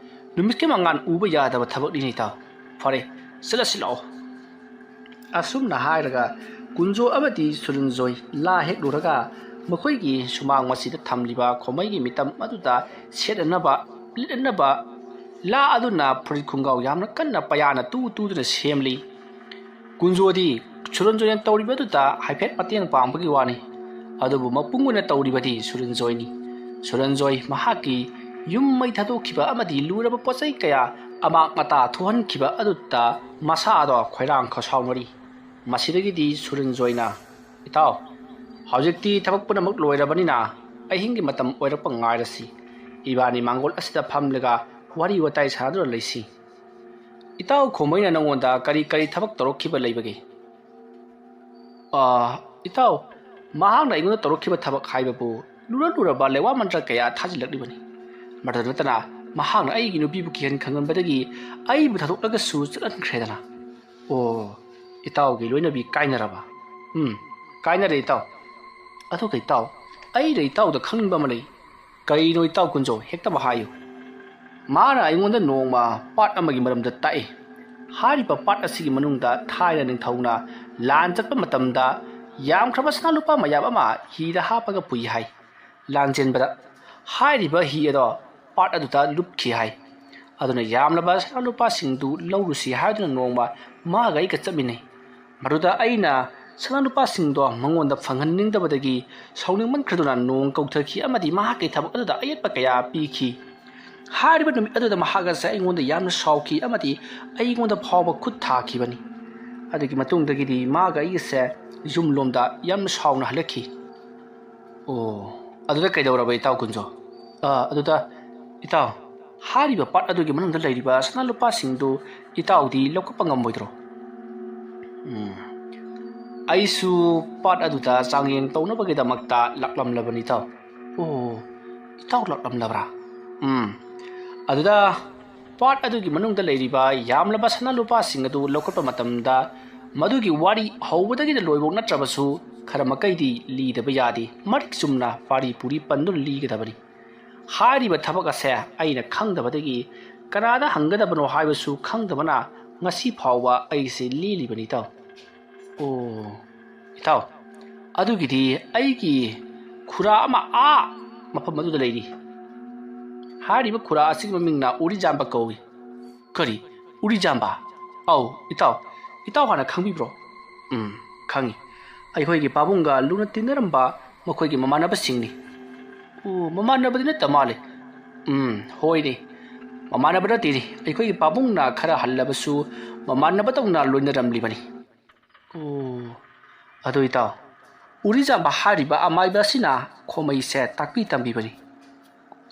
ꯅꯨꯃꯤꯠꯀꯤ ꯃꯉꯥꯜ ꯎꯕ ꯌꯥꯗꯕ ꯊꯕꯛꯅꯤꯅꯦ ꯏꯇꯥꯎ꯫ ꯐꯔꯦ, ꯆꯠꯂꯁꯤ ꯂꯥꯛꯑꯣ꯫ ꯑꯁꯨꯝꯅ ꯍꯥꯏꯔꯒ ꯀꯨꯟꯖꯣ ꯑꯃꯗꯤ ꯁꯨꯔꯟꯖꯣꯏ ꯂꯥ ꯍꯦꯛꯂꯨꯔꯒ ꯃꯈꯣꯏꯒꯤ ꯁꯨꯃꯥꯡ ꯃꯁꯤꯗ ꯊꯝꯂꯤꯕ ꯈꯣꯃꯩꯒꯤ ꯃꯤꯇꯝ ꯑꯗꯨꯗ ꯁꯦꯠꯅꯅꯕ, ꯂꯤꯠꯅꯅꯕ ꯂꯥ ꯑꯗꯨꯅ ꯐꯨꯔꯤꯠ ꯈꯣꯡꯒ꯭ꯔꯥꯎ ꯌꯥꯝꯅ ꯀꯟꯅ ꯄꯌꯥꯅ ꯇꯨ ꯇꯨꯗꯨꯅ ꯁꯦꯝꯂꯤ꯫ ꯀꯨꯟꯖꯣꯗꯤ ꯁꯨꯔꯟꯖꯣꯏꯅ ꯇꯧꯔꯤꯕꯗꯨꯗ ꯍꯥꯏꯐꯦꯠ ꯃꯇꯦꯡ ꯄꯥꯡꯕꯒꯤ ꯋꯥꯅꯤ꯫ ꯑꯗꯨꯕꯨ ꯃꯄꯨꯡ ꯑꯣꯏꯅ ꯇꯧꯔꯤꯕꯗꯤ ꯁꯨꯔꯟꯖꯣꯏꯅꯤ꯫ ꯁꯨꯔꯟꯖꯣꯏ ꯃꯍꯥꯛꯀꯤ ꯌꯨꯝ ꯃꯩ ꯊꯥꯗꯣꯛꯈꯤꯕ ꯑꯃꯗꯤ ꯂꯨꯔꯕ ꯄꯣꯠꯆꯩ ꯀꯌꯥ ꯑꯃꯥꯡ ꯑꯇꯥ ꯊꯣꯛꯍꯟꯈꯤꯕ ꯑꯗꯨꯗ ꯃꯁꯥꯗꯣ ꯈꯣꯏꯔꯥꯡ ꯈꯣꯏꯁꯥꯎꯅꯔꯤ꯫ ꯃꯁꯤꯗꯒꯤꯗꯤ ꯁꯨꯔꯟꯖꯣꯏꯅ, "ꯏꯇꯥꯎ, ꯍꯧꯖꯤꯛꯇꯤ ꯊꯕꯛ ꯄꯨꯝꯅꯃꯛ ꯂꯣꯏꯔꯕꯅꯤꯅ ꯑꯍꯤꯡꯒꯤ ꯃꯇꯝ ꯑꯣꯏꯔꯛꯄ ꯉꯥꯏꯔꯁꯤ꯫ ꯏꯕꯥꯅꯤ ꯃꯥꯡꯒꯣꯜ ꯑꯁꯤꯗ ꯐꯝꯂꯒ ꯋꯥꯔꯤ ꯋꯥꯇꯥꯏ ꯁꯥꯟꯅꯗꯨꯅ ꯂꯩꯁꯤ꯫ ꯏꯇꯥꯎ ꯈꯣꯃꯩꯅ ꯅꯉꯣꯟꯗ ꯀꯔꯤ ꯀꯔꯤ ꯊꯕꯛ ꯇꯧꯔꯛꯈꯤꯕ ꯂꯩꯕꯒꯦ?" "ꯑꯥ, ꯏꯇꯥꯎ, ꯃꯍꯥꯛꯅ ꯑꯩꯉꯣꯟꯗ ꯇꯧꯔꯛꯈꯤꯕ ꯊꯕꯛ ꯍꯥꯏꯕꯕꯨ ꯂꯨꯔ ꯂꯨꯔꯕ ꯂꯩꯋꯥ ꯃꯟꯇ꯭ꯔ ꯀꯌꯥ ꯊꯥꯖꯤꯜꯂꯛꯂꯤꯕꯅꯤ꯫ ꯃꯗꯨꯗ ꯅꯠꯇꯅ ꯃꯍꯥꯛꯅ ꯑꯩꯒꯤ ꯅꯨꯄꯤꯕꯨ ꯀꯤꯍꯟ ꯈꯪꯍꯟꯕꯗꯒꯤ ꯑꯩꯕꯨ ꯊꯥꯗꯣꯛꯂꯒꯁꯨ ꯆꯠꯍꯟꯈ꯭ꯔꯦꯗꯅ꯫" "ꯑꯣ, ꯏꯇꯥꯎꯒꯤ ꯂꯣꯏꯅꯕꯤ ꯀꯥꯏꯅꯔꯕ?" "ꯎꯝ, ꯀꯥꯏꯅꯔꯦ ꯏꯇꯥꯎ꯫ ꯑꯗꯨꯒ ꯏꯇꯥꯎ, ꯑꯩꯅ ꯏꯇꯥꯎꯗ ꯈꯪꯅꯤꯡꯕ ꯑꯃ ꯂꯩ꯫" "ꯀꯔꯤꯅꯣ ꯏꯇꯥꯎ ꯀꯨꯟꯖꯣ? ꯍꯦꯛꯇꯃꯛ ꯍꯥꯏꯌꯨ꯫" "ꯃꯥꯅ ꯑꯩꯉꯣꯟꯗ ꯅꯣꯡꯃ ꯄꯥꯠ ꯑꯃꯒꯤ ꯃꯔꯝꯗ ꯇꯥꯛꯏ꯫ ꯍꯥꯏꯔꯤꯕ ꯄꯥꯠ ꯑꯁꯤꯒꯤ ꯃꯅꯨꯡꯗ ꯊꯥꯏꯅ ꯅꯤꯡꯊꯧꯅ ꯂꯥꯟ ꯆꯠꯄ ꯃꯇꯝꯗ ꯌꯥꯝꯈ꯭ꯔꯕ ꯁꯅꯥ ꯂꯨꯄꯥ ꯃꯌꯥꯝ ꯑꯃ ꯍꯤꯗ ꯍꯥꯞꯄꯒ ꯄꯨꯏ ꯍꯥꯏ꯫ ꯂꯥꯟ ꯆꯦꯟꯕꯗ ꯍꯥꯏꯔꯤꯕ ꯍꯤ ꯑꯗꯣ ꯄꯥꯠ ꯑꯗꯨꯗ ꯂꯨꯞꯈꯤ ꯍꯥꯏ꯫ ꯑꯗꯨꯅ ꯌꯥꯝꯂꯕ ꯁꯅꯥ ꯂꯨꯄꯥꯁꯤꯡꯗꯨ ꯂꯧꯔꯨꯁꯤ ꯍꯥꯏꯗꯨꯅ ꯅꯣꯡꯃ ꯃꯥꯒ ꯑꯩꯒ ꯆꯠꯃꯤꯟꯅꯩ꯫ ꯃꯗꯨꯗ ꯑꯩꯅ ꯁꯅꯥ ꯂꯨꯄꯥꯁꯤꯡꯗꯣ ꯃꯉꯣꯟꯗ ꯐꯪꯍꯟꯅꯤꯡꯗꯕꯗꯒꯤ ꯁꯥꯎꯅꯤꯡꯃꯟꯈ꯭ꯔꯗꯨꯅ ꯅꯣꯡ ꯀꯧꯊꯈꯤ ꯑꯃꯗꯤ ꯃꯍꯥꯛꯀꯤ ꯊꯕꯛ ꯑꯗꯨꯗ ꯑꯌꯦꯠꯄ ꯀꯌꯥ ꯄꯤꯈꯤ꯫ ꯍꯥꯏꯔꯤꯕ ꯅꯨꯃꯤꯠ ꯑꯗꯨꯗ ꯃꯍꯥꯛ ꯑꯁꯦ ꯑꯩꯉꯣꯟꯗ ꯌꯥꯝꯅ ꯁꯥꯎꯈꯤ ꯑꯃꯗꯤ ꯑꯩꯉꯣꯟꯗ ꯐꯥꯎꯕ ꯈꯨꯠ ꯊꯥꯈꯤꯕꯅꯤ꯫ ꯑꯗꯨꯒꯤ ꯃꯇꯨꯡꯗꯒꯤꯗꯤ ꯃꯥꯒ ꯑꯩꯒꯁꯦ ꯌꯨꯝꯂꯣꯝꯗ ꯌꯥꯝ ꯁꯥꯎꯅ ꯍꯜꯂꯛꯈꯤ꯫ ꯑꯣ, ꯑꯗꯨꯗ ꯀꯩꯗꯧꯔꯕ ꯏꯇꯥꯎ ꯀꯨꯟꯖꯣ? ꯑ, ꯑꯗꯨꯗ, ꯏꯇꯥꯎ, ꯍꯥꯏꯔꯤꯕ ꯄꯥꯠ ꯑꯗꯨꯒꯤ ꯃꯅꯨꯡꯗ ꯂꯩꯔꯤꯕ ꯁꯅꯥ ꯂꯨꯄꯥꯁꯤꯡꯗꯨ ꯏꯇꯥꯎꯗꯤ ꯂꯧꯈꯠꯄ ꯉꯝꯃꯣꯏꯗ꯭ꯔꯣ? ꯎꯝ, ꯑꯩꯁꯨ ꯄꯥꯠ ꯑꯗꯨꯗ ꯆꯥꯡꯌꯦꯡ ꯇꯧꯅꯕꯒꯤꯗꯃꯛꯇ ꯂꯥꯛꯂꯝꯂꯕꯅꯤ, ꯏꯇꯥꯎ꯫ ꯑꯣ, ꯏꯇꯥꯎ ꯂꯥꯛꯂꯝꯂꯕ꯭ꯔꯥ? ꯎꯝ, ꯑꯗꯨꯗ ꯄꯥꯠ ꯑꯗꯨꯒꯤ ꯃꯅꯨꯡꯗ ꯂꯩꯔꯤꯕ ꯌꯥꯝꯂꯕ ꯁꯅꯥ ꯂꯨꯄꯥꯁꯤꯡ ꯑꯗꯨ ꯂꯧꯈꯠꯄ ꯃꯇꯝꯗ ꯃꯗꯨꯒꯤ ꯋꯥꯔꯤ ꯍꯧꯕꯗꯒꯤꯅ ꯂꯣꯏꯕꯧ ꯅꯠꯇ꯭ꯔꯕꯁꯨ ꯈꯔ ꯃꯈꯩꯗꯤ ꯂꯤꯗꯕ ꯌꯥꯗꯦ꯫ ꯃꯔꯤꯛ ꯆꯨꯝꯅ ꯄꯥꯔꯤ ꯄꯨꯔꯤ ꯄꯟꯗꯨꯅ ꯂꯤꯒꯗꯕꯅꯤ꯫ ꯍꯥꯏꯔꯤꯕ ꯊꯕꯛ ꯑꯁꯦ ꯑꯩꯅ ꯈꯪꯗꯕꯗꯒꯤ ꯀꯅꯥꯗ ꯍꯪꯒꯗꯕꯅꯣ ꯍꯥꯏꯕꯁꯨ ꯈꯪꯗꯕꯅ ꯉꯁꯤ ꯐꯥꯎꯕ ꯑꯩꯁꯦ ꯂꯦꯜꯂꯤꯕꯅꯤ, ꯏꯇꯥꯎ꯫ ꯑꯣ, ꯏꯇꯥꯎ, ꯑꯗꯨꯒꯤꯗꯤ ꯑꯩꯒꯤ ꯈꯨꯔꯥ ꯑꯃ ꯑꯥ ꯃꯐꯝ ꯑꯗꯨꯗ ꯂꯩꯔꯤ꯫ ꯍꯥꯏꯔꯤꯕ ꯈꯨꯔꯥ ꯑꯁꯤꯒꯤ ꯃꯃꯤꯡꯅ ꯎꯔꯤꯖꯥꯝꯕ ꯀꯧꯏ꯫ ꯀꯔꯤ? ꯎꯔꯤꯖꯥꯝꯕ? ꯑꯧ, ꯏꯇꯥꯎ, ꯏꯇꯥꯎ ꯍꯥꯟꯅ ꯈꯪꯕꯤꯕ꯭ꯔꯣ? ꯎꯝ, ꯈꯪꯉꯤ꯫ ꯑꯩꯈꯣꯏꯒꯤ ꯄꯥꯕꯨꯡꯒ ꯂꯨꯅ ꯇꯤꯟꯅꯔꯝꯕ ꯃꯈꯣꯏꯒꯤ ꯃꯃꯥꯟꯅꯕꯁꯤꯡꯅꯤ꯫ ꯑꯣ, ꯃꯃꯥꯟꯅꯕꯗꯤ ꯅꯠꯇ ꯃꯥꯜꯂꯦ꯫ ꯎꯝ, ꯍꯣꯏꯅꯦ, ꯃꯃꯥꯟꯅꯕ ꯅꯠꯇꯦꯅꯦ꯫ ꯑꯩꯈꯣꯏꯒꯤ ꯄꯥꯕꯨꯡꯅ ꯈꯔ ꯍꯜꯂꯕꯁꯨ ꯃꯃꯥꯟꯅꯕꯗꯧꯅ ꯂꯣꯏꯅꯔꯝꯂꯤꯕꯅꯤ꯫ ꯑꯣ, ꯑꯗꯨ ꯏꯇꯥꯎ, ꯎꯔꯤꯖꯥꯝꯕ ꯍꯥꯏꯔꯤꯕ ꯑꯃꯥꯏꯕ ꯑꯁꯤꯅ ꯈꯣꯃꯩꯁꯦ ꯇꯥꯛꯄꯤ ꯇꯝꯕꯤꯕꯅꯤ꯫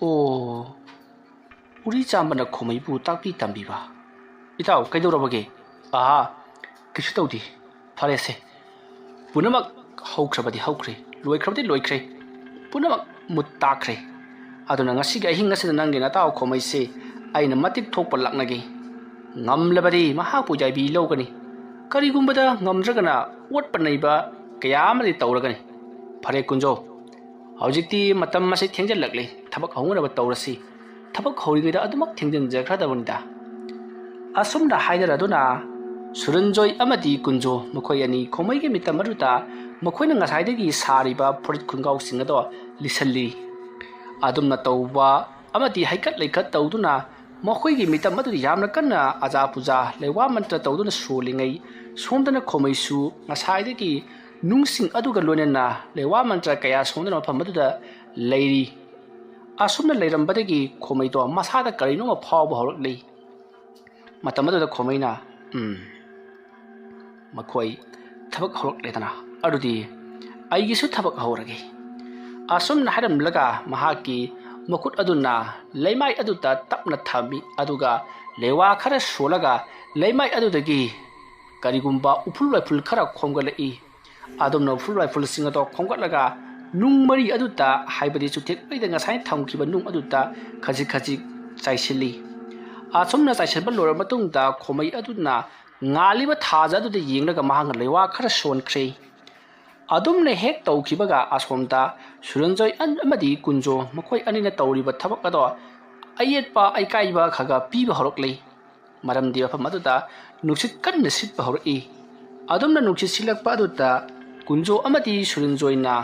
ꯑꯣ, ꯎꯔꯤꯖꯥꯝꯕꯅ ꯈꯣꯃꯩꯕꯨ ꯇꯥꯛꯄꯤ ꯇꯝꯕꯤꯕ꯫ ꯏꯇꯥꯎ, ꯀꯩꯗꯧꯔꯕꯒꯦ? ꯑꯍꯥ, ꯀꯩꯁꯨ ꯇꯧꯗꯦ꯫ ꯐꯔꯦꯁꯦ, ꯄꯨꯝꯅꯃꯛ ꯍꯧꯈ꯭ꯔꯕꯗꯤ ꯍꯧꯈ꯭ꯔꯦ, ꯂꯣꯏꯈ꯭ꯔꯕꯗꯤ ꯂꯣꯏꯈ꯭ꯔꯦ, ꯄꯨꯝꯅꯃꯛ ꯃꯨꯠ ꯇꯥꯈ꯭ꯔꯦ꯫ ꯑꯗꯨꯅ ꯉꯁꯤꯒꯤ ꯑꯍꯤꯡ ꯑꯁꯤꯗ ꯅꯪꯒꯤ ꯅꯇꯥꯎ ꯈꯣꯃꯩꯁꯦ ꯑꯩꯅ ꯃꯇꯤꯛ ꯊꯣꯛꯄ ꯂꯥꯛꯅꯒꯦ꯫ ꯉꯝꯂꯕꯗꯤ ꯃꯍꯥꯛꯄꯨ ꯌꯥꯏꯕꯤ ꯂꯧꯒꯅꯤ꯫ ꯀꯔꯤꯒꯨꯝꯕꯗ ꯉꯝꯗ꯭ꯔꯒꯅ ꯑꯣꯠꯄ ꯅꯩꯕ ꯀꯌꯥ ꯑꯃꯗꯤ ꯇꯧꯔꯒꯅꯤ꯫ ꯐꯔꯦ ꯀꯨꯟꯖꯣ, ꯍꯧꯖꯤꯛꯇꯤ ꯃꯇꯝ ꯑꯁꯤ ꯊꯦꯡꯖꯤꯜꯂꯛꯂꯦ, ꯊꯕꯛ ꯍꯧꯅꯅꯕ ꯇꯧꯔꯁꯤ꯫ ꯊꯕꯛ ꯍꯧꯔꯤꯉꯩꯗ ꯑꯗꯨꯃꯛ ꯊꯦꯡꯖꯤꯟꯖꯈ꯭ꯔꯗꯕꯅꯤꯗ꯫ ꯑꯁꯨꯝꯅ ꯍꯥꯏꯅꯔꯗꯨꯅ ꯁꯨꯔꯟꯖꯣꯏ ꯑꯃꯗꯤ ꯀꯨꯟꯖꯣ ꯃꯈꯣꯏ ꯑꯅꯤ ꯈꯣꯃꯩꯒꯤ ꯃꯤꯇꯝ ꯑꯗꯨꯗ ꯃꯈꯣꯏꯅ ꯉꯁꯥꯏꯗꯒꯤ ꯁꯥꯔꯤꯕ ꯐꯨꯔꯤꯠ ꯈꯣꯡꯒ꯭ꯔꯥꯎꯁꯤꯡ ꯑꯗꯣ ꯂꯤꯠꯁꯤꯜꯂꯤ꯫ ꯑꯗꯨꯝꯅ ꯇꯧꯕ ꯑꯃꯗꯤ ꯍꯩꯀꯠ ꯂꯩꯀꯠ ꯇꯧꯗꯨꯅ ꯃꯈꯣꯏꯒꯤ ꯃꯤꯇꯝ ꯑꯗꯨꯗ ꯌꯥꯝꯅ ꯀꯟꯅ ꯑꯖꯥ ꯄꯨꯖꯥ ꯂꯩꯋꯥ ꯃꯟꯇ꯭ꯔ ꯇꯧꯗꯨꯅ ꯁꯣꯜꯂꯤꯉꯩ, ꯁꯣꯝꯗꯅ ꯈꯣꯃꯩꯁꯨ ꯉꯁꯥꯏꯗꯒꯤ ꯅꯨꯡꯁꯤꯡ ꯑꯗꯨꯒ ꯂꯣꯏꯅꯅ ꯂꯩꯋꯥ ꯃꯟꯇ꯭ꯔ ꯀꯌꯥ ꯁꯣꯟꯗꯨꯅ ꯃꯐꯝ ꯑꯗꯨꯗ ꯂꯩꯔꯤ꯫ ꯑꯁꯨꯝꯅ ꯂꯩꯔꯝꯕꯗꯒꯤ ꯈꯣꯃꯩꯗꯣ ꯃꯁꯥꯗ ꯀꯔꯤꯅꯣꯃ ꯐꯥꯎꯕ ꯍꯧꯔꯛꯂꯤ꯫ ꯃꯇꯝ ꯑꯗꯨꯗ ꯈꯣꯃꯩꯅ, "ꯎꯝ, ꯃꯈꯣꯏ ꯊꯕꯛ ꯍꯧꯔꯛꯂꯦꯗꯅ, ꯑꯗꯨꯗꯤ ꯑꯩꯒꯤꯁꯨ ꯊꯕꯛ ꯍꯧꯔꯒꯦ꯫ ꯑꯁꯨꯝꯅ ꯍꯥꯏꯔꯝꯂꯒ ꯃꯍꯥꯛꯀꯤ ꯃꯈꯨꯠ ꯑꯗꯨꯅ ꯂꯩꯃꯥꯏ ꯑꯗꯨꯗ ꯇꯞꯅ ꯊꯝꯃꯤ, ꯑꯗꯨꯒ ꯂꯩꯋꯥ ꯈꯔ ꯁꯣꯜꯂꯒ ꯂꯩꯃꯥꯏ ꯑꯗꯨꯗꯒꯤ ꯀꯔꯤꯒꯨꯝꯕ ꯎꯐꯨꯜ ꯋꯥꯏꯐꯨꯜ ꯈꯔ ꯈꯣꯝꯒꯠꯂꯛꯏ꯫ ꯑꯗꯨꯝꯅ ꯎꯐꯨꯜ ꯋꯥꯏꯐꯨꯜꯁꯤꯡ ꯑꯗꯣ ꯈꯣꯝꯒꯠꯂꯒ ꯅꯨꯡ ꯃꯔꯤ ꯑꯗꯨꯗ, ꯍꯥꯏꯕꯗꯤ ꯆꯨꯊꯦꯛ ꯃꯩꯗ ꯉꯁꯥꯏ ꯊꯝꯈꯤꯕ ꯅꯨꯡ ꯑꯗꯨꯗ ꯈꯖꯤꯛ ꯈꯖꯤꯛ ꯆꯥꯏꯁꯤꯜꯂꯤ꯫ ꯑꯁꯨꯝꯅ ꯆꯥꯏꯁꯤꯟꯕ ꯂꯣꯏꯔꯕ ꯃꯇꯨꯡꯗ ꯈꯣꯃꯩ ꯑꯗꯨꯅ ꯉꯥꯜꯂꯤꯕ ꯊꯥꯖ ꯑꯗꯨꯗ ꯌꯦꯡꯂꯒ ꯃꯍꯥꯛꯅ ꯂꯩꯋꯥ ꯈꯔ ꯁꯣꯟꯈ꯭ꯔꯦ꯫ ꯑꯗꯨꯝꯅ ꯍꯦꯛ ꯇꯧꯈꯤꯕꯒ ꯑꯁꯣꯝꯗ ꯁꯨꯔꯟꯖꯣꯏ ꯑꯟ-, ꯑꯃꯗꯤ ꯀꯨꯟꯖꯣ ꯃꯈꯣꯏ ꯑꯅꯤꯅ ꯇꯧꯔꯤꯕ ꯊꯕꯛ ꯑꯗꯣ ꯑꯌꯦꯠꯄ ꯑꯀꯥꯏꯕ ꯈꯔ ꯈꯔ ꯄꯤꯕ ꯍꯧꯔꯛꯂꯤ꯫ ꯃꯔꯝꯗꯤ ꯃꯐꯝ ꯑꯗꯨꯗ ꯅꯨꯡꯁꯤꯠ ꯀꯟꯅ ꯁꯤꯠꯄ ꯍꯧꯔꯛꯏ꯫ ꯑꯗꯨꯝꯅ ꯅꯨꯡꯁꯤꯠ ꯁꯤꯠꯂꯛꯄ ꯑꯗꯨꯗ ꯀꯨꯟꯖꯣ ꯑꯃꯗꯤ ꯁꯨꯔꯟꯖꯣꯏꯅ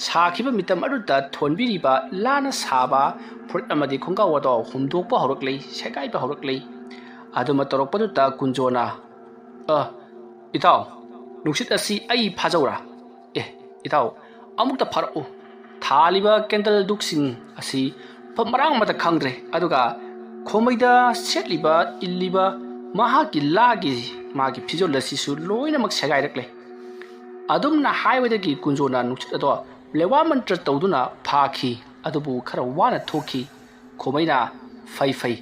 ꯁꯥꯈꯤꯕ ꯃꯤꯇꯝ ꯑꯗꯨꯗ ꯊꯣꯟꯕꯤꯔꯤꯕ ꯂꯥꯅ ꯁꯥꯕ ꯐꯨꯔꯤꯠ ꯑꯃꯗꯤ ꯈꯣꯡꯒ꯭ꯔꯥꯎ ꯑꯗꯣ ꯍꯨꯝꯗꯣꯛꯄ ꯍꯧꯔꯛꯂꯤ, ꯁꯦꯒꯥꯏꯕ ꯍꯧꯔꯛꯂꯤ꯫ ꯑꯗꯨꯃ ꯇꯧꯔꯛꯄꯗꯨꯗ ꯀꯨꯟꯖꯣꯅ, "ꯑ, ꯏꯇꯥꯎ, ꯅꯨꯡꯁꯤꯠ ꯑꯁꯤ ꯑꯩ ꯐꯥꯖꯧꯔꯥ? ꯑꯦ, ꯏꯇꯥꯎ, ꯑꯃꯨꯛꯇ ꯐꯥꯔꯛꯎ꯫ ꯊꯥꯜꯂꯤꯕ ꯀꯦꯟꯗꯜ ꯗꯨꯛꯁꯤꯡ ꯑꯁꯤ ꯃꯐꯝ ꯃꯔꯥꯡ ꯑꯃꯇ ꯈꯪꯗ꯭ꯔꯦ, ꯑꯗꯨꯒ ꯈꯣꯃꯩꯗ ꯁꯦꯠꯂꯤꯕ, ꯏꯜꯂꯤꯕ ꯃꯍꯥꯛꯀꯤ ꯂꯥꯒꯤ ꯃꯥꯒꯤ ꯐꯤꯖꯣꯜ ꯑꯁꯤꯁꯨ ꯂꯣꯏꯅꯃꯛ ꯁꯦꯒꯥꯏꯔꯛꯂꯦ"꯫ ꯑꯗꯨꯝꯅ ꯍꯥꯏꯕꯗꯒꯤ ꯀꯨꯟꯖꯣꯅ ꯅꯨꯡꯁꯤꯠ ꯑꯗꯣ ꯂꯩꯋꯥ ꯃꯟꯇ꯭ꯔ ꯇꯧꯗꯨꯅ ꯐꯥꯈꯤ꯫ ꯑꯗꯨꯕꯨ ꯈꯔ ꯋꯥꯅ ꯊꯣꯛꯈꯤ꯫ ꯈꯣꯃꯩꯅ, "ꯐꯩ, ꯐꯩ,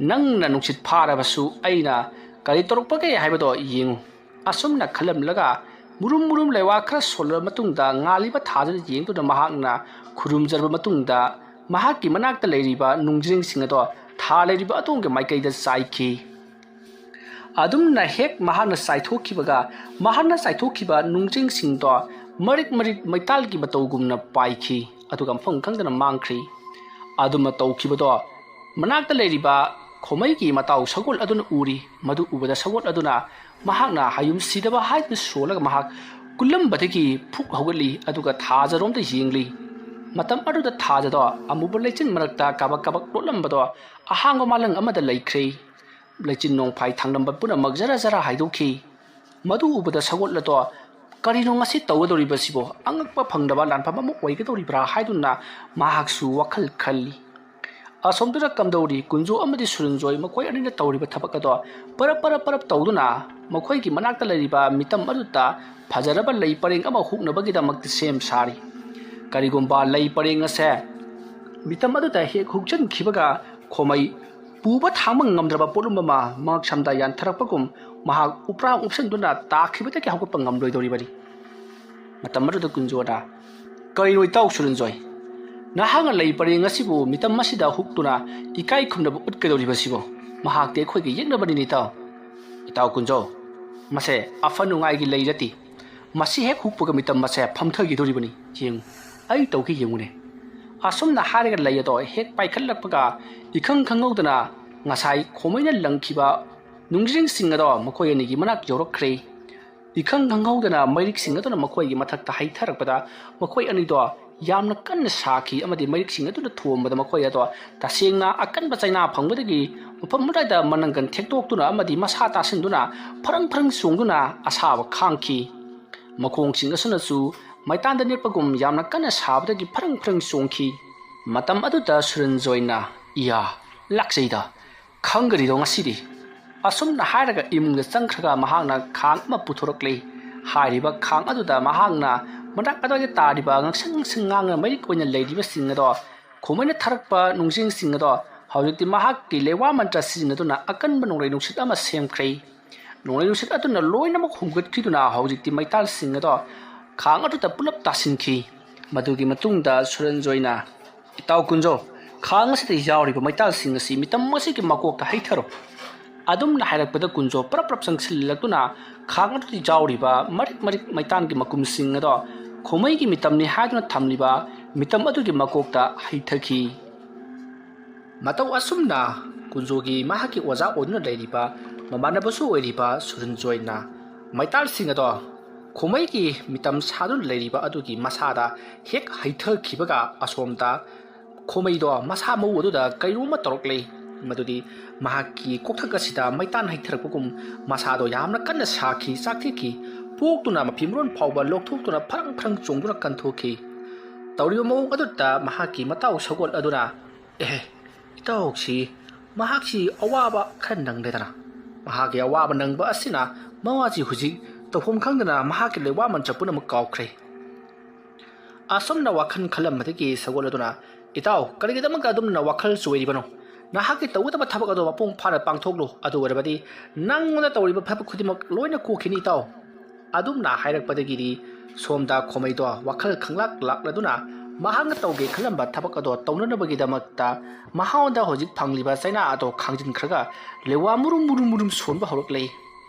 ꯅꯪꯅ ꯅꯨꯡꯁꯤꯠ ꯐꯥꯔꯕꯁꯨ ꯑꯩꯅ ꯀꯔꯤ ꯇꯧꯔꯛꯄꯒꯦ ꯍꯥꯏꯕꯗꯣ ꯌꯦꯡꯉꯨ"꯫ ꯑꯁꯨꯝꯅ ꯈꯜꯂꯝꯂꯒ ꯃꯨꯔꯨꯝ ꯃꯨꯔꯨꯝ ꯂꯩꯋꯥ ꯈꯔ ꯁꯣꯜꯂꯕ ꯃꯇꯨꯡꯗ ꯉꯥꯜꯂꯤꯕ ꯊꯥꯗꯨꯗ ꯌꯦꯡꯗꯨꯅ ꯃꯍꯥꯛꯅ ꯈꯨꯔꯨꯝꯖꯔꯕ ꯃꯇꯨꯡꯗ ꯃꯍꯥꯛꯀꯤ ꯃꯅꯥꯛꯇ ꯂꯩꯔꯤꯕ ꯅꯨꯡꯖ꯭ꯔꯦꯡꯁꯤꯡ ꯑꯗꯣ ꯊꯥ ꯂꯩꯔꯤꯕ ꯑꯗꯣꯝꯒꯤ ꯃꯥꯏꯀꯩꯗ ꯆꯥꯏꯈꯤ꯫ ꯑꯗꯨꯝꯅ ꯍꯦꯛ ꯃꯍꯥꯛꯅ ꯆꯥꯏꯊꯣꯛꯈꯤꯕꯒ, ꯃꯍꯥꯛꯅ ꯆꯥꯏꯊꯣꯛꯈꯤꯕ ꯅꯨꯡꯖ꯭ꯔꯦꯡꯁꯤꯡꯗꯣ ꯃꯔꯤꯛ ꯃꯔꯤꯛ ꯃꯩꯇꯥꯜꯒꯤ ꯃꯇꯧꯒꯨꯝꯅ ꯄꯥꯏꯈꯤ, ꯑꯗꯨꯒ ꯃꯐꯝ ꯈꯪꯗꯅ ꯃꯥꯡꯈ꯭ꯔꯤ꯫ ꯑꯗꯨꯝꯅ ꯇꯧꯈꯤꯕꯗꯣ ꯃꯅꯥꯛꯇ ꯂꯩꯔꯤꯕ ꯈꯣꯃꯩꯒꯤ ꯃꯇꯥꯎ ꯁꯒꯣꯜ ꯑꯗꯨꯅ ꯎꯔꯤ꯫ ꯃꯗꯨ ꯎꯕꯗ ꯁꯒꯣꯜ ꯑꯗꯨꯅ ꯃꯍꯥꯛꯅ ꯍꯌꯨꯝ ꯁꯤꯗꯕ ꯍꯥꯏꯗꯨꯅ ꯁꯣꯜꯂꯒ ꯃꯍꯥꯛ ꯀꯨꯜꯂꯝꯕꯗꯒꯤ ꯐꯨꯛ ꯍꯧꯒꯠꯂꯤ, ꯑꯗꯨꯒ ꯊꯥꯖꯔꯣꯝꯗ ꯌꯦꯡꯂꯤ꯫ ꯃꯇꯝ ꯑꯗꯨꯗ ꯊꯥꯖꯗꯣ ꯑꯃꯨꯕ ꯂꯩꯆꯤꯟ ꯃꯔꯛꯇ ꯀꯥꯕꯛ ꯀꯥꯕꯛ ꯂꯣꯠꯂꯝꯕꯗꯣ ꯑꯍꯥꯡꯕ ꯃꯥꯂꯪ ꯑꯃꯗ ꯂꯩꯈ꯭ꯔꯦ꯫ ꯂꯩꯆꯤꯟ ꯅꯣꯡꯐꯥꯏ ꯊꯥꯡꯂꯝꯕ ꯄꯨꯝꯅꯃꯛ ꯖꯔ ꯖꯔ ꯍꯥꯏꯗꯣꯛꯈꯤ꯫ ꯃꯗꯨ ꯎꯕꯗ ꯁꯒꯣꯜ ꯑꯗꯣ, "ꯀꯔꯤꯅꯣ ꯉꯁꯤ ꯇꯧꯒꯗꯧꯔꯤꯕꯁꯤꯕꯣ? ꯑꯉꯛꯄ ꯐꯪꯗꯕ ꯂꯥꯟꯐꯝ ꯑꯃ ꯑꯣꯏꯒꯗꯧꯔꯤꯕ꯭ꯔꯥ?" ꯍꯥꯏꯗꯨꯅ ꯃꯍꯥꯛꯁꯨ ꯋꯥꯈꯜ ꯈꯜꯂꯤ꯫ ꯑꯁꯣꯝꯗꯅ ꯀꯝꯗꯧꯔꯤ? ꯀꯨꯟꯖꯣ ꯑꯃꯗꯤ ꯁꯨꯔꯟꯖꯣꯏ ꯃꯈꯣꯏ ꯑꯅꯤꯅ ꯇꯧꯔꯤꯕ ꯊꯕꯛ ꯑꯗꯣ ꯄꯔꯞ ꯄꯔꯞ ꯄꯔꯞ ꯇꯧꯗꯨꯅ ꯃꯈꯣꯏꯒꯤ ꯃꯅꯥꯛꯇ ꯂꯩꯔꯤꯕ ꯃꯤꯇꯝ ꯑꯗꯨꯗ ꯐꯖꯔꯕ ꯂꯩ ꯄꯔꯦꯡ ꯑꯃ ꯍꯨꯛꯅꯕꯒꯤꯗꯃꯛꯇ ꯁꯦꯝ ꯁꯥꯔꯤ꯫ ꯀꯔꯤꯒꯨꯝꯕ ꯂꯩ ꯄꯔꯦꯡ ꯑꯁꯦ ꯃꯤꯇꯝ ꯑꯗꯨꯗ ꯍꯦꯛ ꯍꯨꯛꯆꯤꯟꯈꯤꯕꯒ ꯈꯣꯃꯩ ꯄꯨꯕ ꯊꯥꯡꯕ ꯉꯝꯗ꯭ꯔꯕ ꯄꯣꯠꯂꯨꯝ ꯑꯃ ꯃꯉꯛꯁꯝꯗ ꯌꯥꯟꯊꯔꯛꯄꯒꯨꯝ ꯃꯍꯥꯛ ꯎꯞꯔꯥꯡ ꯎꯞꯁꯟꯗꯨꯅ ꯇꯥꯈꯤꯕꯗꯒꯤ ꯍꯧꯒꯠꯄ ꯉꯝꯂꯣꯏꯗꯧꯔꯤꯕꯅꯤ꯫ ꯃꯇꯝ ꯑꯗꯨꯗ ꯀꯨꯟꯖꯣꯅ, "ꯀꯔꯤꯅꯣ ꯏꯇꯥꯎ ꯁꯨꯔꯟꯖꯣꯏ? ꯅꯍꯥꯛꯅ ꯂꯩ ꯄꯔꯦꯡ ꯑꯁꯤꯕꯨ ꯃꯤꯇꯝ ꯑꯁꯤꯗ ꯍꯨꯛꯇꯨꯅ ꯏꯀꯥꯏ ꯈꯨꯝꯅꯕ ꯎꯠꯀꯗꯧꯔꯤꯕꯁꯤꯕꯣ? ꯃꯍꯥꯛꯇꯤ ꯑꯩꯈꯣꯏꯒꯤ ꯌꯦꯛꯅꯕꯅꯤꯅꯦ ꯏꯇꯥꯎ꯫" "ꯏꯇꯥꯎ ꯀꯨꯟꯖꯣ, ꯃꯁꯦ ꯑꯐ ꯅꯨꯡꯉꯥꯏꯒꯤ ꯂꯩ ꯅꯠꯇꯦ꯫ ꯃꯁꯤ ꯍꯦꯛ ꯍꯨꯛꯄꯒ ꯃꯤꯇꯝ ꯑꯁꯦ ꯐꯝꯊꯈꯤꯗꯧꯔꯤꯕꯅꯤ꯫ ꯌꯦꯡꯉꯨ, ꯑꯩ ꯇꯧꯒꯦ ꯌꯦꯡꯉꯨꯅꯦ꯫" ꯑꯁꯨꯝꯅ ꯍꯥꯏꯔꯒ ꯂꯩ ꯑꯗꯣ ꯍꯦꯛ ꯄꯥꯏꯈꯠꯂꯛꯄꯒ ꯏꯈꯪ ꯈꯪꯍꯧꯗꯅ ꯉꯁꯥꯏ ꯈꯣꯃꯩꯅ ꯂꯪꯈꯤꯕ ꯅꯨꯡꯖ꯭ꯔꯦꯡꯁꯤꯡ ꯑꯗꯣ ꯃꯈꯣꯏ ꯑꯅꯤꯒꯤ ꯃꯅꯥꯛ ꯌꯧꯔꯛꯈ꯭ꯔꯦ꯫ ꯏꯈꯪ ꯈꯪꯍꯧꯗꯅ ꯃꯩꯔꯤꯛꯁꯤꯡ ꯑꯗꯨꯅ ꯃꯈꯣꯏꯒꯤ ꯃꯊꯛꯇ ꯍꯩꯊꯔꯛꯄꯗ ꯃꯈꯣꯏ ꯑꯅꯤꯗꯣ ꯌꯥꯝꯅ ꯀꯟꯅ ꯁꯥꯈꯤ ꯑꯃꯗꯤ ꯃꯩꯔꯤꯛꯁꯤꯡ ꯑꯗꯨꯅ ꯊꯣꯝꯕꯗ ꯃꯈꯣꯏ ꯑꯗꯣ ꯇꯁꯦꯡꯅ ꯑꯀꯟꯕ ꯆꯩꯅꯥ ꯐꯪꯕꯗꯒꯤ ꯃꯐꯝ ꯑꯗꯨꯋꯥꯏꯗ ꯃꯅꯪꯒꯟ ꯊꯦꯛꯇꯣꯛꯇꯨꯅ ꯑꯃꯗꯤ ꯃꯁꯥ ꯇꯥꯁꯤꯟꯗꯨꯅ ꯐꯔꯪ ꯐꯔꯪ ꯆꯣꯡꯗꯨꯅ ꯑꯁꯥꯕ ꯈꯥꯡꯈꯤ꯫ ꯃꯈꯣꯡꯁꯤꯡ ꯑꯁꯤꯅꯁꯨ ꯃꯩꯇꯥꯟꯗ ꯅꯦꯠꯄꯒꯨꯝ ꯌꯥꯝꯅ ꯀꯟꯅ ꯁꯥꯕꯗꯒꯤ ꯐꯔꯪ ꯐꯔꯪ ꯆꯣꯡꯈꯤ꯫ ꯃꯇꯝ ꯑꯗꯨꯗ ꯁꯨꯔꯟꯖꯣꯏꯅ, "ꯏꯌꯥ, ꯂꯥꯛꯆꯩꯗ, ꯈꯪꯒꯅꯤꯗꯣ ꯉꯁꯤꯗꯤ꯫" ꯑꯁꯨꯝꯅ ꯍꯥꯏꯔꯒ ꯏꯃꯨꯡꯗ ꯆꯪꯈ꯭ꯔꯒ ꯃꯍꯥꯛꯅ ꯈꯥꯡ ꯑꯃ ꯄꯨꯊꯣꯔꯛꯂꯦ꯫ ꯍꯥꯏꯔꯤꯕ ꯈꯥꯡ ꯑꯗꯨꯗ ꯃꯍꯥꯛꯅ ꯃꯅꯥꯛ ꯑꯗꯨꯋꯥꯏꯗ ꯇꯥꯔꯤꯕ ꯉꯛꯁꯪ ꯉꯛꯁꯪ ꯉꯥꯡꯅ ꯃꯩꯔꯤꯛ ꯑꯣꯏꯅ ꯂꯩꯔꯤꯕꯁꯤꯡ ꯑꯗꯣ, ꯈꯣꯃꯩꯅ ꯊꯥꯔꯛꯄ ꯅꯨꯡꯖ꯭ꯔꯦꯡꯁꯤꯡ ꯑꯗꯣ ꯍꯧꯖꯤꯛꯇꯤ ꯃꯍꯥꯛꯀꯤ ꯂꯩꯋꯥ ꯃꯟꯇ꯭ꯔ ꯁꯤꯖꯤꯟꯅꯗꯨꯅ ꯑꯀꯟꯕ ꯅꯣꯡꯂꯩ ꯅꯨꯡꯁꯤꯠ ꯑꯃ ꯁꯦꯝꯈ꯭ꯔꯦ꯫ ꯅꯣꯡꯂꯩ ꯅꯨꯡꯁꯤꯠ ꯑꯗꯨꯅ ꯂꯣꯏꯅꯃꯛ ꯍꯨꯝꯒꯠꯈꯤꯗꯨꯅ ꯍꯧꯖꯤꯛꯇꯤ ꯃꯩꯇꯥꯜꯁꯤꯡ ꯑꯗꯣ ꯈꯥꯡ ꯑꯗꯨꯗ ꯄꯨꯂꯞ ꯇꯥꯁꯤꯟꯈꯤ꯫ ꯃꯗꯨꯒꯤ ꯃꯇꯨꯡꯗ ꯁꯨꯔꯟꯖꯣꯏꯅ, "ꯏꯇꯥꯎ ꯀꯨꯟꯖꯣ, ꯈꯥꯡ ꯑꯁꯤꯗ ꯌꯥꯎꯔꯤꯕ ꯃꯩꯇꯥꯜꯁꯤꯡ ꯑꯁꯤ ꯃꯤꯇꯝ ꯑꯁꯤꯒꯤ ꯃꯀꯣꯛꯇ ꯍꯩꯊꯔꯣ꯫" ꯑꯗꯨꯝꯅ ꯍꯥꯏꯔꯛꯄꯗ ꯀꯨꯟꯖꯣ ꯄꯔꯞ ꯄꯔꯞ ꯆꯪꯁꯤꯜꯂꯛꯇꯨꯅ ꯈꯥꯡ ꯑꯗꯨꯗ ꯌꯥꯎꯔꯤꯕ ꯃꯔꯤꯛ ꯃꯔꯤꯛ ꯃꯩꯇꯥꯟꯒꯤ ꯃꯀꯨꯝꯁꯤꯡ ꯑꯗꯣ ꯈꯣꯃꯩꯒꯤ ꯃꯤꯇꯝꯅꯤ ꯍꯥꯏꯗꯨꯅ ꯊꯝꯂꯤꯕ ꯃꯤꯇꯝ ꯑꯗꯨꯒꯤ ꯃꯀꯣꯛꯇ ꯍꯩꯊꯈꯤ꯫ ꯃꯇꯧ ꯑꯁꯨꯝꯅ ꯀꯨꯟꯖꯣꯒꯤ ꯃꯍꯥꯛꯀꯤ ꯑꯣꯖꯥ ꯑꯣꯏꯗꯨꯅ ꯂꯩꯔꯤꯕ ꯃꯃꯥꯟꯅꯕꯁꯨ ꯑꯣꯏꯔꯤꯕ ꯁꯨꯔꯟꯖꯣꯏꯅ ꯃꯩꯇꯥꯜꯁꯤꯡ ꯑꯗꯣ ꯈꯣꯃꯩꯒꯤ ꯃꯤꯇꯝ ꯁꯥꯗꯨꯅ ꯂꯩꯔꯤꯕ ꯑꯗꯨꯒꯤ ꯃꯁꯥꯗ ꯍꯦꯛ ꯍꯩꯊꯈꯤꯕꯒ ꯑꯁꯣꯝꯗ ꯈꯣꯃꯩꯗꯣ ꯃꯁꯥ ꯃꯎ ꯑꯗꯨꯗ ꯀꯩꯅꯣꯝꯃ ꯇꯧꯔꯛꯂꯦ꯫ ꯃꯗꯨꯗꯤ ꯃꯍꯥꯛꯀꯤ ꯀꯣꯛꯊꯛ ꯑꯁꯤꯗ ꯃꯩꯇꯥꯟ ꯍꯩꯊꯔꯛꯄꯒꯨꯝ ꯃꯁꯥꯗꯣ ꯌꯥꯝꯅ ꯀꯟꯅ ꯁꯥꯈꯤ, ꯆꯥꯛꯊꯦꯛꯈꯤ꯫ ꯄꯣꯛꯇꯨꯅ ꯃꯐꯤ ꯃꯔꯣꯟ ꯐꯥꯎꯕ ꯂꯧꯊꯣꯛꯇꯨꯅ ꯐꯔꯪ ꯐꯔꯪ ꯆꯣꯡꯗꯨꯅ ꯀꯟꯊꯣꯛꯈꯤ꯫ ꯇꯧꯔꯤꯕ ꯃꯑꯣꯡ ꯑꯗꯨꯗ ꯃꯍꯥꯛꯀꯤ ꯃꯇꯥꯎ ꯁꯒꯣꯜ ꯑꯗꯨꯅ, "ꯑꯦꯍꯦ, ꯏꯇꯥꯎꯁꯤ, ꯃꯍꯥꯛꯁꯤ ꯑꯋꯥꯕ ꯈꯔ ꯅꯪꯂꯦꯗꯅ꯫ ꯃꯍꯥꯛꯀꯤ ꯑꯋꯥꯕ ꯅꯪꯕ ꯑꯁꯤꯅ ꯃꯋꯥꯁꯤ ꯍꯧꯖꯤꯛ ꯇꯧꯐꯝ ꯈꯪꯗꯅ ꯃꯍꯥꯛꯀꯤ ꯂꯩꯋꯥ ꯃꯟꯇ꯭ꯔ ꯄꯨꯝꯅꯃꯛ ꯀꯥꯎꯈ꯭ꯔꯦ꯫ ꯑꯁꯨꯝꯅ ꯋꯥꯈꯜ ꯈꯜꯂꯝꯕꯗꯒꯤ ꯁꯒꯣꯜ ꯑꯗꯨꯅ, "ꯏꯇꯥꯎ, ꯀꯔꯤꯒꯤꯗꯃꯛꯇ ꯑꯗꯨꯝꯅ ꯋꯥꯈꯜ ꯆꯣꯏꯔꯤꯕꯅꯣ? ꯅꯍꯥꯛꯀꯤ ꯇꯧꯒꯗꯕ ꯊꯕꯛ ꯑꯗꯨ ꯃꯄꯨꯡ ꯐꯥꯅ ꯄꯥꯡꯊꯣꯛꯂꯨ꯫ ꯑꯗꯨ ꯑꯣꯏꯔꯕꯗꯤ ꯅꯪꯉꯣꯟꯗ ꯇꯧꯔꯤꯕ ꯐꯕ ꯈꯨꯗꯤꯡꯃꯛ ꯂꯣꯏꯅ ꯀꯣꯛꯈꯤꯅꯤ, ꯏꯇꯥꯎ"꯫ ꯑꯗꯨꯝꯅ ꯍꯥꯏꯔꯛꯄꯗꯒꯤꯗꯤ ꯁꯣꯝꯗ ꯈꯣꯃꯩꯗꯣ ꯋꯥꯈꯜ ꯈꯪꯂꯥꯛ ꯂꯥꯛꯂꯗꯨꯅ ꯃꯍꯥꯛꯅ ꯇꯧꯒꯦ ꯈꯜꯂꯝꯕ ꯊꯕꯛ ꯑꯗꯣ ꯇꯧꯅꯅꯕꯒꯤꯗꯃꯛꯇ ꯃꯍꯥꯛꯉꯣꯟꯗ ꯍꯧꯖꯤꯛ ꯐꯪꯂꯤꯕ ꯆꯩꯅꯥ ꯑꯗꯣ ꯈꯥꯡꯖꯤꯟꯈ꯭ꯔꯒ ꯂꯩꯋꯥ ꯃꯨꯔꯨꯝ ꯃꯨꯔꯨꯝ ꯃꯨꯔꯨꯝ ꯁꯣꯟꯕ ꯍꯧꯔꯛꯂꯦ꯫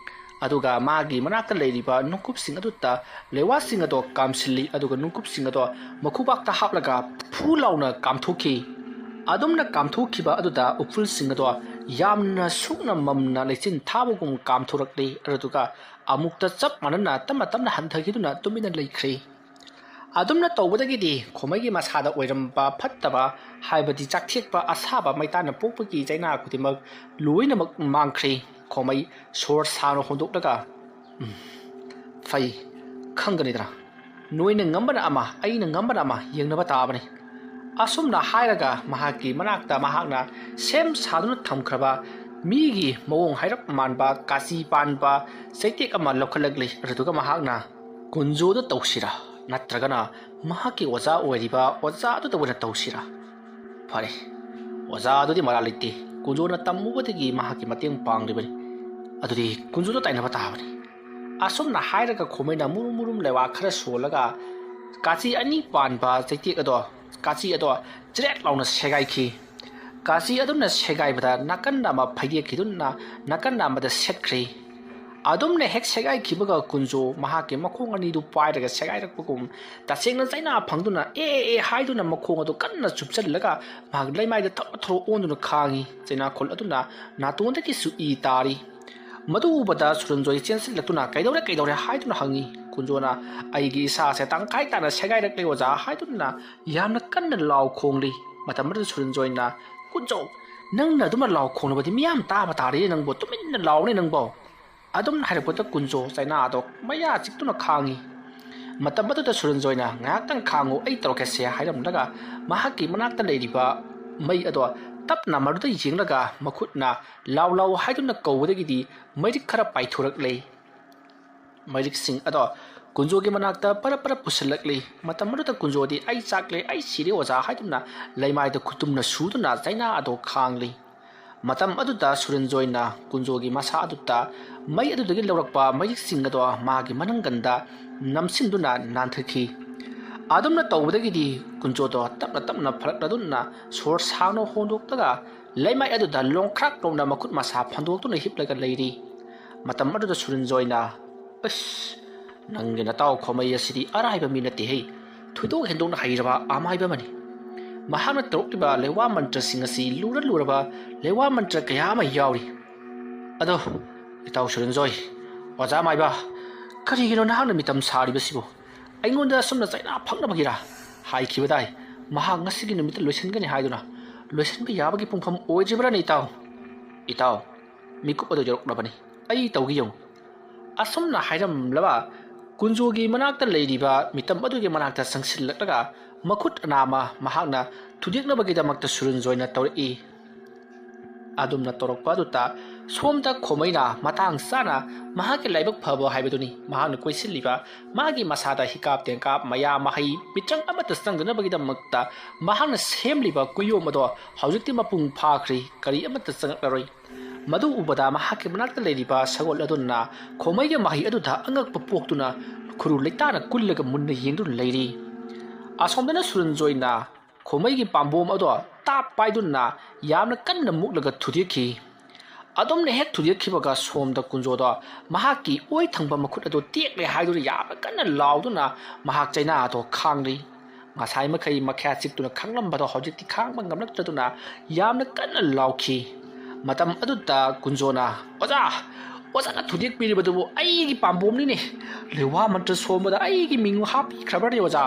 ꯑꯗꯨꯒ ꯃꯥꯒꯤ ꯃꯅꯥꯛꯇ ꯂꯩꯔꯤꯕ ꯅꯨꯡꯀꯨꯞꯁꯤꯡ ꯑꯗꯨꯗ ꯂꯩꯋꯥꯁꯤꯡ ꯑꯗꯣ ꯀꯥꯝꯁꯤꯜꯂꯤ꯫ ꯑꯗꯨꯒ ꯅꯨꯡꯀꯨꯞꯁꯤꯡ ꯑꯗꯣ ꯃꯈꯨꯕꯥꯛꯇ ꯍꯥꯞꯂꯒ ꯐꯨ ꯂꯥꯎꯅ ꯀꯥꯝꯊꯣꯛꯈꯤ꯫ ꯑꯗꯨꯝꯅ ꯀꯥꯝꯊꯣꯛꯈꯤꯕ ꯑꯗꯨꯗ ꯎꯐꯨꯜꯁꯤꯡ ꯑꯗꯣ ꯌꯥꯝꯅ ꯁꯨꯛꯅ ꯃꯝꯅ ꯂꯩꯆꯤꯟ ꯊꯥꯕꯒꯨꯝ ꯀꯥꯝꯊꯣꯔꯛꯂꯤ꯫ ꯑꯗꯨꯒ ꯑꯃꯨꯛꯇ ꯆꯞ ꯃꯥꯟꯅꯅ ꯇꯞꯅ ꯇꯞꯅ ꯍꯟꯊꯈꯤꯗꯨꯅ ꯇꯨꯃꯤꯟꯅ ꯂꯩꯈ꯭ꯔꯦ꯫ ꯑꯗꯨꯝꯅ ꯇꯧꯕꯗꯒꯤꯗꯤ ꯈꯣꯃꯩꯒꯤ ꯃꯁꯥꯗ ꯑꯣꯏꯔꯝꯕ ꯐꯠꯇꯕ, ꯍꯥꯏꯕꯗꯤ ꯆꯥꯛꯊꯦꯛꯄ, ꯑꯁꯥꯕ ꯃꯩꯇꯥꯟꯅ ꯄꯣꯛꯄꯒꯤ ꯆꯩꯅꯥ ꯈꯨꯗꯤꯡꯃꯛ ꯂꯣꯏꯅꯃꯛ ꯃꯥꯡꯈ꯭ꯔꯦ꯫ ꯈꯣꯃꯩ ꯁꯣꯔ ꯁꯥꯡꯅ ꯍꯣꯟꯗꯣꯛꯂꯒ, "ꯎꯝ, ꯐꯩ, ꯈꯪꯒꯅꯤꯗꯅ꯫ ꯅꯣꯏꯅ ꯉꯝꯕꯅ ꯑꯃ, ꯑꯩꯅ ꯉꯝꯕꯅ ꯑꯃ ꯌꯦꯡꯅꯕ ꯇꯥꯕꯅꯤ"꯫ ꯑꯁꯨꯝꯅ ꯍꯥꯏꯔꯒ ꯃꯍꯥꯛꯀꯤ ꯃꯅꯥꯛꯇ ꯃꯍꯥꯛꯅ ꯁꯦꯝ ꯁꯥꯗꯨꯅ ꯊꯝꯈ꯭ꯔꯕ ꯃꯤꯒꯤ ꯃꯑꯣꯡ ꯍꯥꯏꯔꯞ ꯃꯥꯟꯕ ꯀꯥꯆꯤ ꯄꯥꯟꯕ ꯆꯩꯇꯦꯛ ꯑꯃ ꯂꯧꯈꯠꯂꯛꯂꯤ꯫ ꯑꯗꯨꯗꯨꯒ ꯃꯍꯥꯛꯅ, "ꯀꯨꯟꯖꯣꯗ ꯇꯧꯁꯤꯔꯥ, ꯅꯠꯇ꯭ꯔꯒꯅ ꯃꯍꯥꯛꯀꯤ ꯑꯣꯖꯥ ꯑꯣꯏꯔꯤꯕ ꯑꯣꯖꯥ ꯑꯗꯨꯗ ꯑꯣꯏꯅ ꯇꯧꯁꯤꯔꯥ? ꯐꯔꯦ, ꯑꯣꯖꯥ ꯑꯗꯨꯗꯤ ꯃꯔꯥꯜ ꯂꯩꯇꯦ꯫ ꯀꯨꯟꯖꯣꯅ ꯇꯝꯃꯨꯕꯗꯒꯤ ꯃꯍꯥꯛꯀꯤ ꯃꯇꯦꯡ ꯄꯥꯡꯂꯤꯕꯅꯤ꯫ ꯑꯗꯨꯗꯤ ꯀꯨꯟꯖꯣꯗ ꯇꯥꯏꯅꯕ ꯇꯥꯕꯅꯤ"꯫ ꯑꯁꯨꯝꯅ ꯍꯥꯏꯔꯒ ꯈꯣꯃꯩꯅ ꯃꯨꯔꯨꯝ ꯃꯨꯔꯨꯝ ꯂꯩꯋꯥ ꯈꯔ ꯁꯣꯜꯂꯒ ꯀꯥꯆꯤ ꯑꯅꯤ ꯄꯥꯟꯕ ꯆꯩꯇꯦꯛ ꯑꯗꯣ, ꯀꯥꯆꯤ ꯑꯗꯣ ꯆ꯭ꯔꯦꯠ ꯂꯥꯎꯅ ꯁꯦꯒꯥꯏꯈꯤ꯫ ꯀꯥꯆꯤ ꯑꯗꯨꯅ ꯁꯦꯒꯥꯏꯕꯗ ꯅꯥꯀꯟ ꯑꯃ ꯐꯩꯗꯦꯛꯈꯤꯗꯨꯅ ꯅꯥꯀꯟ ꯑꯃꯗ ꯁꯦꯠꯈ꯭ꯔꯦ꯫ ꯑꯗꯨꯝꯅ ꯍꯦꯛ ꯁꯦꯒꯥꯏꯈꯤꯕꯒ ꯀꯨꯟꯖꯣ ꯃꯍꯥꯛꯀꯤ ꯃꯈꯣꯡ ꯑꯅꯤꯗꯨ ꯄꯥꯏꯔꯒ ꯁꯦꯒꯥꯏꯔꯛꯄꯒꯨꯝ ꯇꯁꯦꯡꯅ ꯆꯩꯅꯥ ꯐꯪꯗꯨꯅ "ꯑꯦ, ꯑꯦ, ꯑꯦ" ꯍꯥꯏꯗꯨꯅ ꯃꯈꯣꯡ ꯑꯗꯨ ꯀꯟꯅ ꯆꯨꯞꯆꯜꯂꯒ ꯃꯍꯥꯛ ꯂꯩꯃꯥꯏꯗ ꯊꯧꯔꯣ ꯊꯧꯔꯣ ꯑꯣꯟꯗꯨꯅ ꯈꯥꯡꯉꯤ꯫ ꯆꯩꯅꯥꯈꯣꯜ ꯑꯗꯨꯅ ꯅꯥꯇꯣꯟꯗꯒꯤꯁꯨ ꯏ ꯇꯥꯔꯤ꯫ ꯃꯗꯨ ꯎꯕꯗ ꯁꯨꯔꯟꯖꯣꯏ ꯆꯦꯟꯁꯤꯜꯂꯛꯇꯨꯅ, "ꯀꯩꯗꯧꯔꯦ, ꯀꯩꯗꯧꯔꯦ?" ꯍꯥꯏꯗꯨꯅ ꯍꯪꯉꯤ꯫ ꯀꯨꯟꯖꯣꯅ, "ꯑꯩꯒꯤ ꯏꯁꯥꯁꯦ ꯇꯪꯈꯥꯏ ꯇꯥꯅ ꯁꯦꯒꯥꯏꯔꯛꯂꯦ ꯑꯣꯖꯥ" ꯍꯥꯏꯗꯨꯅ ꯌꯥꯝꯅ ꯀꯟꯅ ꯂꯥꯎ ꯈꯣꯡꯂꯤ꯫ ꯃꯇꯝ ꯑꯗꯨꯗ ꯁꯨꯔꯟꯖꯣꯏꯅ, "ꯀꯨꯟꯖꯣ, ꯅꯪꯅ ꯑꯗꯨꯃ ꯂꯥꯎ ꯈꯣꯡꯂꯕꯗꯤ ꯃꯤꯌꯥꯝ ꯇꯥꯕ ꯇꯥꯔꯦ ꯅꯪꯕꯨ, ꯇꯨꯃꯤꯟꯅ ꯂꯥꯎꯅꯦ ꯅꯪꯕꯣ"꯫ ꯑꯗꯨꯝ ꯍꯥꯏꯔꯛꯄꯗ ꯀꯨꯟꯖꯣ ꯆꯩꯅꯥ ꯑꯗꯣ ꯃꯌꯥ ꯆꯤꯛꯇꯨꯅ ꯈꯥꯡꯉꯤ꯫ ꯃꯇꯝ ꯑꯗꯨꯗ ꯁꯨꯔꯟꯖꯣꯏꯅ, "ꯉꯥꯏꯍꯥꯛꯇꯪ ꯈꯥꯡꯉꯨ, ꯑꯩ ꯇꯧꯔꯛꯀꯦꯁꯦ" ꯍꯥꯏꯔꯝꯂꯒ ꯃꯍꯥꯛꯀꯤ ꯃꯅꯥꯛꯇ ꯂꯩꯔꯤꯕ ꯃꯩ ꯑꯗꯣ ꯇꯞꯅ ꯃꯗꯨꯗ ꯌꯦꯡꯂꯒ ꯃꯈꯨꯠꯅ "ꯂꯥꯎ ꯂꯥꯎ" ꯍꯥꯏꯗꯨꯅ ꯀꯧꯕꯗꯒꯤꯗꯤ ꯃꯩꯔꯤꯛ ꯈꯔ ꯄꯥꯏꯊꯣꯔꯛꯂꯦ꯫ ꯃꯩꯔꯤꯛꯁꯤꯡ ꯑꯗꯣ ꯀꯨꯟꯖꯣꯒꯤ ꯃꯅꯥꯛꯇ ꯄꯔꯞ ꯄꯔꯞ ꯄꯨꯁꯤꯜꯂꯛꯂꯤ꯫ ꯃꯇꯝ ꯑꯗꯨꯗ ꯀꯨꯟꯖꯣꯗꯤ "ꯑꯩ ꯆꯥꯛꯂꯦ, ꯑꯩ ꯁꯤꯔꯦ ꯑꯣꯖꯥ" ꯍꯥꯏꯗꯨꯅ ꯂꯩꯃꯥꯏꯗ ꯈꯨꯇꯨꯝꯅ ꯁꯨꯗꯨꯅ ꯆꯩꯅꯥ ꯑꯗꯣ ꯈꯥꯡꯂꯤ꯫ ꯃꯇꯝ ꯑꯗꯨꯗ ꯁꯨꯔꯟꯖꯣꯏꯅ ꯀꯨꯟꯖꯣꯒꯤ ꯃꯁꯥ ꯑꯗꯨꯗ ꯃꯩ ꯑꯗꯨꯗꯒꯤ ꯂꯧꯔꯛꯄ ꯃꯩꯔꯤꯛꯁꯤꯡ ꯑꯗꯣ ꯃꯥꯒꯤ ꯃꯅꯪꯒꯟꯗ ꯅꯝꯁꯤꯟꯗꯨꯅ ꯅꯥꯟꯊꯈꯤ꯫ ꯑꯗꯨꯝꯅ ꯇꯧꯕꯗꯒꯤꯗꯤ ꯀꯨꯟꯖꯣꯗꯣ ꯇꯞꯅ ꯇꯞꯅ ꯐꯔꯛꯂꯗꯨꯅ ꯁꯣꯔ ꯁꯥꯡꯅ ꯍꯣꯟꯗꯣꯛꯂꯒ ꯂꯩꯃꯥꯏ ꯑꯗꯨꯗ ꯂꯣꯡꯈ꯭ꯔꯥꯛ ꯂꯣꯡꯅ ꯃꯈꯨꯠ ꯃꯁꯥ ꯐꯟꯗꯣꯛꯇꯨꯅ ꯍꯤꯞꯂꯒ ꯂꯩꯔꯤ꯫ ꯃꯇꯝ ꯑꯗꯨꯗ ꯁꯨꯔꯟꯖꯣꯏꯅ, "ꯑꯁ, ꯅꯪꯒꯤ ꯅꯇꯥꯎ ꯈꯣꯃꯩ ꯑꯁꯤꯗꯤ ꯑꯔꯥꯏꯕ ꯃꯤ ꯅꯠꯇꯦꯍꯦ꯫ ꯊꯣꯏꯗꯣꯛ ꯍꯦꯟꯗꯣꯛꯅ ꯍꯩꯔꯕ ꯑꯃꯥꯏꯕ ꯑꯃꯅꯤ꯫ ꯃꯍꯥꯛꯅ ꯇꯧꯔꯛꯂꯤꯕ ꯂꯩꯋꯥ ꯃꯟꯇ꯭ꯔꯁꯤꯡ ꯑꯁꯤ ꯂꯨꯔ ꯂꯨꯔꯕ ꯂꯩꯋꯥ ꯃꯟꯇ꯭ꯔ ꯀꯌꯥ ꯑꯃ ꯌꯥꯎꯔꯤ꯫ ꯑꯗꯣ, ꯏꯇꯥꯎ ꯁꯨꯔꯟꯖꯣꯏ, ꯑꯣꯖꯥ ꯃꯥꯏꯕ, ꯀꯔꯤꯒꯤꯅꯣ ꯅꯍꯥꯛꯅ ꯃꯤꯇꯝ ꯁꯥꯔꯤꯕꯁꯤꯕꯨ? ꯑꯩꯉꯣꯟꯗ ꯑꯁꯨꯝꯅ ꯆꯩꯅꯥ ꯐꯪꯅꯕꯒꯤꯔꯥ? ꯍꯥꯏꯈꯤꯕꯗꯥꯏ ꯃꯍꯥꯛ ꯉꯁꯤꯒꯤ ꯅꯨꯃꯤꯠꯇ ꯂꯣꯏꯁꯤꯟꯒꯅꯤ ꯍꯥꯏꯗꯨꯅ? ꯂꯣꯏꯁꯤꯟꯕ ꯌꯥꯕꯒꯤ ꯄꯨꯡꯐꯝ ꯑꯣꯏꯗ꯭ꯔꯤꯕ꯭ꯔꯥꯅꯦ, ꯏꯇꯥꯎ?" "ꯏꯇꯥꯎ, ꯃꯤꯀꯨꯞ ꯑꯗꯨ ꯌꯧꯔꯛꯂꯕꯅꯤ꯫ ꯑꯩ ꯇꯧꯒꯦ ꯌꯦꯡꯉꯨ"꯫ ꯑꯁꯨꯝꯅ ꯍꯥꯏꯔꯝꯂꯕ ꯀꯨꯟꯖꯣꯒꯤ ꯃꯅꯥꯛꯇ ꯂꯩꯔꯤꯕ ꯃꯤꯇꯝ ꯑꯗꯨꯒꯤ ꯃꯅꯥꯛꯇ ꯆꯪꯁꯤꯜꯂꯛꯂꯒ ꯃꯈꯨꯠ ꯑꯅꯥꯃ ꯃꯍꯥꯛꯅ ꯊꯨꯗꯦꯛꯅꯕꯒꯤꯗꯃꯛꯇ ꯁꯨꯔꯟꯖꯣꯏꯅ ꯇꯧꯔꯛꯏ꯫ ꯑꯗꯨꯝꯅ ꯇꯧꯔꯛꯄ ꯑꯗꯨꯗ ꯁꯣꯝꯗ ꯈꯣꯃꯩꯅ ꯃꯇꯥꯡ ꯆꯥꯅ ꯃꯍꯥꯛꯀꯤ ꯂꯥꯏꯕꯛ ꯐꯕ ꯍꯥꯏꯕꯗꯨꯅꯤ꯫ ꯃꯍꯥꯛꯅ ꯀꯣꯏꯁꯤꯜꯂꯤꯕ ꯃꯥꯒꯤ ꯃꯁꯥꯗ ꯍꯤꯀꯥꯞ ꯇꯦꯡꯀꯥꯞ ꯃꯌꯥ ꯃꯍꯩ ꯃꯤꯇ꯭ꯔꯪ ꯑꯃꯠꯇ ꯆꯪꯗꯅꯕꯒꯤꯗꯃꯛꯇ ꯃꯍꯥꯛꯅ ꯁꯦꯝꯂꯤꯕ ꯀꯨꯌꯣꯝ ꯑꯗꯣ ꯍꯧꯖꯤꯛꯇꯤ ꯃꯄꯨꯡ ꯐꯥꯈ꯭ꯔꯦ꯫ ꯀꯔꯤ ꯑꯃꯠꯇ ꯆꯪꯂꯛꯂꯔꯣꯏ꯫ ꯃꯗꯨ ꯎꯕꯗ ꯃꯍꯥꯛꯀꯤ ꯃꯅꯥꯛꯇ ꯂꯩꯔꯤꯕ ꯁꯒꯣꯜ ꯑꯗꯨꯅ ꯈꯣꯃꯩꯒꯤ ꯃꯍꯩ ꯑꯗꯨꯗ ꯑꯉꯛꯄ ꯄꯣꯛꯇꯨꯅ ꯈꯨꯔꯨ ꯂꯩꯇꯥꯅ ꯀꯨꯜꯂꯒ ꯃꯨꯟꯅ ꯌꯦꯡꯗꯨꯅ ꯂꯩꯔꯤ꯫ ꯑꯁꯣꯝꯗꯅ ꯁꯨꯔꯟꯖꯣꯏꯅ ꯈꯣꯃꯩꯒꯤ ꯄꯥꯝꯕꯣꯝ ꯑꯗꯣ ꯇꯥꯞ ꯄꯥꯏꯗꯨꯅ ꯌꯥꯝꯅ ꯀꯟꯅ ꯃꯨꯛꯂꯒ ꯊꯨꯗꯦꯛꯈꯤ꯫ ꯑꯗꯨꯝꯅ ꯍꯦꯛ ꯊꯨꯗꯦꯛꯈꯤꯕꯒ ꯁꯣꯝꯗ ꯀꯨꯟꯖꯣꯗꯣ ꯃꯍꯥꯛꯀꯤ ꯑꯣꯏ ꯊꯪꯕ ꯃꯈꯨꯠ ꯑꯗꯨ ꯇꯦꯛꯂꯦ ꯍꯥꯏꯗꯨꯅ ꯌꯥꯝꯅ ꯀꯟꯅ ꯂꯥꯎꯗꯨꯅ ꯃꯍꯥꯛ ꯆꯩꯅꯥ ꯑꯗꯣ ꯈꯥꯡꯂꯤ꯫ ꯉꯁꯥꯏ ꯃꯈꯩ ꯃꯈ꯭ꯌꯥ ꯆꯤꯛꯇꯨꯅ ꯈꯥꯡꯂꯝꯕꯗꯣ ꯍꯧꯖꯤꯛꯇꯤ ꯈꯥꯡꯕ ꯉꯝꯂꯛꯇꯗꯨꯅ ꯌꯥꯝꯅ ꯀꯟꯅ ꯂꯥꯎꯈꯤ꯫ ꯃꯇꯝ ꯑꯗꯨꯗ ꯀꯨꯟꯖꯣꯅ, "ꯑꯣꯖꯥ, ꯑꯣꯖꯥꯅ ꯊꯨꯗꯦꯛꯄꯤꯔꯤꯕꯗꯨꯕꯨ ꯑꯩꯒꯤ ꯄꯥꯝꯕꯣꯝꯅꯤꯅꯦ꯫ ꯂꯩꯋꯥ ꯃꯟꯇ꯭ꯔ ꯁꯣꯟꯕꯗ ꯑꯩꯒꯤ ꯃꯤꯡ ꯍꯥꯞꯄꯤꯈ꯭ꯔꯕꯅꯤ ꯑꯣꯖꯥ"꯫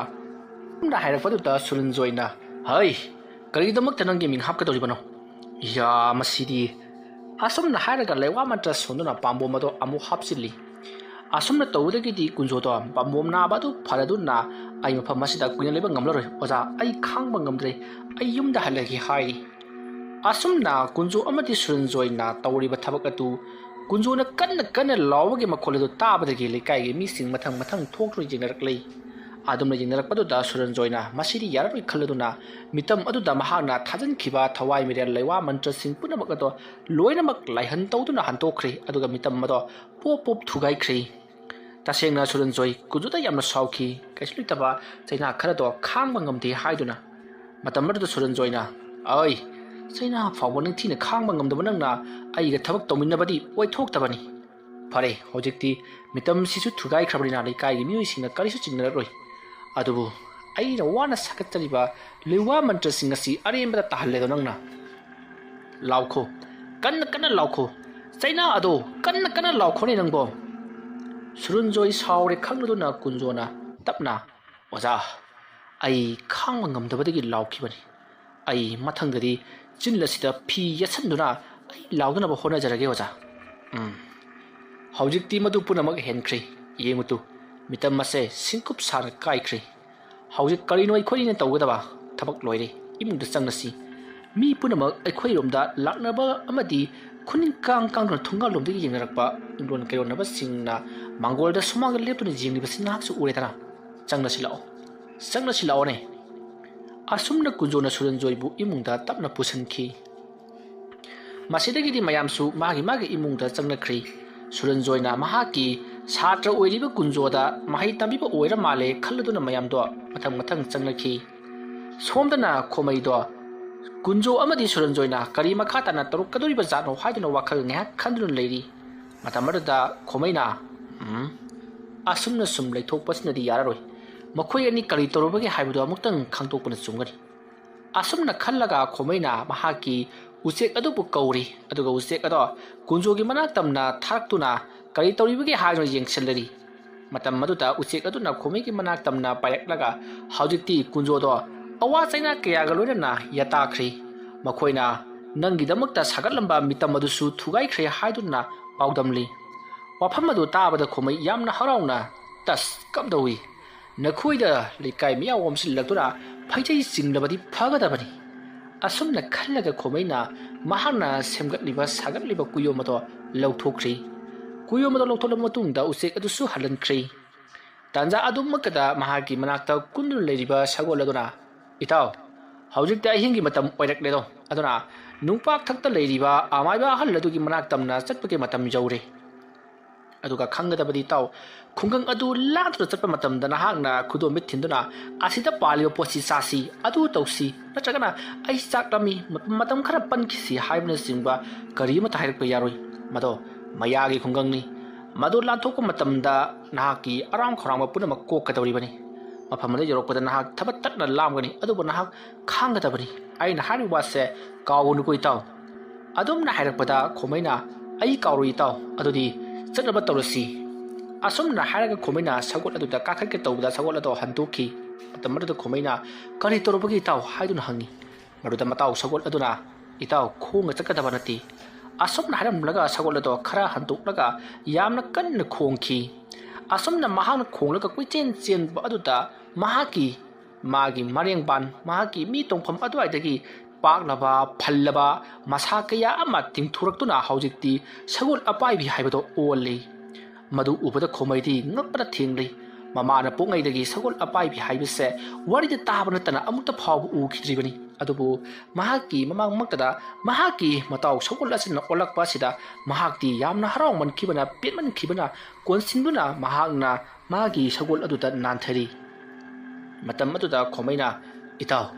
ꯑꯁꯨꯝꯅ ꯍꯥꯏꯔꯛꯄꯗꯨꯗ ꯁꯨꯔꯟꯖꯣꯏꯅ, "ꯍꯩ, ꯀꯔꯤꯒꯤꯗꯃꯛꯇ ꯅꯪꯒꯤ ꯃꯤꯡ ꯍꯥꯞꯀꯗꯧꯔꯤꯕꯅꯣ? ꯌꯥ, ꯃꯁꯤꯗꯤ"꯫ ꯑꯁꯨꯝꯅ ꯍꯥꯏꯔꯒ ꯂꯩꯋꯥ ꯃꯟꯇ꯭ꯔ ꯁꯣꯟꯗꯨꯅ ꯄꯥꯝꯕꯣꯝ ꯑꯗꯨ ꯑꯃꯨꯛ ꯍꯥꯞꯆꯤꯜꯂꯤ꯫ ꯑꯁꯨꯝꯅ ꯇꯧꯕꯗꯒꯤꯗꯤ ꯀꯨꯟꯖꯣꯗꯣ ꯄꯥꯝꯕꯣꯝ ꯅꯥꯕ ꯑꯗꯨ ꯐꯔꯗꯨꯅ, "ꯑꯩ ꯃꯐꯝ ꯑꯁꯤꯗ ꯀꯨꯏꯅ ꯂꯩꯕ ꯉꯝꯂꯔꯣꯏ ꯑꯣꯖꯥ, ꯑꯩ ꯈꯥꯡꯕ ꯉꯝꯗ꯭ꯔꯦ, ꯑꯩ ꯌꯨꯝꯗ ꯍꯜꯂꯒꯦ" ꯍꯥꯏꯔꯤ꯫ ꯑꯁꯨꯝꯅ ꯀꯨꯟꯖꯣ ꯑꯃꯗꯤ ꯁꯨꯔꯟꯖꯣꯏꯅ ꯇꯧꯔꯤꯕ ꯊꯕꯛ ꯑꯗꯨ ꯀꯨꯟꯖꯣꯅ ꯀꯟꯅ ꯀꯟꯅ ꯂꯥꯎꯕꯒꯤ ꯃꯈꯣꯜ ꯑꯗꯨ ꯇꯥꯕꯗꯒꯤ ꯂꯩꯀꯥꯏꯒꯤ ꯃꯤꯁꯤꯡ ꯃꯊꯪ ꯃꯊꯪ ꯊꯣꯛꯇꯨꯅ ꯌꯦꯡꯅꯔꯛꯂꯦ꯫ ꯑꯗꯨꯝꯅ ꯌꯦꯡꯅꯔꯛꯄꯗꯨꯗ ꯁꯨꯔꯟꯖꯣꯏꯅ ꯃꯁꯤꯗꯤ ꯌꯥꯔꯔꯣꯏ ꯈꯜꯂꯗꯨꯅ ꯃꯤꯇꯝ ꯑꯗꯨꯗ ꯃꯍꯥꯛꯅ ꯊꯥꯖꯤꯟꯈꯤꯕ ꯊꯋꯥꯏ ꯃꯤꯔꯦꯜ ꯂꯩꯋꯥ ꯃꯟꯇ꯭ꯔꯁꯤꯡ ꯄꯨꯝꯅꯃꯛ ꯑꯗꯣ ꯂꯣꯏꯅꯃꯛ ꯂꯥꯏꯍꯟ ꯇꯧꯗꯨꯅ ꯍꯟꯗꯣꯛꯈ꯭ꯔꯦ꯫ ꯑꯗꯨꯒ ꯃꯤꯇꯝ ꯑꯗꯣ ꯄꯣꯞ ꯄꯣꯞ ꯊꯨꯒꯥꯏꯈ꯭ꯔꯦ꯫ ꯇꯁꯦꯡꯅ ꯁꯨꯔꯟꯖꯣꯏ ꯀꯨꯟꯖꯣꯗ ꯌꯥꯝꯅ ꯁꯥꯎꯈꯤ꯫ ꯀꯩꯁꯨ ꯂꯩꯇꯕ ꯆꯩꯅꯥ ꯈꯔꯗꯣ ꯈꯥꯡꯕ ꯉꯝꯗꯦ ꯍꯥꯏꯗꯨꯅ꯫ ꯃꯇꯝ ꯑꯗꯨꯗ ꯁꯨꯔꯟꯖꯣꯏꯅ, "ꯑꯩ, ꯆꯩꯅꯥ ꯐꯥꯎꯕ ꯅꯤꯡꯊꯤꯅ ꯈꯥꯡꯕ ꯉꯝꯗꯕ ꯅꯪꯅ ꯑꯩꯒ ꯊꯕꯛ ꯇꯧꯃꯤꯟꯅꯕꯗꯤ ꯑꯣꯏꯊꯣꯛꯇꯕꯅꯤ꯫ ꯐꯔꯦ, ꯍꯧꯖꯤꯛꯇꯤ ꯃꯤꯇꯝꯁꯤꯁꯨ ꯊꯨꯒꯥꯏꯈ꯭ꯔꯕꯅꯤꯅ ꯂꯩꯀꯥꯏꯒꯤ ꯃꯤꯑꯣꯏꯁꯤꯡꯅ ꯀꯔꯤꯁꯨ ꯆꯤꯡꯅꯔꯔꯣꯏ꯫ ꯑꯗꯨꯕꯨ ꯑꯩꯅ ꯋꯥꯅ ꯁꯥꯒꯠꯆꯔꯤꯕ ꯂꯩꯋꯥ ꯃꯟꯇ꯭ꯔꯁꯤꯡ ꯑꯁꯤ ꯑꯔꯦꯝꯕꯗ ꯇꯥꯍꯜꯂꯦꯗꯣ ꯅꯪꯅ꯫ ꯂꯥꯎꯈꯣ, ꯀꯟꯅ ꯀꯟꯅ ꯂꯥꯎꯈꯣ, ꯆꯩꯅꯥ ꯑꯗꯣ ꯀꯟꯅ ꯀꯟꯅ ꯂꯥꯎꯈꯣꯅꯦ ꯅꯪꯕꯣ!" ꯁꯨꯔꯟꯖꯣꯏ ꯁꯥꯎꯔꯦ ꯈꯪꯂꯗꯨꯅ ꯀꯨꯟꯖꯣꯅ ꯇꯞꯅ, "ꯑꯣꯖꯥ, ꯑꯩ ꯈꯥꯡꯕ ꯉꯝꯗꯕꯗꯒꯤ ꯂꯥꯎꯈꯤꯕꯅꯤ꯫ ꯑꯩ ꯃꯊꯪꯗꯗꯤ ꯆꯤꯟ ꯑꯁꯤꯗ ꯐꯤ ꯌꯦꯠꯁꯟꯗꯨꯅ ꯑꯩ ꯂꯥꯎꯗꯅꯕ ꯍꯣꯠꯅꯖꯔꯒꯦ ꯑꯣꯖꯥ꯫ ꯎꯝ, ꯍꯧꯖꯤꯛꯇꯤ ꯃꯗꯨ ꯄꯨꯝꯅꯃꯛ ꯍꯦꯟꯈ꯭ꯔꯦ꯫ ꯌꯦꯡꯉꯨ ꯇꯨ, ꯃꯤꯇꯝ ꯑꯁꯦ ꯁꯤꯡꯀꯨꯞ ꯁꯥꯅ ꯀꯥꯏꯈ꯭ꯔꯦ꯫ ꯍꯧꯖꯤꯛ ꯀꯔꯤꯅꯣ ꯑꯩꯈꯣꯏꯅ ꯇꯧꯒꯗꯕ? ꯊꯕꯛ ꯂꯣꯏꯔꯦ, ꯏꯃꯨꯡꯗ ꯆꯪꯂꯁꯤ꯫ ꯃꯤ ꯄꯨꯝꯅꯃꯛ ꯑꯩꯈꯣꯏꯔꯣꯝꯗ ꯂꯥꯛꯅꯕ ꯑꯃꯗꯤ ꯈꯨꯅꯤꯡ ꯀꯥꯡ ꯀꯥꯡꯗꯨꯅ ꯊꯣꯡꯒꯥꯜꯂꯣꯝꯗꯒꯤ ꯌꯦꯡꯅꯔꯛꯄ ꯏꯪꯒꯣꯜ ꯀꯩꯔꯣꯟꯅꯕꯁꯤꯡꯅ ꯃꯥꯡꯒꯣꯜꯗ ꯁꯨꯃꯥꯡꯗ ꯂꯦꯞꯇꯨꯅ ꯌꯦꯡꯂꯤꯕꯁꯤ ꯅꯍꯥꯛꯁꯨ ꯎꯔꯦꯗꯅ꯫ ꯆꯪꯂꯁꯤ ꯂꯥꯛꯑꯣ, ꯆꯪꯂꯁꯤ ꯂꯥꯛꯑꯣꯅꯦ꯫" ꯑꯁꯨꯝꯅ ꯀꯨꯟꯖꯣꯅ ꯁꯨꯔꯟꯖꯣꯏꯕꯨ ꯏꯃꯨꯡꯗ ꯇꯞꯅ ꯄꯨꯁꯤꯟꯈꯤ꯫ ꯃꯁꯤꯗꯒꯤꯗꯤ ꯃꯌꯥꯝꯁꯨ ꯃꯥꯒꯤ ꯃꯥꯒꯤ ꯏꯃꯨꯡꯗ ꯆꯪꯅꯈ꯭ꯔꯤ꯫ ꯁꯨꯔꯟꯖꯣꯏꯅ ꯃꯍꯥꯛꯀꯤ ꯁꯥꯇ꯭ꯔ ꯑꯣꯏꯔꯤꯕ ꯀꯨꯟꯖꯣꯗ ꯃꯍꯩ ꯇꯝꯕꯤꯕ ꯑꯣꯏꯔ ꯃꯥꯜꯂꯦ ꯈꯜꯂꯗꯨꯅ ꯃꯌꯥꯝꯗꯣ ꯃꯊꯪ ꯃꯊꯪ ꯆꯪꯅꯈꯤ꯫ ꯁꯣꯝꯗꯅ ꯈꯣꯃꯩꯗꯣ ꯀꯨꯟꯖꯣ ꯑꯃꯗꯤ ꯁꯨꯔꯟꯖꯣꯏꯅ ꯀꯔꯤ ꯃꯈꯥ ꯇꯥꯅ ꯇꯧꯔꯛꯀꯗꯧꯔꯤꯕ ꯖꯥꯠꯅꯣ ꯍꯥꯏꯗꯨꯅ ꯋꯥꯈꯜ ꯉꯥꯏꯍꯥꯛ ꯈꯟꯗꯨꯅ ꯂꯩꯔꯤ꯫ ꯃꯇꯝ ꯑꯗꯨꯗ ꯈꯣꯃꯩꯅ, "ꯎꯝ, ꯑꯁꯨꯝꯅ ꯁꯨꯝ ꯂꯩꯊꯣꯛꯄꯁꯤꯅꯗꯤ ꯌꯥꯔꯔꯣꯏ꯫ ꯃꯈꯣꯏ ꯑꯅꯤ ꯀꯔꯤ ꯇꯧꯔꯨꯕꯒꯦ ꯍꯥꯏꯕꯗꯨ ꯑꯃꯨꯛꯇꯪ ꯈꯪꯗꯣꯛꯄꯅ ꯆꯨꯝꯒꯅꯤ꯫" ꯑꯁꯨꯝꯅ ꯈꯜꯂꯒ ꯈꯣꯃꯩꯅ ꯃꯍꯥꯛꯀꯤ ꯎꯆꯦꯛ ꯑꯗꯨꯕꯨ ꯀꯧꯔꯤ, ꯑꯗꯨꯒ ꯎꯆꯦꯛ ꯑꯗꯣ ꯀꯨꯟꯖꯣꯒꯤ ꯃꯅꯥꯛ ꯇꯝꯅ ꯊꯥꯔꯛꯇꯨꯅ ꯀꯔꯤ ꯇꯧꯔꯤꯕꯒꯦ ꯍꯥꯏꯗꯨꯅ ꯌꯦꯡꯁꯤꯜꯂꯔꯤ꯫ ꯃꯇꯝ ꯑꯗꯨꯗ ꯎꯆꯦꯛ ꯑꯗꯨꯅ ꯈꯣꯃꯩꯒꯤ ꯃꯅꯥꯛ ꯇꯝꯅ ꯄꯥꯏꯔꯛꯂꯒ ꯍꯧꯖꯤꯛꯇꯤ ꯀꯨꯟꯖꯣꯗꯣ ꯑꯋꯥ ꯆꯩꯅꯥ ꯀꯌꯥꯒ ꯂꯣꯏꯅꯅ ꯌꯥꯇꯥꯈ꯭ꯔꯦ꯫ ꯃꯈꯣꯏꯅ ꯅꯪꯒꯤꯗꯃꯛꯇ ꯁꯥꯒꯠꯂꯝꯕ ꯃꯤꯇꯝ ꯑꯗꯨꯁꯨ ꯊꯨꯒꯥꯏꯈ꯭ꯔꯦ ꯍꯥꯏꯗꯨꯅ ꯄꯥꯎꯗꯝꯂꯤ꯫ ꯋꯥꯐꯝ ꯑꯗꯨ ꯇꯥꯕꯗ ꯈꯣꯃꯩ ꯌꯥꯝꯅ ꯍꯔꯥꯎꯅ, "ꯇꯁ, ꯀꯝꯗꯧꯏ? ꯅꯈꯣꯏꯗ ꯂꯩꯀꯥꯏ ꯃꯤꯌꯥꯝ ꯑꯣꯝꯁꯤꯜꯂꯛꯇꯨꯅ ꯐꯩꯖꯩ ꯆꯤꯡꯂꯕꯗꯤ ꯐꯒꯗꯕꯅꯤ꯫ ꯑꯁꯨꯝꯅ ꯈꯜꯂꯒ ꯈꯣꯃꯩꯅ ꯃꯍꯥꯛꯅ ꯁꯦꯝꯒꯠꯂꯤꯕ ꯁꯥꯒꯠꯂꯤꯕ ꯀꯨꯌꯣꯝ ꯑꯗꯣ ꯂꯧꯊꯣꯛꯈ꯭ꯔꯤ꯫ ꯀꯨꯌꯣꯝ ꯑꯗꯣ ꯂꯧꯊꯣꯛꯂꯕ ꯃꯇꯨꯡꯗ ꯎꯆꯦꯛ ꯑꯗꯨꯁꯨ ꯍꯜꯍꯟꯈ꯭ꯔꯤ꯫ ꯇꯥꯟꯖꯥ ꯑꯗꯨꯃꯛꯇꯗ ꯃꯍꯥꯛꯀꯤ ꯃꯅꯥꯛꯇ ꯀꯨꯟꯗꯨꯅ ꯂꯩꯔꯤꯕ ꯁꯒꯣꯜ ꯑꯗꯨꯅ, "ꯏꯇꯥꯎ, ꯍꯧꯖꯤꯛꯇꯤ ꯑꯍꯤꯡꯒꯤ ꯃꯇꯝ ꯑꯣꯏꯔꯛꯂꯦꯗꯣ, ꯑꯗꯨꯅ ꯅꯨꯡꯄꯥꯛꯊꯛꯇ ꯂꯩꯔꯤꯕ ꯑꯃꯥꯏꯕ ꯑꯍꯜ ꯑꯗꯨꯒꯤ ꯃꯅꯥꯛ ꯇꯝꯅ ꯆꯠꯄꯒꯤ ꯃꯇꯝ ꯌꯧꯔꯦ꯫ ꯑꯗꯨꯒ ꯈꯪꯒꯗꯕꯗꯤ ꯏꯇꯥꯎ, ꯈꯨꯡꯒꯪ ꯑꯗꯨ ꯂꯥꯟꯗꯨꯅ ꯆꯠꯄ ꯃꯇꯝꯗ ꯅꯍꯥꯛꯅ ꯈꯨꯗꯣꯝꯕꯤꯠ ꯊꯤꯟꯗꯨꯅ ꯑꯁꯤꯗ ꯄꯥꯜꯂꯤꯕ ꯄꯣꯠꯁꯤ ꯆꯥꯁꯤ, ꯑꯗꯨ ꯇꯧꯁꯤ, ꯅꯠꯇ꯭ꯔꯒꯅ ꯑꯩ ꯆꯥꯛ ꯂꯥꯝꯃꯤ, ꯃ-, ꯃꯇꯝ ꯈꯔ ꯄꯟꯈꯤꯁꯤ" ꯍꯥꯏꯕꯅꯆꯤꯡꯕ ꯀꯔꯤ ꯑꯃꯠꯇ ꯍꯥꯏꯔꯛꯄ ꯌꯥꯔꯣꯏ꯫ ꯃꯗꯣ ꯃꯌꯥꯒꯤ ꯈꯨꯡꯒꯪꯅꯤ꯫ ꯃꯗꯨ ꯂꯥꯟꯊꯣꯛꯄ ꯃꯇꯝꯗ ꯅꯍꯥꯛꯀꯤ ꯑꯔꯥꯝ ꯈꯧꯔꯥꯡꯕ ꯄꯨꯝꯅꯃꯛ ꯀꯣꯛꯀꯗꯧꯔꯤꯕꯅꯤ꯫ ꯃꯐꯝ ꯑꯗꯨ ꯌꯧꯔꯛꯄꯗ ꯅꯍꯥꯛ ꯊꯕꯛ ꯇꯠꯅ ꯂꯥꯝꯒꯅꯤ, ꯑꯗꯨꯕꯨ ꯅꯍꯥꯛ ꯈꯥꯡꯒꯗꯕꯅꯤ꯫ ꯑꯩꯅ ꯍꯥꯏꯔꯤꯕ ꯋꯥꯁꯦ ꯀꯥꯎꯒꯅꯨꯀꯣ ꯏꯇꯥꯎ꯫ ꯑꯗꯨꯝꯅ ꯍꯥꯏꯔꯛꯄꯗ ꯈꯣꯃꯩꯅ, "ꯑꯩ ꯀꯥꯎꯔꯣꯏ ꯏꯇꯥꯎ, ꯑꯗꯨꯗꯤ ꯆꯠꯅꯕ ꯇꯧꯔꯁꯤ"꯫ ꯑꯁꯨꯝꯅ ꯍꯥꯏꯔꯒ ꯈꯣꯃꯩꯅ ꯁꯒꯣꯜ ꯑꯗꯨꯗ ꯀꯥꯈꯠꯀꯦ ꯇꯧꯕꯗ ꯁꯒꯣꯜ ꯑꯗꯣ ꯍꯟꯗꯣꯛꯈꯤ꯫ ꯃꯇꯝ ꯑꯗꯨꯗ ꯈꯣꯃꯩꯅ, "ꯀꯔꯤ ꯇꯧꯔꯕꯒꯦ ꯏꯇꯥꯎ?" ꯍꯥꯏꯗꯨꯅ ꯍꯪꯉꯤ꯫ ꯃꯗꯨꯗ ꯃꯇꯥꯎ ꯁꯒꯣꯜ ꯑꯗꯨꯅ, "ꯏꯇꯥꯎ, ꯈꯣꯡꯅ ꯆꯠꯀꯗꯕ ꯅꯠꯇꯦ"꯫ ꯑꯁꯨꯝꯅ ꯍꯥꯏꯔꯝꯂꯒ ꯁꯒꯣꯜ ꯑꯗꯣ ꯈꯔ ꯍꯟꯗꯣꯛꯂꯒ ꯌꯥꯝꯅ ꯀꯟꯅ ꯈꯣꯡꯈꯤ꯫ ꯑꯁꯨꯝꯅ ꯃꯍꯥꯛꯅ ꯈꯣꯡꯂꯒ ꯀꯣꯏꯆꯦꯟ ꯆꯦꯟꯕ ꯑꯗꯨꯗ ꯃꯍꯥꯛꯀꯤ, ꯃꯥꯒꯤ ꯃꯔꯦꯡꯕꯥꯟ, ꯃꯍꯥꯛꯀꯤ ꯃꯤ ꯇꯣꯡꯐꯝ ꯑꯗꯨꯋꯥꯏꯗꯒꯤ ꯄꯥꯛꯂꯕ, ꯐꯜꯂꯕ ꯃꯁꯥ ꯀꯌꯥ ꯑꯃ ꯇꯤꯡꯊꯣꯔꯛꯇꯨꯅ ꯍꯧꯖꯤꯛꯇꯤ ꯁꯒꯣꯜ ꯑꯄꯥꯏꯕꯤ ꯍꯥꯏꯕꯗꯣ ꯑꯣꯜꯂꯤ꯫ ꯃꯗꯨ ꯎꯕꯗ ꯈꯣꯃꯩꯗꯤ ꯉꯛꯄꯅ ꯊꯦꯡꯂꯤ꯫ ꯃꯃꯥꯅ ꯄꯣꯛꯉꯩꯗꯒꯤ ꯁꯒꯣꯜ ꯑꯄꯥꯏꯕꯤ ꯍꯥꯏꯕꯁꯦ ꯋꯥꯔꯤꯗ ꯇꯥꯕ ꯅꯠꯇꯅ ꯑꯃꯨꯛꯇ ꯐꯥꯎꯕ ꯎꯈꯤꯗ꯭ꯔꯤꯕꯅꯤ꯫ ꯑꯗꯨꯕꯨ ꯃꯍꯥꯛꯀꯤ ꯃꯃꯥꯡꯃꯛꯇꯗ ꯃꯍꯥꯛꯀꯤ ꯃꯇꯥꯎ ꯁꯒꯣꯜ ꯑꯁꯤꯅ ꯑꯣꯜꯂꯛꯄ ꯑꯁꯤꯗ ꯃꯍꯥꯛꯇꯤ ꯌꯥꯝꯅ ꯍꯔꯥꯎꯃꯟꯈꯤꯕꯅ, ꯄꯦꯟꯃꯟꯈꯤꯕꯅ ꯀꯣꯟꯁꯤꯟꯗꯨꯅ ꯃꯍꯥꯛꯅ ꯃꯥꯒꯤ ꯁꯒꯣꯜ ꯑꯗꯨꯗ ꯅꯥꯟꯊꯔꯤ꯫ ꯃꯇꯝ ꯑꯗꯨꯗ ꯈꯣꯃꯩꯅ, "ꯏꯇꯥꯎ,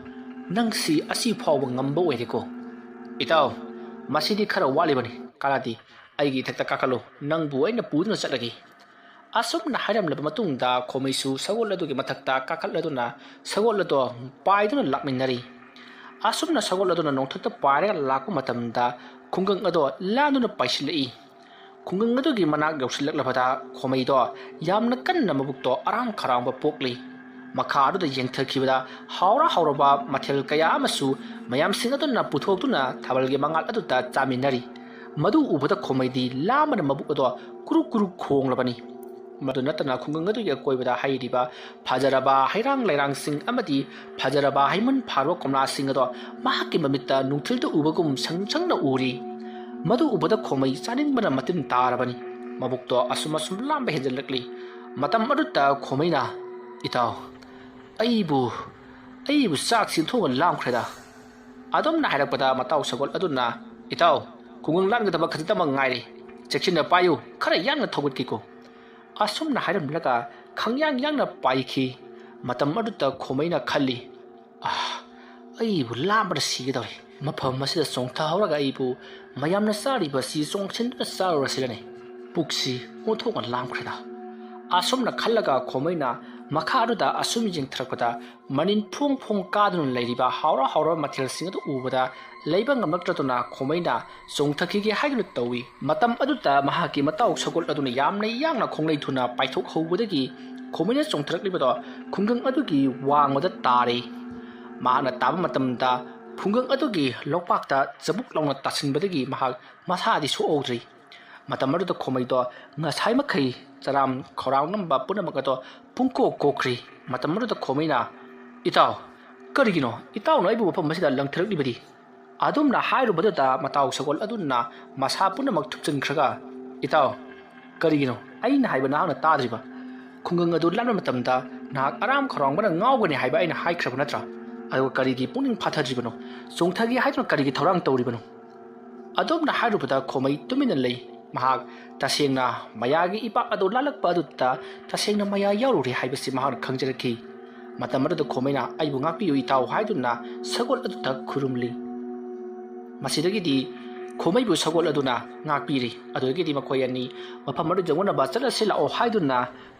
ꯅꯪꯁꯤ ꯑꯁꯤ ꯐꯥꯎꯕ ꯉꯝꯕ ꯑꯣꯏꯔꯦꯀꯣ꯫ ꯏꯇꯥꯎ, ꯃꯁꯤꯗꯤ ꯈꯔ ꯋꯥꯠꯂꯤꯕꯅꯤ, ꯀꯥꯟꯅꯗꯦ, ꯑꯩꯒꯤ ꯏꯊꯛꯇ ꯀꯥꯈꯠꯂꯨ, ꯅꯪꯕꯨ ꯑꯩꯅ ꯄꯨꯗꯨꯅ ꯆꯠꯂꯒꯦ"꯫ ꯑꯁꯨꯝꯅ ꯍꯥꯏꯔꯝꯂꯕ ꯃꯇꯨꯡꯗ ꯈꯣꯃꯩꯁꯨ ꯁꯒꯣꯜ ꯑꯗꯨꯒꯤ ꯃꯊꯛꯇ ꯀꯥꯈꯠꯂꯗꯨꯅ ꯁꯒꯣꯜ ꯑꯗꯣ ꯄꯥꯏꯗꯨꯅ ꯂꯥꯛꯃꯤꯟꯅꯔꯤ꯫ ꯑꯁꯨꯝꯅ ꯁꯒꯣꯜ ꯑꯗꯨꯅ ꯅꯣꯡꯊꯛꯇ ꯄꯥꯏꯔꯒ ꯂꯥꯛꯄ ꯃꯇꯝꯗ ꯈꯨꯡꯒꯪ ꯑꯗꯣ ꯂꯥꯟꯗꯨꯅ ꯄꯥꯏꯁꯤꯜꯂꯛꯏ꯫ ꯈꯨꯡꯒꯪ ꯑꯗꯨꯒꯤ ꯃꯅꯥꯛ ꯌꯧꯁꯤꯜꯂꯛꯂꯕꯗ ꯈꯣꯃꯩꯗꯣ ꯌꯥꯝꯅ ꯀꯟꯅ ꯃꯕꯨꯛꯇꯣ ꯑꯔꯥꯝ ꯈꯧꯔꯥꯡꯕ ꯄꯣꯛꯂꯤ꯫ ꯃꯈꯥ ꯑꯗꯨꯗ ꯌꯦꯡꯊꯈꯤꯕꯗ ꯍꯥꯎꯔ ꯍꯥꯎꯔꯕ ꯃꯊꯦꯜ ꯀꯌꯥ ꯑꯃꯁꯨ ꯃꯌꯥꯝꯁꯤꯡ ꯑꯗꯨꯅ ꯄꯨꯊꯣꯛꯇꯨꯅ ꯊꯥꯕꯜꯒꯤ ꯃꯉꯥꯜ ꯑꯗꯨꯗ ꯆꯥꯃꯤꯟꯅꯔꯤ꯫ ꯃꯗꯨ ꯎꯕꯗ ꯈꯣꯃꯩꯗꯤ ꯂꯥꯝꯕꯅ ꯃꯕꯨꯛ ꯑꯗꯣ ꯀꯨꯔꯨꯛ ꯀꯨꯔꯨꯛ ꯈꯣꯡꯂꯕꯅꯤ꯫ ꯃꯗꯨ ꯅꯠꯇꯅ ꯈꯨꯡꯒꯪ ꯑꯗꯨꯒꯤ ꯑꯀꯣꯏꯕꯗ ꯍꯩꯔꯤꯕ ꯐꯖꯔꯕ ꯍꯩꯔꯥꯡ ꯂꯩꯔꯥꯡꯁꯤꯡ ꯑꯃꯗꯤ ꯐꯖꯔꯕ ꯍꯩꯃꯟ ꯐꯥꯔꯕ ꯀꯣꯝꯂꯥꯁꯤꯡ ꯑꯗꯣ ꯃꯍꯥꯛꯀꯤ ꯃꯃꯤꯠꯇ ꯅꯨꯡꯊꯤꯜꯗ ꯎꯕꯒꯨꯝ ꯁꯪ ꯁꯪꯅ ꯎꯔꯤ꯫ ꯃꯗꯨ ꯎꯕꯗ ꯈꯣꯃꯩ ꯆꯥꯅꯤꯡꯕꯅ ꯃꯇꯤꯟ ꯇꯥꯔꯕꯅꯤ꯫ ꯃꯕꯨꯛꯇꯣ ꯑꯁꯨꯝ ꯑꯁꯨꯝ ꯂꯥꯝꯕ ꯍꯦꯟꯖꯜꯂꯛꯂꯤ꯫ ꯃꯇꯝ ꯑꯗꯨꯗ ꯈꯣꯃꯩꯅ, "ꯏꯇꯥꯎ, ꯑꯩꯕꯨ, ꯑꯩꯕꯨ ꯆꯥꯛꯁꯤ ꯊꯣꯡꯉ ꯂꯥꯝꯈ꯭ꯔꯦꯗ"꯫ ꯑꯗꯨꯝꯅ ꯍꯥꯏꯔꯛꯄꯗ ꯃꯇꯥꯎ ꯁꯒꯣꯜ ꯑꯗꯨꯅ, "ꯏꯇꯥꯎ, ꯈꯨꯡꯒꯪ ꯂꯥꯟꯒꯗꯕ ꯈꯖꯤꯛꯇꯃꯛ ꯉꯥꯏꯔꯦ꯫ ꯆꯦꯛꯁꯤꯟꯅ ꯄꯥꯏꯌꯨ, ꯈꯔ ꯌꯥꯡꯅ ꯊꯧꯒꯠꯀꯦꯀꯣ"꯫ ꯑꯁꯨꯝꯅ ꯍꯥꯏꯔꯝꯂꯒ ꯈꯪꯌꯥꯡ ꯌꯥꯡꯅ ꯄꯥꯏꯈꯤ꯫ ꯃꯇꯝ ꯑꯗꯨꯗ ꯈꯣꯃꯩꯅ ꯈꯜꯂꯤ, "ꯑꯥ, ꯑꯩꯕꯨ ꯂꯥꯝꯕꯅ ꯁꯤꯒꯗꯧꯔꯦ꯫ ꯃꯐꯝ ꯑꯁꯤꯗ ꯆꯣꯡꯊꯍꯧꯔꯒ ꯑꯩꯕꯨ ꯃꯌꯥꯝꯅ ꯆꯥꯔꯤꯕ ꯑꯁꯤ ꯆꯣꯡꯁꯤꯟꯗꯨꯅ ꯆꯥꯔꯨꯔꯁꯤꯔꯅꯦ꯫ ꯄꯨꯛꯁꯤ ꯑꯣꯟꯊꯣꯛꯅ ꯂꯥꯝꯈ꯭ꯔꯦꯗ"꯫ ꯑꯁꯨꯝꯅ ꯈꯜꯂꯒ ꯈꯣꯃꯩꯅ ꯃꯈꯥ ꯑꯗꯨꯗ ꯑꯁꯨꯝ ꯌꯦꯡꯊꯔꯛꯄꯗ ꯃꯅꯤꯟ ꯐꯣꯡ ꯐꯣꯡ ꯀꯥꯗꯨꯅ ꯂꯩꯔꯤꯕ ꯍꯥꯎꯔ ꯍꯥꯎꯔꯕ ꯃꯊꯦꯜꯁꯤꯡ ꯑꯗꯨ ꯎꯕꯗ ꯂꯩꯕ ꯉꯝꯂꯛꯇ꯭ꯔꯗꯨꯅ ꯈꯣꯃꯩꯅ ꯆꯣꯡꯊꯈꯤꯒꯦ ꯍꯥꯏꯗꯨꯅ ꯇꯧꯏ꯫ ꯃꯇꯝ ꯑꯗꯨꯗ ꯃꯍꯥꯛꯀꯤ ꯃꯇꯥꯎ ꯁꯒꯣꯜ ꯑꯗꯨꯅ ꯌꯥꯝꯅ ꯌꯥꯡꯅ ꯈꯣꯡꯂꯩ ꯊꯨꯅ ꯄꯥꯏꯊꯣꯛꯍꯧꯕꯗꯒꯤ ꯈꯣꯃꯩꯅ ꯆꯣꯡꯊꯔꯛꯂꯤꯕꯗꯣ ꯈꯨꯡꯒꯪ ꯑꯗꯨꯒꯤ ꯋꯥꯡꯃꯗ ꯇꯥꯔꯦ꯫ ꯃꯍꯥꯛꯅ ꯇꯥꯕ ꯃꯇꯝꯗ ꯈꯨꯡꯒꯪ ꯑꯗꯨꯒꯤ ꯂꯣꯛꯄꯥꯛꯇ ꯆꯕꯨꯛ ꯂꯥꯎꯅ ꯇꯥꯁꯤꯟꯕꯗꯒꯤ ꯃꯍꯥꯛ ꯃꯁꯥꯗꯤ ꯁꯣꯛꯍꯧꯗ꯭ꯔꯤ꯫ ꯃꯇꯝ ꯑꯗꯨꯗ ꯈꯣꯃꯩꯗꯣ ꯉꯁꯥꯏ ꯃꯈꯩ ꯆꯔꯥꯝ ꯈꯧꯔꯥꯡꯂꯝꯕ ꯄꯨꯝꯅꯃꯛ ꯑꯗꯣ ꯄꯨꯡꯀꯣꯛ ꯀꯣꯛꯈ꯭ꯔꯤ꯫ ꯃꯇꯝ ꯑꯗꯨꯗ ꯈꯣꯃꯩꯅ, "ꯏꯇꯥꯎ, ꯀꯔꯤꯒꯤꯅꯣ ꯏꯇꯥꯎꯅ ꯑꯩꯕꯨ ꯃꯐꯝ ꯑꯁꯤꯗ ꯂꯪꯊꯔꯛꯂꯤꯕꯗꯤ?" ꯑꯗꯨꯝꯅ ꯍꯥꯏꯔꯨꯕꯗꯨꯗ ꯃꯇꯥꯎ ꯁꯒꯣꯜ ꯑꯗꯨꯅ ꯃꯁꯥ ꯄꯨꯝꯅꯃꯛ ꯊꯨꯞꯆꯤꯟꯈ꯭ꯔꯒ, "ꯏꯇꯥꯎ, ꯀꯔꯤꯒꯤꯅꯣ ꯑꯩꯅ ꯍꯥꯏꯕ ꯅꯍꯥꯛꯅ ꯇꯥꯗ꯭ꯔꯤꯕ? ꯈꯨꯡꯒꯪ ꯑꯗꯨ ꯂꯥꯟꯕ ꯃꯇꯝꯗ ꯅꯍꯥꯛ ꯑꯔꯥꯝ ꯈꯧꯔꯥꯡꯕꯅ ꯉꯥꯎꯒꯅꯤ ꯍꯥꯏꯕ ꯑꯩꯅ ꯍꯥꯏꯈ꯭ꯔꯕ ꯅꯠꯇ꯭ꯔꯥ? ꯑꯗꯨꯒ ꯀꯔꯤꯒꯤ ꯄꯨꯛꯅꯤꯡ ꯐꯥꯊꯗ꯭ꯔꯤꯕꯅꯣ? ꯆꯣꯡꯊꯒꯦ ꯍꯥꯏꯗꯨꯅ ꯀꯔꯤꯒꯤ ꯊꯧꯔꯥꯡ ꯇꯧꯔꯤꯕꯅꯣ?" ꯑꯗꯨꯝꯅ ꯍꯥꯏꯔꯨꯕꯗ ꯈꯣꯃꯩ ꯇꯨꯃꯤꯟꯅ ꯂꯩ꯫ ꯃꯍꯥꯛ ꯇꯁꯦꯡꯅ ꯃꯌꯥꯒꯤ ꯏꯄꯥꯛ ꯑꯗꯨ ꯂꯥꯜꯂꯛꯄ ꯑꯗꯨꯗ ꯇꯁꯦꯡꯅ ꯃꯌꯥ ꯌꯥꯎꯔꯨꯔꯦ ꯍꯥꯏꯕꯁꯤ ꯃꯍꯥꯛꯅ ꯈꯪꯖꯔꯛꯈꯤ꯫ ꯃꯇꯝ ꯑꯗꯨꯗ ꯈꯣꯃꯩꯅ, "ꯑꯩꯕꯨ ꯉꯥꯛꯄꯤꯌꯨ ꯏꯇꯥꯎ" ꯍꯥꯏꯗꯨꯅ ꯁꯒꯣꯜ ꯑꯗꯨꯗ ꯈꯨꯔꯨꯝꯂꯤ꯫ ꯃꯁꯤꯗꯒꯤꯗꯤ ꯈꯣꯃꯩꯕꯨ ꯁꯒꯣꯜ ꯑꯗꯨꯅ ꯉꯥꯛꯄꯤꯔꯤ꯫ ꯑꯗꯨꯗꯒꯤꯗꯤ ꯃꯈꯣꯏ ꯑꯅꯤ ꯃꯐꯝ ꯑꯗꯨ ꯌꯧꯅꯅꯕ ꯆꯠꯂꯁꯤ ꯂꯥꯛꯑꯣ ꯍꯥꯏꯗꯨꯅ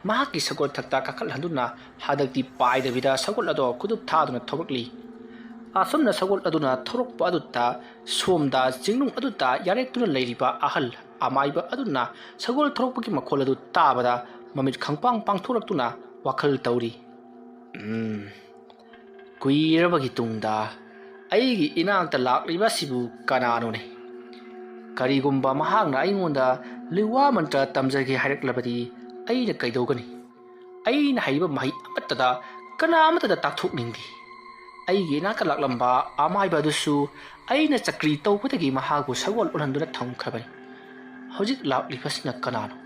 ꯃꯍꯥꯛꯀꯤ ꯁꯒꯣꯜ ꯊꯛꯇ ꯀꯥꯈꯠꯍꯟꯗꯨꯅ ꯍꯟꯗꯛꯇꯤ ꯄꯥꯏꯗꯕꯤꯗ ꯁꯒꯣꯜ ꯑꯗꯣ ꯈꯨꯗꯨꯞ ꯊꯥꯗꯨꯅ ꯊꯧꯔꯛꯂꯤ꯫ ꯑꯁꯨꯝꯅ ꯁꯒꯣꯜ ꯑꯗꯨꯅ ꯊꯧꯔꯛꯄ ꯑꯗꯨꯗ ꯁꯣꯝꯗ ꯆꯤꯡꯅꯨꯡ ꯑꯗꯨꯗ ꯌꯥꯔꯦꯛꯇꯨꯅ ꯂꯩꯔꯤꯕ ꯑꯍꯜ ꯑꯃꯥꯏꯕ ꯑꯗꯨꯅ ꯁꯒꯣꯜ ꯊꯧꯔꯛꯄꯒꯤ ꯃꯈꯣꯜ ꯑꯗꯨ ꯇꯥꯕꯗ ꯃꯃꯤꯠ ꯈꯪꯄꯥꯡ ꯄꯥꯡꯊꯣꯔꯛꯇꯨꯅ ꯋꯥꯈꯜ ꯇꯧꯔꯤ꯫ "ꯎꯝ, ꯀꯨꯏꯔꯕꯒꯤ ꯇꯨꯡꯗ ꯑꯩꯒꯤ ꯏꯅꯥꯛꯇ ꯂꯥꯛꯂꯤꯕ ꯑꯁꯤꯕꯨ ꯀꯅꯥꯅꯣꯅꯦ? ꯀꯔꯤꯒꯨꯝꯕ ꯃꯍꯥꯛꯅ ꯑꯩꯉꯣꯟꯗ ꯂꯤꯋꯥ ꯃꯟꯇ꯭ꯔ ꯇꯝꯖꯒꯦ ꯍꯥꯏꯔꯛꯂꯕꯗꯤ ꯑꯩꯅ ꯀꯩꯗꯧꯒꯅꯤ? ꯑꯩꯅ ꯍꯩꯕ ꯃꯍꯩ ꯑꯃꯠꯇꯗ ꯀꯅꯥ ꯑꯃꯠꯇꯗ ꯇꯥꯛꯊꯣꯛꯅꯤꯡꯗꯦ꯫ ꯑꯩꯒꯤ ꯏꯅꯥꯛꯇ ꯂꯥꯛꯂꯝꯕ ꯑꯃꯥꯏꯕ ꯑꯗꯨꯁꯨ ꯑꯩꯅ ꯆꯀ꯭ꯔꯤ ꯇꯧꯕꯗꯒꯤ ꯃꯍꯥꯛꯄꯨ ꯁꯒꯣꯜ ꯑꯣꯟꯍꯟꯗꯨꯅ ꯊꯝꯈ꯭ꯔꯕꯅꯤ꯫ ꯍꯧꯖꯤꯛ ꯂꯥꯛꯂꯤꯕꯁꯤꯅ ꯀꯅꯥꯅꯣ?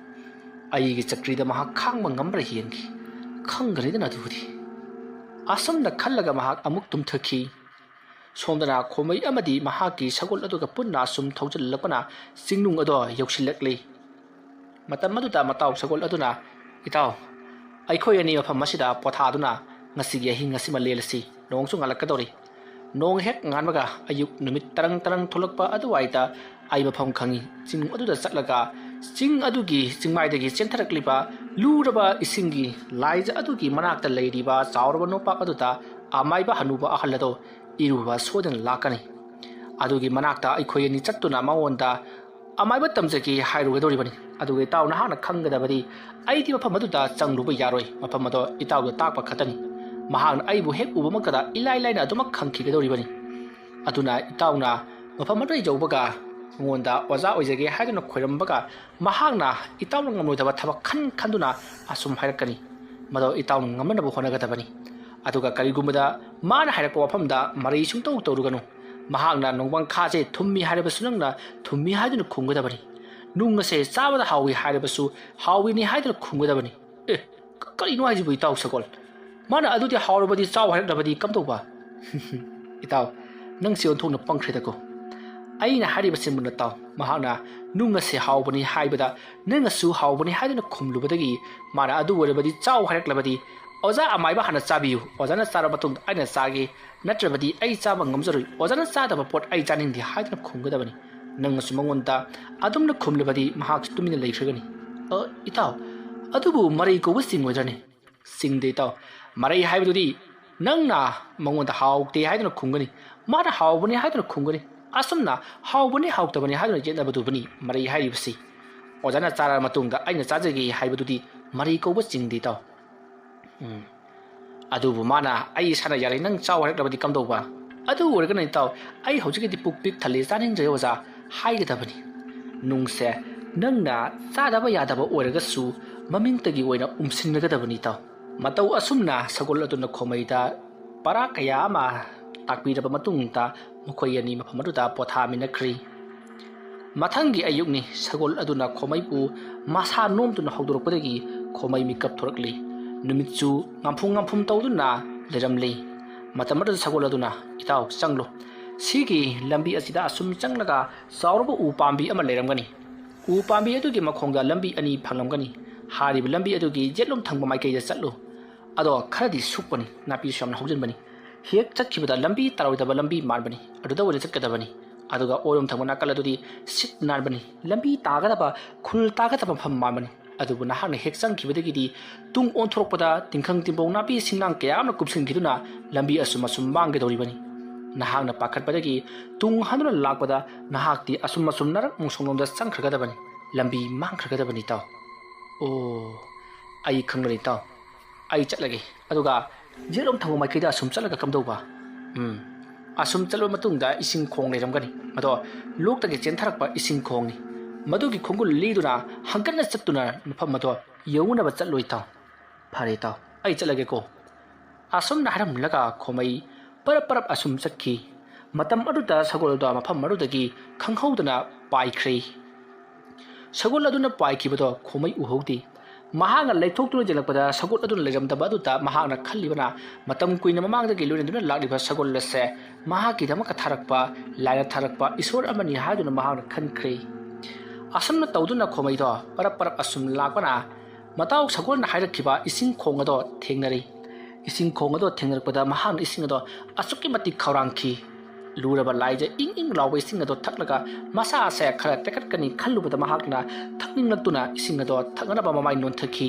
ꯑꯩꯒꯤ ꯆꯀ꯭ꯔꯤꯗ ꯃꯍꯥꯛ ꯈꯥꯡꯕ ꯉꯝꯕ꯭ꯔꯥ ꯌꯦꯡꯒꯦ꯫ ꯈꯪꯒꯅꯤꯗꯅ ꯑꯗꯨꯕꯨꯗꯤ꯫ ꯑꯁꯨꯝꯅ ꯈꯜꯂꯒ ꯃꯍꯥꯛ ꯑꯃꯨꯛ ꯇꯨꯝꯊꯈꯤ꯫ ꯁꯣꯝꯗꯅ ꯈꯣꯃꯩ ꯑꯃꯗꯤ ꯃꯍꯥꯛꯀꯤ ꯁꯒꯣꯜ ꯑꯗꯨꯒ ꯄꯨꯟꯅ ꯑꯁꯨꯝ ꯊꯧꯖꯤꯜꯂꯛꯄꯅ ꯆꯤꯡꯅꯨꯡ ꯑꯗꯣ ꯌꯧꯁꯤꯜꯂꯛꯂꯤ꯫ ꯃꯇꯝ ꯑꯗꯨꯗ ꯃꯇꯥꯎ ꯁꯒꯣꯜ ꯑꯗꯨꯅ, "ꯏꯇꯥꯎ, ꯑꯩꯈꯣꯏ ꯑꯅꯤ ꯃꯐꯝ ꯑꯁꯤꯗ ꯄꯣꯊꯥꯗꯨꯅ ꯉꯁꯤꯒꯤ ꯑꯍꯤꯡ ꯑꯁꯤꯃ ꯂꯦꯜꯂꯁꯤ꯫ ꯅꯣꯡꯁꯨ ꯉꯥꯜꯂꯛꯀꯗꯧꯔꯤ꯫ ꯅꯣꯡ ꯍꯦꯛ ꯉꯥꯟꯕꯒ ꯑꯌꯨꯛ ꯅꯨꯃꯤꯠ ꯇꯔꯪ ꯇꯔꯪ ꯊꯣꯛꯂꯛꯄ ꯑꯗꯨꯋꯥꯏꯗ ꯑꯩ ꯃꯐꯝ ꯈꯪꯏ꯫ ꯆꯤꯡ ꯑꯗꯨꯗ ꯆꯠꯂꯒ ꯆꯤꯡ ꯑꯗꯨꯒꯤ ꯆꯤꯡꯃꯥꯏꯗꯒꯤ ꯆꯦꯟꯊꯔꯛꯂꯤꯕ ꯂꯨꯔꯕ ꯏꯁꯤꯡꯒꯤ ꯂꯥꯏꯖ ꯑꯗꯨꯒꯤ ꯃꯅꯥꯛꯇ ꯂꯩꯔꯤꯕ ꯆꯥꯎꯔꯕ ꯅꯣꯄꯥꯛ ꯑꯗꯨꯗ ꯑꯃꯥꯏꯕ ꯍꯅꯨꯕ ꯑꯍꯜ ꯑꯗꯣ ꯏꯔꯨꯕ ꯁꯣꯏꯗꯅ ꯂꯥꯛꯀꯅꯤ꯫ ꯑꯗꯨꯒꯤ ꯃꯅꯥꯛꯇ ꯑꯩꯈꯣꯏ ꯑꯅꯤ ꯆꯠꯇꯨꯅ ꯃꯉꯣꯟꯗ ꯑꯃꯥꯏꯕ ꯇꯝꯖꯒꯦ ꯍꯥꯏꯔꯨꯒꯗꯧꯔꯤꯕꯅꯤ꯫ ꯑꯗꯨꯒ ꯏꯇꯥꯎ ꯅꯍꯥꯛꯅ ꯈꯪꯒꯗꯕꯗꯤ ꯑꯩꯗꯤ ꯃꯐꯝ ꯑꯗꯨꯗ ꯆꯪꯂꯨꯕ ꯌꯥꯔꯣꯏ꯫ ꯃꯐꯝ ꯑꯗꯣ ꯏꯇꯥꯎꯗ ꯇꯥꯛꯄ ꯈꯛꯇꯅꯤ꯫ ꯃꯍꯥꯛꯅ ꯑꯩꯕꯨ ꯍꯦꯛ ꯎꯕꯃꯛꯇꯗ ꯏꯂꯥꯏ ꯂꯥꯏꯅ ꯑꯗꯨꯃꯛ ꯈꯪꯈꯤꯒꯗꯧꯔꯤꯕꯅꯤ꯫ ꯑꯗꯨꯅ ꯏꯇꯥꯎꯅ ꯃꯐꯝ ꯑꯗꯨ ꯌꯧꯕꯒ ꯃꯉꯣꯟꯗ ꯑꯣꯖꯥ ꯑꯣꯏꯖꯒꯦ ꯍꯥꯏꯗꯨꯅ ꯈꯣꯏꯔꯝꯕꯒ ꯃꯍꯥꯛꯅ ꯏꯇꯥꯎꯅ ꯉꯝꯂꯣꯏꯗꯕ ꯊꯕꯛ ꯈꯟ ꯈꯟꯗꯨꯅ ꯑꯁꯨꯝ ꯍꯥꯏꯔꯛꯀꯅꯤ꯫ ꯃꯗꯣ ꯏꯇꯥꯎꯅ ꯉꯝꯅꯅꯕ ꯍꯣꯠꯅꯒꯗꯕꯅꯤ꯫ ꯑꯗꯨꯒ ꯀꯔꯤꯒꯨꯝꯕꯗ ꯃꯥꯅ ꯍꯥꯏꯔꯛꯄ ꯋꯥꯐꯝꯗ ꯃꯔꯩ ꯁꯨꯡꯇꯧ ꯇꯧꯔꯨꯒꯅꯨ꯫ ꯃꯍꯥꯛꯅ ꯅꯣꯡꯃꯪꯈꯥꯁꯦ ꯊꯨꯝꯃꯤ ꯍꯥꯏꯔꯕꯁꯨ ꯅꯪꯅ ꯊꯨꯝꯃꯤ ꯍꯥꯏꯗꯨꯅ ꯈꯨꯝꯒꯗꯕꯅꯤ꯫ ꯅꯨꯡ ꯑꯁꯦ ꯆꯥꯕꯗ ꯍꯥꯎꯏ ꯍꯥꯏꯔꯕꯁꯨ ꯍꯥꯎꯏꯅꯤ ꯍꯥꯏꯗꯨꯅ ꯈꯨꯝꯒꯗꯕꯅꯤ꯫ ꯑꯦ, ꯀ-, ꯀꯔꯤꯅꯣ ꯍꯥꯏꯁꯤꯕꯨ ꯏꯇꯥꯎ ꯁꯒꯣꯜ? ꯃꯥꯅ ꯑꯗꯨꯗꯤ ꯍꯥꯎꯔꯕꯗꯤ ꯆꯥꯎ ꯍꯥꯏꯔꯛꯂꯕꯗꯤ ꯀꯝꯗꯧꯕ? ꯏꯇꯥꯎ, ꯅꯪꯁꯦ ꯑꯣꯟꯊꯣꯛꯅ ꯄꯪꯈ꯭ꯔꯦꯗꯀꯣ꯫ ꯑꯩꯅ ꯍꯥꯏꯔꯤꯕꯁꯤ ꯃꯨꯟꯅ ꯇꯥꯎ꯫ ꯃꯍꯥꯛꯅ ꯅꯨꯡ ꯑꯁꯦ ꯍꯥꯎꯕꯅꯤ ꯍꯥꯏꯕꯗ ꯅꯪꯅꯁꯨ ꯍꯥꯎꯕꯅꯤ ꯍꯥꯏꯗꯨꯅ ꯈꯨꯝꯂꯨꯕꯗꯒꯤ ꯃꯥꯅ ꯑꯗꯨ ꯑꯣꯏꯔꯕꯗꯤ ꯆꯥꯎ ꯍꯥꯏꯔꯛꯂꯕꯗꯤ, "ꯑꯣꯖꯥ ꯑꯃꯥꯏꯕ ꯍꯥꯟꯅ ꯆꯥꯕꯤꯌꯨ, ꯑꯣꯖꯥꯅ ꯆꯥꯔꯕ ꯃꯇꯨꯡꯗ ꯑꯩꯅ ꯆꯥꯒꯦ, ꯅꯠꯇ꯭ꯔꯕꯗꯤ ꯑꯩ ꯆꯥꯕ ꯉꯝꯖꯔꯣꯏ, ꯑꯣꯖꯥꯅ ꯆꯥꯗꯕ ꯄꯣꯠ ꯑꯩ ꯆꯥꯅꯤꯡꯗꯦ" ꯍꯥꯏꯗꯨꯅ ꯈꯨꯝꯒꯗꯕꯅꯤ꯫ ꯅꯪꯅꯁꯨ ꯃꯉꯣꯟꯗ ꯑꯗꯨꯝꯅ ꯈꯨꯝꯂꯕꯗꯤ ꯃꯍꯥꯛꯁꯨ ꯇꯨꯃꯤꯟꯅ ꯂꯩꯈ꯭ꯔꯒꯅꯤ꯫ "ꯑ, ꯏꯇꯥꯎ, ꯑꯗꯨꯕꯨ ꯃꯔꯩ ꯀꯧꯕ ꯆꯤꯡꯉꯣꯏꯗ꯭ꯔꯅꯦ?" "ꯆꯤꯡꯗꯦ ꯏꯇꯥꯎ꯫ ꯃꯔꯩ ꯍꯥꯏꯕꯗꯨꯗꯤ ꯅꯪꯅ ꯃꯉꯣꯟꯗ ꯍꯥꯎꯇꯦ ꯍꯥꯏꯗꯨꯅ ꯈꯨꯝꯒꯅꯤ, ꯃꯥꯅ ꯍꯥꯎꯕꯅꯤ ꯍꯥꯏꯗꯨꯅ ꯈꯨꯝꯒꯅꯤ꯫ ꯑꯁꯨꯝꯅ ꯍꯥꯎꯕꯅꯤ ꯍꯥꯎꯇꯕꯅꯤ ꯍꯥꯏꯗꯨꯅ ꯌꯦꯠꯅꯕꯗꯨꯕꯨꯅꯤ ꯃꯔꯩ ꯍꯥꯏꯔꯤꯕꯁꯤ꯫ ꯑꯣꯖꯥꯅ ꯆꯥꯔꯕ ꯃꯇꯨꯡꯗ ꯑꯩꯅ ꯆꯥꯖꯒꯦ ꯍꯥꯏꯕꯗꯨꯗꯤ ꯃꯔꯩ ꯀꯧꯕ ꯆꯤꯡꯗꯦ ꯏꯇꯥꯎ꯫ ꯎꯝ꯫ ꯑꯗꯨꯕꯨ ꯃꯥꯅ ꯑꯩ ꯏꯁꯥꯅ ꯌꯥꯔꯦ, ꯅꯪ ꯆꯥꯎ ꯍꯥꯏꯔꯛꯂꯕꯗꯤ ꯀꯝꯗꯧꯕ? ꯑꯗꯨ ꯑꯣꯏꯔꯒꯅ ꯏꯇꯥꯎ, ꯑꯩ ꯍꯧꯖꯤꯛꯀꯤꯗꯤ ꯄꯨꯛ ꯄꯤꯛ ꯊꯜꯂꯦ, ꯆꯥꯅꯤꯡꯗ꯭ꯔꯦ ꯑꯣꯖꯥ" ꯍꯥꯏꯒꯗꯕꯅꯤ꯫ ꯅꯨꯡꯁꯦ "ꯅꯪꯅ ꯆꯥꯗꯕ ꯌꯥꯗꯕ ꯑꯣꯏꯔꯒꯁꯨ ꯃꯃꯤꯡꯇꯒꯤ ꯑꯣꯏꯅ ꯎꯝꯁꯤꯟꯒꯗꯕꯅꯤ ꯏꯇꯥꯎ"꯫ ꯃꯇꯧ ꯑꯁꯨꯝꯅ ꯁꯒꯣꯜ ꯑꯗꯨꯅ ꯈꯣꯃꯩꯗ ꯄꯔꯥ ꯀꯌꯥ ꯑꯃ ꯇꯥꯛꯄꯤꯔꯕ ꯃꯇꯨꯡꯗ ꯃꯈꯣꯏ ꯑꯅꯤ ꯃꯐꯝ ꯑꯗꯨꯗ ꯄꯣꯊꯥꯃꯤꯟꯅꯈ꯭ꯔꯤ꯫ ꯃꯊꯪꯒꯤ ꯑꯌꯨꯛꯅꯤ꯫ ꯁꯒꯣꯜ ꯑꯗꯨꯅ ꯈꯣꯃꯩꯕꯨ ꯃꯁꯥ ꯅꯣꯝꯗꯨꯅ ꯍꯧꯗꯣꯔꯛꯄꯗꯒꯤ ꯈꯣꯃꯩ ꯃꯤꯀꯞ ꯊꯣꯔꯛꯂꯤ꯫ ꯅꯨꯃꯤꯠꯁꯨ ꯉꯝꯐꯨ ꯉꯝꯐꯨꯝ ꯇꯧꯗꯨꯅ ꯂꯩꯔꯝꯂꯤ꯫ ꯃꯇꯝ ꯑꯗꯨꯗ ꯁꯒꯣꯜ ꯑꯗꯨꯅ, "ꯏꯇꯥꯎ, ꯆꯪꯂꯨ꯫ ꯁꯤꯒꯤ ꯂꯝꯕꯤ ꯑꯁꯤꯗ ꯑꯁꯨꯝ ꯆꯪꯂꯒ ꯆꯥꯎꯔꯕ ꯎ ꯄꯥꯝꯕꯤ ꯑꯃ ꯂꯩꯔꯝꯒꯅꯤ꯫ ꯎ ꯄꯥꯝꯕꯤ ꯑꯗꯨꯒꯤ ꯃꯈꯣꯡꯗ ꯂꯝꯕꯤ ꯑꯅꯤ ꯐꯪꯂꯝꯒꯅꯤ꯫ ꯍꯥꯏꯔꯤꯕ ꯂꯝꯕꯤ ꯑꯗꯨꯒꯤ ꯌꯦꯠꯂꯣꯝ ꯊꯪꯕ ꯃꯥꯏꯀꯩꯗ ꯆꯠꯂꯨ꯫ ꯑꯗꯣ ꯈꯔꯗꯤ ꯁꯨꯛꯄꯅꯤ, ꯅꯥꯄꯤꯁꯨ ꯌꯥꯝꯅ ꯍꯧꯖꯤꯟꯕꯅꯤ꯫ ꯍꯦꯛ ꯆꯠꯈꯤꯕꯗ ꯂꯝꯕꯤ ꯇꯥꯔꯣꯏꯗꯕ ꯂꯝꯕꯤ ꯃꯥꯟꯕꯅꯤ, ꯑꯗꯨꯗ ꯑꯣꯏꯅ ꯆꯠꯀꯗꯕꯅꯤ꯫ ꯑꯗꯨꯒ ꯑꯣꯏꯔꯣꯝ ꯊꯪꯕ ꯅꯥꯀꯜ ꯑꯗꯨꯗꯤ ꯁꯤꯠ ꯅꯥꯟꯕꯅꯤ, ꯂꯝꯕꯤ ꯇꯥꯒꯗꯕ, ꯈꯨꯜ ꯇꯥꯒꯗꯕ ꯃꯐꯝ ꯃꯥꯟꯕꯅꯤ꯫ ꯑꯗꯨꯕꯨ ꯅꯍꯥꯛꯅ ꯍꯦꯛ ꯆꯪꯈꯤꯕꯗꯒꯤꯗꯤ ꯇꯨꯡ ꯑꯣꯟꯊꯣꯔꯛꯄꯗ ꯇꯤꯡꯈꯪ ꯇꯤꯝꯕꯧ ꯅꯥꯄꯤ ꯁꯤꯡꯅꯥꯡ ꯀꯌꯥ ꯑꯃꯅ ꯀꯨꯞꯁꯤꯟꯈꯤꯗꯨꯅ ꯂꯝꯕꯤ ꯑꯁꯨꯝ ꯑꯁꯨꯝ ꯃꯥꯡꯒꯗꯧꯔꯤꯕꯅꯤ꯫ ꯅꯍꯥꯛꯅ ꯄꯥꯈꯠꯄꯗꯒꯤ ꯇꯨꯡ ꯍꯟꯗꯨꯅ ꯂꯥꯛꯄꯗ ꯅꯍꯥꯛꯇꯤ ꯑꯁꯨꯝ ꯑꯁꯨꯝ ꯅꯔꯛ ꯃꯣꯡꯁꯣꯡꯂꯣꯝꯗ ꯆꯪꯈ꯭ꯔꯒꯗꯕꯅꯤ, ꯂꯝꯕꯤ ꯃꯥꯡꯈ꯭ꯔꯒꯗꯕꯅꯤ ꯏꯇꯥꯎ"꯫ "ꯑꯣ, ꯑꯩ ꯈꯪꯂꯅꯤ ꯏꯇꯥꯎ꯫ ꯑꯩ ꯆꯠꯂꯒꯦ꯫ ꯑꯗꯨꯒ ꯌꯦꯠꯂꯣꯝ ꯊꯪꯕ ꯃꯥꯏꯀꯩꯗ ꯑꯁꯨꯝ ꯆꯠꯂꯒ ꯀꯝꯗꯧꯕ?" "ꯎꯝ, ꯑꯁꯨꯝ ꯆꯠꯂꯕ ꯃꯇꯨꯡꯗ ꯏꯁꯤꯡ ꯈꯣꯡ ꯂꯩꯔꯝꯒꯅꯤ꯫ ꯃꯗꯣ ꯂꯣꯛꯇꯒꯤ ꯆꯦꯟꯊꯔꯛꯄ ꯏꯁꯤꯡ ꯈꯣꯡꯅꯤ꯫ ꯃꯗꯨꯒꯤ ꯈꯣꯡꯒꯨꯜ ꯂꯤꯗꯨꯅ ꯍꯪꯀꯠꯅ ꯆꯠꯇꯨꯅ ꯃꯐꯝ ꯑꯗꯣ ꯌꯧꯅꯕ ꯆꯠꯂꯨ ꯏꯇꯥꯎ"꯫ "ꯐꯔꯦ ꯏꯇꯥꯎ, ꯑꯩ ꯆꯠꯂꯒꯦꯀꯣ"꯫ ꯑꯁꯨꯝꯅ ꯍꯥꯏꯔꯝꯂꯒ ꯈꯣꯃꯩ ꯄꯔꯞ ꯄꯔꯞ ꯑꯁꯨꯝ ꯆꯠꯈꯤ꯫ ꯃꯇꯝ ꯑꯗꯨꯗ ꯁꯒꯣꯜ ꯑꯗꯨ ꯃꯐꯝ ꯑꯗꯨꯗꯒꯤ ꯈꯪꯍꯧꯗꯅ ꯄꯥꯏꯈ꯭ꯔꯦ꯫ ꯁꯒꯣꯜ ꯑꯗꯨꯅ ꯄꯥꯏꯈꯤꯕꯗꯣ ꯈꯣꯃꯩ ꯎꯍꯧꯗꯦ꯫ ꯃꯍꯥꯛꯅ ꯂꯩꯊꯣꯛꯇꯨꯅ ꯌꯦꯡꯂꯛꯄꯗ ꯁꯒꯣꯜ ꯑꯗꯨꯅ ꯂꯩꯔꯝꯗꯕ ꯑꯗꯨꯗ ꯃꯍꯥꯛꯅ ꯈꯜꯂꯤꯕꯅ ꯃꯇꯝ ꯀꯨꯏꯅ ꯃꯃꯥꯡꯗꯒꯤ ꯂꯣꯏꯅꯗꯨꯅ ꯂꯥꯛꯂꯤꯕ ꯁꯒꯣꯜ ꯑꯁꯦ ꯃꯍꯥꯛꯀꯤꯗꯃꯛꯇ ꯊꯥꯔꯛꯄ, ꯂꯥꯏꯅ ꯊꯥꯔꯛꯄ ꯏꯁꯣꯔ ꯑꯃꯅꯤ ꯍꯥꯏꯗꯨꯅ ꯃꯍꯥꯛꯅ ꯈꯟꯈ꯭ꯔꯦ꯫ ꯑꯁꯨꯝꯅ ꯇꯧꯗꯨꯅ ꯈꯣꯃꯩꯗꯣ ꯄꯔꯞ ꯄꯔꯞ ꯑꯁꯨꯝ ꯂꯥꯛꯄꯅ ꯃꯇꯥꯎ ꯁꯒꯣꯜꯅ ꯍꯥꯏꯔꯛꯈꯤꯕ ꯏꯁꯤꯡ ꯈꯣꯡ ꯑꯗꯣ ꯊꯦꯡꯅꯔꯦ꯫ ꯏꯁꯤꯡ ꯈꯣꯡ ꯑꯗꯣ ꯊꯦꯡꯅꯔꯛꯄꯗ ꯃꯍꯥꯛꯅ ꯏꯁꯤꯡ ꯑꯗꯣ ꯑꯁꯨꯛꯀꯤ ꯃꯇꯤꯛ ꯈꯧꯔꯥꯡꯈꯤ꯫ ꯂꯨꯔꯕ ꯂꯥꯏꯖ ꯏꯪ ꯏꯪ ꯂꯥꯎꯕ ꯏꯁꯤꯡ ꯑꯗꯣ ꯊꯛꯂꯒ ꯃꯁꯥ ꯑꯁꯦ ꯈꯔ ꯇꯦꯛꯈꯠꯀꯅꯤ ꯈꯜꯂꯨꯕꯗ ꯃꯍꯥꯛꯅ ꯊꯛꯅꯤꯡꯂꯛꯇꯨꯅ ꯏꯁꯤꯡ ꯑꯗꯣ ꯊꯛꯅꯅꯕ ꯃꯃꯥꯏ ꯅꯣꯟꯊꯈꯤ꯫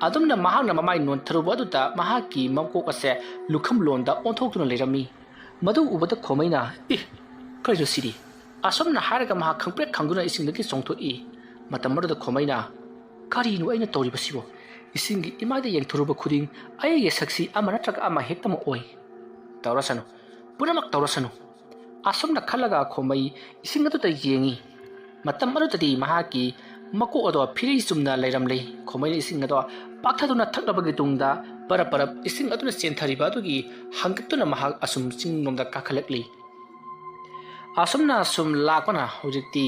ꯑꯗꯨꯝꯅ ꯃꯍꯥꯛꯅ ꯃꯃꯥꯏ ꯅꯣꯟꯊꯔꯨꯕ ꯑꯗꯨꯗ ꯃꯍꯥꯛꯀꯤ ꯃꯀꯣꯛ ꯑꯁꯦ ꯂꯨꯈꯝꯂꯣꯟꯗ ꯑꯣꯟꯊꯣꯛꯇꯨꯅ ꯂꯩꯔꯝꯃꯤ꯫ ꯃꯗꯨ ꯎꯕꯗ ꯈꯣꯃꯩꯅ, "ꯏ, ꯀꯔꯤꯅꯣ ꯁꯤꯗꯤ?" ꯑꯁꯨꯝꯅ ꯍꯥꯏꯔꯒ ꯃꯍꯥꯛ ꯈꯪꯄ꯭ꯔꯦꯛ ꯈꯪꯗꯨꯅ ꯏꯁꯤꯡꯗꯒꯤ ꯆꯣꯡꯊꯣꯛꯏ꯫ ꯃꯇꯝ ꯑꯗꯨꯗ ꯈꯣꯃꯩꯅ, "ꯀꯔꯤꯅꯣ ꯑꯩꯅ ꯇꯧꯔꯤꯕꯁꯤꯕꯣ? ꯏꯁꯤꯡꯒꯤ ꯏꯃꯥꯏꯗ ꯌꯦꯡꯊꯣꯔꯨꯕ ꯈꯨꯗꯤꯡ ꯑꯩꯒꯤ ꯁꯛꯁꯤ ꯑꯃ ꯅꯠꯇ꯭ꯔꯒ ꯑꯃ ꯍꯦꯛꯇꯃꯛ ꯑꯣꯏ꯫ ꯇꯧꯔꯁꯅꯨ, ꯄꯨꯝꯅꯃꯛ ꯇꯧꯔꯁꯅꯨ"꯫ ꯑꯁꯨꯝꯅ ꯈꯜꯂꯒ ꯈꯣꯃꯩ ꯏꯁꯤꯡ ꯑꯗꯨꯗ ꯌꯦꯡꯉꯤ꯫ ꯃꯇꯝ ꯑꯗꯨꯗꯗꯤ ꯃꯍꯥꯛꯀꯤ ꯃꯀꯣꯛ ꯑꯗꯣ ꯐꯤꯔꯩ ꯆꯨꯝꯅ ꯂꯩꯔꯝꯂꯤ꯫ ꯈꯣꯃꯩꯅ ꯏꯁꯤꯡ ꯑꯗꯣ ꯄꯥꯛꯊꯗꯨꯅ ꯊꯛꯂꯕꯒꯤ ꯇꯨꯡꯗ ꯕꯔꯞ ꯕꯔꯞ ꯏꯁꯤꯡ ꯑꯗꯨꯅ ꯆꯦꯟꯊꯔꯤꯕ ꯑꯗꯨꯒꯤ ꯍꯪꯒꯠꯇꯨꯅ ꯃꯍꯥꯛ ꯑꯁꯨꯝ ꯆꯤꯡꯂꯣꯝꯗ ꯀꯥꯈꯠꯂꯛꯂꯤ꯫ ꯑꯁꯨꯝꯅ ꯁꯨꯝ ꯂꯥꯛꯄꯅ ꯍꯧꯖꯤꯛꯇꯤ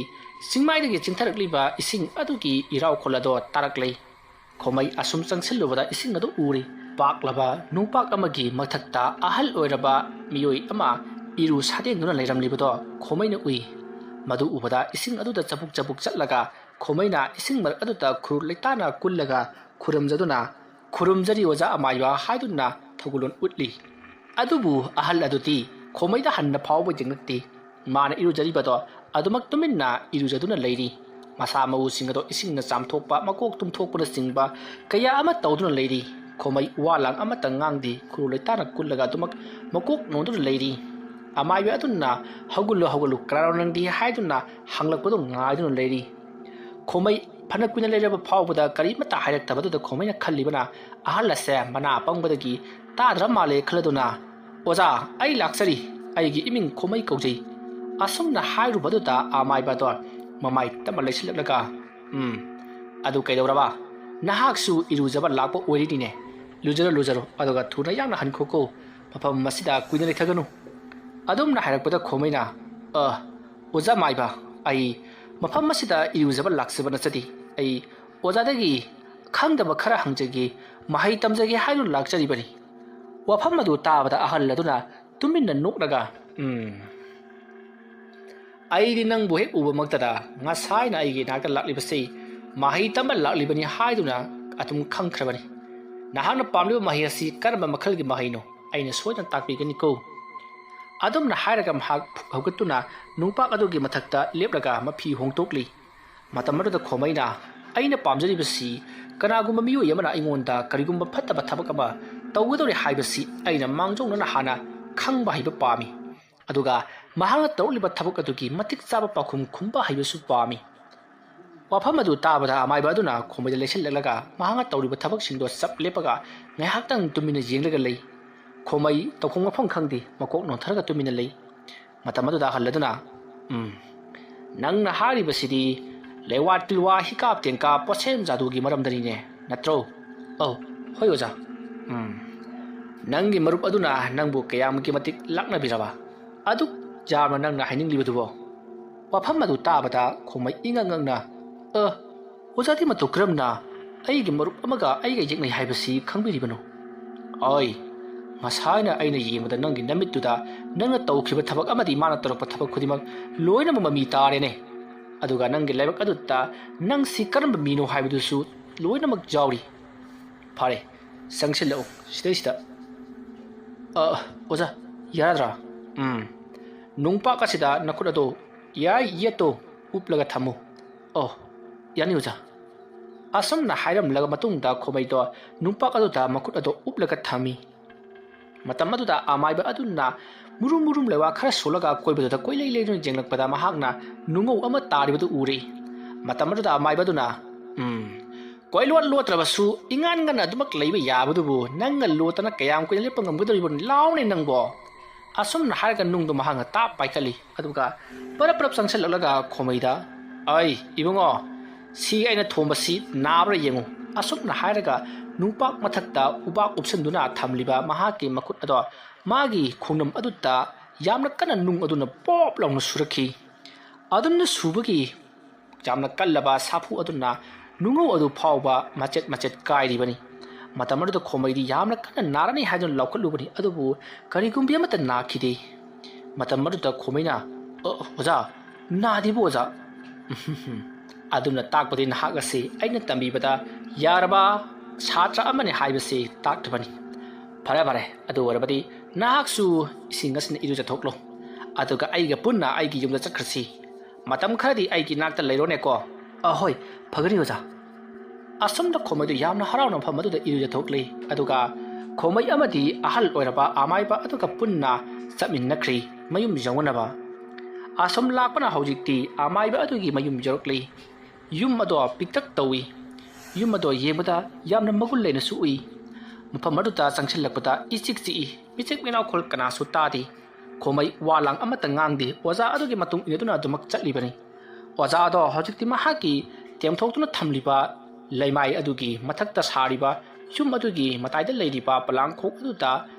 ꯆꯤꯡꯃꯥꯏꯗꯒꯤ ꯆꯦꯟꯊꯔꯛꯂꯤꯕ ꯏꯁꯤꯡ ꯑꯗꯨꯒꯤ ꯏꯔꯥꯎꯈꯣꯜ ꯑꯗꯣ ꯇꯥꯔꯛꯂꯦ꯫ ꯈꯣꯃꯩ ꯑꯁꯨꯝ ꯆꯪꯁꯤꯜꯂꯨꯕꯗ ꯏꯁꯤꯡ ꯑꯗꯨ ꯎꯔꯤ꯫ ꯄꯥꯛꯂꯕ ꯅꯨꯡꯄꯥꯛ ꯑꯃꯒꯤ ꯃꯊꯛꯇ ꯑꯍꯜ ꯑꯣꯏꯔꯕ ꯃꯤꯑꯣꯏ ꯑꯃ ꯏꯔꯨ ꯁꯥꯗꯦꯡꯗꯨꯅ ꯂꯩꯔꯝꯂꯤꯕꯗꯣ ꯈꯣꯃꯩꯅ ꯎꯏ꯫ ꯃꯗꯨ ꯎꯕꯗ ꯏꯁꯤꯡ ꯑꯗꯨꯗ ꯆꯕꯨꯛ ꯆꯕꯨꯛ ꯆꯠꯂꯒ ꯈꯣꯃꯩꯅ ꯏꯁꯤꯡ ꯃꯔꯛ ꯑꯗꯨꯗ ꯈꯨꯔꯨ ꯂꯩꯇꯥꯅ ꯀꯨꯜꯂꯒ ꯈꯨꯔꯨꯝꯖꯗꯨꯅ, "ꯈꯨꯔꯨꯝꯖꯔꯤ ꯑꯣꯖꯥ ꯑꯃꯥꯏꯕ" ꯍꯥꯏꯗꯨꯅ ꯊꯧꯒꯜꯂꯣꯟ ꯎꯠꯂꯤ꯫ ꯑꯗꯨꯕꯨ ꯑꯍꯜ ꯑꯗꯨꯗꯤ ꯈꯣꯃꯩꯗ ꯍꯟꯅ ꯐꯥꯎꯕ ꯌꯦꯡꯂꯛꯇꯦ꯫ ꯃꯥꯅ ꯏꯔꯨꯖꯔꯤꯕꯗꯣ ꯑꯗꯨꯃꯛ ꯇꯨꯃꯤꯟꯅ ꯏꯔꯨꯖꯗꯨꯅ ꯂꯩꯔꯤ꯫ ꯃꯁꯥ ꯃꯎꯁꯤꯡ ꯑꯗꯣ ꯏꯁꯤꯡꯅ ꯆꯥꯝꯊꯣꯛꯄ, ꯃꯀꯣꯛ ꯇꯨꯝꯊꯣꯛꯄꯅꯆꯤꯡꯕ ꯀꯌꯥ ꯑꯃ ꯇꯧꯗꯨꯅ ꯂꯩꯔꯤ꯫ ꯈꯣꯃꯩ ꯋꯥ ꯂꯥꯡ ꯑꯃꯠꯇ ꯉꯥꯡꯗꯦ, ꯈꯨꯔꯨ ꯂꯩꯇꯥꯅ ꯀꯨꯜꯂꯒ ꯑꯗꯨꯃꯛ ꯃꯀꯣꯛ ꯅꯣꯟꯗꯨꯅ ꯂꯩꯔꯤ꯫ ꯑꯃꯥꯏꯕ ꯑꯗꯨꯅ, "ꯍꯧꯒꯠꯂꯨ, ꯍꯧꯒꯠꯂꯨ, ꯀꯅꯥꯅꯣ ꯅꯪꯗꯤ?" ꯍꯥꯏꯗꯨꯅ ꯍꯪꯂꯛꯄꯗꯨ ꯉꯥꯏꯗꯨꯅ ꯂꯩꯔꯤ꯫ ꯈꯣꯃꯩ ꯐꯅ ꯀꯨꯏꯅ ꯂꯩꯔꯕ ꯐꯥꯎꯕꯗ ꯀꯔꯤꯃꯠꯇ ꯍꯥꯏꯔꯛꯇꯕꯗꯨꯗ ꯈꯣꯃꯩꯅ ꯈꯜꯂꯤꯕꯅ, ꯑꯍꯜ ꯑꯁꯦ ꯃꯅꯥ ꯄꯪꯕꯗꯒꯤ ꯇꯥꯗ꯭ꯔ ꯃꯥꯜꯂꯦ ꯈꯜꯂꯗꯨꯅ, "ꯑꯣꯖꯥ, ꯑꯩ ꯂꯥꯛꯆꯔꯤ꯫ ꯑꯩꯒꯤ ꯏꯃꯤꯡ ꯈꯣꯃꯩ ꯀꯧꯖꯩ"꯫ ꯑꯁꯨꯝꯅ ꯍꯥꯏꯔꯨꯕꯗꯨꯗ ꯑꯃꯥꯏꯕꯗꯣ ꯃꯃꯥꯏ ꯇꯞꯅ ꯂꯩꯁꯤꯜꯂꯛꯂꯒ, "ꯎꯝ, ꯑꯗꯨ ꯀꯩꯗꯧꯔꯕ? ꯅꯍꯥꯛꯁꯨ ꯏꯔꯨꯖꯕ ꯂꯥꯛꯄ ꯑꯣꯏꯔꯤꯅꯤꯅꯦ꯫ ꯂꯨꯖꯔꯣ, ꯂꯨꯖꯔꯣ, ꯑꯗꯨꯒ ꯊꯨꯅ ꯌꯥꯡꯅ ꯍꯟꯈꯣꯀꯣ꯫ ꯃꯐꯝ ꯑꯁꯤꯗ ꯀꯨꯏꯅ ꯂꯩꯊꯒꯅꯨ"꯫ ꯑꯗꯨꯝꯅ ꯍꯥꯏꯔꯛꯄꯗ ꯈꯣꯃꯩꯅ, "ꯑ, ꯑꯣꯖꯥ ꯃꯥꯏꯕ, ꯑꯩ ꯃꯐꯝ ꯑꯁꯤꯗ ꯏꯔꯨꯖꯕ ꯂꯥꯛꯆꯕ ꯅꯠꯆꯗꯦ꯫ ꯑꯩ ꯑꯣꯖꯥꯗꯒꯤ ꯈꯪꯗꯕ ꯈꯔ ꯍꯪꯖꯒꯦ, ꯃꯍꯩ ꯇꯝꯖꯒꯦ ꯍꯥꯏꯗꯨꯅ ꯂꯥꯛꯆꯔꯤꯕꯅꯤ"꯫ ꯋꯥꯐꯝ ꯑꯗꯨ ꯇꯥꯕꯗ ꯑꯍꯜ ꯑꯗꯨꯅ ꯇꯨꯃꯤꯟꯅ ꯅꯣꯛꯂꯒ, "ꯎꯝ, ꯑꯩꯗꯤ ꯅꯪꯕꯨ ꯍꯦꯛ ꯎꯕꯃꯛꯇꯗ ꯉꯁꯥꯏꯅ ꯑꯩꯒꯤ ꯏꯅꯥꯛꯇ ꯂꯥꯛꯂꯤꯕꯁꯤ ꯃꯍꯩ ꯇꯝꯕ ꯂꯥꯛꯂꯤꯕꯅꯤ ꯍꯥꯏꯗꯨꯅ ꯑꯗꯨꯝ ꯈꯪꯈ꯭ꯔꯕꯅꯤ꯫ ꯅꯍꯥꯛꯅ ꯄꯥꯝꯂꯤꯕ ꯃꯍꯩ ꯑꯁꯤ ꯀꯔꯝꯕ ꯃꯈꯜꯒꯤ ꯃꯍꯩꯅꯣ? ꯑꯩꯅ ꯁꯣꯏꯗꯅ ꯇꯥꯛꯄꯤꯒꯅꯤꯀꯣ"꯫ ꯑꯗꯨꯝꯅ ꯍꯥꯏꯔꯒ ꯃꯍꯥꯛ ꯍꯧꯒꯠꯇꯨꯅ ꯅꯨꯡꯄꯥꯛ ꯑꯗꯨꯒꯤ ꯃꯊꯛꯇ ꯂꯦꯞꯂꯒ ꯃꯐꯤ ꯍꯣꯡꯗꯣꯛꯂꯤ꯫ ꯃꯇꯝ ꯑꯗꯨꯗ ꯈꯣꯃꯩꯅ, "ꯑꯩꯅ ꯄꯥꯝꯖꯔꯤꯕꯁꯤ ꯀꯅꯥꯒꯨꯝꯕ ꯃꯤꯑꯣꯏ ꯑꯃꯅ ꯑꯩꯉꯣꯟꯗ ꯀꯔꯤꯒꯨꯝꯕ ꯐꯠꯇꯕ ꯊꯕꯛ ꯑꯃ ꯇꯧꯒꯗꯧꯔꯦ ꯍꯥꯏꯕꯁꯤ ꯑꯩꯅ ꯃꯥꯡꯖꯧꯅꯅ ꯍꯥꯟꯅ ꯈꯪꯕ ꯍꯩꯕ ꯄꯥꯝꯃꯤ꯫ ꯑꯗꯨꯒ ꯃꯍꯥꯛꯅ ꯇꯧꯔꯛꯂꯤꯕ ꯊꯕꯛ ꯑꯗꯨꯒꯤ ꯃꯇꯤꯛ ꯆꯥꯕ ꯄꯥꯎꯈꯨꯝ ꯈꯨꯝꯕ ꯍꯩꯕꯁꯨ ꯄꯥꯝꯃꯤ"꯫ ꯋꯥꯐꯝ ꯑꯗꯨ ꯇꯥꯕꯗ ꯑꯃꯥꯏꯕ ꯑꯗꯨꯅ ꯈꯣꯃꯩꯗ ꯂꯩꯁꯤꯜꯂꯛꯂꯒ ꯃꯍꯥꯛꯅ ꯇꯧꯔꯤꯕ ꯊꯕꯛꯁꯤꯡꯗꯣ ꯆꯞ ꯂꯦꯞꯄꯒ ꯉꯥꯏꯍꯥꯛꯇꯪ ꯇꯨꯃꯤꯟꯅ ꯌꯦꯡꯂꯒ ꯂꯩ꯫ ꯈꯣꯃꯩ ꯇꯧꯐꯝ ꯃꯐꯝ ꯈꯪꯗꯦ, ꯃꯀꯣꯛ ꯅꯣꯟꯊꯔꯒ ꯇꯨꯃꯤꯟꯅ ꯂꯩ꯫ ꯃꯇꯝ ꯑꯗꯨꯗ ꯑꯍꯜ ꯑꯗꯨꯅ, "ꯎꯝ, ꯅꯪꯅ ꯍꯥꯏꯔꯤꯕꯁꯤꯗꯤ ꯂꯩꯋꯥ ꯇꯤꯜꯋꯥ ꯍꯤꯀꯥꯞ ꯇꯦꯡꯀꯥꯞ ꯄꯣꯠꯁꯦꯝ ꯖꯥꯗꯨꯒꯤ ꯃꯔꯝꯗꯅꯤꯅꯦ, ꯅꯠꯇ꯭ꯔꯣ? ꯑꯧ, ꯍꯣꯏ ꯑꯣꯖꯥ꯫ ꯎꯝ, ꯅꯪꯒꯤ ꯃꯔꯨꯞ ꯑꯗꯨꯅ ꯅꯪꯕꯨ ꯀꯌꯥꯝꯒꯤ ꯃꯇꯤꯛ ꯂꯥꯛꯅꯕꯤꯔꯕ? ꯑꯗꯨꯛ ꯌꯥꯝꯅ ꯅꯪꯅ ꯍꯥꯏꯅꯤꯡꯂꯤꯕꯗꯨꯕꯣ? ꯋꯥꯐꯝ ꯑꯗꯨ ꯇꯥꯕꯗ ꯈꯣꯃꯩ ꯏꯉꯛ ꯉꯛꯅ, "ꯑ, ꯑꯣꯖꯥꯗꯤ ꯃꯇꯧ ꯀꯔꯝꯅ ꯑꯩꯒꯤ ꯃꯔꯨꯞ ꯑꯃꯒ ꯑꯩꯒ ꯌꯦꯛꯅꯩ ꯍꯥꯏꯕꯁꯤ ꯈꯪꯕꯤꯔꯤꯕꯅꯣ?" "ꯑꯣꯏ, ꯉꯁꯥꯏꯅ ꯑꯩꯅ ꯌꯦꯡꯕꯗ ꯅꯪꯒꯤ ꯅꯃꯤꯠꯇꯨꯗ ꯅꯪꯅ ꯇꯧꯈꯤꯕ ꯊꯕꯛ ꯑꯃꯗꯤ ꯃꯥꯅ ꯇꯧꯔꯛꯄ ꯊꯕꯛ ꯈꯨꯗꯤꯡꯃꯛ ꯂꯣꯏꯅꯃꯛ ꯃꯃꯤ ꯇꯥꯔꯦꯅꯦ꯫ ꯑꯗꯨꯒ ꯅꯪꯒꯤ ꯂꯥꯏꯕꯛ ꯑꯗꯨꯗ ꯅꯪꯁꯤ ꯀꯔꯝꯕ ꯃꯤꯅꯣ ꯍꯥꯏꯕꯗꯨꯁꯨ ꯂꯣꯏꯅꯃꯛ ꯌꯥꯎꯔꯤ꯫ ꯐꯔꯦ, ꯆꯪꯁꯤꯜꯂꯛꯎ ꯁꯤꯗꯩꯁꯤꯗ꯫ ꯑ, ꯑꯣꯖꯥ, ꯌꯥꯔꯗ꯭ꯔꯥ? ꯎꯝ, ꯅꯨꯡꯄꯥꯛ ꯑꯁꯤꯗ ꯅꯈꯨꯠ ꯑꯗꯨ ꯌꯥꯏ ꯌꯦꯠꯇꯨ ꯎꯞꯂꯒ ꯊꯝꯃꯨ꯫ ꯑꯣ, ꯌꯥꯅꯤ ꯑꯣꯖꯥ꯫" ꯑꯁꯨꯝꯅ ꯍꯥꯏꯔꯝꯂꯒ ꯃꯇꯨꯡꯗ ꯈꯣꯃꯩꯗꯣ ꯅꯨꯡꯄꯥꯛ ꯑꯗꯨꯗ ꯃꯈꯨꯠ ꯑꯗꯨ ꯎꯞꯂꯒ ꯊꯝꯃꯤ꯫ ꯃꯇꯝ ꯑꯗꯨꯗ ꯑꯃꯥꯏꯕ ꯑꯗꯨꯅ ꯃꯨꯔꯨꯝ ꯃꯨꯔꯨꯝ ꯂꯩꯋꯥ ꯈꯔ ꯁꯣꯜꯂꯒ ꯀꯣꯏꯕꯗꯨꯗ ꯀꯣꯏꯂꯩ ꯂꯩꯗꯨꯅ ꯌꯦꯡꯂꯛꯄꯗ ꯃꯍꯥꯛꯅ ꯅꯨꯡꯉꯧ ꯑꯃ ꯇꯥꯔꯤꯕꯗꯨ ꯎꯔꯦ꯫ ꯃꯇꯝ ꯑꯗꯨꯗ ꯑꯃꯥꯏꯕ ꯑꯗꯨꯅ, "ꯎꯝ, ꯀꯣꯏꯂꯣꯠ ꯂꯣꯠꯇ꯭ꯔꯕꯁꯨ ꯏꯉꯥꯟ ꯉꯟꯅ ꯑꯗꯨꯃꯛ ꯂꯩꯕ ꯌꯥꯕꯗꯨꯕꯨ ꯅꯪꯅ ꯂꯣꯠꯇꯅ ꯀꯌꯥꯝ ꯀꯨꯏꯅ ꯂꯦꯞꯄ ꯉꯝꯒꯗꯧꯔꯤꯕꯅꯣ? ꯂꯥꯎꯅꯦ ꯅꯪꯕꯣ!" ꯑꯁꯨꯝꯅ ꯍꯥꯏꯔꯒ ꯅꯨꯡꯗꯣ ꯃꯍꯥꯛꯅ ꯇꯥꯞ ꯄꯥꯏꯈꯠꯂꯤ꯫ ꯑꯗꯨꯒ ꯄꯔꯞ ꯄꯔꯞ ꯆꯪꯁꯤꯜꯂꯛꯂꯒ ꯈꯣꯃꯩꯗ, "ꯑꯩ ꯏꯕꯨꯡꯉꯣ, ꯁꯤ ꯑꯩꯅ ꯊꯣꯝꯕꯁꯤ ꯅꯥꯕ꯭ꯔꯥ ꯌꯦꯡꯉꯨ꯫" ꯑꯁꯨꯝꯅ ꯍꯥꯏꯔꯒ ꯅꯨꯡꯄꯥꯛ ꯃꯊꯛꯇ ꯎꯕꯥꯛ ꯎꯞꯁꯤꯟꯗꯨꯅ ꯊꯝꯂꯤꯕ ꯃꯍꯥꯛꯀꯤ ꯃꯈꯨꯠ ꯑꯗꯣ ꯃꯥꯒꯤ ꯈꯣꯡꯅꯝ ꯑꯗꯨꯗ ꯌꯥꯝꯅ ꯀꯟꯅ ꯅꯨꯡ ꯑꯗꯨꯅ ꯄꯣꯞ ꯂꯥꯎꯅ ꯁꯨꯔꯛꯈꯤ꯫ ꯑꯗꯨꯝꯅ ꯁꯨꯕꯒꯤ ꯌꯥꯝꯅ ꯀꯜꯂꯕ ꯁꯥꯐꯨ ꯑꯗꯨꯅ ꯅꯨꯡꯉꯧ ꯑꯗꯨ ꯐꯥꯎꯕ ꯃꯆꯦꯠ ꯃꯆꯦꯠ ꯀꯥꯏꯔꯤꯕꯅꯤ꯫ ꯃꯇꯝ ꯑꯗꯨꯗ ꯈꯣꯃꯩꯗꯤ ꯌꯥꯝꯅ ꯀꯟꯅ ꯅꯥꯔꯅꯤ ꯍꯥꯏꯗꯨꯅ ꯂꯥꯎꯈꯠꯂꯨꯕꯅꯤ, ꯑꯗꯨꯕꯨ ꯀꯔꯤꯒꯨꯝꯕꯤ ꯑꯃꯠꯇ ꯅꯥꯈꯤꯗꯦ꯫ ꯃꯇꯝ ꯑꯗꯨꯗ ꯈꯣꯃꯩꯅ, "ꯑ, ꯑꯣꯖꯥ, ꯅꯥꯗꯦꯕꯨ ꯑꯣꯖꯥ꯫" "ꯑꯗꯨꯅ ꯇꯥꯛꯄꯗꯤ ꯅꯍꯥꯛ ꯑꯁꯤ ꯑꯩꯅ ꯇꯝꯕꯤꯕꯗ ꯌꯥꯔꯕ ꯁꯥꯇ꯭ꯔ ꯑꯃꯅꯤ ꯍꯥꯏꯕꯁꯤ ꯇꯥꯛꯂꯤꯕꯅꯤ꯫ ꯐꯔꯦ, ꯐꯔꯦ, ꯑꯗꯨ ꯑꯣꯏꯔꯕꯗꯤ ꯅꯍꯥꯛꯁꯨ ꯏꯁꯤꯡ ꯑꯁꯤꯅ ꯏꯔꯨꯖꯊꯣꯛꯂꯣ, ꯑꯗꯨꯒ ꯑꯩꯒ ꯄꯨꯟꯅ ꯑꯩꯒꯤ ꯌꯨꯝꯗ ꯆꯠꯈ꯭ꯔꯁꯤ꯫ ꯃꯇꯝ ꯈꯔꯗꯤ ꯑꯩꯒꯤ ꯅꯥꯛꯇ ꯂꯩꯔꯣꯅꯦꯀꯣ꯫" "ꯑꯍꯣꯏ, ꯐꯒꯅꯤ ꯑꯣꯖꯥ꯫" ꯑꯁꯨꯝꯅ ꯈꯣꯃꯩꯗꯨ ꯌꯥꯝꯅ ꯍꯔꯥꯎꯅ ꯃꯐꯝ ꯑꯗꯨꯗ ꯏꯔꯨꯖꯊꯣꯛꯂꯤ꯫ ꯑꯗꯨꯒ ꯈꯣꯃꯩ ꯑꯃꯗꯤ ꯑꯍꯜ ꯑꯣꯏꯔꯕ ꯑꯃꯥꯏꯕ ꯑꯗꯨꯒ ꯄꯨꯟꯅ ꯆꯠꯃꯤꯟꯅꯈ꯭ꯔꯤ ꯃꯌꯨꯝ ꯌꯧꯅꯅꯕ꯫ ꯑꯁꯨꯝ ꯂꯥꯛꯄꯅ ꯍꯧꯖꯤꯛꯇꯤ ꯑꯃꯥꯏꯕ ꯑꯗꯨꯒꯤ ꯃꯌꯨꯝ ꯌꯧꯔꯛꯂꯤ꯫ ꯌꯨꯝ ꯑꯗꯣ ꯄꯤꯛꯇꯛ ꯇꯧꯏ꯫ ꯌꯨꯝ ꯑꯗꯣ ꯌꯦꯡꯕꯗ ꯌꯥꯝꯅ ꯃꯒꯨꯟ ꯂꯩꯅꯁꯨ ꯎꯏ꯫ ꯃꯐꯝ ꯑꯗꯨꯗ ꯆꯪꯁꯤꯜꯂꯛꯄꯗ ꯏꯆꯤꯛ ꯆꯤꯛꯏ꯫ ꯃꯤꯆꯤꯛ ꯃꯤꯅꯥꯎꯈꯣꯜ ꯀꯅꯥꯁꯨ ꯇꯥꯗꯦ꯫ ꯈꯣꯃꯩ ꯋꯥ ꯂꯥꯡ ꯑꯃꯠꯇ ꯉꯥꯡꯗꯦ꯫ ꯑꯣꯖꯥ ꯑꯗꯨꯒꯤ ꯃꯇꯨꯡ ꯏꯟꯅꯗꯨꯅ ꯑꯗꯨꯃꯛ ꯆꯠꯂꯤꯕꯅꯤ꯫ ꯑꯣꯖꯥ ꯑꯗꯣ ꯍꯧꯖꯤꯛꯇꯤ ꯃꯍꯥꯛꯀꯤ ꯇꯦꯝꯊꯣꯛꯇꯨꯅ ꯊꯝꯂꯤꯕ ꯂꯩꯃꯥꯏ ꯑꯗꯨꯒꯤ ꯃꯊꯛꯇ ꯁꯥꯔꯤꯕ ꯌꯨꯝ ꯑꯗꯨꯒꯤ ꯃꯇꯥꯏꯗ ꯂꯩꯔꯤꯕ ꯄꯂꯥꯡꯈꯣꯛ ꯑꯗꯨꯗ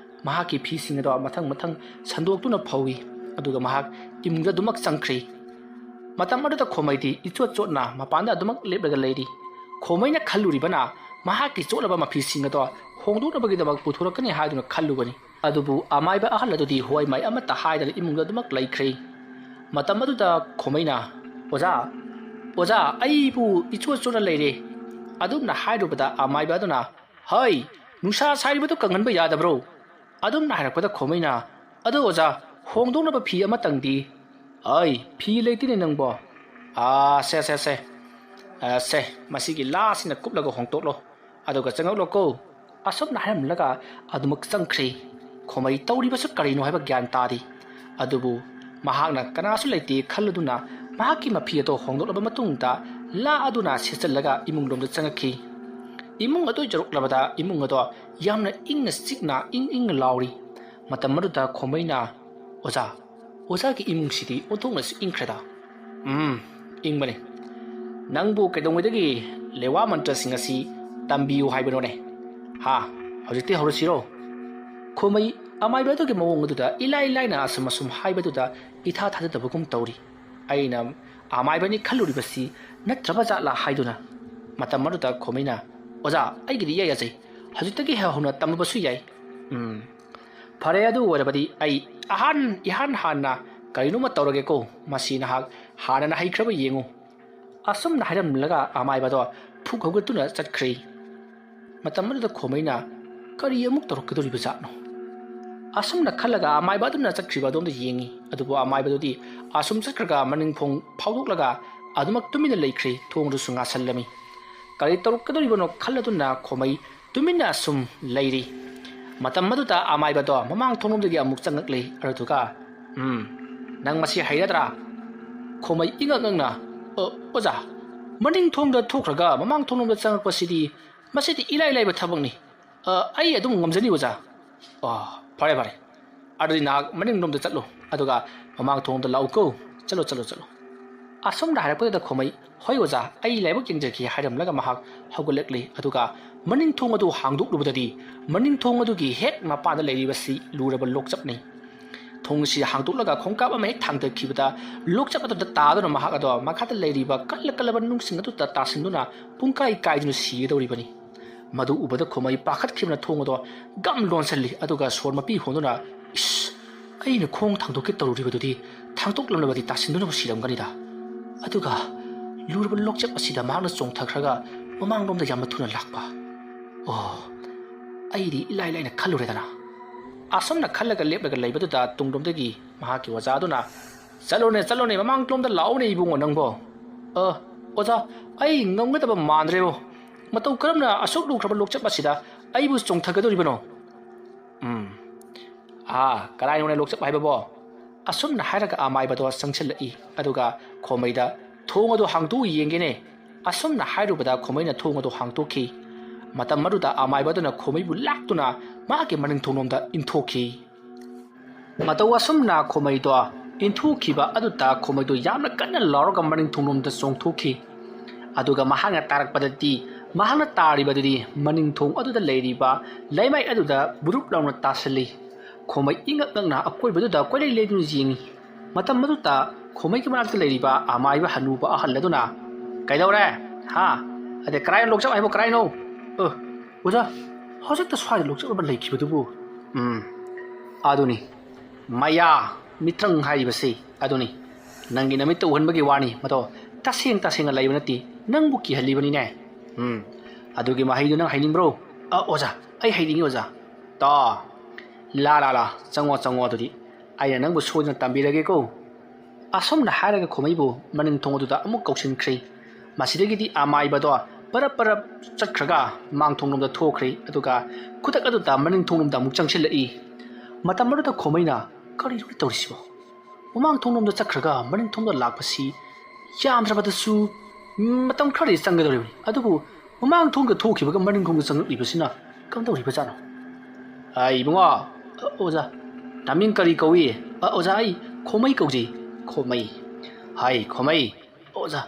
ꯃꯍꯥꯛꯀꯤ ꯐꯤꯁꯤꯡ ꯑꯗꯣ ꯃꯊꯪ ꯃꯊꯪ ꯁꯟꯗꯣꯛꯇꯨꯅ ꯐꯧꯏ꯫ ꯑꯗꯨꯒ ꯃꯍꯥꯛ ꯏꯃꯨꯡꯗ ꯑꯗꯨꯃꯛ ꯆꯪꯈ꯭ꯔꯤ꯫ ꯃꯇꯝ ꯑꯗꯨꯗ ꯈꯣꯃꯩꯗꯤ ꯏꯆꯣꯠ ꯆꯣꯠꯅ ꯃꯄꯥꯟꯗ ꯑꯗꯨꯃꯛ ꯂꯦꯞꯂꯒ ꯂꯩꯔꯤ꯫ ꯈꯣꯃꯩꯅ ꯈꯜꯂꯨꯔꯤꯕꯅ ꯃꯍꯥꯛꯀꯤ ꯆꯣꯠꯂꯕ ꯃꯐꯤꯁꯤꯡ ꯑꯗꯣ ꯍꯣꯡꯗꯣꯛꯅꯕꯒꯤꯗꯃꯛ ꯄꯨꯊꯣꯔꯛꯀꯅꯤ ꯍꯥꯏꯗꯨꯅ ꯈꯜꯂꯨꯕꯅꯤ꯫ ꯑꯗꯨꯕꯨ ꯑꯃꯥꯏꯕ ꯑꯍꯜ ꯑꯗꯨꯗꯤ ꯍꯣꯏꯃꯥꯏ ꯑꯃꯠꯇ ꯍꯥꯏꯗꯅ ꯏꯃꯨꯡꯗ ꯑꯗꯨꯃꯛ ꯂꯩꯈ꯭ꯔꯦ꯫ ꯃꯇꯝ ꯑꯗꯨꯗ ꯈꯣꯃꯩꯅ, "ꯑꯣꯖꯥ, ꯑꯣꯖꯥ, ꯑꯩꯕꯨ ꯏꯆꯣꯠ ꯆꯣꯠꯅ ꯂꯩꯔꯦ" ꯑꯗꯨꯝꯅ ꯍꯥꯏꯔꯨꯕꯗ ꯑꯃꯥꯏꯕ ꯑꯗꯨꯅ, "ꯍꯩ, ꯅꯨꯡꯁꯥ ꯁꯥꯔꯤꯕꯗꯨ ꯀꯪꯍꯟꯕ ꯌꯥꯗꯕ꯭ꯔꯣ?" ꯑꯗꯨꯝꯅ ꯍꯥꯏꯔꯛꯄꯗ ꯈꯣꯃꯩꯅ, "ꯑꯗꯣ ꯑꯣꯖꯥ, ꯍꯣꯡꯗꯣꯛꯅꯕ ꯐꯤ ꯑꯃꯇꯪꯗꯤ?" "ꯍꯩ, ꯐꯤ ꯂꯩꯇꯦꯅꯦ ꯅꯪꯕꯣ꯫ ꯑꯥ, ꯁꯦ, ꯁꯦ, ꯁꯦ꯫ ꯑꯥ, ꯁꯦ, ꯃꯁꯤꯒꯤ ꯂꯥꯁꯤꯅ ꯀꯨꯞꯂꯒ ꯍꯣꯡꯗꯣꯛꯂꯣ꯫ ꯑꯗꯨꯒ ꯆꯪꯉꯛꯂꯣꯀꯣ꯫" ꯑꯁꯨꯝꯅ ꯍꯥꯏꯔꯝꯂꯒ ꯑꯗꯨꯃꯛ ꯆꯪꯈ꯭ꯔꯦ꯫ ꯈꯣꯃꯩ ꯇꯧꯔꯤꯕꯁꯨ ꯀꯔꯤꯅꯣ ꯍꯥꯏꯕ ꯒ꯭ꯌꯥꯟ ꯇꯥꯗꯦ꯫ ꯑꯗꯨꯕꯨ ꯃꯍꯥꯛꯅ ꯀꯅꯥꯁꯨ ꯂꯩꯇꯦ ꯈꯜꯂꯗꯨꯅ ꯃꯍꯥꯛꯀꯤ ꯃꯐꯤ ꯑꯗꯨ ꯍꯣꯡꯗꯣꯛꯂꯕ ꯃꯇꯨꯡꯗ ꯂꯥ ꯑꯗꯨꯅ ꯁꯦꯠꯆꯜꯂꯒ ꯏꯃꯨꯡ ꯂꯣꯝꯗ ꯆꯪꯉꯛꯈꯤ꯫ ꯏꯃꯨꯡ ꯑꯗꯨ ꯌꯧꯔꯛꯂꯕꯗ ꯏꯃꯨꯡ ꯑꯗꯣ ꯌꯥꯝꯅ ꯏꯪꯅ ꯆꯤꯛꯅ ꯏꯪ ꯏꯪꯅ ꯂꯥꯎꯔꯤ꯫ ꯃꯇꯝ ꯑꯗꯨꯗ ꯈꯣꯃꯩꯅ, "ꯑꯣꯖꯥ, ꯑꯣꯖꯥꯒꯤ ꯏꯃꯨꯡꯁꯤꯗꯤ ꯑꯣꯟꯊꯣꯛꯅꯁꯨ ꯏꯪꯈ꯭ꯔꯦꯗ꯫" "ꯎꯝ, ꯏꯪꯕꯅꯤ꯫ ꯅꯪꯕꯨ ꯀꯩꯗꯧꯉꯩꯗꯒꯤ ꯂꯦꯋꯥ ꯃꯟꯇ꯭ꯔꯁꯤꯡ ꯑꯁꯤ ꯇꯝꯕꯤꯌꯨ ꯍꯥꯏꯕꯅꯣꯅꯦ? ꯍꯥ, ꯍꯧꯖꯤꯛꯇꯤ ꯍꯧꯔꯁꯤꯔꯣ?" ꯈꯣꯃꯩ ꯑꯃꯥꯏꯕ ꯑꯗꯨꯒꯤ ꯃꯑꯣꯡ ꯑꯗꯨꯗ ꯏꯂꯥꯏ ꯂꯥꯏꯅ ꯑꯁꯨꯝ ꯑꯁꯨꯝ ꯍꯥꯏꯕꯗꯨꯗ ꯏꯊꯥ ꯊꯥꯖꯗꯕꯒꯨꯝ ꯇꯧꯔꯤ꯫ ꯑꯩꯅ ꯑꯃꯥꯏꯕꯅꯤ ꯈꯜꯂꯨꯔꯤꯕꯁꯤ ꯅꯠꯇ꯭ꯔꯕ ꯖꯥꯠꯂꯥ ꯍꯥꯏꯗꯨꯅ꯫ ꯃꯇꯝ ꯑꯗꯨꯗ ꯈꯣꯃꯩꯅ, "ꯑꯣꯖꯥ, ꯑꯩꯒꯤꯗꯤ ꯏꯌꯥ ꯌꯥꯖꯩ꯫ ꯍꯧꯖꯤꯛꯇꯒꯤ ꯍꯧꯅ ꯇꯝꯂꯕꯁꯨ ꯌꯥꯏ꯫" "ꯎꯝ, ꯐꯔꯦ, ꯑꯗꯨ ꯑꯣꯏꯔꯕꯗꯤ ꯑꯩ ꯑꯍꯥꯟ ꯏꯍꯥꯟ ꯍꯥꯟꯅ ꯀꯔꯤꯅꯣꯃ ꯇꯧꯔꯒꯦꯀꯣ꯫ ꯃꯁꯤ ꯅꯍꯥꯛ ꯍꯥꯟꯅꯅ ꯍꯩꯈ꯭ꯔꯕ ꯌꯦꯡꯉꯨ꯫" ꯑꯁꯨꯝꯅ ꯍꯥꯏꯔꯝꯂꯒ ꯑꯃꯥꯏꯕꯗꯣ ꯐꯨꯛ ꯍꯧꯒꯠꯇꯨꯅ ꯆꯠꯈ꯭ꯔꯦ꯫ ꯃꯇꯝ ꯑꯗꯨꯗ ꯈꯣꯃꯩꯅ, "ꯀꯔꯤ ꯑꯃꯨꯛ ꯇꯧꯔꯛꯀꯗꯧꯔꯤꯕ ꯖꯥꯠꯅꯣ?" ꯑꯁꯨꯝꯅ ꯈꯜꯂꯒ ꯑꯃꯥꯏꯕ ꯑꯗꯨꯅ ꯆꯠꯈ꯭ꯔꯤꯕ ꯑꯗꯣꯝꯗ ꯌꯦꯡꯉꯤ꯫ ꯑꯗꯨꯕꯨ ꯑꯃꯥꯏꯕꯗꯨꯗꯤ ꯑꯁꯨꯝ ꯆꯠꯈ꯭ꯔꯒ ꯃꯅꯤꯡ ꯐꯣꯡ ꯐꯥꯎꯗꯣꯛꯂꯒ ꯑꯗꯨꯃꯛ ꯇꯨꯃꯤꯟꯅ ꯂꯩꯈ꯭ꯔꯦ꯫ ꯊꯣꯡꯗꯨꯁꯨ ꯉꯥꯁꯜꯂꯝꯃꯤ꯫ ꯀꯔꯤ ꯇꯧꯔꯛꯀꯗꯧꯔꯤꯕꯅꯣ ꯈꯜꯂꯗꯨꯅ ꯈꯣꯃꯩ ꯇꯨꯃꯤꯟꯅ ꯑꯁꯨꯝ ꯂꯩꯔꯤ꯫ ꯃꯇꯝ ꯑꯗꯨꯗ ꯑꯃꯥꯏꯕꯗꯣ ꯃꯃꯥꯡ ꯊꯣꯡꯂꯣꯝꯗꯒꯤ ꯑꯃꯨꯛ ꯆꯪꯉꯛꯂꯦ꯫ ꯑꯗꯨꯗꯨꯒ, "ꯎꯝ, ꯅꯪ ꯃꯁꯤ ꯍꯩꯔꯗ꯭ꯔꯥ?" ꯈꯣꯃꯩ ꯏꯉꯛ ꯉꯛꯅ, "ꯑ, ꯑꯣꯖꯥ, ꯃꯅꯤꯡ ꯊꯣꯡꯗ ꯊꯣꯛꯈ꯭ꯔꯒ ꯃꯃꯥꯡ ꯊꯣꯡꯂꯣꯝꯗ ꯆꯪꯉꯛꯄꯁꯤꯗꯤ, ꯃꯁꯤꯗꯤ ꯏꯂꯥꯏ ꯂꯥꯏꯕ ꯊꯕꯛꯅꯤ꯫ ꯑ, ꯑꯩ ꯑꯗꯨꯝ ꯉꯝꯖꯅꯤ, ꯑꯣꯖꯥ꯫" "ꯑ, ꯐꯔꯦ, ꯐꯔꯦ꯫ ꯑꯗꯨꯗꯤ ꯅꯍꯥꯛ ꯃꯅꯤꯡꯂꯣꯝꯗ ꯆꯠꯂꯨ, ꯑꯗꯨꯒ ꯃꯃꯥꯡ ꯊꯣꯡꯗ ꯂꯥꯛꯎꯀꯣ꯫ ꯆꯠꯂꯣ, ꯆꯠꯂꯣ, ꯆꯠꯂꯣ꯫ ꯑꯁꯨꯝꯅ ꯍꯥꯏꯔꯛꯄꯗꯨꯗ ꯈꯣꯃꯩ, "ꯍꯣꯏ ꯑꯣꯖꯥ, ꯑꯩ ꯂꯥꯏꯕꯛ ꯌꯦꯡꯖꯒꯦ" ꯍꯥꯏꯔꯝꯂꯒ ꯃꯍꯥꯛ ꯍꯧꯒꯠꯂꯛꯂꯤ꯫ ꯑꯗꯨꯒ ꯃꯅꯤꯡ ꯊꯣꯡ ꯑꯗꯨ ꯍꯥꯡꯗꯣꯛꯂꯨꯕꯗꯗꯤ ꯃꯅꯤꯡ ꯊꯣꯡ ꯑꯗꯨꯒꯤ ꯍꯦꯛ ꯃꯄꯥꯟꯗ ꯂꯩꯔꯤꯕꯁꯤ ꯂꯨꯔꯕ ꯂꯣꯛꯆꯞꯅꯤ꯫ ꯊꯣꯡꯁꯤ ꯍꯥꯡꯗꯣꯛꯂꯒ ꯈꯣꯡꯀꯥꯞ ꯑꯃ ꯍꯦꯛ ꯊꯥꯡꯊꯈꯤꯕꯗ ꯂꯣꯛꯆꯞ ꯑꯗꯨꯗ ꯇꯥꯗꯨꯅ ꯃꯍꯥꯛ ꯑꯗꯣ ꯃꯈꯥꯗ ꯂꯩꯔꯤꯕ ꯀꯜꯂ ꯀꯜꯂꯕ ꯅꯨꯡꯁꯤꯡ ꯑꯗꯨꯗ ꯇꯥꯁꯤꯟꯗꯨꯅ ꯄꯨꯡꯀꯥꯏ ꯀꯥꯏꯗꯨꯅ ꯁꯤꯒꯗꯧꯔꯤꯕꯅꯤ꯫ ꯃꯗꯨ ꯎꯕꯗ ꯈꯣꯃꯩ ꯄꯥꯈꯠꯈꯤꯕꯅ ꯊꯣꯡ ꯑꯗꯣ ꯒꯝ ꯂꯣꯟꯁꯤꯜꯂꯤ, ꯑꯗꯨꯒ ꯁꯣꯔ ꯃꯄꯤ ꯍꯣꯟꯗꯨꯅ, "ꯏꯁ, ꯑꯩꯅ ꯈꯣꯡ ꯊꯥꯡꯗꯣꯛꯀꯦ ꯇꯧꯔꯨꯔꯤꯕꯗꯨꯗꯤ ꯊꯥꯡꯗꯣꯛꯂꯝꯂꯕꯗꯤ ꯇꯥꯁꯤꯟꯗꯨꯅꯕꯨ ꯁꯤꯔꯝꯒꯅꯤꯗ"꯫ ꯑꯗꯨꯒ ꯂꯨꯔꯕ ꯂꯣꯛꯆꯞ ꯑꯁꯤꯗ ꯃꯍꯥꯛꯅ ꯆꯣꯡꯊꯈ꯭ꯔꯒ ꯃꯃꯥꯡꯂꯣꯝꯗ ꯌꯥꯝꯅ ꯊꯨꯅ ꯂꯥꯛꯄ꯫ "ꯑꯣ, ꯑꯩꯗꯤ ꯏꯂꯥꯏ ꯂꯥꯏꯅ ꯈꯜꯂꯨꯔꯦꯗꯅ"꯫ ꯑꯁꯨꯝꯅ ꯈꯜꯂꯒ ꯂꯦꯞꯂꯒ ꯂꯩꯕꯗꯨꯗ ꯇꯨꯡꯂꯣꯝꯗꯒꯤ ꯃꯍꯥꯛꯀꯤ ꯑꯣꯖꯥꯗꯨꯅ, "ꯆꯠꯂꯣꯅꯦ, ꯆꯠꯂꯣꯅꯦ, ꯃꯃꯥꯡꯂꯣꯝꯗ ꯂꯥꯛꯑꯣꯅꯦ ꯏꯕꯨꯡꯉꯣ ꯅꯪꯕꯣ"꯫ "ꯑ, ꯑꯣꯖꯥ, ꯑꯩ ꯉꯝꯒꯗꯕ ꯃꯥꯟꯗ꯭ꯔꯦꯕꯣ꯫ ꯃꯇꯧ ꯀꯔꯝꯅ ꯑꯁꯨꯛ ꯂꯨꯈ꯭ꯔꯕ ꯂꯣꯛꯆꯞ ꯑꯁꯤꯗ ꯑꯩꯕꯨ ꯆꯣꯡꯊꯒꯗꯧꯔꯤꯕꯅꯣ?" "ꯎꯝ, ꯑꯥ, ꯀꯔꯥꯏꯅꯣꯅꯦ ꯂꯣꯛꯆꯞ ꯍꯥꯏꯕꯕꯣ?" ꯑꯁꯨꯝꯅ ꯍꯥꯏꯔꯒ ꯑꯃꯥꯏꯕꯗꯣ ꯆꯪꯁꯤꯜꯂꯛꯏ꯫ ꯑꯗꯨꯒ ꯈꯣꯃꯩꯗ, "ꯊꯣꯡ ꯑꯗꯨ ꯍꯥꯡꯗꯣꯛꯎ ꯌꯦꯡꯒꯦꯅꯦ"꯫ ꯑꯁꯨꯝꯅ ꯍꯥꯏꯔꯨꯕꯗ ꯈꯣꯃꯩꯅ ꯊꯣꯡ ꯑꯗꯨ ꯍꯥꯡꯗꯣꯛꯈꯤ꯫ ꯃꯇꯝ ꯑꯗꯨꯗ ꯑꯃꯥꯏꯕꯗꯨꯅ ꯈꯣꯃꯩꯕꯨ ꯂꯥꯛꯇꯨꯅ ꯃꯍꯥꯛꯀꯤ ꯃꯅꯤꯡ ꯊꯣꯡꯂꯣꯝꯗ ꯏꯟꯊꯣꯛꯈꯤ꯫ ꯃꯇꯧ ꯑꯁꯨꯝꯅ ꯈꯣꯃꯩꯗꯣ ꯏꯟꯊꯣꯛꯈꯤꯕ ꯑꯗꯨꯗ ꯈꯣꯃꯩꯗꯣ ꯌꯥꯝꯅ ꯀꯟꯅ ꯂꯥꯎꯔꯒ ꯃꯅꯤꯡ ꯊꯣꯡꯂꯣꯝꯗ ꯆꯣꯡꯊꯣꯛꯈꯤ꯫ ꯑꯗꯨꯒ ꯃꯍꯥꯛꯅ ꯇꯥꯔꯛꯄꯗꯗꯤ, ꯃꯍꯥꯛꯅ ꯇꯥꯔꯤꯕꯗꯨꯗꯤ ꯃꯅꯤꯡ ꯊꯣꯡ ꯑꯗꯨꯗ ꯂꯩꯔꯤꯕ ꯂꯩꯃꯥꯏ ꯑꯗꯨꯗ ꯕꯨꯔꯨꯞ ꯂꯥꯎꯅ ꯇꯥꯁꯤꯜꯂꯤ꯫ ꯈꯣꯃꯩ ꯏꯉꯛ ꯉꯛꯅ ꯑꯀꯣꯏꯕꯗꯨꯗ ꯀꯣꯏꯂꯩ ꯂꯩꯗꯨꯅ ꯌꯦꯡꯉꯤ꯫ ꯃꯇꯝ ꯑꯗꯨꯗ ꯈꯣꯃꯩꯒꯤ ꯃꯅꯥꯛꯇ ꯂꯩꯔꯤꯕ ꯑꯃꯥꯏꯕ ꯍꯅꯨꯕ ꯑꯍꯜ ꯑꯗꯨꯅ, "ꯀꯩꯗꯧꯔꯦ? ꯍꯥ? ꯑꯗꯩ ꯀꯔꯥꯏꯅ ꯂꯣꯛꯆꯞ ꯍꯥꯏꯕ ꯀꯔꯥꯏꯅꯣ? ꯑ, ꯑꯣꯖꯥ, ꯍꯧꯖꯤꯛꯇ ꯁ꯭ꯋꯥꯏꯗ ꯂꯣꯛꯆꯞ ꯑꯃ ꯂꯩꯈꯤꯕꯗꯨꯕꯨ"꯫ "ꯎꯝ, ꯑꯗꯨꯅꯤ꯫ ꯃꯌꯥ, ꯃꯤꯇ꯭ꯔꯪ ꯍꯥꯏꯔꯤꯕꯁꯤ ꯑꯗꯨꯅꯤ꯫ ꯅꯪꯒꯤ ꯅꯃꯤꯠꯇ ꯎꯍꯟꯕꯒꯤ ꯋꯥꯅꯤ, ꯃꯗꯣ ꯇꯁꯦꯡ ꯇꯁꯦꯡꯅ ꯂꯩꯕ ꯅꯠꯇꯦ, ꯅꯪꯕꯨ ꯀꯤꯍꯜꯂꯤꯕꯅꯤꯅꯦ꯫ ꯎꯝ, ꯑꯗꯨꯒꯤ ꯃꯍꯩꯗꯨ ꯅꯪ ꯍꯩꯅꯤꯡꯕ꯭ꯔꯣ?" "ꯑ, ꯑꯣꯖꯥ, ꯑꯩ ꯍꯩꯅꯤꯡꯉꯤ, ꯑꯣꯖꯥ"꯫ "ꯇꯣ, ꯂꯥ, ꯂꯥ, ꯂꯥ, ꯆꯪꯉꯣ, ꯆꯪꯉꯣ, ꯑꯗꯨꯗꯤ ꯑꯩꯅ ꯅꯪꯕꯨ ꯁꯣꯏꯗꯅ ꯇꯝꯕꯤꯔꯒꯦꯀꯣ"꯫ ꯑꯁꯨꯝꯅ ꯍꯥꯏꯔꯒ ꯈꯣꯃꯩꯕꯨ ꯃꯅꯤꯡ ꯊꯣꯡ ꯑꯗꯨꯗ ꯑꯃꯨꯛ ꯀꯧꯁꯤꯟꯈ꯭ꯔꯦ꯫ ꯃꯁꯤꯗꯒꯤꯗꯤ ꯑꯃꯥꯏꯕꯗꯣ ꯄꯔꯞ ꯄꯔꯞ ꯆꯠꯈ꯭ꯔꯒ ꯃꯥꯡ ꯊꯣꯡꯂꯣꯝꯗ ꯊꯣꯛꯈ꯭ꯔꯦ꯫ ꯑꯗꯨꯒ ꯈꯨꯗꯛ ꯑꯗꯨꯗ ꯃꯅꯤꯡ ꯊꯣꯡꯂꯣꯝꯗ ꯑꯃꯨꯛ ꯆꯪꯁꯤꯜꯂꯛꯏ꯫ ꯃꯇꯝ ꯑꯗꯨꯗ ꯈꯣꯃꯩꯅ, "ꯀꯔꯤꯅꯣ ꯇꯧꯔꯤꯁꯤꯕꯣ? ꯃꯃꯥꯡ ꯊꯣꯡꯂꯣꯝꯗ ꯆꯠꯈ꯭ꯔꯒ ꯃꯅꯤꯡ ꯊꯣꯡꯗ ꯂꯥꯛꯄꯁꯤ ꯌꯥꯝꯗ꯭ꯔꯕꯗꯁꯨ ꯃꯇꯝ ꯈꯔꯗꯤ ꯆꯪꯒꯗꯧꯔꯤꯕꯅꯤ꯫ ꯑꯗꯨꯕꯨ ꯃꯃꯥꯡ ꯊꯣꯡꯗ ꯊꯣꯛꯈꯤꯕꯒ ꯃꯅꯤꯡ ꯊꯣꯡꯗ ꯆꯪꯂꯛꯂꯤꯕꯁꯤꯅ ꯀꯝꯗꯧꯔꯤꯕꯖꯥꯠꯅꯣ?" "ꯑ, ꯏꯕꯨꯡꯉꯣ"꯫ "ꯑ, ꯑꯣꯖꯥ"꯫ ꯅꯃꯤꯡ ꯀꯔꯤ ꯀꯧꯏ? "ꯑ, ꯑꯣꯖꯥ, ꯑꯩ ꯈꯣꯃꯩ ꯀꯧꯖꯩ꯫" "ꯈꯣꯃꯩ? ꯍꯥꯏ, ꯈꯣꯃꯩ, ꯑꯣꯖꯥ,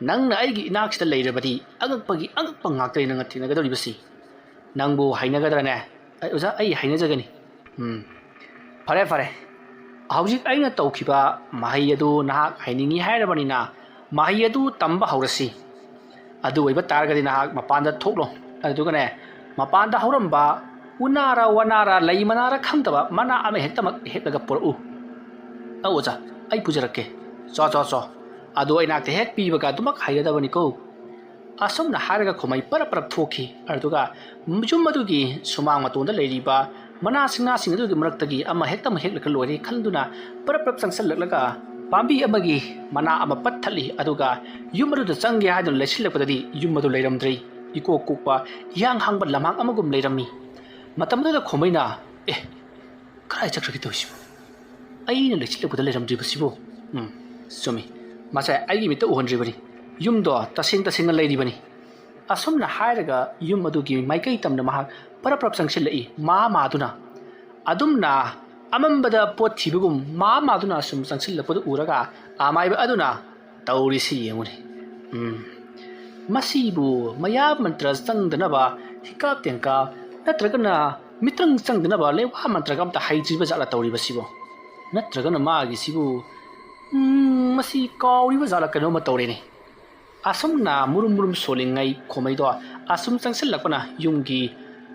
ꯅꯪꯅ ꯑꯩꯒꯤ ꯏꯅꯥꯛꯁꯤꯗ ꯂꯩꯔꯕꯗꯤ ꯑꯉꯛꯄꯒꯤ ꯑꯉꯛꯄ ꯉꯥꯛꯇꯅꯤ ꯅꯪꯅ ꯊꯦꯡꯅꯒꯗꯧꯔꯤꯕꯁꯤ꯫ ꯅꯪꯕꯨ ꯍꯩꯅꯒꯗ꯭ꯔꯅꯦ?" "ꯑꯩ, ꯑꯣꯖꯥ, ꯑꯩ ꯍꯩꯅꯖꯒꯅꯤ꯫" "ꯎꯝ, ꯐꯔꯦ, ꯐꯔꯦ꯫ ꯍꯧꯖꯤꯛ ꯑꯩꯅ ꯇꯧꯈꯤꯕ ꯃꯍꯩ ꯑꯗꯨ ꯅꯍꯥꯛ ꯍꯩꯅꯤꯡꯉꯤ ꯍꯥꯏꯔꯕꯅꯤꯅ, ꯃꯍꯩ ꯑꯗꯨ ꯇꯝꯕ ꯍꯧꯔꯁꯤ꯫ ꯑꯗꯨ ꯑꯣꯏꯕ ꯇꯥꯔꯒꯗꯤ ꯅꯍꯥꯛ ꯃꯄꯥꯟꯗ ꯊꯣꯛꯂꯣ꯫ ꯑꯗꯨꯗꯨꯒꯅꯦ, ꯃꯄꯥꯟꯗ ꯍꯧꯔꯝꯕ ꯎꯅꯥꯔ ꯋꯥꯅꯥꯔ ꯂꯩ ꯃꯅꯥꯔ ꯈꯪꯗꯕ ꯃꯅꯥ ꯑꯃ ꯍꯦꯛꯇꯃꯛ ꯍꯦꯛꯂꯒ ꯄꯨꯔꯛꯎ꯫" "ꯑꯧ ꯑꯣꯖꯥ, ꯑꯩ ꯄꯨꯖꯔꯛꯀꯦ꯫" "ꯆꯣ, ꯆꯣ, ꯆꯣ꯫ ꯑꯗꯨ ꯑꯩꯅꯥꯛꯇ ꯍꯦꯛ ꯄꯤꯕꯒ ꯑꯗꯨꯃꯛ ꯍꯩꯒꯗꯕꯅꯤꯀꯣ꯫" ꯑꯁꯨꯝꯅ ꯍꯥꯏꯔꯒ ꯈꯣꯃꯩ ꯄꯔꯞ ꯄꯔꯞ ꯊꯣꯛꯈꯤ꯫ ꯑꯗꯨꯒ ꯌꯨꯝ ꯑꯗꯨꯒꯤ ꯁꯨꯃꯥꯡ ꯃꯇꯣꯟꯗ ꯂꯩꯔꯤꯕ ꯃꯅꯥ ꯁꯤꯡꯅꯥꯁꯤꯡ ꯑꯗꯨꯒꯤ ꯃꯔꯛꯇꯒꯤ ꯑꯃ ꯍꯦꯛꯇꯃꯛ ꯍꯦꯛꯂꯒ ꯂꯣꯏꯔꯦ ꯈꯟꯗꯨꯅ ꯄꯔꯞ ꯄꯔꯞ ꯆꯪꯁꯤꯜꯂꯛꯂꯒ ꯄꯥꯝꯕꯤ ꯑꯃꯒꯤ ꯃꯅꯥ ꯑꯃ ꯄꯠ ꯊꯠꯂꯤ꯫ ꯑꯗꯨꯒ ꯌꯨꯝ ꯑꯗꯨꯗ ꯆꯪꯒꯦ ꯍꯥꯏꯗꯨꯅ ꯂꯩꯁꯤꯜꯂꯛꯄꯗꯗꯤ ꯌꯨꯝ ꯑꯗꯨ ꯂꯩꯔꯝꯗ꯭ꯔꯦ꯫ ꯏꯀꯣꯛ ꯀꯣꯛꯄ ꯏꯍꯥꯡ ꯍꯥꯡꯕ ꯂꯝꯍꯥꯡ ꯑꯃꯒꯨꯝ ꯂꯩꯔꯝꯃꯤ꯫ ꯃꯇꯝ ꯑꯗꯨꯗ ꯈꯣꯃꯩꯅ, "ꯑꯦ, ꯀꯗꯥꯏ ꯆꯠꯈ꯭ꯔꯒꯦ ꯇꯧꯔꯤꯁꯤꯕꯣ? ꯑꯩꯅ ꯂꯩꯁꯤꯜꯂꯛꯄꯗ ꯂꯩꯔꯝꯗ꯭ꯔꯤꯕꯁꯤꯕꯣ? ꯎꯝ, ꯆꯨꯝꯃꯤ꯫ ꯃꯁꯦ ꯑꯩꯒꯤ ꯃꯤꯠꯇ ꯎꯍꯟꯗ꯭ꯔꯤꯕꯅꯤ꯫ ꯌꯨꯝꯗꯣ ꯇꯁꯦꯡ ꯇꯁꯦꯡꯅ ꯂꯩꯔꯤꯕꯅꯤ꯫" ꯑꯁꯨꯝꯅ ꯍꯥꯏꯔꯒ ꯌꯨꯝ ꯑꯗꯨꯒꯤ ꯃꯥꯏꯀꯩ ꯇꯝꯅ ꯃꯍꯥꯛ ꯄꯔꯞ ꯄꯔꯞ ꯆꯪꯁꯤꯜꯂꯛꯏ, ꯃꯥ ꯃꯥꯗꯨꯅ꯫ ꯑꯗꯨꯝꯅ ꯑꯃꯝꯕꯗ ꯄꯣꯠ ꯊꯤꯕꯒꯨꯝ ꯃꯥ ꯃꯥꯗꯨꯅ ꯁꯨꯝ ꯆꯪꯁꯤꯜꯂꯛꯄꯗꯨ ꯎꯔꯒ ꯑꯃꯥꯏꯕ ꯑꯗꯨꯅ, "ꯇꯧꯔꯤꯁꯤ ꯌꯦꯡꯉꯨꯅꯦ꯫ ꯎꯝ, ꯃꯁꯤꯕꯨ ꯃꯌꯥ ꯃꯟꯇ꯭ꯔ ꯆꯪꯗꯅꯕ ꯍꯤꯀꯥꯞ ꯇꯦꯡꯀꯥꯞ ꯅꯠꯇ꯭ꯔꯒꯅ ꯃꯤꯇ꯭ꯔꯪ ꯆꯪꯗꯅꯕ ꯂꯩꯋꯥ ꯃꯟꯇ꯭ꯔꯒ ꯑꯝꯇ ꯍꯩꯇ꯭ꯔꯤꯕ ꯖꯥꯠꯂ ꯇꯧꯔꯤꯕꯁꯤꯕꯣ? ꯅꯠꯇ꯭ꯔꯒꯅ ꯃꯥꯒꯤꯁꯤꯕꯨ, ꯎꯝ, ꯃꯁꯤ ꯀꯥꯎꯔꯤꯕ ꯖꯥꯠꯂ ꯀꯩꯅꯣꯝꯃ ꯇꯧꯔꯦꯅꯦ꯫" ꯑꯁꯨꯝꯅ ꯃꯨꯔꯨꯝ ꯃꯨꯔꯨꯝ ꯁꯣꯜꯂꯤꯉꯩ ꯈꯣꯃꯩꯗꯣ ꯑꯁꯨꯝ ꯆꯪꯁꯤꯜꯂꯛꯄꯅ ꯌꯨꯝꯒꯤ,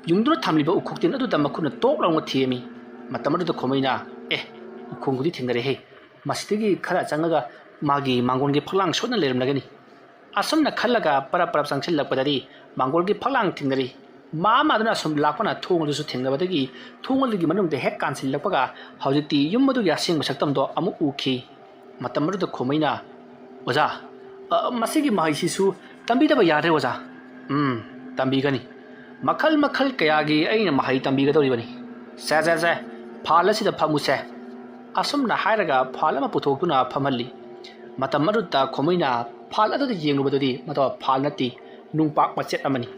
ꯌꯨꯡꯗꯨꯅ ꯊꯝꯂꯤꯕ ꯎꯈꯣꯛꯇꯤꯟ ꯑꯗꯨꯗ ꯃꯈꯨꯠꯅ ꯇꯣꯛ ꯂꯥꯎꯅ ꯊꯦꯝꯃꯤ꯫ ꯃꯇꯝ ꯑꯗꯨꯗ ꯈꯣꯃꯩꯅ, "ꯑꯦ, ꯎꯈꯣꯡꯕꯨꯗꯤ ꯊꯦꯡꯅꯔꯦꯍꯦ꯫ ꯃꯁꯤꯗꯒꯤ ꯈꯔ ꯆꯪꯉꯒ ꯃꯥꯒꯤ ꯃꯥꯡꯒꯣꯟꯒꯤ ꯐꯛꯂꯥꯡ ꯁꯣꯏꯗꯅ ꯂꯩꯔꯝꯂꯒꯅꯤ꯫" ꯑꯁꯨꯝꯅ ꯈꯜꯂꯒ ꯄꯔꯞ ꯄꯔꯞ ꯆꯪꯁꯤꯜꯂꯛꯄꯗꯗꯤ ꯃꯥꯡꯒꯣꯜꯒꯤ ꯐꯛꯂꯥꯡ ꯊꯦꯡꯅꯔꯤ꯫ ꯃꯥ ꯃꯥꯗꯨꯅ ꯑꯁꯨꯝ ꯂꯥꯛꯄꯅ ꯊꯣꯡ ꯑꯗꯨꯁꯨ ꯊꯦꯡꯅꯕꯗꯒꯤ ꯊꯣꯡ ꯑꯗꯨꯒꯤ ꯃꯅꯨꯡꯗ ꯍꯦꯛ ꯀꯥꯟꯁꯤꯜꯂꯛꯄꯒ ꯍꯧꯖꯤꯛꯇꯤ ꯌꯨꯝ ꯑꯗꯨꯒꯤ ꯑꯁꯦꯡꯕ ꯁꯛꯇꯝꯗꯣ ꯑꯃꯨꯛ ꯎꯈꯤ꯫ ꯃꯇꯝ ꯑꯗꯨꯗ ꯈꯣꯃꯩꯅ, "ꯑꯣꯖꯥ, ꯑ, ꯃꯁꯤꯒꯤ ꯃꯍꯩꯁꯤꯁꯨ ꯇꯝꯕꯤꯗꯕ ꯌꯥꯗ꯭ꯔꯦ ꯑꯣꯖꯥ꯫" "ꯎꯝ, ꯇꯝꯕꯤꯒꯅꯤ꯫ ꯃꯈꯜ ꯃꯈꯜ ꯀꯌꯥꯒꯤ ꯑꯩꯅ ꯃꯍꯩ ꯇꯝꯕꯤꯒꯗꯧꯔꯤꯕꯅꯤ꯫ ꯁꯦ, ꯁꯦ, ꯁꯦ, ꯐꯥꯜ ꯑꯁꯤꯗ ꯐꯝꯃꯨꯁꯦ꯫" ꯑꯁꯨꯝꯅ ꯍꯥꯏꯔꯒ ꯐꯥꯜ ꯑꯃ ꯄꯨꯊꯣꯛꯇꯨꯅ ꯐꯝꯍꯜꯂꯤ꯫ ꯃꯇꯝ ꯑꯗꯨꯗ ꯈꯣꯃꯩꯅ ꯐꯥꯜ ꯑꯗꯨꯗ ꯌꯦꯡꯂꯨꯕꯗꯨꯗꯤ ꯃꯗꯨ ꯐꯥꯜ ꯅꯠꯇꯦ, ꯅꯨꯡꯄꯥꯛ ꯃꯆꯦꯠ ꯑꯃꯅꯤ꯫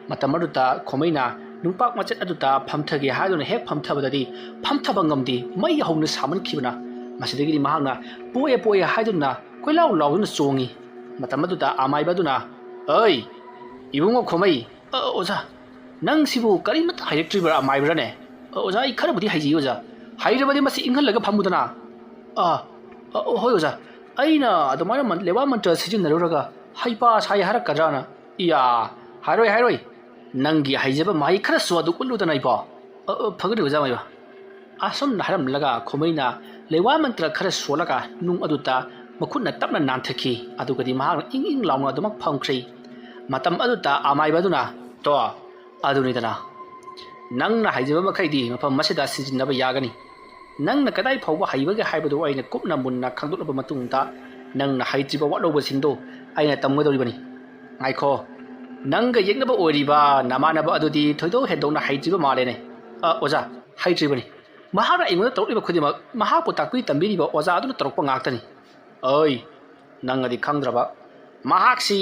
ꯃꯇꯝ ꯑꯗꯨꯗ ꯈꯣꯃꯩꯅ ꯅꯨꯡꯄꯥꯛ ꯃꯆꯦꯠ ꯑꯗꯨꯗ ꯐꯝꯊꯒꯦ ꯍꯥꯏꯗꯨꯅ ꯍꯦꯛ ꯐꯝꯊꯕꯗꯗꯤ ꯐꯝꯊꯕ ꯉꯝꯗꯦ꯫ ꯃꯩ ꯍꯧꯅ ꯁꯥꯃꯟꯈꯤꯕꯅ꯫ ꯃꯁꯤꯗꯒꯤꯗꯤ ꯃꯍꯥꯛꯅ "ꯄꯣꯛꯑꯦ, ꯄꯣꯛꯑꯦ" ꯍꯥꯏꯗꯨꯅ ꯀꯣꯏꯂꯥꯎ ꯂꯥꯎꯗꯨꯅ ꯆꯣꯡꯉꯤ꯫ ꯃꯇꯝ ꯑꯗꯨꯗ ꯑꯃꯥꯏꯕ ꯑꯗꯨꯅ, "ꯑꯩ, ꯏꯕꯨꯡꯉꯣ ꯈꯣꯃꯩ, ꯑ, ꯑꯣꯖꯥ, ꯅꯪꯁꯤꯕꯨ ꯀꯔꯤꯃꯠꯇ ꯍꯩꯔꯛꯇ꯭ꯔꯤꯕ꯭ꯔꯥ, ꯑꯃꯥꯏꯕ꯭ꯔꯥꯅꯦ?" "ꯑ, ꯑꯣꯖꯥ, ꯑꯩ ꯈꯔꯕꯨꯗꯤ ꯍꯩꯖꯩ, ꯑꯣꯖꯥ꯫ ꯍꯩꯔꯕꯗꯤ ꯃꯁꯤ ꯏꯪꯍꯜꯂꯒ ꯐꯝꯃꯨꯗꯅ꯫" "ꯑ, ꯑ, ꯍꯣꯏ, ꯑꯣꯖꯥ꯫ ꯑꯩꯅ ꯑꯗꯨꯃꯥꯏꯅ ꯃꯟ-, ꯂꯩꯋꯥ ꯃꯟꯇ꯭ꯔ ꯁꯤꯖꯤꯟꯅꯔꯨꯔꯒ ꯍꯩꯄꯥ ꯁꯥꯏ ꯍꯥꯏꯔꯛꯀꯗ꯭ꯔꯥꯅ?" "ꯏꯌꯥ, ꯍꯥꯏꯔꯣꯏ, ꯍꯥꯏꯔꯣꯏ꯫ ꯅꯪꯒꯤ ꯍꯩꯖꯕ ꯃꯍꯩ ꯈꯔꯁꯨ ꯑꯗꯨ ꯎꯠꯂꯨꯗꯅ ꯏꯕꯣ꯫" "ꯑ, ꯑ, ꯐꯒꯅꯤ, ꯑꯣꯖꯥ ꯑꯃꯥꯏꯕ꯫" ꯑꯁꯨꯝꯅ ꯍꯥꯏꯔꯝꯂꯒ ꯈꯣꯃꯩꯅ ꯂꯩꯋꯥ ꯃꯟꯇ꯭ꯔ ꯈꯔ ꯁꯣꯜꯂꯒ ꯅꯨꯡ ꯑꯗꯨꯗ ꯃꯈꯨꯠꯅ ꯇꯞꯅ ꯅꯥꯟꯊꯈꯤ꯫ ꯑꯗꯨꯒꯗꯤ ꯃꯍꯥꯛꯅ ꯏꯪ ꯏꯪ ꯂꯥꯎꯅ ꯑꯗꯨꯃꯛ ꯐꯝꯈ꯭ꯔꯦ꯫ ꯃꯇꯝ ꯑꯗꯨꯗ ꯑꯃꯥꯏꯕ ꯑꯗꯨꯅ, "ꯇꯣ, ꯑꯗꯨꯅꯤꯗꯅ꯫ ꯅꯪꯅ ꯍꯩꯖꯕ ꯃꯈꯩꯗꯤ ꯃꯐꯝ ꯑꯁꯤꯗ ꯁꯤꯖꯤꯟꯅꯕ ꯌꯥꯒꯅꯤ꯫ ꯅꯪꯅ ꯀꯗꯥꯏ ꯐꯥꯎꯕ ꯍꯩꯕꯒꯦ ꯍꯥꯏꯕꯗꯨ ꯑꯩꯅ ꯀꯨꯞꯅ ꯃꯨꯟꯅ ꯈꯪꯗꯣꯛꯂꯕ ꯃꯇꯨꯡꯗ ꯅꯪꯅ ꯍꯩꯇ꯭ꯔꯤꯕ ꯋꯥꯠꯍꯧꯕꯁꯤꯡꯗꯨ ꯑꯩꯅ ꯇꯝꯒꯗꯧꯔꯤꯕꯅꯤ꯫ ꯉꯥꯏꯈꯣ, ꯅꯪꯒ ꯌꯦꯛꯅꯕ ꯑꯣꯏꯔꯤꯕ ꯅꯃꯥꯟꯅꯕ ꯑꯗꯨꯗꯤ ꯊꯣꯏꯗꯣꯛ ꯍꯦꯟꯗꯣꯛꯅ ꯍꯩꯇ꯭ꯔꯤꯕ ꯃꯥꯜꯂꯦꯅꯦ꯫" "ꯑ, ꯑꯣꯖꯥ, ꯍꯩꯇ꯭ꯔꯤꯕꯅꯤ꯫ ꯃꯍꯥꯛꯅ ꯑꯩꯉꯣꯟꯗ ꯇꯧꯔꯛꯂꯤꯕ ꯈꯨꯗꯤꯡꯃꯛ ꯃꯍꯥꯛꯄꯨ ꯇꯥꯛꯄꯤ ꯇꯝꯕꯤꯔꯤꯕ ꯑꯣꯖꯥ ꯑꯗꯨꯅ ꯇꯧꯔꯛꯄ ꯉꯥꯛꯇꯅꯤ꯫" "ꯑꯩ, ꯅꯪꯅꯗꯤ ꯈꯪꯗ꯭ꯔꯕ, ꯃꯍꯥꯛꯁꯤ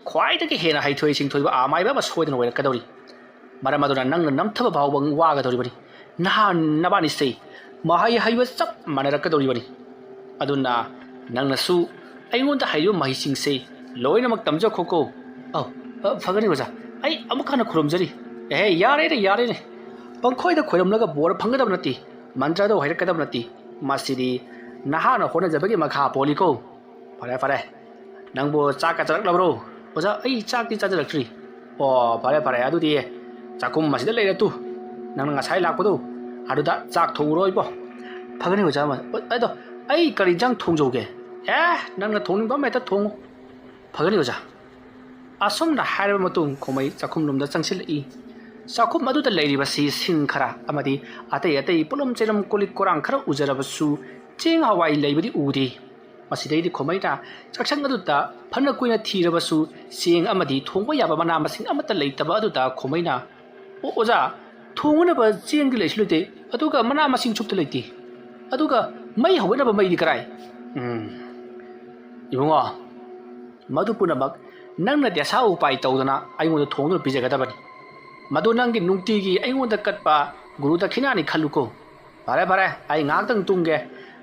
ꯈ꯭ꯋꯥꯏꯗꯒꯤ ꯍꯦꯟꯅ ꯍꯩꯊꯣꯏ ꯁꯤꯡꯊꯣꯏꯕ ꯑꯃꯥꯏꯕ ꯑꯃ ꯁꯣꯏꯗꯅ ꯑꯣꯏꯔꯛꯀꯗꯧꯔꯤ꯫ ꯃꯔꯝ ꯑꯗꯨꯅ ꯅꯪꯅ ꯅꯝꯊꯕ ꯐꯥꯎꯕ ꯋꯥꯒꯗꯧꯔꯤꯕꯅꯤ꯫ ꯅꯍꯥꯟ ꯅꯕꯥꯅꯤꯁꯦ ꯃꯍꯩ ꯍꯩꯕ ꯆꯞ ꯃꯥꯟꯅꯔꯛꯀꯗꯧꯔꯤꯕꯅꯤ꯫ ꯑꯗꯨꯅ ꯅꯪꯅꯁꯨ ꯑꯩꯉꯣꯟꯗ ꯍꯩꯔꯤꯕ ꯃꯍꯩꯁꯤꯡꯁꯦ ꯂꯣꯏꯅꯃꯛ ꯇꯝꯖꯈꯣꯀꯣ꯫" "ꯑꯧ, ꯑ, ꯐꯒꯅꯤ ꯑꯣꯖꯥ꯫ ꯑꯩ ꯑꯃꯨꯛ ꯍꯟꯅ ꯈꯨꯔꯨꯝꯖꯔꯤ꯫" "ꯑꯦꯍꯦ, ꯌꯥꯔꯦꯅꯦ, ꯌꯥꯔꯦꯅꯦ꯫ ꯄꯪꯈꯣꯏꯗ ꯈꯣꯏꯔꯝꯂꯒ ꯕꯣꯔ ꯐꯪꯒꯗꯕ ꯅꯠꯇꯦ, ꯃꯟꯇ꯭ꯔꯗꯣ ꯍꯩꯔꯛꯀꯗꯕ ꯅꯠꯇꯦ꯫ ꯃꯁꯤꯗꯤ ꯅꯍꯥꯛꯅ ꯍꯣꯠꯅꯖꯕꯒꯤ ꯃꯈꯥ ꯄꯣꯜꯂꯤꯀꯣ꯫ ꯐꯔꯦ, ꯐꯔꯦ꯫ ꯅꯪꯕꯨ ꯆꯥꯛꯀ ꯆꯥꯔꯛꯂꯕ꯭ꯔꯣ?" "ꯑꯣꯖꯥ, ꯑꯩ ꯆꯥꯛꯇꯤ ꯆꯥꯖꯔꯛꯇ꯭ꯔꯤ꯫" "ꯑꯣ, ꯐꯔꯦ, ꯐꯔꯦ꯫ ꯑꯗꯨꯗꯤ ꯆꯥꯛꯈꯨꯝ ꯑꯁꯤꯗ ꯂꯩꯔꯦ ꯇꯨ꯫ ꯅꯪꯅ ꯉꯁꯥꯏ ꯂꯥꯛꯄꯗꯨ ꯑꯗꯨꯗ ꯆꯥꯛ ꯊꯣꯡꯉꯨꯔꯣ ꯏꯕꯣ꯫" "ꯐꯒꯅꯤ ꯑꯣꯖꯥ꯫ ꯑꯗꯣ ꯑꯩ ꯀꯔꯤ ꯏꯟꯖꯥꯡ ꯊꯣꯡꯖꯧꯒꯦ?" "ꯑꯦ, ꯅꯪꯅ ꯊꯣꯡꯅꯤꯡꯕ ꯑꯃ ꯍꯦꯛꯇ ꯊꯣꯡꯉꯨ꯫ ꯐꯒꯅꯤ ꯑꯣꯖꯥ꯫" ꯑꯁꯨꯝꯅ ꯍꯥꯏꯔꯕ ꯃꯇꯨꯡ ꯈꯣꯃꯩ ꯆꯥꯛꯈꯨꯝꯂꯣꯝꯗ ꯆꯪꯁꯤꯜꯂꯛꯏ꯫ ꯆꯥꯛꯈꯨꯝ ꯑꯗꯨꯗ ꯂꯩꯔꯤꯕꯁꯤ ꯁꯤꯡ ꯈꯔ ꯑꯃꯗꯤ ꯑꯇꯩ ꯑꯇꯩ ꯄꯣꯠꯂꯝ ꯆꯩꯂꯝ ꯀꯣꯜ ꯂꯤꯛ ꯀꯣꯔꯥꯡ ꯈꯔ ꯎꯖꯔꯕꯁꯨ ꯆꯦꯡ ꯍꯋꯥꯏ ꯂꯩꯕꯗꯤ ꯎꯗꯦ꯫ ꯃꯁꯤꯗꯩꯗꯤ ꯈꯣꯃꯩꯅ ꯆꯥꯛꯁꯪ ꯑꯗꯨꯗ ꯐꯅ ꯀꯨꯏꯅ ꯊꯤꯔꯕꯁꯨ ꯆꯦꯡ ꯑꯃꯗꯤ ꯊꯣꯡꯕ ꯌꯥꯕ ꯃꯅꯥ ꯃꯁꯤꯡ ꯑꯃꯠꯇ ꯂꯩꯇꯕ ꯑꯗꯨꯗ ꯈꯣꯃꯩꯅ, "ꯑꯣ, ꯑꯣꯖꯥ, ꯊꯣꯡꯅꯅꯕ ꯆꯦꯡꯗꯤ ꯂꯩꯁꯨ ꯂꯩꯇꯦ, ꯑꯗꯨꯒ ꯃꯅꯥ ꯃꯁꯤꯡꯁꯨ ꯑꯝꯇ ꯂꯩꯇꯦ꯫ ꯑꯗꯨꯒ ꯃꯩ ꯍꯧꯒꯠꯅꯕ ꯃꯩꯗꯤ ꯀꯔꯥꯏ?" "ꯎꯝ, ꯏꯕꯨꯡꯉꯣ, ꯃꯗꯨ ꯄꯨꯝꯅꯃꯛ ꯅꯪꯅ ꯗꯦꯁꯥ ꯎꯄꯥꯏ ꯇꯧꯗꯅ ꯑꯩꯉꯣꯟꯗ ꯊꯣꯡꯗꯨꯅ ꯄꯤꯖꯒꯗꯕꯅꯤ꯫ "ꯃꯗꯨ ꯅꯪꯒꯤ ꯅꯨꯡꯇꯤꯒꯤ ꯑꯩꯉꯣꯟꯗ ꯀꯠꯄ ꯒꯨꯔꯨ ꯗꯈꯤꯅꯥꯅꯤ ꯈꯜꯂꯨꯀꯣ꯫ ꯐꯔꯦ, ꯐꯔꯦ, ꯑꯩ ꯉꯥꯏꯍꯥꯛꯇꯪ ꯇꯨꯝꯒꯦ꯫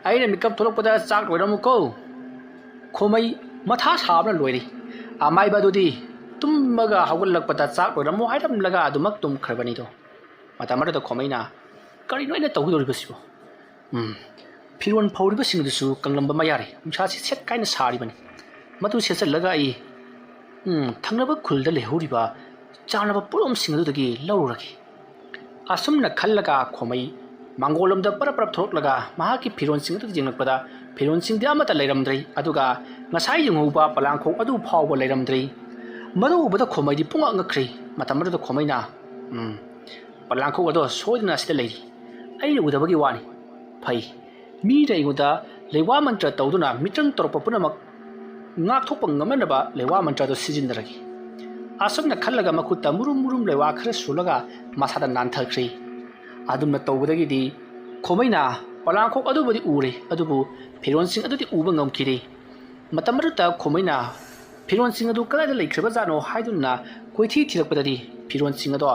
ꯑꯩꯅ ꯃꯤꯀꯞ ꯊꯣꯛꯂꯛꯄꯗ ꯆꯥꯛ ꯂꯣꯏꯔꯝꯃꯨꯀꯣ꯫" ꯈꯣꯃꯩ ꯃꯊꯥ ꯁꯥꯕꯅ ꯂꯣꯏꯔꯦ꯫ ꯑꯃꯥꯏꯕ ꯑꯗꯨꯗꯤ ꯇꯨꯝꯃꯒ ꯍꯧꯒꯠꯂꯛꯄꯗ ꯆꯥꯛ ꯂꯣꯏꯔꯝꯃꯣ ꯍꯥꯏꯔꯝꯂꯒ ꯑꯗꯨꯃꯛ ꯇꯨꯝꯈ꯭ꯔꯕꯅꯤꯗꯣ꯫ ꯃꯇꯝ ꯑꯗꯨꯗ ꯈꯣꯃꯩꯅ, "ꯀꯔꯤꯅꯣ ꯑꯩꯅ ꯇꯧꯒꯗꯧꯔꯤꯕꯁꯤꯕꯣ? ꯎꯝ, ꯐꯤꯔꯣꯜ ꯐꯧꯔꯤꯕꯁꯤꯡ ꯑꯗꯨꯁꯨ ꯀꯪꯂꯝꯕ ꯃꯌꯥꯔꯦ꯫ ꯅꯨꯡꯁꯥꯁꯤ ꯁꯦꯠ ꯀꯥꯏꯅ ꯁꯥꯔꯤꯕꯅꯤ꯫ ꯃꯗꯨ ꯁꯦꯠꯆꯜꯂꯒ ꯑꯩ, ꯎꯝ, ꯊꯪꯅꯕ ꯈꯨꯜꯗ ꯂꯩꯍꯧꯔꯤꯕ ꯆꯥꯅꯕ ꯄꯣꯠꯂꯝꯁꯤꯡ ꯑꯗꯨꯗꯒꯤ ꯂꯧꯔꯨꯔꯒꯦ꯫" ꯑꯁꯨꯝꯅ ꯈꯜꯂꯒ ꯈꯣꯃꯩ ꯃꯥꯡꯒꯣꯜꯂꯣꯝꯗ ꯄꯔꯞ ꯄꯔꯞ ꯊꯣꯛꯂꯛꯂꯒ ꯃꯍꯥꯛꯀꯤ ꯐꯤꯔꯣꯜꯁꯤꯡ ꯑꯗꯨꯗ ꯌꯦꯡꯂꯛꯄꯗ ꯐꯤꯔꯣꯜꯁꯤꯡꯗꯤ ꯑꯃꯠꯇ ꯂꯩꯔꯝꯗ꯭ꯔꯦ꯫ ꯑꯗꯨꯒ ꯉꯁꯥꯏ ꯌꯦꯡꯍꯧꯕ ꯄꯂꯥꯡꯈꯣꯛ ꯑꯗꯨ ꯐꯥꯎꯕ ꯂꯩꯔꯝꯗ꯭ꯔꯦ꯫ ꯃꯗꯨ ꯎꯕꯗ ꯈꯣꯃꯩꯗꯤ ꯄꯨꯡꯉꯛ ꯉꯛꯈ꯭ꯔꯦ꯫ ꯃꯇꯝ ꯑꯗꯨꯗ ꯈꯣꯃꯩꯅ, "ꯎꯝ, ꯄꯂꯥꯡꯈꯣꯛ ꯑꯗꯣ ꯁꯣꯏꯗꯅ ꯑꯁꯤꯗ ꯂꯩꯔꯤ꯫ ꯑꯩꯅ ꯎꯗꯕꯒꯤ ꯋꯥꯅꯤ꯫ ꯐꯩ, ꯃꯤꯅ ꯑꯩꯉꯣꯟꯗ ꯂꯩꯋꯥ ꯃꯟꯇ꯭ꯔ ꯇꯧꯗꯨꯅ ꯃꯤꯇ꯭ꯔꯪ ꯇꯧꯔꯛꯄ ꯄꯨꯝꯅꯃꯛ ꯉꯥꯛꯊꯣꯛꯄ ꯉꯝꯅꯅꯕ ꯂꯩꯋꯥ ꯃꯟꯇ꯭ꯔ ꯑꯗꯨ ꯁꯤꯖꯤꯟꯅꯔꯒꯦ꯫" ꯑꯁꯨꯝꯅ ꯈꯜꯂꯒ ꯃꯈꯨꯠꯇ ꯃꯨꯔꯨꯝ ꯃꯨꯔꯨꯝ ꯂꯩꯋꯥ ꯈꯔ ꯁꯨꯔꯒ ꯃꯁꯥꯗ ꯅꯥꯟꯊꯈ꯭ꯔꯦ꯫ ꯑꯗꯨꯝꯅ ꯇꯧꯕꯗꯒꯤꯗꯤ ꯈꯣꯃꯩꯅ ꯄꯂꯥꯡꯈꯣꯛ ꯑꯗꯨꯕꯨꯗꯤ ꯎꯔꯦ, ꯑꯗꯨꯕꯨ ꯐꯤꯔꯣꯜꯁꯤꯡ ꯑꯗꯨꯗꯤ ꯎꯕ ꯉꯝꯈꯤꯗꯦ꯫ ꯃꯇꯝ ꯑꯗꯨꯗ ꯈꯣꯃꯩꯅ ꯐꯤꯔꯣꯜꯁꯤꯡ ꯑꯗꯨ ꯀꯗꯥꯏꯗ ꯂꯩꯈ꯭ꯔꯕꯖꯥꯠꯅꯣ ꯍꯥꯏꯗꯨꯅ ꯀꯣꯏꯊꯤ ꯊꯤꯔꯛꯄꯗꯗꯤ ꯐꯤꯔꯣꯜꯁꯤꯡ ꯑꯗꯣ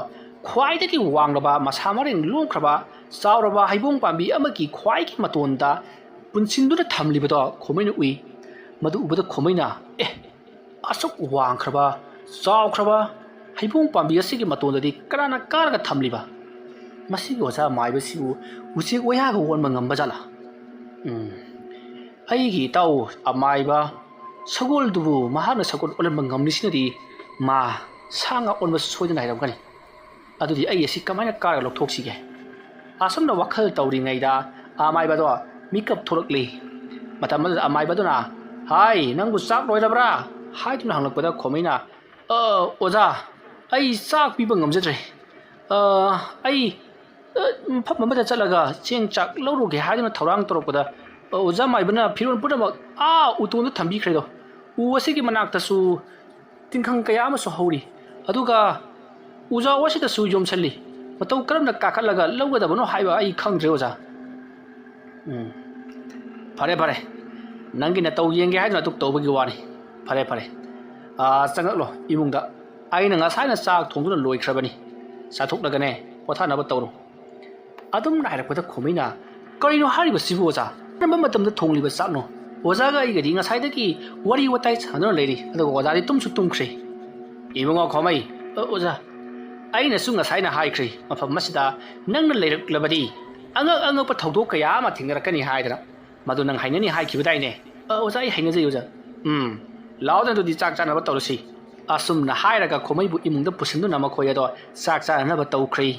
ꯈ꯭ꯋꯥꯏꯗꯒꯤ ꯋꯥꯡꯂꯕ, ꯃꯁꯥ ꯃꯔꯦꯡ ꯂꯣꯡꯈ꯭ꯔꯕ, ꯆꯥꯎꯔꯕ ꯍꯩꯕꯣꯡ ꯄꯥꯝꯕꯤ ꯑꯃꯒꯤ ꯈ꯭ꯋꯥꯏꯒꯤ ꯃꯇꯣꯟꯗ ꯄꯨꯟꯁꯤꯟꯗꯨꯅ ꯊꯝꯂꯤꯕꯗꯣ ꯈꯣꯃꯩꯅ ꯎꯏ꯫ ꯃꯗꯨ ꯎꯕꯗ ꯈꯣꯃꯩꯅ, "ꯑꯦ, ꯑꯁꯨꯛ ꯋꯥꯡꯈ꯭ꯔꯕ, ꯆꯥꯎꯈ꯭ꯔꯕ ꯍꯩꯕꯣꯡ ꯄꯥꯝꯕꯤ ꯑꯁꯤꯒꯤ ꯃꯇꯣꯟꯗꯗꯤ ꯀꯅꯥꯅ ꯀꯥꯔꯒ ꯊꯝꯂꯤꯕ? ꯃꯁꯤꯒꯤ ꯑꯣꯖꯥ ꯃꯥꯏꯕꯁꯤꯕꯨ ꯎꯆꯦꯛ ꯋꯥꯌꯥꯒ ꯑꯣꯟꯕ ꯉꯝꯕ ꯖꯥꯠꯂꯥ? ꯎꯝ, ꯑꯩꯒꯤ ꯏꯇꯥꯎ ꯑꯃꯥꯏꯕ ꯁꯒꯣꯜꯗꯨꯕꯨ ꯃꯍꯥꯛꯅ ꯁꯒꯣꯜ ꯑꯣꯜꯍꯟꯕ ꯉꯝꯂꯤꯁꯤꯅꯗꯤ ꯃꯥ ꯁꯥ ꯉꯥ ꯑꯣꯟꯕꯁꯨ ꯁꯣꯏꯗꯅ ꯍꯩꯔꯝꯒꯅꯤ꯫ ꯑꯗꯨꯗꯤ ꯑꯩ ꯑꯁꯤ ꯀꯃꯥꯏꯅ ꯀꯥꯔꯒ ꯂꯧꯊꯣꯛꯁꯤꯒꯦ?" ꯑꯁꯨꯝꯅ ꯋꯥꯈꯜ ꯇꯧꯔꯤꯉꯩꯗ ꯑꯃꯥꯏꯕꯗꯣ ꯃꯤꯀꯞ ꯊꯣꯛꯂꯛꯂꯤ꯫ ꯃꯇꯝ ꯑꯗꯨꯗ ꯑꯃꯥꯏꯕꯗꯨꯅ, "ꯍꯥꯏ, ꯅꯪꯕꯨ ꯆꯥꯛ ꯂꯣꯏꯔꯕ꯭ꯔꯥ?" ꯍꯥꯏꯗꯨꯅ ꯍꯪꯂꯛꯄꯗ ꯈꯣꯃꯩꯅ, "ꯑ, ꯑꯣꯖꯥ, ꯑꯩ ꯆꯥꯛ ꯄꯤꯕ ꯉꯝꯖꯗ꯭ꯔꯦ꯫ ꯑ, ꯑꯩ, ꯑ, ꯃꯐꯝ ꯑꯃꯗ ꯆꯠꯂꯒ ꯆꯦꯡ ꯆꯥꯛ ꯂꯧꯔꯨꯒꯦ" ꯍꯥꯏꯗꯨꯅ ꯊꯧꯔꯥꯡ ꯇꯧꯔꯛꯄꯗ, ꯑ, ꯑꯣꯖꯥ ꯃꯥꯏꯕꯅ ꯐꯤꯔꯣꯜ ꯄꯨꯝꯅꯃꯛ ꯑꯥ ꯎꯇꯣꯟꯗ ꯊꯝꯕꯤꯈ꯭ꯔꯦꯗꯣ꯫ ꯎ ꯑꯁꯤꯒꯤ ꯃꯅꯥꯛꯇꯁꯨ ꯇꯤꯡꯈꯪ ꯀꯌꯥ ꯑꯃꯁꯨ ꯍꯧꯔꯤ꯫ ꯑꯗꯨꯒ ꯎꯖꯥꯎ ꯑꯁꯤꯗꯁꯨ ꯌꯣꯝꯁꯜꯂꯤ꯫ ꯃꯇꯧ ꯀꯔꯝꯅ ꯀꯥꯈꯠꯂꯒ ꯂꯧꯒꯗꯕꯅꯣ ꯍꯥꯏꯕ ꯑꯩ ꯈꯪꯗ꯭ꯔꯦ, ꯑꯣꯖꯥ꯫ ꯎꯝ꯫ ꯐꯔꯦ, ꯐꯔꯦ꯫ ꯅꯪꯒꯤ ꯅꯇꯧ ꯌꯦꯡꯒꯦ ꯍꯥꯏꯗꯨꯅ ꯑꯗꯨꯛ ꯇꯧꯕꯒꯤ ꯋꯥꯅꯤ꯫ ꯐꯔꯦ, ꯐꯔꯦ꯫ ꯑꯥ, ꯆꯪꯉꯛꯂꯣ ꯏꯃꯨꯡꯗ꯫ ꯑꯩꯅ ꯉꯁꯥꯏꯅ ꯆꯥꯛ ꯊꯣꯡꯗꯨꯅ ꯂꯣꯏꯈ꯭ꯔꯕꯅꯤ꯫ ꯆꯥꯊꯣꯛꯂꯒꯅꯦ ꯄꯣꯊꯥꯅꯕ ꯇꯧꯔꯣ꯫ ꯑꯗꯨꯝꯅ ꯍꯥꯏꯔꯛꯄꯗ ꯈꯣꯃꯩꯅ, "ꯀꯔꯤꯅꯣ ꯍꯥꯏꯔꯤꯕꯁꯤꯕꯨ ꯑꯣꯖꯥ? ꯀꯔꯝꯕ ꯃꯇꯝꯗ ꯊꯣꯡꯂꯤꯕ ꯆꯥꯛꯅꯣ? ꯑꯣꯖꯥꯒ ꯑꯩꯒꯗꯤ ꯉꯁꯥꯏꯗꯒꯤ ꯋꯥꯔꯤ ꯋꯥꯇꯥꯏ ꯁꯥꯟꯅꯗꯨꯅ ꯂꯩꯔꯤ, ꯑꯗꯨꯒ ꯑꯣꯖꯥꯗꯤ ꯇꯨꯝꯁꯨ ꯇꯨꯝꯈ꯭ꯔꯦ꯫" "ꯏꯕꯨꯡꯉꯣ ꯈꯣꯃꯩ, ꯑ, ꯑꯣꯖꯥ, ꯑꯩꯅꯁꯨ ꯉꯁꯥꯏꯅ ꯍꯥꯏꯈ꯭ꯔꯦ, ꯃꯐꯝ ꯑꯁꯤꯗ ꯅꯪꯅ ꯂꯩꯔꯛꯂꯕꯗꯤ ꯑꯉꯛ ꯑꯉꯛꯄ ꯊꯧꯗꯣꯛ ꯀꯌꯥ ꯑꯃ ꯊꯦꯡꯅꯔꯛꯀꯅꯤ ꯍꯥꯏꯗꯅ꯫ ꯃꯗꯨ ꯅꯪ ꯍꯩꯅꯅꯤ ꯍꯥꯏꯈꯤꯕꯗꯥꯏꯅꯦ?" "ꯑ, ꯑꯣꯖꯥ, ꯑꯩ ꯍꯩꯅꯖꯩ ꯑꯣꯖꯥ꯫" "ꯎꯝ, ꯂꯥꯛꯑꯣꯗꯅ ꯑꯗꯨꯗꯤ ꯆꯥꯛ ꯆꯥꯅꯕ ꯇꯧꯔꯁꯤ꯫" ꯑꯁꯨꯝꯅ ꯍꯥꯏꯔꯒ ꯈꯣꯃꯩꯕꯨ ꯏꯃꯨꯡꯗ ꯄꯨꯁꯤꯟꯗꯨꯅ ꯃꯈꯣꯏ ꯑꯗꯣ ꯆꯥꯛ ꯆꯥꯅꯅꯕ ꯇꯧꯈ꯭ꯔꯦ꯫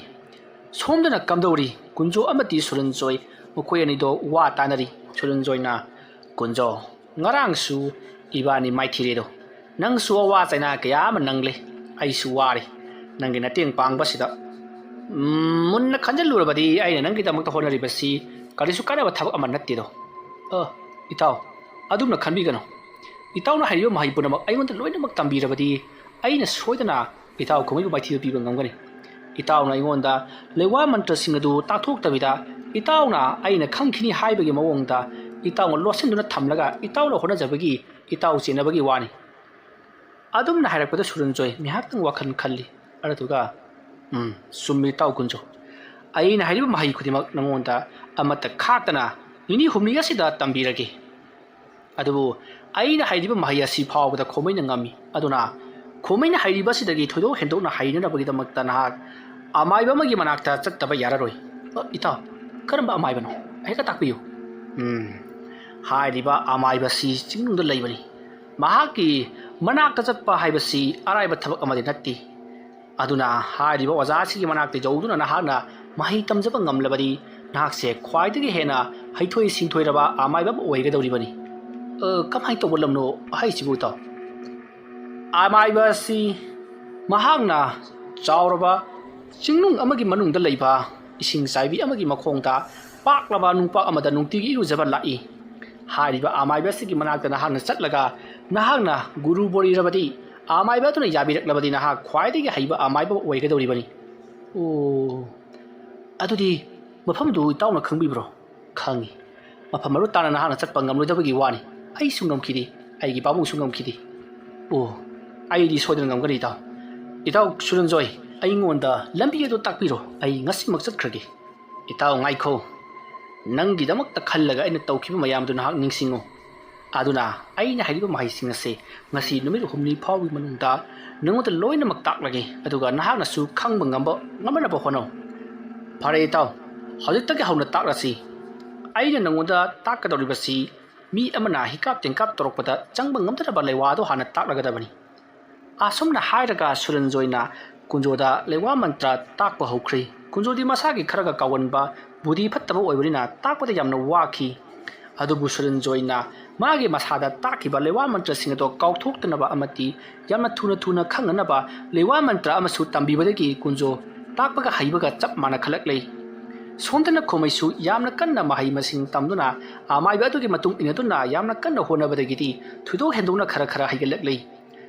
ꯁꯣꯝꯗꯅ ꯀꯝꯗꯧꯔꯤ? ꯀꯨꯟꯖꯣ ꯑꯃꯗꯤ ꯁꯨꯔꯟꯖꯣꯏ ꯃꯈꯣꯏ ꯑꯅꯤꯗꯣ ꯋꯥ ꯇꯥꯅꯔꯤ꯫ ꯁꯨꯔꯟꯖꯣꯏꯅ, "ꯀꯨꯟꯖꯣ, ꯉꯔꯥꯡꯁꯨ ꯏꯕꯥꯅꯤ ꯃꯥꯏꯊꯤꯔꯦꯗꯣ꯫ ꯅꯪꯁꯨ ꯑꯋꯥ ꯆꯩꯅꯥ ꯀꯌꯥ ꯑꯃ ꯅꯪꯂꯦ꯫ ꯑꯩꯁꯨ ꯋꯥꯔꯦ꯫ ꯅꯪꯒꯤ ꯃꯇꯦꯡ ꯄꯥꯡꯕꯁꯤꯗ, ꯎꯝ, ꯃꯨꯟꯅ ꯈꯟꯖꯤꯜꯂꯨꯔꯕꯗꯤ ꯑꯩꯅ ꯅꯪꯒꯤꯗꯃꯛꯇ ꯍꯣꯠꯅꯔꯤꯕꯁꯤ ꯀꯔꯤꯁꯨ ꯀꯥꯟꯅꯕ ꯊꯕꯛ ꯑꯃ ꯅꯠꯇꯦꯗꯣ꯫ ꯑ, ꯏꯇꯥꯎ, ꯑꯗꯨꯝꯅ ꯈꯟꯕꯤꯒꯅꯨ꯫ ꯏꯇꯥꯎꯅ ꯍꯩꯔꯤꯕ ꯃꯍꯩ ꯄꯨꯝꯅꯃꯛ ꯑꯩꯉꯣꯟꯗ ꯂꯣꯏꯅꯃꯛ ꯇꯝꯕꯤꯔꯕꯗꯤ ꯑꯩꯅ ꯁꯣꯏꯗꯅ ꯏꯇꯥꯎ ꯈꯣꯃꯩꯕꯨ ꯃꯥꯏꯊꯤꯕ ꯄꯤꯕ ꯉꯝꯒꯅꯤ꯫ ꯏꯇꯥꯎꯅ ꯑꯩꯉꯣꯟꯗ ꯂꯩꯋꯥ ꯃꯟꯇ꯭ꯔꯁꯤꯡ ꯑꯗꯨ ꯇꯥꯛꯊꯣꯛꯇꯕꯤꯗ ꯏꯇꯥꯎꯅ ꯑꯩꯅ ꯈꯪꯈꯤꯅꯤ ꯍꯥꯏꯕꯒꯤ ꯃꯑꯣꯡꯗ ꯏꯇꯥꯎꯅ ꯂꯣꯠꯁꯤꯟꯗꯨꯅ ꯊꯝꯂꯒ ꯏꯇꯥꯎꯅ ꯍꯣꯠꯅꯖꯕꯒꯤ ꯏꯇꯥꯎ ꯆꯦꯟꯅꯕꯒꯤ ꯋꯥꯅꯤ꯫" ꯑꯗꯨꯝꯅ ꯍꯥꯏꯔꯛꯄꯗ ꯁꯨꯔꯟꯖꯣꯏ ꯉꯥꯏꯍꯥꯛꯇꯪ ꯋꯥꯈꯜ ꯈꯜꯂꯤ꯫ ꯑꯗꯨꯒ, "ꯎꯝ, ꯆꯨꯝꯃꯤ ꯏꯇꯥꯎ ꯀꯨꯟꯖꯣ꯫ ꯑꯩꯅ ꯍꯥꯏꯔꯤꯕ ꯃꯍꯩ ꯈꯨꯗꯤꯡꯃꯛ ꯅꯉꯣꯟꯗ ꯑꯃꯠꯇ ꯈꯥꯛꯇꯅ ꯅꯤꯅꯤ ꯍꯨꯝꯅꯤ ꯑꯁꯤꯗ ꯇꯝꯕꯤꯔꯒꯦ꯫ ꯑꯗꯨꯕꯨ ꯑꯩꯅ ꯍꯩꯔꯤꯕ ꯃꯍꯩ ꯑꯁꯤ ꯐꯥꯎꯕꯗ ꯈꯣꯃꯩꯅ ꯉꯝꯃꯤ꯫ ꯑꯗꯨꯅ ꯈꯣꯃꯩꯅ ꯍꯩꯔꯤꯕꯁꯤꯗꯒꯤ ꯊꯣꯏꯗꯣꯛ ꯍꯦꯟꯗꯣꯛꯅ ꯍꯩꯅꯅꯕꯒꯤꯗꯃꯛꯇ ꯅꯍꯥꯛ ꯑꯃꯥꯏꯕ ꯑꯃꯒꯤ ꯃꯅꯥꯛꯇ ꯆꯠꯇꯕ ꯌꯥꯔꯔꯣꯏ꯫" "ꯑ, ꯏꯇꯥꯎ, ꯀꯔꯝꯕ ꯑꯃꯥꯏꯕꯅꯣ? ꯍꯦꯛꯇ ꯇꯥꯛꯄꯤꯌꯨ꯫" "ꯎꯝ, ꯍꯥꯏꯔꯤꯕ ꯑꯃꯥꯏꯕꯁꯤ ꯆꯤꯡꯅꯨꯡꯗ ꯂꯩꯕꯅꯤ꯫ ꯃꯍꯥꯛꯀꯤ ꯃꯅꯥꯛꯇ ꯆꯠꯄ ꯍꯥꯏꯕꯁꯤ ꯑꯔꯥꯏꯕ ꯊꯕꯛ ꯑꯃꯗꯤ ꯅꯠꯇꯦ꯫ ꯑꯗꯨꯅ ꯍꯥꯏꯔꯤꯕ ꯑꯣꯖꯥꯁꯤꯒꯤ ꯃꯅꯥꯛꯇ ꯌꯧꯗꯨꯅ ꯅꯍꯥꯛꯅ ꯃꯍꯩ ꯇꯝꯖꯕ ꯉꯝꯂꯕꯗꯤ ꯅꯍꯥꯛꯁꯦ ꯈ꯭ꯋꯥꯏꯗꯒꯤ ꯍꯦꯟꯅ ꯍꯩꯊꯣꯏ ꯁꯤꯡꯊꯣꯏꯔꯕ ꯑꯃꯥꯏꯕ ꯑꯃ ꯑꯣꯏꯒꯗꯧꯔꯤꯕꯅꯤ꯫" "ꯑ, ꯀꯃꯥꯏꯅ ꯇꯧꯕ ꯂꯝꯅꯣ ꯍꯥꯏꯁꯤꯕꯨ ꯏꯇꯥꯎ?" "ꯑꯃꯥꯏꯕ ꯑꯁꯤ ꯃꯍꯥꯛꯅ ꯆꯥꯎꯔꯕ ꯆꯤꯡꯅꯨꯡ ꯑꯃꯒꯤ ꯃꯅꯨꯡꯗ ꯂꯩꯕ ꯏꯁꯤꯡ ꯆꯥꯏꯕꯤ ꯑꯃꯒꯤ ꯃꯈꯣꯡꯗ ꯄꯥꯛꯂꯕ ꯅꯨꯡꯄꯥꯛ ꯑꯃꯗ ꯅꯨꯡꯇꯤꯒꯤ ꯏꯔꯨꯖꯕ ꯂꯥꯛꯏ꯫ ꯍꯥꯏꯔꯤꯕ ꯑꯃꯥꯏꯕ ꯑꯁꯤꯒꯤ ꯃꯅꯥꯛꯇ ꯅꯍꯥꯛꯅ ꯆꯠꯂꯒ ꯅꯍꯥꯛꯅ ꯒꯨꯔꯨ ꯕꯣꯔꯤꯔꯕꯗꯤ, ꯑꯃꯥꯏꯕ ꯑꯗꯨꯅ ꯌꯥꯕꯤꯔꯛꯂꯕꯗꯤ ꯅꯍꯥꯛ ꯈ꯭ꯋꯥꯏꯗꯒꯤ ꯍꯩꯕ ꯑꯃꯥꯏꯕ ꯑꯣꯏꯒꯗꯧꯔꯤꯕꯅꯤ꯫" "ꯑꯣ, ꯑꯗꯨꯗꯤ ꯃꯐꯝꯗꯨ ꯏꯇꯥꯎꯅ ꯈꯪꯕꯤꯕ꯭ꯔꯣ?" "ꯈꯪꯉꯤ꯫ ꯃꯐꯝ ꯑꯗꯨ ꯇꯥꯟꯅ ꯅꯍꯥꯛꯅ ꯆꯠꯄ ꯉꯝꯂꯣꯏꯗꯕꯒꯤ ꯋꯥꯅꯤ꯫ ꯑꯩꯁꯨ ꯉꯝꯈꯤꯗꯦ, ꯑꯩꯒꯤ ꯄꯥꯕꯨꯡꯁꯨ ꯉꯝꯈꯤꯗꯦ꯫" "ꯑꯣ, ꯑꯩꯗꯤ ꯁꯣꯏꯗꯅ ꯉꯝꯒꯅꯤ ꯏꯇꯥꯎ꯫ ꯏꯇꯥꯎ ꯁꯨꯔꯟꯖꯣꯏ, ꯑꯩꯉꯣꯟꯗ ꯂꯝꯕꯤ ꯑꯗꯨ ꯇꯥꯛꯄꯤꯔꯣ꯫ ꯑꯩ ꯉꯁꯤꯃꯛ ꯆꯠꯈ꯭ꯔꯒꯦ꯫ ꯏꯇꯥꯎ, ꯉꯥꯏꯈꯣ꯫ ꯅꯪꯒꯤꯗꯃꯛꯇ ꯈꯜꯂꯒ ꯑꯩꯅ ꯇꯧꯈꯤꯕ ꯃꯌꯥꯝꯗꯨ ꯅꯍꯥꯛ ꯅꯤꯡꯁꯤꯡꯉꯨ꯫ ꯑꯗꯨꯅ ꯑꯩꯅ ꯍꯥꯏꯔꯤꯕ ꯃꯍꯩꯁꯤꯡ ꯑꯁꯤ ꯉꯁꯤ ꯅꯨꯃꯤꯠ ꯍꯨꯝꯅꯤ ꯐꯥꯎꯕꯒꯤ ꯃꯅꯨꯡꯗ ꯅꯉꯣꯟꯗ ꯂꯣꯏꯅꯃꯛ ꯇꯥꯛꯂꯒꯦ, ꯑꯗꯨꯒ ꯅꯍꯥꯛꯅꯁꯨ ꯈꯪꯕ ꯉꯝꯕ ꯉꯝꯅꯕ ꯍꯣꯠꯅꯧ꯫ ꯐꯔꯦ ꯏꯇꯥꯎ, ꯍꯧꯖꯤꯛꯇꯒꯤ ꯍꯧꯅ ꯇꯥꯛꯂꯁꯤ꯫ ꯑꯩꯅ ꯅꯉꯣꯟꯗ ꯇꯥꯛꯀꯗꯧꯔꯤꯕꯁꯤ ꯃꯤ ꯑꯃꯅ ꯍꯤꯀꯥꯞ ꯇꯦꯡꯀꯥꯞ ꯇꯧꯔꯛꯄꯗ ꯆꯪꯕ ꯉꯝꯗꯅꯕ ꯂꯩꯋꯥꯗꯨ ꯍꯥꯟꯅ ꯇꯥꯛꯂꯒꯗꯕꯅꯤ꯫ ꯑꯁꯨꯝꯅ ꯍꯥꯏꯔꯒ ꯁꯨꯔꯟꯖꯣꯏꯅ ꯀꯨꯟꯖꯣꯗ ꯂꯩꯋꯥ ꯃꯟꯇ꯭ꯔ ꯇꯥꯛꯄ ꯍꯧꯈ꯭ꯔꯦ꯫ ꯀꯨꯟꯖꯣꯗꯤ ꯃꯁꯥꯒꯤ ꯈꯔꯒ ꯀꯥꯎꯒꯟꯕ, ꯕꯨꯙꯤ ꯐꯠꯇꯕ ꯑꯣꯏꯕꯅꯤꯅ ꯇꯥꯛꯄꯗ ꯌꯥꯝꯅ ꯋꯥꯈꯤ꯫ ꯑꯗꯨꯕꯨ ꯁꯨꯔꯟꯖꯣꯏꯅ ꯃꯥꯒꯤ ꯃꯁꯥꯗ ꯇꯥꯛꯈꯤꯕ ꯂꯩꯋꯥ ꯃꯟꯇ꯭ꯔꯁꯤꯡ ꯑꯗꯣ ꯀꯥꯎꯊꯣꯛꯇꯅꯕ ꯑꯃꯗꯤ ꯌꯥꯝꯅ ꯊꯨꯅ ꯊꯨꯅ ꯈꯪꯅꯅꯕ ꯂꯩꯋꯥ ꯃꯟꯇ꯭ꯔ ꯑꯃꯁꯨ ꯇꯝꯕꯤꯕꯗꯒꯤ ꯀꯨꯟꯖꯣ ꯇꯥꯛꯄꯒ ꯍꯩꯕꯒ ꯆꯞ ꯃꯥꯟꯅꯈꯠꯂꯛꯂꯦ꯫ ꯁꯣꯝꯗꯅ ꯈꯣꯃꯩꯁꯨ ꯌꯥꯝꯅ ꯀꯟꯅ ꯃꯍꯩ ꯃꯁꯤꯡ ꯇꯝꯗꯨꯅ ꯑꯃꯥꯏꯕ ꯑꯗꯨꯒꯤ ꯃꯇꯨꯡ ꯏꯟꯅꯗꯨꯅ ꯌꯥꯝꯅ ꯀꯟꯅ ꯍꯣꯠꯅꯕꯗꯒꯤꯗꯤ ꯊꯣꯏꯗꯣꯛ ꯍꯦꯟꯗꯣꯛꯅ ꯈꯔ ꯈꯔ ꯍꯩꯒꯠꯂꯛꯂꯦ꯫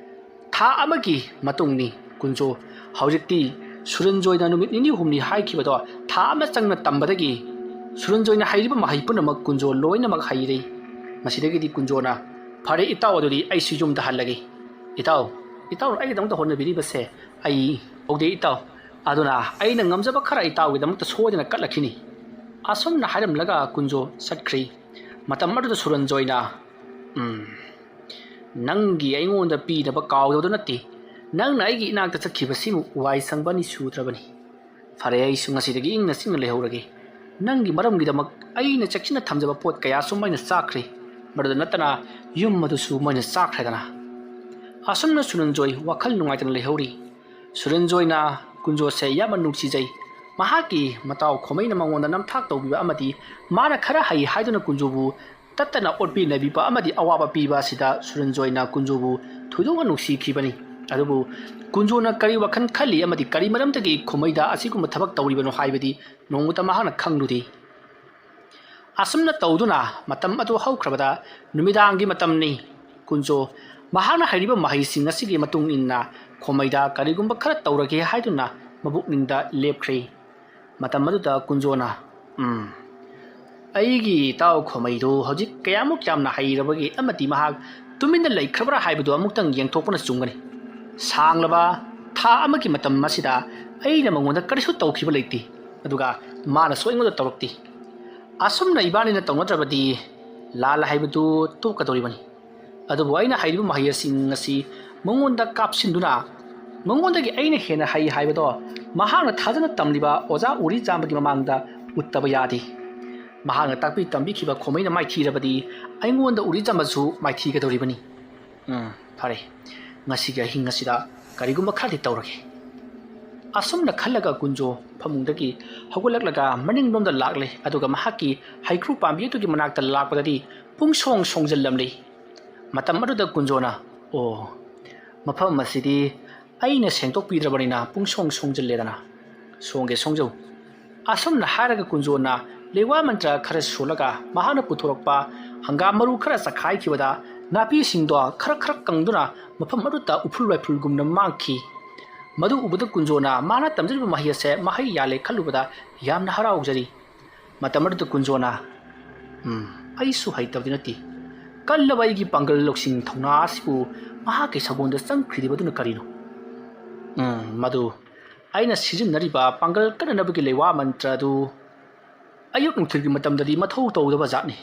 ꯊꯥ ꯑꯃꯒꯤ ꯃꯇꯨꯡꯅꯤ ꯀꯨꯟꯖꯣ꯫ ꯍꯧꯖꯤꯛꯇꯤ ꯁꯨꯔꯟꯖꯣꯏꯅ ꯅꯨꯃꯤꯠ ꯅꯤꯅꯤ ꯍꯨꯝꯅꯤ ꯍꯥꯏꯈꯤꯕꯗꯣ ꯊꯥ ꯑꯃ ꯆꯪꯅ ꯇꯝꯕꯗꯒꯤ ꯁꯨꯔꯟꯖꯣꯏꯅ ꯍꯩꯔꯤꯕ ꯃꯍꯩ ꯄꯨꯝꯅꯃꯛ ꯀꯨꯟꯖꯣ ꯂꯣꯏꯅꯃꯛ ꯍꯩꯔꯦ꯫ ꯃꯁꯤꯗꯒꯤꯗꯤ ꯀꯨꯟꯖꯣꯅ, "ꯐꯔꯦ ꯏꯇꯥꯎ, ꯑꯗꯨꯗꯤ ꯑꯩꯁꯨ ꯌꯨꯝꯗ ꯍꯜꯂꯒꯦ꯫ ꯏꯇꯥꯎ, ꯏꯇꯥꯎꯅ ꯑꯩꯒꯤꯗꯃꯛꯇ ꯍꯣꯠꯅꯕꯤꯔꯤꯕꯁꯦ ꯑꯩ ꯍꯧꯗꯦ ꯏꯇꯥꯎ꯫ ꯑꯗꯨꯅ ꯑꯩꯅ ꯉꯝꯖꯕ ꯈꯔ ꯏꯇꯥꯎꯒꯤꯗꯃꯛꯇ ꯁꯣꯏꯗꯅ ꯀꯠꯂꯛꯈꯤꯅꯤ"꯫ ꯑꯁꯨꯝꯅ ꯍꯥꯏꯔꯝꯂꯒ ꯀꯨꯟꯖꯣ ꯆꯠꯈ꯭ꯔꯦ꯫ ꯃꯇꯝ ꯑꯗꯨꯗ ꯁꯨꯔꯟꯖꯣꯏꯅ, "ꯎꯝ, ꯅꯪꯒꯤ ꯑꯩꯉꯣꯟꯗ ꯄꯤꯅꯕ ꯀꯥꯎꯗꯕꯗꯨ ꯅꯠꯇꯦ, ꯅꯪꯅ ꯑꯩꯒꯤ ꯏꯅꯥꯛꯇ ꯆꯠꯈꯤꯕꯁꯤꯕꯨ ꯋꯥꯏ ꯁꯪꯕ ꯑꯅꯤ ꯁꯨꯗ꯭ꯔꯕꯅꯤ꯫ ꯐꯔꯦ, ꯑꯩꯁꯨ ꯉꯁꯤꯗꯒꯤ ꯏꯪꯅ ꯆꯤꯛꯅ ꯂꯩꯍꯧꯔꯒꯦ꯫ ꯅꯪꯒꯤ ꯃꯔꯝꯒꯤꯗꯃꯛ ꯑꯩꯅ ꯆꯦꯛꯁꯤꯟꯅ ꯊꯝꯖꯕ ꯄꯣꯠ ꯀꯌꯥꯁꯨ ꯃꯣꯏꯅ ꯆꯥꯈ꯭ꯔꯦ꯫ ꯃꯗꯨꯗ ꯅꯠꯇꯅ ꯌꯨꯝ ꯑꯗꯨꯁꯨ ꯃꯣꯏꯅ ꯆꯥꯈ꯭ꯔꯦꯗꯅ"꯫ ꯑꯁꯨꯝꯅ ꯁꯨꯔꯟꯖꯣꯏ ꯋꯥꯈꯜ ꯅꯨꯡꯉꯥꯏꯇꯅ ꯂꯩꯍꯧꯔꯤ꯫ ꯁꯨꯔꯟꯖꯣꯏꯅ ꯀꯨꯟꯖꯣꯁꯦ ꯌꯥꯝꯅ ꯅꯨꯡꯁꯤꯖꯩ꯫ ꯃꯍꯥꯛꯀꯤ ꯃꯇꯥꯎ ꯈꯣꯃꯩꯅ ꯃꯉꯣꯟꯗ ꯅꯝꯊꯥꯛ ꯇꯧꯕꯤꯕ ꯑꯃꯗꯤ ꯃꯥꯅ ꯈꯔ ꯍꯩ ꯍꯥꯏꯗꯨꯅ ꯀꯨꯟꯖꯣꯕꯨ ꯇꯠꯇꯅ ꯑꯣꯠꯄꯤ ꯅꯩꯕꯤꯕ ꯑꯃꯗꯤ ꯑꯋꯥꯕ ꯄꯤꯕ ꯑꯁꯤꯗ ꯁꯨꯔꯟꯖꯣꯏꯅ ꯀꯨꯟꯖꯣꯕꯨ ꯊꯣꯏꯗꯣꯛꯅ ꯅꯨꯡꯁꯤꯈꯤꯕꯅꯤ꯫ ꯑꯗꯨꯕꯨ ꯀꯨꯟꯖꯣꯅ ꯀꯔꯤ ꯋꯥꯈꯜ ꯈꯜꯂꯤ ꯑꯃꯗꯤ ꯀꯔꯤ ꯃꯔꯝꯗꯒꯤ ꯈꯣꯃꯩꯗ ꯑꯁꯤꯒꯨꯝꯕ ꯊꯕꯛ ꯇꯧꯔꯤꯕꯅꯣ ꯍꯥꯏꯕꯗꯤ ꯅꯣꯡꯃꯇ ꯃꯍꯥꯛꯅ ꯈꯪꯂꯨꯗꯦ꯫ ꯑꯁꯨꯝꯅ ꯇꯧꯗꯨꯅ ꯃꯇꯝ ꯑꯗꯨ ꯍꯧꯈ꯭ꯔꯕꯗ ꯅꯨꯃꯤꯗꯥꯡꯒꯤ ꯃꯇꯝꯅꯤ꯫ ꯀꯨꯟꯖꯣ ꯃꯍꯥꯛꯅ ꯍꯩꯔꯤꯕ ꯃꯍꯩꯁꯤꯡ ꯑꯁꯤꯒꯤ ꯃꯇꯨꯡ ꯏꯟꯅ ꯈꯣꯃꯩꯗ ꯀꯔꯤꯒꯨꯝꯕ ꯈꯔ ꯇꯧꯔꯒꯦ ꯍꯥꯏꯗꯨꯅ ꯃꯕꯨꯛꯅꯤꯡꯗ ꯂꯦꯞꯈ꯭ꯔꯦ꯫ ꯃꯇꯝ ꯑꯗꯨꯗ ꯀꯨꯟꯖꯣꯅ, "ꯎꯝ, ꯑꯩꯒꯤ ꯏꯇꯥꯎ ꯈꯣꯃꯩꯗꯨ ꯍꯧꯖꯤꯛ ꯀꯌꯥꯃꯨꯛ ꯌꯥꯝꯅ ꯍꯩꯔꯕꯒꯦ ꯑꯃꯗꯤ ꯃꯍꯥꯛ ꯇꯨꯃꯤꯟꯅ ꯂꯩꯈ꯭ꯔꯕ꯭ꯔꯥ ꯍꯥꯏꯕꯗꯨ ꯑꯃꯨꯛꯇꯪ ꯌꯦꯡꯊꯣꯛꯄꯅ ꯆꯨꯝꯒꯅꯤ꯫ ꯁꯥꯡꯂꯕ ꯊꯥ ꯑꯃꯒꯤ ꯃꯇꯝ ꯑꯁꯤꯗ ꯑꯩꯅ ꯃꯉꯣꯟꯗ ꯀꯔꯤꯁꯨ ꯇꯧꯈꯤꯕ ꯂꯩꯇꯦ, ꯑꯗꯨꯒ ꯃꯥꯅꯁꯨ ꯑꯩꯉꯣꯟꯗ ꯇꯧꯔꯛꯇꯦ꯫ ꯑꯁꯨꯝꯅ ꯏꯕꯥꯅꯤꯅ ꯇꯧꯅꯗ꯭ꯔꯕꯗꯤ ꯂꯥꯜ ꯍꯥꯏꯕꯗꯨ ꯇꯣꯛꯀꯗꯧꯔꯤꯕꯅꯤ꯫ ꯑꯗꯨꯕꯨ ꯑꯩꯅ ꯍꯩꯔꯤꯕ ꯃꯍꯩꯁꯤꯡ ꯑꯁꯤ ꯃꯉꯣꯟꯗ ꯀꯥꯞꯁꯤꯟꯗꯨꯅ, ꯃꯉꯣꯟꯗꯒꯤ ꯑꯩꯅ ꯍꯦꯟꯅ ꯍꯩ ꯍꯥꯏꯕꯗꯣ ꯃꯍꯥꯛꯅ ꯊꯥꯖꯅ ꯇꯝꯂꯤꯕ ꯑꯣꯖꯥ ꯎꯔꯤꯖꯥꯝꯕꯒꯤ ꯃꯃꯥꯡꯗ ꯎꯠꯇꯕ ꯌꯥꯗꯦ꯫ ꯃꯍꯥꯛꯅ ꯇꯥꯛꯄꯤ ꯇꯝꯕꯤꯈꯤꯕ ꯈꯣꯃꯩꯅ ꯃꯥꯏꯊꯤꯔꯕꯗꯤ ꯑꯩꯉꯣꯟꯗ ꯎꯔꯤꯖꯥꯝꯕꯁꯨ ꯃꯥꯏꯊꯤꯒꯗꯧꯔꯤꯕꯅꯤ꯫ ꯎꯝ, ꯐꯔꯦ, ꯉꯁꯤꯒꯤ ꯑꯍꯤꯡ ꯑꯁꯤꯗ ꯀꯔꯤꯒꯨꯝꯕ ꯈꯔꯗꯤ ꯇꯧꯔꯒꯦ꯫ ꯑꯁꯨꯝꯅ ꯈꯜꯂꯒ ꯀꯨꯟꯖꯣ ꯐꯃꯨꯡꯗꯒꯤ ꯍꯧꯒꯠꯂꯛꯂꯒ ꯃꯅꯤꯡꯂꯣꯝꯗ ꯂꯥꯛꯂꯦ, ꯑꯗꯨꯒ ꯃꯍꯥꯛꯀꯤ ꯍꯩꯀ꯭ꯔꯨ ꯄꯥꯝꯕꯤ ꯑꯗꯨꯒꯤ ꯃꯅꯥꯛꯇ ꯂꯥꯛꯄꯗꯗꯤ ꯄꯨꯡꯁꯣꯡ ꯁꯣꯡꯖꯤꯜꯂꯝꯂꯤ꯫ ꯃꯇꯝ ꯑꯗꯨꯗ ꯀꯨꯟꯖꯣꯅ, "ꯑꯣ, ꯃꯐꯝ ꯑꯁꯤꯗꯤ ꯑꯩꯅ ꯁꯦꯡꯗꯣꯛꯄꯤꯗ꯭ꯔꯕꯅꯤꯅ ꯄꯨꯡꯁꯣꯡ ꯁꯣꯡꯖꯤꯜꯂꯦꯗꯅ꯫ ꯁꯣꯡꯒꯦ ꯁꯣꯡꯖꯧ꯫" ꯑꯁꯨꯝꯅ ꯍꯥꯏꯔꯒ ꯀꯨꯟꯖꯣꯅ ꯂꯩꯋꯥ ꯃꯟꯇ꯭ꯔ ꯈꯔ ꯁꯣꯜꯂꯒ ꯃꯍꯥꯛꯅ ꯄꯨꯊꯣꯔꯛꯄ ꯍꯪꯒꯥꯝ ꯃꯔꯨ ꯈꯔ ꯆꯈꯥꯏꯈꯤꯕꯗ ꯅꯥꯄꯤꯁꯤꯡꯗꯣ ꯈꯔ ꯈꯔ ꯀꯪꯗꯨꯅ ꯃꯐꯝ ꯑꯗꯨꯗ ꯎꯐꯨꯜ ꯋꯥꯏꯐꯨꯜꯒꯨꯝꯅ ꯃꯥꯡꯈꯤ꯫ ꯃꯗꯨ ꯎꯕꯗ ꯀꯨꯟꯖꯣꯅ ꯃꯥꯅ ꯇꯝꯖꯔꯤꯕ ꯃꯍꯩ ꯑꯁꯦ ꯃꯍꯩ ꯌꯥꯜꯂꯦ ꯈꯜꯂꯨꯕꯗ ꯌꯥꯝꯅ ꯍꯔꯥꯎꯖꯔꯤ꯫ ꯃꯇꯝ ꯑꯗꯨꯗ ꯀꯨꯟꯖꯣꯅ, "ꯎꯝ, ꯑꯩꯁꯨ ꯍꯩꯇꯕꯗꯤ ꯅꯠꯇꯦ꯫ ꯀꯜꯂꯕ ꯑꯩꯒꯤ ꯄꯥꯡꯒꯜ ꯂꯧꯁꯤꯡ ꯊꯧꯅꯥ ꯑꯁꯤꯕꯨ ꯃꯍꯥꯛꯀꯤ ꯁꯒꯣꯜꯗ ꯆꯪꯈ꯭ꯔꯤꯕꯗꯨꯅ ꯀꯔꯤꯅꯣ? ꯎꯝ, ꯃꯗꯨ ꯑꯩꯅ ꯁꯤꯖꯤꯟꯅꯔꯤꯕ ꯄꯥꯡꯒꯜ ꯀꯟꯅꯅꯕꯒꯤ ꯂꯩꯋꯥ ꯃꯟꯇ꯭ꯔ ꯑꯗꯨ ꯑꯌꯨꯛ ꯅꯨꯡꯊꯤꯜꯒꯤ ꯃꯇꯝꯗꯗꯤ ꯃꯊꯧ ꯇꯧꯗꯕ ꯖꯥꯠꯅꯤ꯫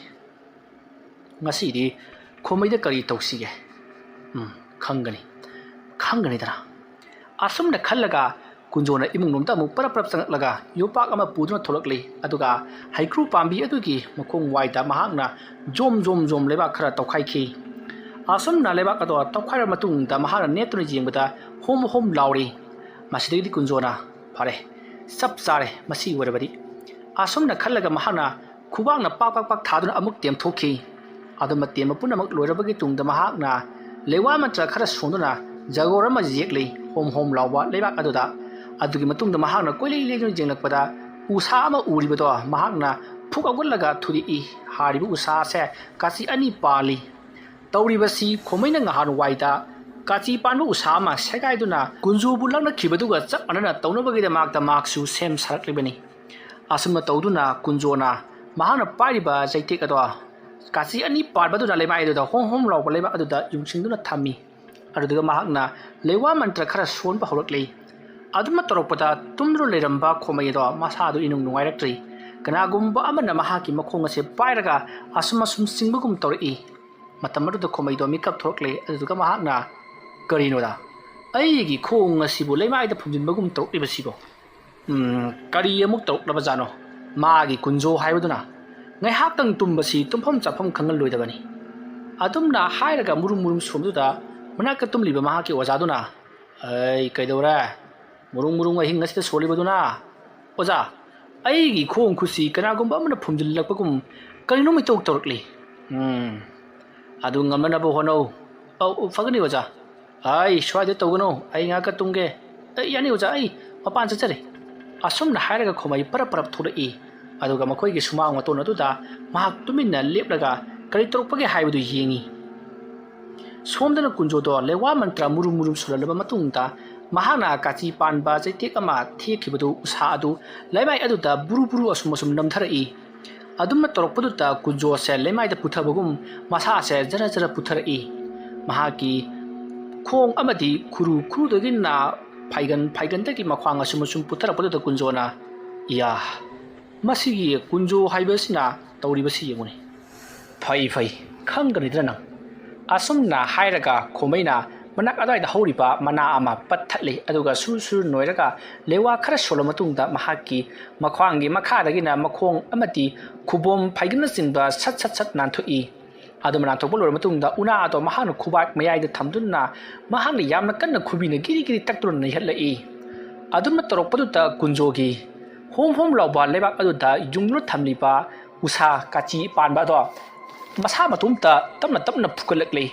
ꯉꯁꯤꯗꯤ ꯈꯣꯃꯩꯗ ꯀꯔꯤ ꯇꯧꯁꯤꯒꯦ? ꯎꯝ, ꯈꯪꯒꯅꯤ, ꯈꯪꯒꯅꯤꯗꯅ꯫" ꯑꯁꯨꯝꯅ ꯈꯜꯂꯒ ꯀꯨꯟꯖꯣꯅ ꯏꯃꯨꯡꯂꯣꯝꯗ ꯑꯃꯨꯛ ꯄꯔꯞ ꯄꯔꯞ ꯆꯪꯂꯛꯂꯒ ꯌꯣꯄꯥꯛ ꯑꯃ ꯄꯨꯗꯨꯅ ꯊꯣꯛꯂꯛꯂꯤ꯫ ꯑꯗꯨꯒ ꯍꯩꯀ꯭ꯔꯨ ꯄꯥꯝꯕꯤ ꯑꯗꯨꯒꯤ ꯃꯈꯣꯡ ꯋꯥꯏꯗ ꯃꯍꯥꯛꯅ ꯖꯣꯝ ꯖꯣꯝ ꯖꯣꯝ ꯂꯩꯕꯥꯛ ꯈꯔ ꯇꯧꯈꯥꯏꯈꯤ꯫ ꯑꯁꯨꯝꯅ ꯂꯩꯕꯥꯛ ꯑꯗꯣ ꯇꯧꯈꯥꯏꯔꯕ ꯃꯇꯨꯡꯗ ꯃꯍꯥꯛꯅ ꯅꯦꯠꯇꯨꯅ ꯌꯦꯡꯕꯗ ꯍꯣꯝ ꯍꯣꯝ ꯂꯥꯎꯔꯤ꯫ ꯃꯁꯤꯗꯒꯤꯗꯤ ꯀꯨꯟꯖꯣꯅ, "ꯐꯔꯦ, ꯆꯞ ꯆꯥꯔꯦ, ꯃꯁꯤ ꯑꯣꯏꯔꯕꯗꯤ꯫" ꯑꯁꯨꯝꯅ ꯈꯜꯂꯒ ꯃꯍꯥꯛꯅ ꯈꯨꯕꯥꯛꯅ ꯄꯥꯛ ꯄꯥꯛ ꯄꯥꯛ ꯊꯥꯗꯨꯅ ꯑꯃꯨꯛ ꯇꯦꯝꯊꯣꯛꯈꯤ꯫ ꯑꯗꯨꯃ ꯇꯦꯝꯕ ꯄꯨꯝꯅꯃꯛ ꯂꯣꯏꯔꯕꯒꯤ ꯇꯨꯡꯗ ꯃꯍꯥꯛꯅ ꯂꯩꯋꯥ ꯃꯟꯇ꯭ꯔ ꯈꯔ ꯁꯣꯟꯗꯨꯅ ꯖꯒꯣꯔ ꯑꯃ ꯌꯦꯛꯂꯤ꯫ ꯍꯣꯝ ꯍꯣꯝ ꯂꯥꯎꯕ ꯂꯩꯕꯥꯛ ꯑꯗꯨꯗ꯫ ꯑꯗꯨꯒꯤ ꯃꯇꯨꯡꯗ ꯃꯍꯥꯛꯅ ꯀꯣꯏꯂꯦꯡ ꯂꯦꯡꯗꯨꯅ ꯌꯦꯡꯂꯛꯄꯗ ꯎꯁꯥ ꯑꯃ ꯎꯔꯤꯕꯗꯣ ꯃꯍꯥꯛꯅ ꯐꯨꯛ ꯍꯧꯒꯠꯂꯒ ꯊꯨꯗꯦꯛꯏ꯫ ꯍꯥꯏꯔꯤꯕ ꯎꯁꯥ ꯑꯁꯦ ꯀꯥꯆꯤ ꯑꯅꯤ ꯄꯥꯜꯂꯤ꯫ ꯇꯧꯔꯤꯕꯁꯤ ꯈꯣꯃꯩꯅ ꯉꯍꯥꯟꯋꯥꯏꯗ ꯀꯥꯆꯤ ꯄꯥꯟꯕ ꯎꯁꯥ ꯑꯃ ꯁꯦꯒꯥꯏꯗꯨꯅ ꯀꯨꯟꯖꯨꯕꯨ ꯂꯛꯅꯈꯤꯕꯗꯨꯒ ꯆꯞ ꯃꯥꯟꯅꯅ ꯇꯧꯅꯕꯒꯤꯗꯃꯛꯇ ꯃꯍꯥꯛꯁꯨ ꯁꯦꯝ ꯁꯥꯔꯛꯂꯤꯕꯅꯤ꯫ ꯑꯁꯨꯝꯅ ꯇꯧꯗꯨꯅ ꯀꯨꯟꯖꯣꯅ ꯃꯍꯥꯛꯅ ꯄꯥꯏꯔꯤꯕ ꯆꯩꯇꯦꯛ ꯑꯗꯣ ꯀꯥꯆꯤ ꯑꯅꯤ ꯄꯥꯟꯕꯗꯨꯅ ꯂꯩꯃꯥꯏ ꯑꯗꯨꯗ ꯍꯣꯝ ꯍꯣꯝ ꯂꯥꯎꯕ ꯂꯩꯕꯥꯛ ꯑꯗꯨꯗ ꯌꯨꯡꯁꯤꯟꯗꯨꯅ ꯊꯝꯃꯤ꯫ ꯑꯗꯨꯗꯨꯒ ꯃꯍꯥꯛꯅ ꯂꯩꯋꯥ ꯃꯟꯇ꯭ꯔ ꯈꯔ ꯁꯣꯟꯕ ꯍꯧꯔꯛꯂꯤ꯫ ꯑꯗꯨꯝꯅ ꯇꯧꯔꯛꯄꯗ ꯇꯨꯝꯗꯨꯅ ꯂꯩꯔꯝꯕ ꯈꯣꯃꯩ ꯑꯗꯣ ꯃꯁꯥꯗꯨ ꯏꯅꯨꯡ ꯅꯨꯡꯉꯥꯏꯔꯛꯇ꯭ꯔꯤ꯫ ꯀꯅꯥꯒꯨꯝꯕ ꯑꯃꯅ ꯃꯍꯥꯛꯀꯤ ꯃꯈꯣꯡ ꯑꯁꯦ ꯄꯥꯏꯔꯒ ꯑꯁꯨꯝ ꯑꯁꯨꯝ ꯆꯤꯡꯕꯒꯨꯝ ꯇꯧꯔꯛꯏ꯫ ꯃꯇꯝ ꯑꯗꯨꯗ ꯈꯣꯃꯩꯗꯣ ꯃꯤꯀꯞ ꯊꯣꯛꯂꯛꯂꯦ꯫ ꯑꯗꯨꯗꯨꯒ ꯃꯍꯥꯛꯅ, "ꯀꯔꯤꯅꯣꯗ? ꯑꯩꯒꯤ ꯈꯣꯡ ꯑꯁꯤꯕꯨ ꯂꯩꯃꯥꯏꯗ ꯐꯨꯝꯖꯤꯟꯕꯒꯨꯝ ꯇꯧꯔꯛꯂꯤꯕꯁꯤꯕꯣ? ꯎꯝ, ꯀꯔꯤ ꯑꯃꯨꯛ ꯇꯧꯔꯛꯂꯕꯖꯥꯠꯅꯣ? ꯃꯥꯒꯤ ꯀꯨꯟꯖꯣ ꯍꯥꯏꯕꯗꯨꯅ ꯉꯥꯏꯍꯥꯛꯇꯪ ꯇꯨꯝꯕꯁꯤ ꯇꯨꯝꯐꯝ ꯆꯥꯐꯝ ꯈꯪꯍꯜꯂꯣꯏꯗꯕꯅꯤ"꯫ ꯑꯗꯨꯝꯅ ꯍꯥꯏꯔꯒ ꯃꯨꯔꯨꯝ ꯃꯨꯔꯨꯝ ꯁꯣꯝꯗꯨꯗ ꯃꯅꯥꯛꯇ ꯇꯨꯝꯂꯤꯕ ꯃꯍꯥꯛꯀꯤ ꯑꯣꯖꯥꯗꯨꯅ, "ꯑꯩ, ꯀꯩꯗꯧꯔꯦ? ꯃꯨꯔꯨꯝ ꯃꯨꯔꯨꯝ ꯑꯍꯤꯡ ꯑꯁꯤꯗ ꯁꯣꯜꯂꯤꯕꯗꯨꯅ? ꯑꯣꯖꯥ, ꯑꯩꯒꯤ ꯈꯣꯡ ꯈꯨꯠꯁꯤ ꯀꯅꯥꯒꯨꯝꯕ ꯑꯃꯅ ꯐꯨꯝꯖꯤꯜꯂꯛꯄꯒꯨꯝ ꯀꯔꯤꯅꯣꯝ ꯏꯇꯧ ꯇꯧꯔꯛꯂꯤ"꯫ "ꯎꯝ, ꯑꯗꯨ ꯉꯝꯅꯅꯕ ꯍꯣꯠꯅꯧ"꯫ "ꯑꯧ, ꯐꯒꯅꯤ ꯑꯣꯖꯥ"꯫ "ꯑꯩ ꯁ꯭ꯋꯥꯏꯗ ꯇꯧꯒꯅꯨ, ꯑꯩ ꯉꯥꯏꯍꯥꯛꯀ ꯇꯨꯝꯒꯦ"꯫ "ꯑꯦ, ꯌꯥꯅꯤ ꯑꯣꯖꯥ, ꯑꯩ ꯃꯄꯥꯟ ꯆꯠꯆꯔꯦ"꯫ ꯑꯁꯨꯝꯅ ꯍꯥꯏꯔꯒ ꯈꯣꯃꯩ ꯄꯔꯞ ꯄꯔꯞ ꯊꯣꯛꯂꯛꯏ꯫ ꯑꯗꯨꯒ ꯃꯈꯣꯏꯒꯤ ꯁꯨꯃꯥꯡ ꯃꯇꯣꯟ ꯑꯗꯨꯗ ꯃꯍꯥꯛ ꯇꯨꯃꯤꯟꯅ ꯂꯦꯞꯂꯒ ꯀꯔꯤ ꯇꯧꯔꯛꯄꯒꯦ ꯍꯥꯏꯕꯗꯨ ꯌꯦꯡꯉꯤ꯫ ꯁꯣꯝꯗꯅ ꯀꯨꯟꯖꯣꯗꯣ ꯂꯩꯋꯥ ꯃꯟꯇ꯭ꯔ ꯃꯨꯔꯨꯝ ꯃꯨꯔꯨꯝ ꯁꯨꯔꯜꯂꯕ ꯃꯇꯨꯡꯗ ꯃꯍꯥꯛꯅ ꯀꯥꯆꯤ ꯄꯥꯟꯕ ꯆꯩꯇꯦꯛ ꯑꯃ ꯊꯦꯛꯈꯤꯕꯗꯨ ꯎꯁꯥ ꯑꯗꯨ ꯂꯩꯃꯥꯏ ꯑꯗꯨꯗ ꯕꯨꯔꯨ ꯕꯨꯔꯨ ꯑꯁꯨꯝ ꯑꯁꯨꯝ ꯅꯝꯊꯔꯛꯏ꯫ ꯑꯗꯨꯝꯅ ꯇꯧꯔꯛꯄꯗꯨꯗ ꯀꯨꯟꯖꯣꯁꯦ ꯂꯩꯃꯥꯏꯗ ꯄꯨꯊꯕꯒꯨꯝ ꯃꯁꯥꯁꯦ ꯖꯔ ꯖꯔ ꯄꯨꯊꯔꯛꯏ꯫ ꯃꯍꯥꯛꯀꯤ ꯈꯣꯡ ꯑꯃꯗꯤ ꯈꯨꯔꯨ ꯈꯨꯔꯨꯗꯒꯤꯅ ꯐꯥꯏꯒꯟ, ꯐꯥꯏꯒꯟꯗꯒꯤ ꯃꯈ꯭ꯋꯥꯡ ꯑꯁꯨꯝ ꯑꯁꯨꯝ ꯄꯨꯊꯔꯛꯄꯗꯨꯗ ꯀꯨꯟꯖꯣꯅ, "ꯏꯌꯥ, ꯃꯁꯤꯒꯤ ꯀꯨꯟꯖꯣ ꯍꯥꯏꯕꯁꯤꯅ ꯇꯧꯔꯤꯕꯁꯤ ꯌꯦꯡꯉꯨꯅꯦ꯫ ꯐꯩ, ꯐꯩ, ꯈꯪꯒꯅꯤꯗꯅ ꯅꯪ"꯫ ꯑꯁꯨꯝꯅ ꯍꯥꯏꯔꯒ ꯈꯣꯃꯩꯅ ꯃꯅꯥꯛ ꯑꯗꯨꯋꯥꯏꯗ ꯍꯧꯔꯤꯕ ꯃꯅꯥ ꯑꯃ ꯄꯠꯊꯠꯂꯤ, ꯑꯗꯨꯒ ꯁꯨꯔ ꯁꯨꯔ ꯅꯣꯏꯔꯒ ꯂꯩꯋꯥ ꯈꯔ ꯁꯣꯜꯂ ꯃꯇꯨꯡꯗ ꯃꯍꯥꯛꯀꯤ ꯃꯈ꯭ꯋꯥꯡꯒꯤ ꯃꯈꯥꯗꯒꯤꯅ ꯃꯈꯣꯡ ꯑꯃꯗꯤ ꯈꯨꯕꯣꯝ ꯐꯩꯒꯟꯅꯆꯤꯡꯕ ꯁꯠ ꯁꯠ ꯁꯠ ꯅꯥꯟꯊꯣꯛꯏ꯫ ꯑꯗꯨꯝ ꯅꯥꯟꯊꯣꯛꯄ ꯂꯣꯏꯔ ꯃꯇꯨꯡꯗ ꯎꯅꯥ ꯑꯗꯣ ꯃꯍꯥꯛꯅ ꯈꯨꯕꯥꯛ ꯃꯌꯥꯏꯗ ꯊꯝꯗꯨꯅ ꯃꯍꯥꯛꯅ ꯌꯥꯝꯅ ꯀꯟꯅ ꯈꯨꯕꯤꯅ ꯒꯤꯔꯤ ꯒꯤꯔꯤ ꯇꯛꯇꯨꯅ ꯅꯩꯍꯠꯂꯛꯏ꯫ ꯑꯗꯨꯝꯅ ꯇꯧꯔꯛꯄꯗꯨꯗ ꯀꯨꯟꯖꯣꯒꯤ ꯍꯣꯝ ꯍꯣꯝ ꯂꯥꯎꯕ ꯂꯩꯕꯥꯛ ꯑꯗꯨꯗ ꯌꯨꯡꯗꯨꯅ ꯊꯝꯂꯤꯕ ꯎꯁꯥ ꯀꯥꯆꯤ ꯄꯥꯟꯕ ꯑꯗꯣ ꯃꯁꯥ ꯃꯇꯣꯝꯇ ꯇꯞꯅ ꯇꯞꯅ ꯐꯨꯒꯠꯂꯛꯂꯤ꯫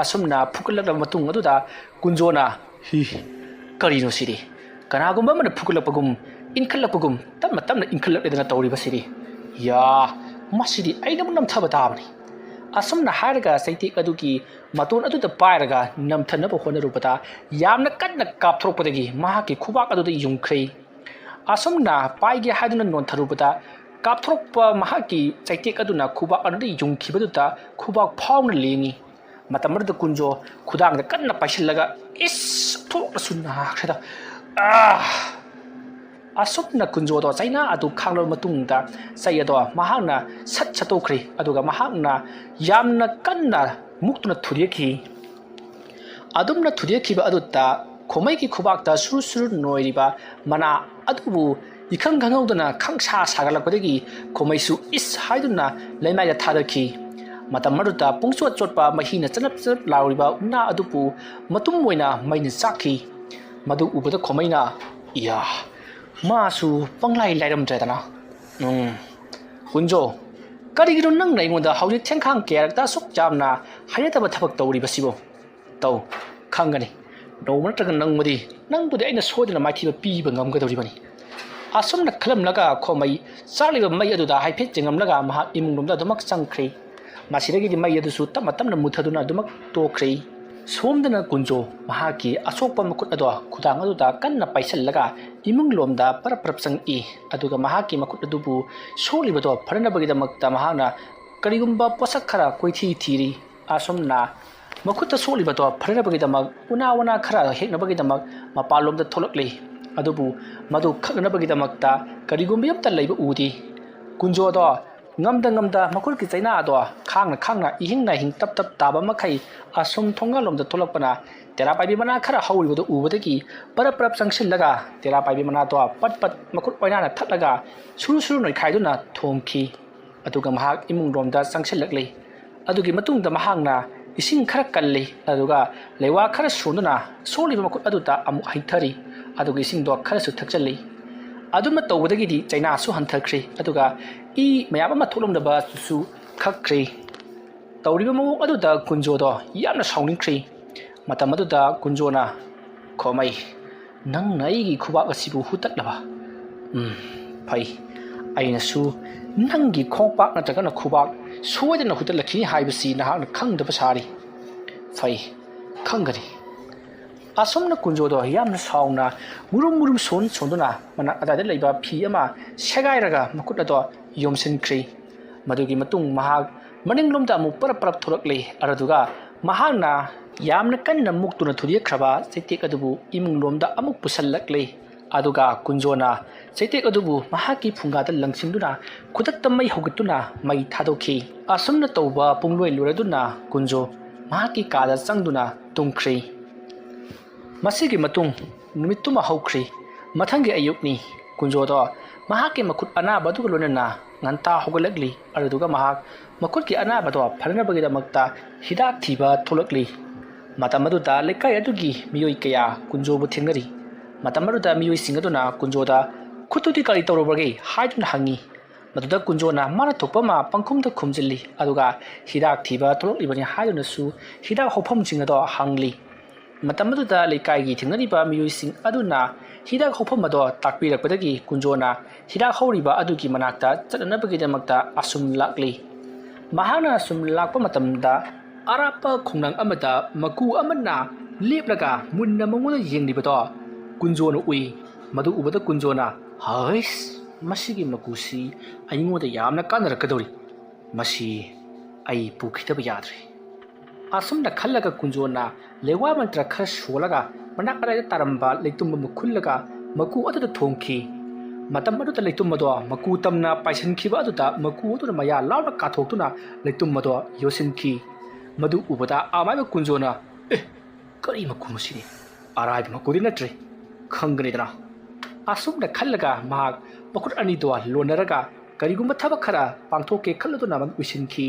ꯑꯁꯨꯝꯅ ꯐꯨꯒꯠꯂꯛꯂꯕ ꯃꯇꯨꯡ ꯑꯗꯨꯗ ꯀꯨꯟꯖꯣꯅ, "ꯍꯤ, ꯀꯔꯤꯅꯣ ꯁꯤꯗꯤ? ꯀꯅꯥꯒꯨꯝꯕ ꯑꯃꯅ ꯐꯨꯒꯠꯂꯛꯄꯒꯨꯝ, ꯏꯟꯈꯠꯂꯛꯄꯒꯨꯝ, ꯇꯞꯅ ꯇꯞꯅ ꯏꯟꯈꯠꯂꯛꯂꯦꯗꯅ ꯇꯧꯔꯤꯕꯁꯤꯗꯤ꯫ ꯌꯥ, ꯃꯁꯤꯗꯤ ꯑꯩꯅ ꯑꯃꯨꯛ ꯅꯝꯊꯕ ꯇꯥꯕꯅꯤ"꯫ ꯑꯁꯨꯝꯅ ꯍꯥꯏꯔꯒ ꯆꯩꯇꯦꯛ ꯑꯗꯨꯒꯤ ꯃꯇꯣꯟ ꯑꯗꯨꯗ ꯄꯥꯏꯔꯒ ꯅꯝꯊꯅꯕ ꯍꯣꯠꯅꯔꯨꯕꯗ ꯌꯥꯝꯅ ꯀꯟꯅ ꯀꯥꯞꯊꯣꯔꯛꯄꯗꯒꯤ ꯃꯍꯥꯛꯀꯤ ꯈꯨꯕꯥꯛ ꯑꯗꯨꯗ ꯌꯨꯡꯈ꯭ꯔꯦ꯫ ꯑꯁꯨꯝꯅ ꯄꯥꯏꯒꯦ ꯍꯥꯏꯗꯨꯅ ꯅꯣꯟꯊꯔꯨꯕꯗ ꯀꯥꯞꯊꯣꯔꯛꯄ ꯃꯍꯥꯛꯀꯤ ꯆꯩꯇꯦꯛ ꯑꯗꯨꯅ ꯈꯨꯕꯥꯛ ꯑꯗꯨꯗ ꯌꯨꯡꯈꯤꯕꯗꯨꯗ ꯈꯨꯕꯥꯛ ꯐꯥꯎꯅ ꯂꯦꯡꯉꯤ꯫ ꯃꯇꯝ ꯑꯗꯨꯗ ꯀꯨꯟꯖꯣ ꯈꯨꯗꯥꯡꯗ ꯀꯟꯅ ꯄꯥꯏꯁꯤꯜꯂꯒ, "ꯏꯁ, ꯊꯣꯛꯂꯁꯨ ꯅꯥꯈ꯭ꯔꯦꯗ꯫ ꯑꯥ!" ꯑꯁꯨꯝꯅ ꯀꯨꯟꯖꯣꯗꯣ ꯆꯩꯅꯥ ꯑꯗꯨ ꯈꯥꯡꯂꯕ ꯃꯇꯨꯡꯗ, ꯆꯩ ꯑꯗꯣ ꯃꯍꯥꯛꯅ ꯁꯠ ꯁꯠꯇꯣꯛꯈ꯭ꯔꯦ꯫ ꯑꯗꯨꯒ ꯃꯍꯥꯛꯅ ꯌꯥꯝꯅ ꯀꯟꯅ ꯃꯨꯛꯇꯨꯅ ꯊꯨꯗꯦꯛꯈꯤ꯫ ꯑꯗꯨꯝꯅ ꯊꯨꯗꯦꯛꯈꯤꯕ ꯑꯗꯨꯗ ꯈꯣꯃꯩꯒꯤ ꯈꯨꯕꯥꯛꯇ ꯁꯨꯔꯨ ꯁꯨꯔꯨ ꯅꯣꯏꯔꯤꯕ ꯃꯅꯥ ꯑꯗꯨꯕꯨ ꯏꯈꯪ ꯈꯪꯍꯧꯗꯅ ꯈꯪꯁꯥ ꯁꯥꯒꯠꯂꯛꯄꯗꯒꯤ ꯈꯣꯃꯩꯁꯨ "ꯏꯁ" ꯍꯥꯏꯗꯨꯅ ꯂꯩꯃꯥꯏꯗ ꯊꯥꯗꯈꯤ꯫ ꯃꯇꯝ ꯑꯗꯨꯗ ꯄꯨꯡꯆꯣꯠ ꯆꯣꯠꯄ ꯃꯍꯤꯅ ꯆꯅꯞ ꯆꯅꯞ ꯂꯥꯎꯔꯤꯕ ꯎꯅꯥ ꯑꯗꯨꯕꯨ ꯃꯇꯨꯝ ꯑꯣꯏꯅ ꯃꯩꯅ ꯆꯥꯛꯈꯤ꯫ ꯃꯗꯨ ꯎꯕꯗ ꯈꯣꯃꯩꯅ, "ꯏꯌꯥ, ꯃꯥꯁꯨ ꯄꯪꯂꯥꯏ ꯂꯥꯏꯔꯝꯗ꯭ꯔꯦꯗꯅ꯫ ꯎꯝ, ꯀꯨꯟꯖꯣ, ꯀꯔꯤꯒꯤꯅꯣ ꯅꯪꯅ ꯑꯩꯉꯣꯟꯗ ꯍꯧꯖꯤꯛ ꯊꯦꯡꯈꯥꯡ ꯀꯌꯥꯔꯛꯇ ꯑꯁꯨꯛ ꯌꯥꯝꯅ ꯍꯩꯅꯗꯕ ꯊꯕꯛ ꯇꯧꯔꯤꯕꯁꯤꯕꯣ? ꯇꯧ, ꯈꯪꯒꯅꯤ꯫ ꯅꯣꯡꯃ ꯅꯠꯇ꯭ꯔꯒ ꯅꯣꯡꯃꯗꯤ ꯅꯪꯕꯨꯗꯤ ꯑꯩꯅ ꯁꯣꯏꯗꯅ ꯃꯥꯏꯊꯤꯕ ꯄꯤꯕ ꯉꯝꯒꯗꯧꯔꯤꯕꯅꯤ"꯫ ꯑꯁꯨꯝꯅ ꯈꯜꯂꯝꯂꯒ ꯈꯣꯃꯩ ꯆꯥꯛꯂꯤꯕ ꯃꯩ ꯑꯗꯨꯗ ꯍꯥꯏꯐꯦꯠ ꯌꯦꯡꯂꯝꯂꯒ ꯃꯍꯥꯛ ꯏꯃꯨꯡꯂꯣꯝꯗ ꯑꯗꯨꯃꯛ ꯆꯪꯈ꯭ꯔꯦ꯫ ꯃꯁꯤꯗꯒꯤꯗꯤ ꯃꯩ ꯑꯗꯨꯁꯨ ꯇꯞꯅ ꯇꯞꯅ ꯃꯨꯠꯊꯗꯨꯅ ꯑꯗꯨꯃꯛ ꯇꯣꯛꯈ꯭ꯔꯦ꯫ ꯁꯣꯝꯗꯅ ꯀꯨꯟꯖꯣ ꯃꯍꯥꯛꯀꯤ ꯑꯁꯣꯛꯄ ꯃꯈꯨꯠ ꯑꯗꯣ ꯈꯨꯗꯥꯡ ꯑꯗꯨꯗ ꯀꯟꯅ ꯄꯥꯏꯁꯤꯜꯂꯒ ꯏꯃꯨꯡꯂꯣꯝꯗ ꯄꯔꯞ ꯄꯔꯞ ꯆꯪꯉꯛꯏ꯫ ꯑꯗꯨꯒ ꯃꯍꯥꯛꯀꯤ ꯃꯈꯨꯠ ꯑꯗꯨꯕꯨ ꯁꯣꯛꯂꯤꯕꯗꯣ ꯐꯅꯅꯕꯒꯤꯗꯃꯛꯇ ꯃꯍꯥꯛꯅ ꯀꯔꯤꯒꯨꯝꯕ ꯄꯣꯠꯁꯛ ꯈꯔ ꯀꯣꯏꯊꯤ ꯊꯤꯔꯤ꯫ ꯑꯁꯨꯝꯅ ꯃꯈꯨꯠꯇ ꯁꯣꯛꯂꯤꯕꯗꯣ ꯐꯅꯅꯕꯒꯤꯗꯃꯛ ꯎꯅꯥ ꯋꯥꯅꯥ ꯈꯔ ꯍꯦꯛꯅꯕꯒꯤꯗꯃꯛ ꯃꯄꯥꯟꯂꯣꯝꯗ ꯊꯣꯛꯂꯛꯂꯤ꯫ ꯑꯗꯨꯕꯨ ꯃꯗꯨ ꯈꯛꯅꯅꯕꯒꯤꯗꯃꯛꯇ ꯀꯔꯤꯒꯨꯝꯕ ꯑꯃꯠꯇ ꯂꯩꯕ ꯎꯗꯦ꯫ ꯀꯨꯟꯖꯣꯗꯣ ꯉꯝꯗ ꯉꯝꯗ ꯃꯈꯨꯠꯀꯤ ꯆꯩꯅꯥ ꯑꯗꯣ ꯈꯥꯡꯅ ꯈꯥꯡꯅ ꯏꯍꯤꯡ ꯅꯥꯍꯤꯡ ꯇꯞ ꯇꯞ ꯇꯥꯕ ꯃꯈꯩ ꯑꯁꯨꯝ ꯊꯣꯡꯒꯥꯜꯂꯣꯝꯗ ꯊꯣꯛꯂꯛꯄꯅ ꯇꯦꯔꯥ ꯄꯥꯏꯕꯤ ꯃꯅꯥ ꯈꯔ ꯍꯧꯔꯤꯕꯗꯨ ꯎꯕꯗꯒꯤ ꯄꯔꯞ ꯄꯔꯞ ꯆꯪꯁꯤꯜꯂꯒ ꯇꯦꯔꯥ ꯄꯥꯏꯕꯤ ꯃꯅꯥꯗꯣ ꯄꯠ ꯄꯠ ꯃꯈꯨꯠ ꯑꯣꯏꯅꯥꯅ ꯊꯠꯂꯒ ꯁꯨꯔꯨ ꯁꯨꯔꯨ ꯅꯣꯏꯈꯥꯏꯗꯨꯅ ꯊꯣꯝꯈꯤ꯫ ꯑꯗꯨꯒ ꯃꯍꯥꯛ ꯏꯃꯨꯡꯂꯣꯝꯗ ꯆꯪꯁꯤꯜꯂꯛꯂꯤ꯫ ꯑꯗꯨꯒꯤ ꯃꯇꯨꯡꯗ ꯃꯍꯥꯛꯅ ꯏꯁꯤꯡ ꯈꯔ ꯀꯜꯂꯤ, ꯑꯗꯨꯒ ꯂꯩꯋꯥ ꯈꯔ ꯁꯣꯟꯗꯨꯅ ꯁꯣꯛꯂꯤꯕ ꯃꯈꯨꯠ ꯑꯗꯨꯗ ꯑꯃꯨꯛ ꯍꯩꯊꯔꯤ꯫ ꯑꯗꯨꯒ ꯏꯁꯤꯡꯗꯣ ꯈꯔꯁꯨ ꯊꯛꯆꯜꯂꯤ꯫ ꯑꯗꯨꯝꯅ ꯇꯧꯕꯗꯒꯤꯗꯤ ꯆꯩꯅꯥꯁꯨ ꯍꯟꯊꯈ꯭ꯔꯦ, ꯑꯗꯨꯒ ꯏ ꯃꯌꯥꯝ ꯑꯃ ꯊꯣꯛꯂꯝꯗꯕꯁꯨ ꯈꯛꯈ꯭ꯔꯦ꯫ ꯇꯧꯔꯤꯕ ꯃꯑꯣꯡ ꯑꯗꯨꯗ ꯀꯨꯟꯖꯣꯗꯣ ꯌꯥꯝꯅ ꯁꯥꯎꯅꯤꯡꯈ꯭ꯔꯦ꯫ ꯃꯇꯝ ꯑꯗꯨꯗ ꯀꯨꯟꯖꯣꯅ, "ꯈꯣꯃꯩ, ꯅꯪꯅ ꯑꯩꯒꯤ ꯈꯨꯕꯥꯛ ꯑꯁꯤꯕꯨ ꯍꯨꯠꯇꯠꯂꯕ? ꯎꯝ, ꯐꯩ꯫ ꯑꯩꯅꯁꯨ ꯅꯪꯒꯤ ꯈꯣꯡꯄꯥꯛ ꯅꯠꯇ꯭ꯔꯒꯅ ꯈꯨꯕꯥꯛ ꯁꯣꯏꯗꯅ ꯍꯨꯠꯇꯠꯂꯛꯈꯤꯅꯤ ꯍꯥꯏꯕꯁꯤ ꯅꯍꯥꯛꯅ ꯈꯪꯗꯕ ꯁꯥꯔꯤ꯫ ꯐꯩ, ꯈꯪꯒꯅꯤ"꯫ ꯑꯁꯨꯝꯅ ꯀꯨꯟꯖꯣꯗꯣ ꯌꯥꯝꯅ ꯁꯥꯎꯅ ꯃꯨꯔꯨꯝ ꯃꯨꯔꯨꯝ ꯁꯣꯟ ꯁꯣꯟꯗꯨꯅ ꯃꯅꯥꯛ ꯑꯗꯥꯏꯗ ꯂꯩꯕ ꯐꯤ ꯑꯃ ꯁꯦꯒꯥꯏꯔꯒ ꯃꯈꯨꯠ ꯑꯗꯣ ꯌꯣꯝꯁꯤꯟꯈ꯭ꯔꯦ꯫ ꯃꯗꯨꯒꯤ ꯃꯇꯨꯡ ꯃꯍꯥꯛ ꯃꯅꯤꯡꯂꯣꯝꯗ ꯑꯃꯨꯛ ꯄꯔꯞ ꯄꯔꯞ ꯊꯣꯛꯂꯛꯂꯦ꯫ ꯑꯗꯨꯗꯨꯒ ꯃꯍꯥꯛꯅ ꯌꯥꯝꯅ ꯀꯟꯅ ꯃꯨꯛꯇꯨꯅ ꯊꯨꯗꯦꯛꯈ꯭ꯔꯕ ꯆꯩꯇꯦꯛ ꯑꯗꯨꯕꯨ ꯏꯃꯨꯡꯂꯣꯝꯗ ꯑꯃꯨꯛ ꯄꯨꯁꯜꯂꯛꯂꯦ꯫ ꯑꯗꯨꯒ ꯀꯨꯟꯖꯣꯅ ꯆꯩꯇꯦꯛ ꯑꯗꯨꯕꯨ ꯃꯍꯥꯛꯀꯤ ꯐꯨꯡꯒꯥꯗ ꯂꯪꯁꯤꯟꯗꯨꯅ ꯈꯨꯗꯛꯇ ꯃꯩ ꯍꯧꯒꯠꯇꯨꯅ ꯃꯩ ꯊꯥꯗꯣꯛꯈꯤ꯫ ꯑꯁꯨꯝꯅ ꯇꯧꯕ ꯄꯨꯡꯂꯣꯏ ꯂꯣꯏꯔꯗꯨꯅ ꯀꯨꯟꯖꯣ ꯃꯍꯥꯛꯀꯤ ꯀꯥꯗ ꯆꯪꯗꯨꯅ ꯇꯨꯝꯈ꯭ꯔꯦ꯫ ꯃꯁꯤꯒꯤ ꯃꯇꯨꯡ ꯅꯨꯃꯤꯠꯇꯨꯃ ꯍꯧꯈ꯭ꯔꯤ꯫ ꯃꯊꯪꯒꯤ ꯑꯌꯨꯛꯅꯤ꯫ ꯀꯨꯟꯖꯣꯗꯣ ꯃꯍꯥꯛꯀꯤ ꯃꯈꯨꯠ ꯑꯅꯥꯕ ꯑꯗꯨꯒ ꯂꯣꯏꯅꯅ ꯉꯟꯇꯥ ꯍꯧꯒꯠꯂꯛꯂꯤ꯫ ꯑꯗꯨꯗꯨꯒ ꯃꯍꯥꯛ ꯃꯈꯨꯠꯀꯤ ꯑꯅꯥꯕꯗꯣ ꯐꯅꯅꯕꯒꯤꯗꯃꯛꯇ ꯍꯤꯗꯥꯛ ꯊꯤꯕ ꯊꯣꯛꯂꯛꯂꯤ꯫ ꯃꯇꯝ ꯑꯗꯨꯗ ꯂꯩꯀꯥꯏ ꯑꯗꯨꯒꯤ ꯃꯤꯑꯣꯏ ꯀꯌꯥ ꯀꯨꯟꯖꯣꯕꯨ ꯊꯦꯡꯅꯔꯤ꯫ ꯃꯇꯝ ꯑꯗꯨꯗ ꯃꯤꯑꯣꯏꯁꯤꯡ ꯑꯗꯨꯅ ꯀꯨꯟꯖꯣꯗ "ꯈꯨꯠꯇꯨꯗꯤ ꯀꯔꯤ ꯇꯧꯔꯨꯕꯒꯦ?" ꯍꯥꯏꯗꯨꯅ ꯍꯪꯉꯤ꯫ ꯃꯗꯨꯗ ꯀꯨꯟꯖꯣꯅ ꯃꯥꯅ ꯊꯣꯛꯄ ꯑꯃ ꯄꯪꯈꯨꯝꯗ ꯈꯨꯝꯖꯤꯜꯂꯤ꯫ ꯑꯗꯨꯒ ꯍꯤꯗꯥꯛ ꯊꯤꯕ ꯊꯣꯛꯂꯛꯂꯤꯕꯅꯤ ꯍꯥꯏꯗꯨꯅꯁꯨ ꯍꯤꯗꯥꯛ ꯍꯧꯐꯝꯁꯤꯡ ꯑꯗꯣ ꯍꯪꯂꯤ꯫ ꯃꯇꯝ ꯑꯗꯨꯗ ꯂꯩꯀꯥꯏꯒꯤ ꯊꯦꯡꯅꯔꯤꯕ ꯃꯤꯑꯣꯏꯁꯤꯡ ꯑꯗꯨꯅ ꯍꯤꯗꯥꯛ ꯍꯧꯐꯝ ꯑꯗꯣ ꯇꯥꯛꯄꯤꯔꯛꯄꯗꯒꯤ ꯀꯨꯟꯖꯣꯅ ꯍꯤꯗꯥꯛ ꯍꯧꯔꯤꯕ ꯑꯗꯨꯒꯤ ꯃꯅꯥꯛꯇ ꯆꯠꯅꯅꯕꯒꯤꯗꯃꯛꯇ ꯑꯁꯨꯝ ꯂꯥꯛꯂꯤ꯫ ꯃꯍꯥꯛꯅ ꯑꯁꯨꯝ ꯂꯥꯛꯄ ꯃꯇꯝꯗ ꯑꯔꯥꯞꯄ ꯈꯣꯡꯅꯥꯡ ꯑꯃꯗ ꯃꯀꯨ ꯑꯃꯅ ꯂꯦꯞꯂꯒ ꯃꯨꯟꯅ ꯃꯉꯣꯟꯗ ꯌꯦꯡꯂꯤꯕꯗꯣ ꯀꯨꯟꯖꯣꯅ ꯎꯏ꯫ ꯃꯗꯨ ꯎꯕꯗ ꯀꯨꯟꯖꯣꯅ, "ꯍꯩꯁ, ꯃꯁꯤꯒꯤ ꯃꯀꯨꯁꯤ ꯑꯩꯉꯣꯟꯗ ꯌꯥꯝꯅ ꯀꯥꯟꯅꯔꯛꯀꯗꯧꯔꯤ꯫ ꯃꯁꯤ ꯑꯩ ꯄꯨꯈꯤꯗꯕ ꯌꯥꯗ꯭ꯔꯦ"꯫ ꯑꯁꯨꯝꯅ ꯈꯜꯂꯒ ꯀꯨꯟꯖꯣꯅ ꯂꯩꯋꯥ ꯃꯟꯇ꯭ꯔ ꯈꯔ ꯁꯣꯜꯂꯒ ꯃꯅꯥꯛ ꯑꯗꯥꯏꯗ ꯇꯥꯔꯝꯕ ꯂꯩꯇꯨꯝ ꯑꯃ ꯈꯨꯜꯂꯒ ꯃꯀꯨ ꯑꯗꯨꯗ ꯊꯣꯝꯈꯤ꯫ ꯃꯇꯝ ꯑꯗꯨꯗ ꯂꯩꯇꯨꯝ ꯑꯗꯣ ꯃꯀꯨ ꯇꯝꯅ ꯄꯥꯏꯁꯤꯟꯈꯤꯕ ꯑꯗꯨꯗ ꯃꯀꯨ ꯑꯗꯨꯅ ꯃꯌꯥ ꯂꯥꯎꯅ ꯀꯥꯊꯣꯛꯇꯨꯅ ꯂꯩꯇꯨꯝ ꯑꯗꯣ ꯌꯣꯠꯁꯤꯟꯈꯤ꯫ ꯃꯗꯨ ꯎꯕꯗ ꯑꯃꯥꯏꯕ ꯀꯨꯟꯖꯣꯅ, "ꯑꯦ, ꯀꯔꯤ ꯃꯀꯨꯅꯣ ꯁꯤꯗꯤ? ꯑꯔꯥꯏꯕ ꯃꯀꯨꯗꯤ ꯅꯠꯇ꯭ꯔꯦ, ꯈꯪꯒꯅꯤꯗꯅ"꯫ ꯑꯁꯨꯝꯅ ꯈꯜꯂꯒ ꯃꯍꯥꯛ ꯃꯈꯨꯠ ꯑꯅꯤꯗꯣ ꯂꯣꯟꯅꯔꯒ ꯀꯔꯤꯒꯨꯝꯕ ꯊꯕꯛ ꯈꯔ ꯄꯥꯡꯊꯣꯛꯀꯦ ꯈꯜꯂꯗꯨꯅ ꯃꯗꯨ ꯎꯏꯁꯤꯟꯈꯤ꯫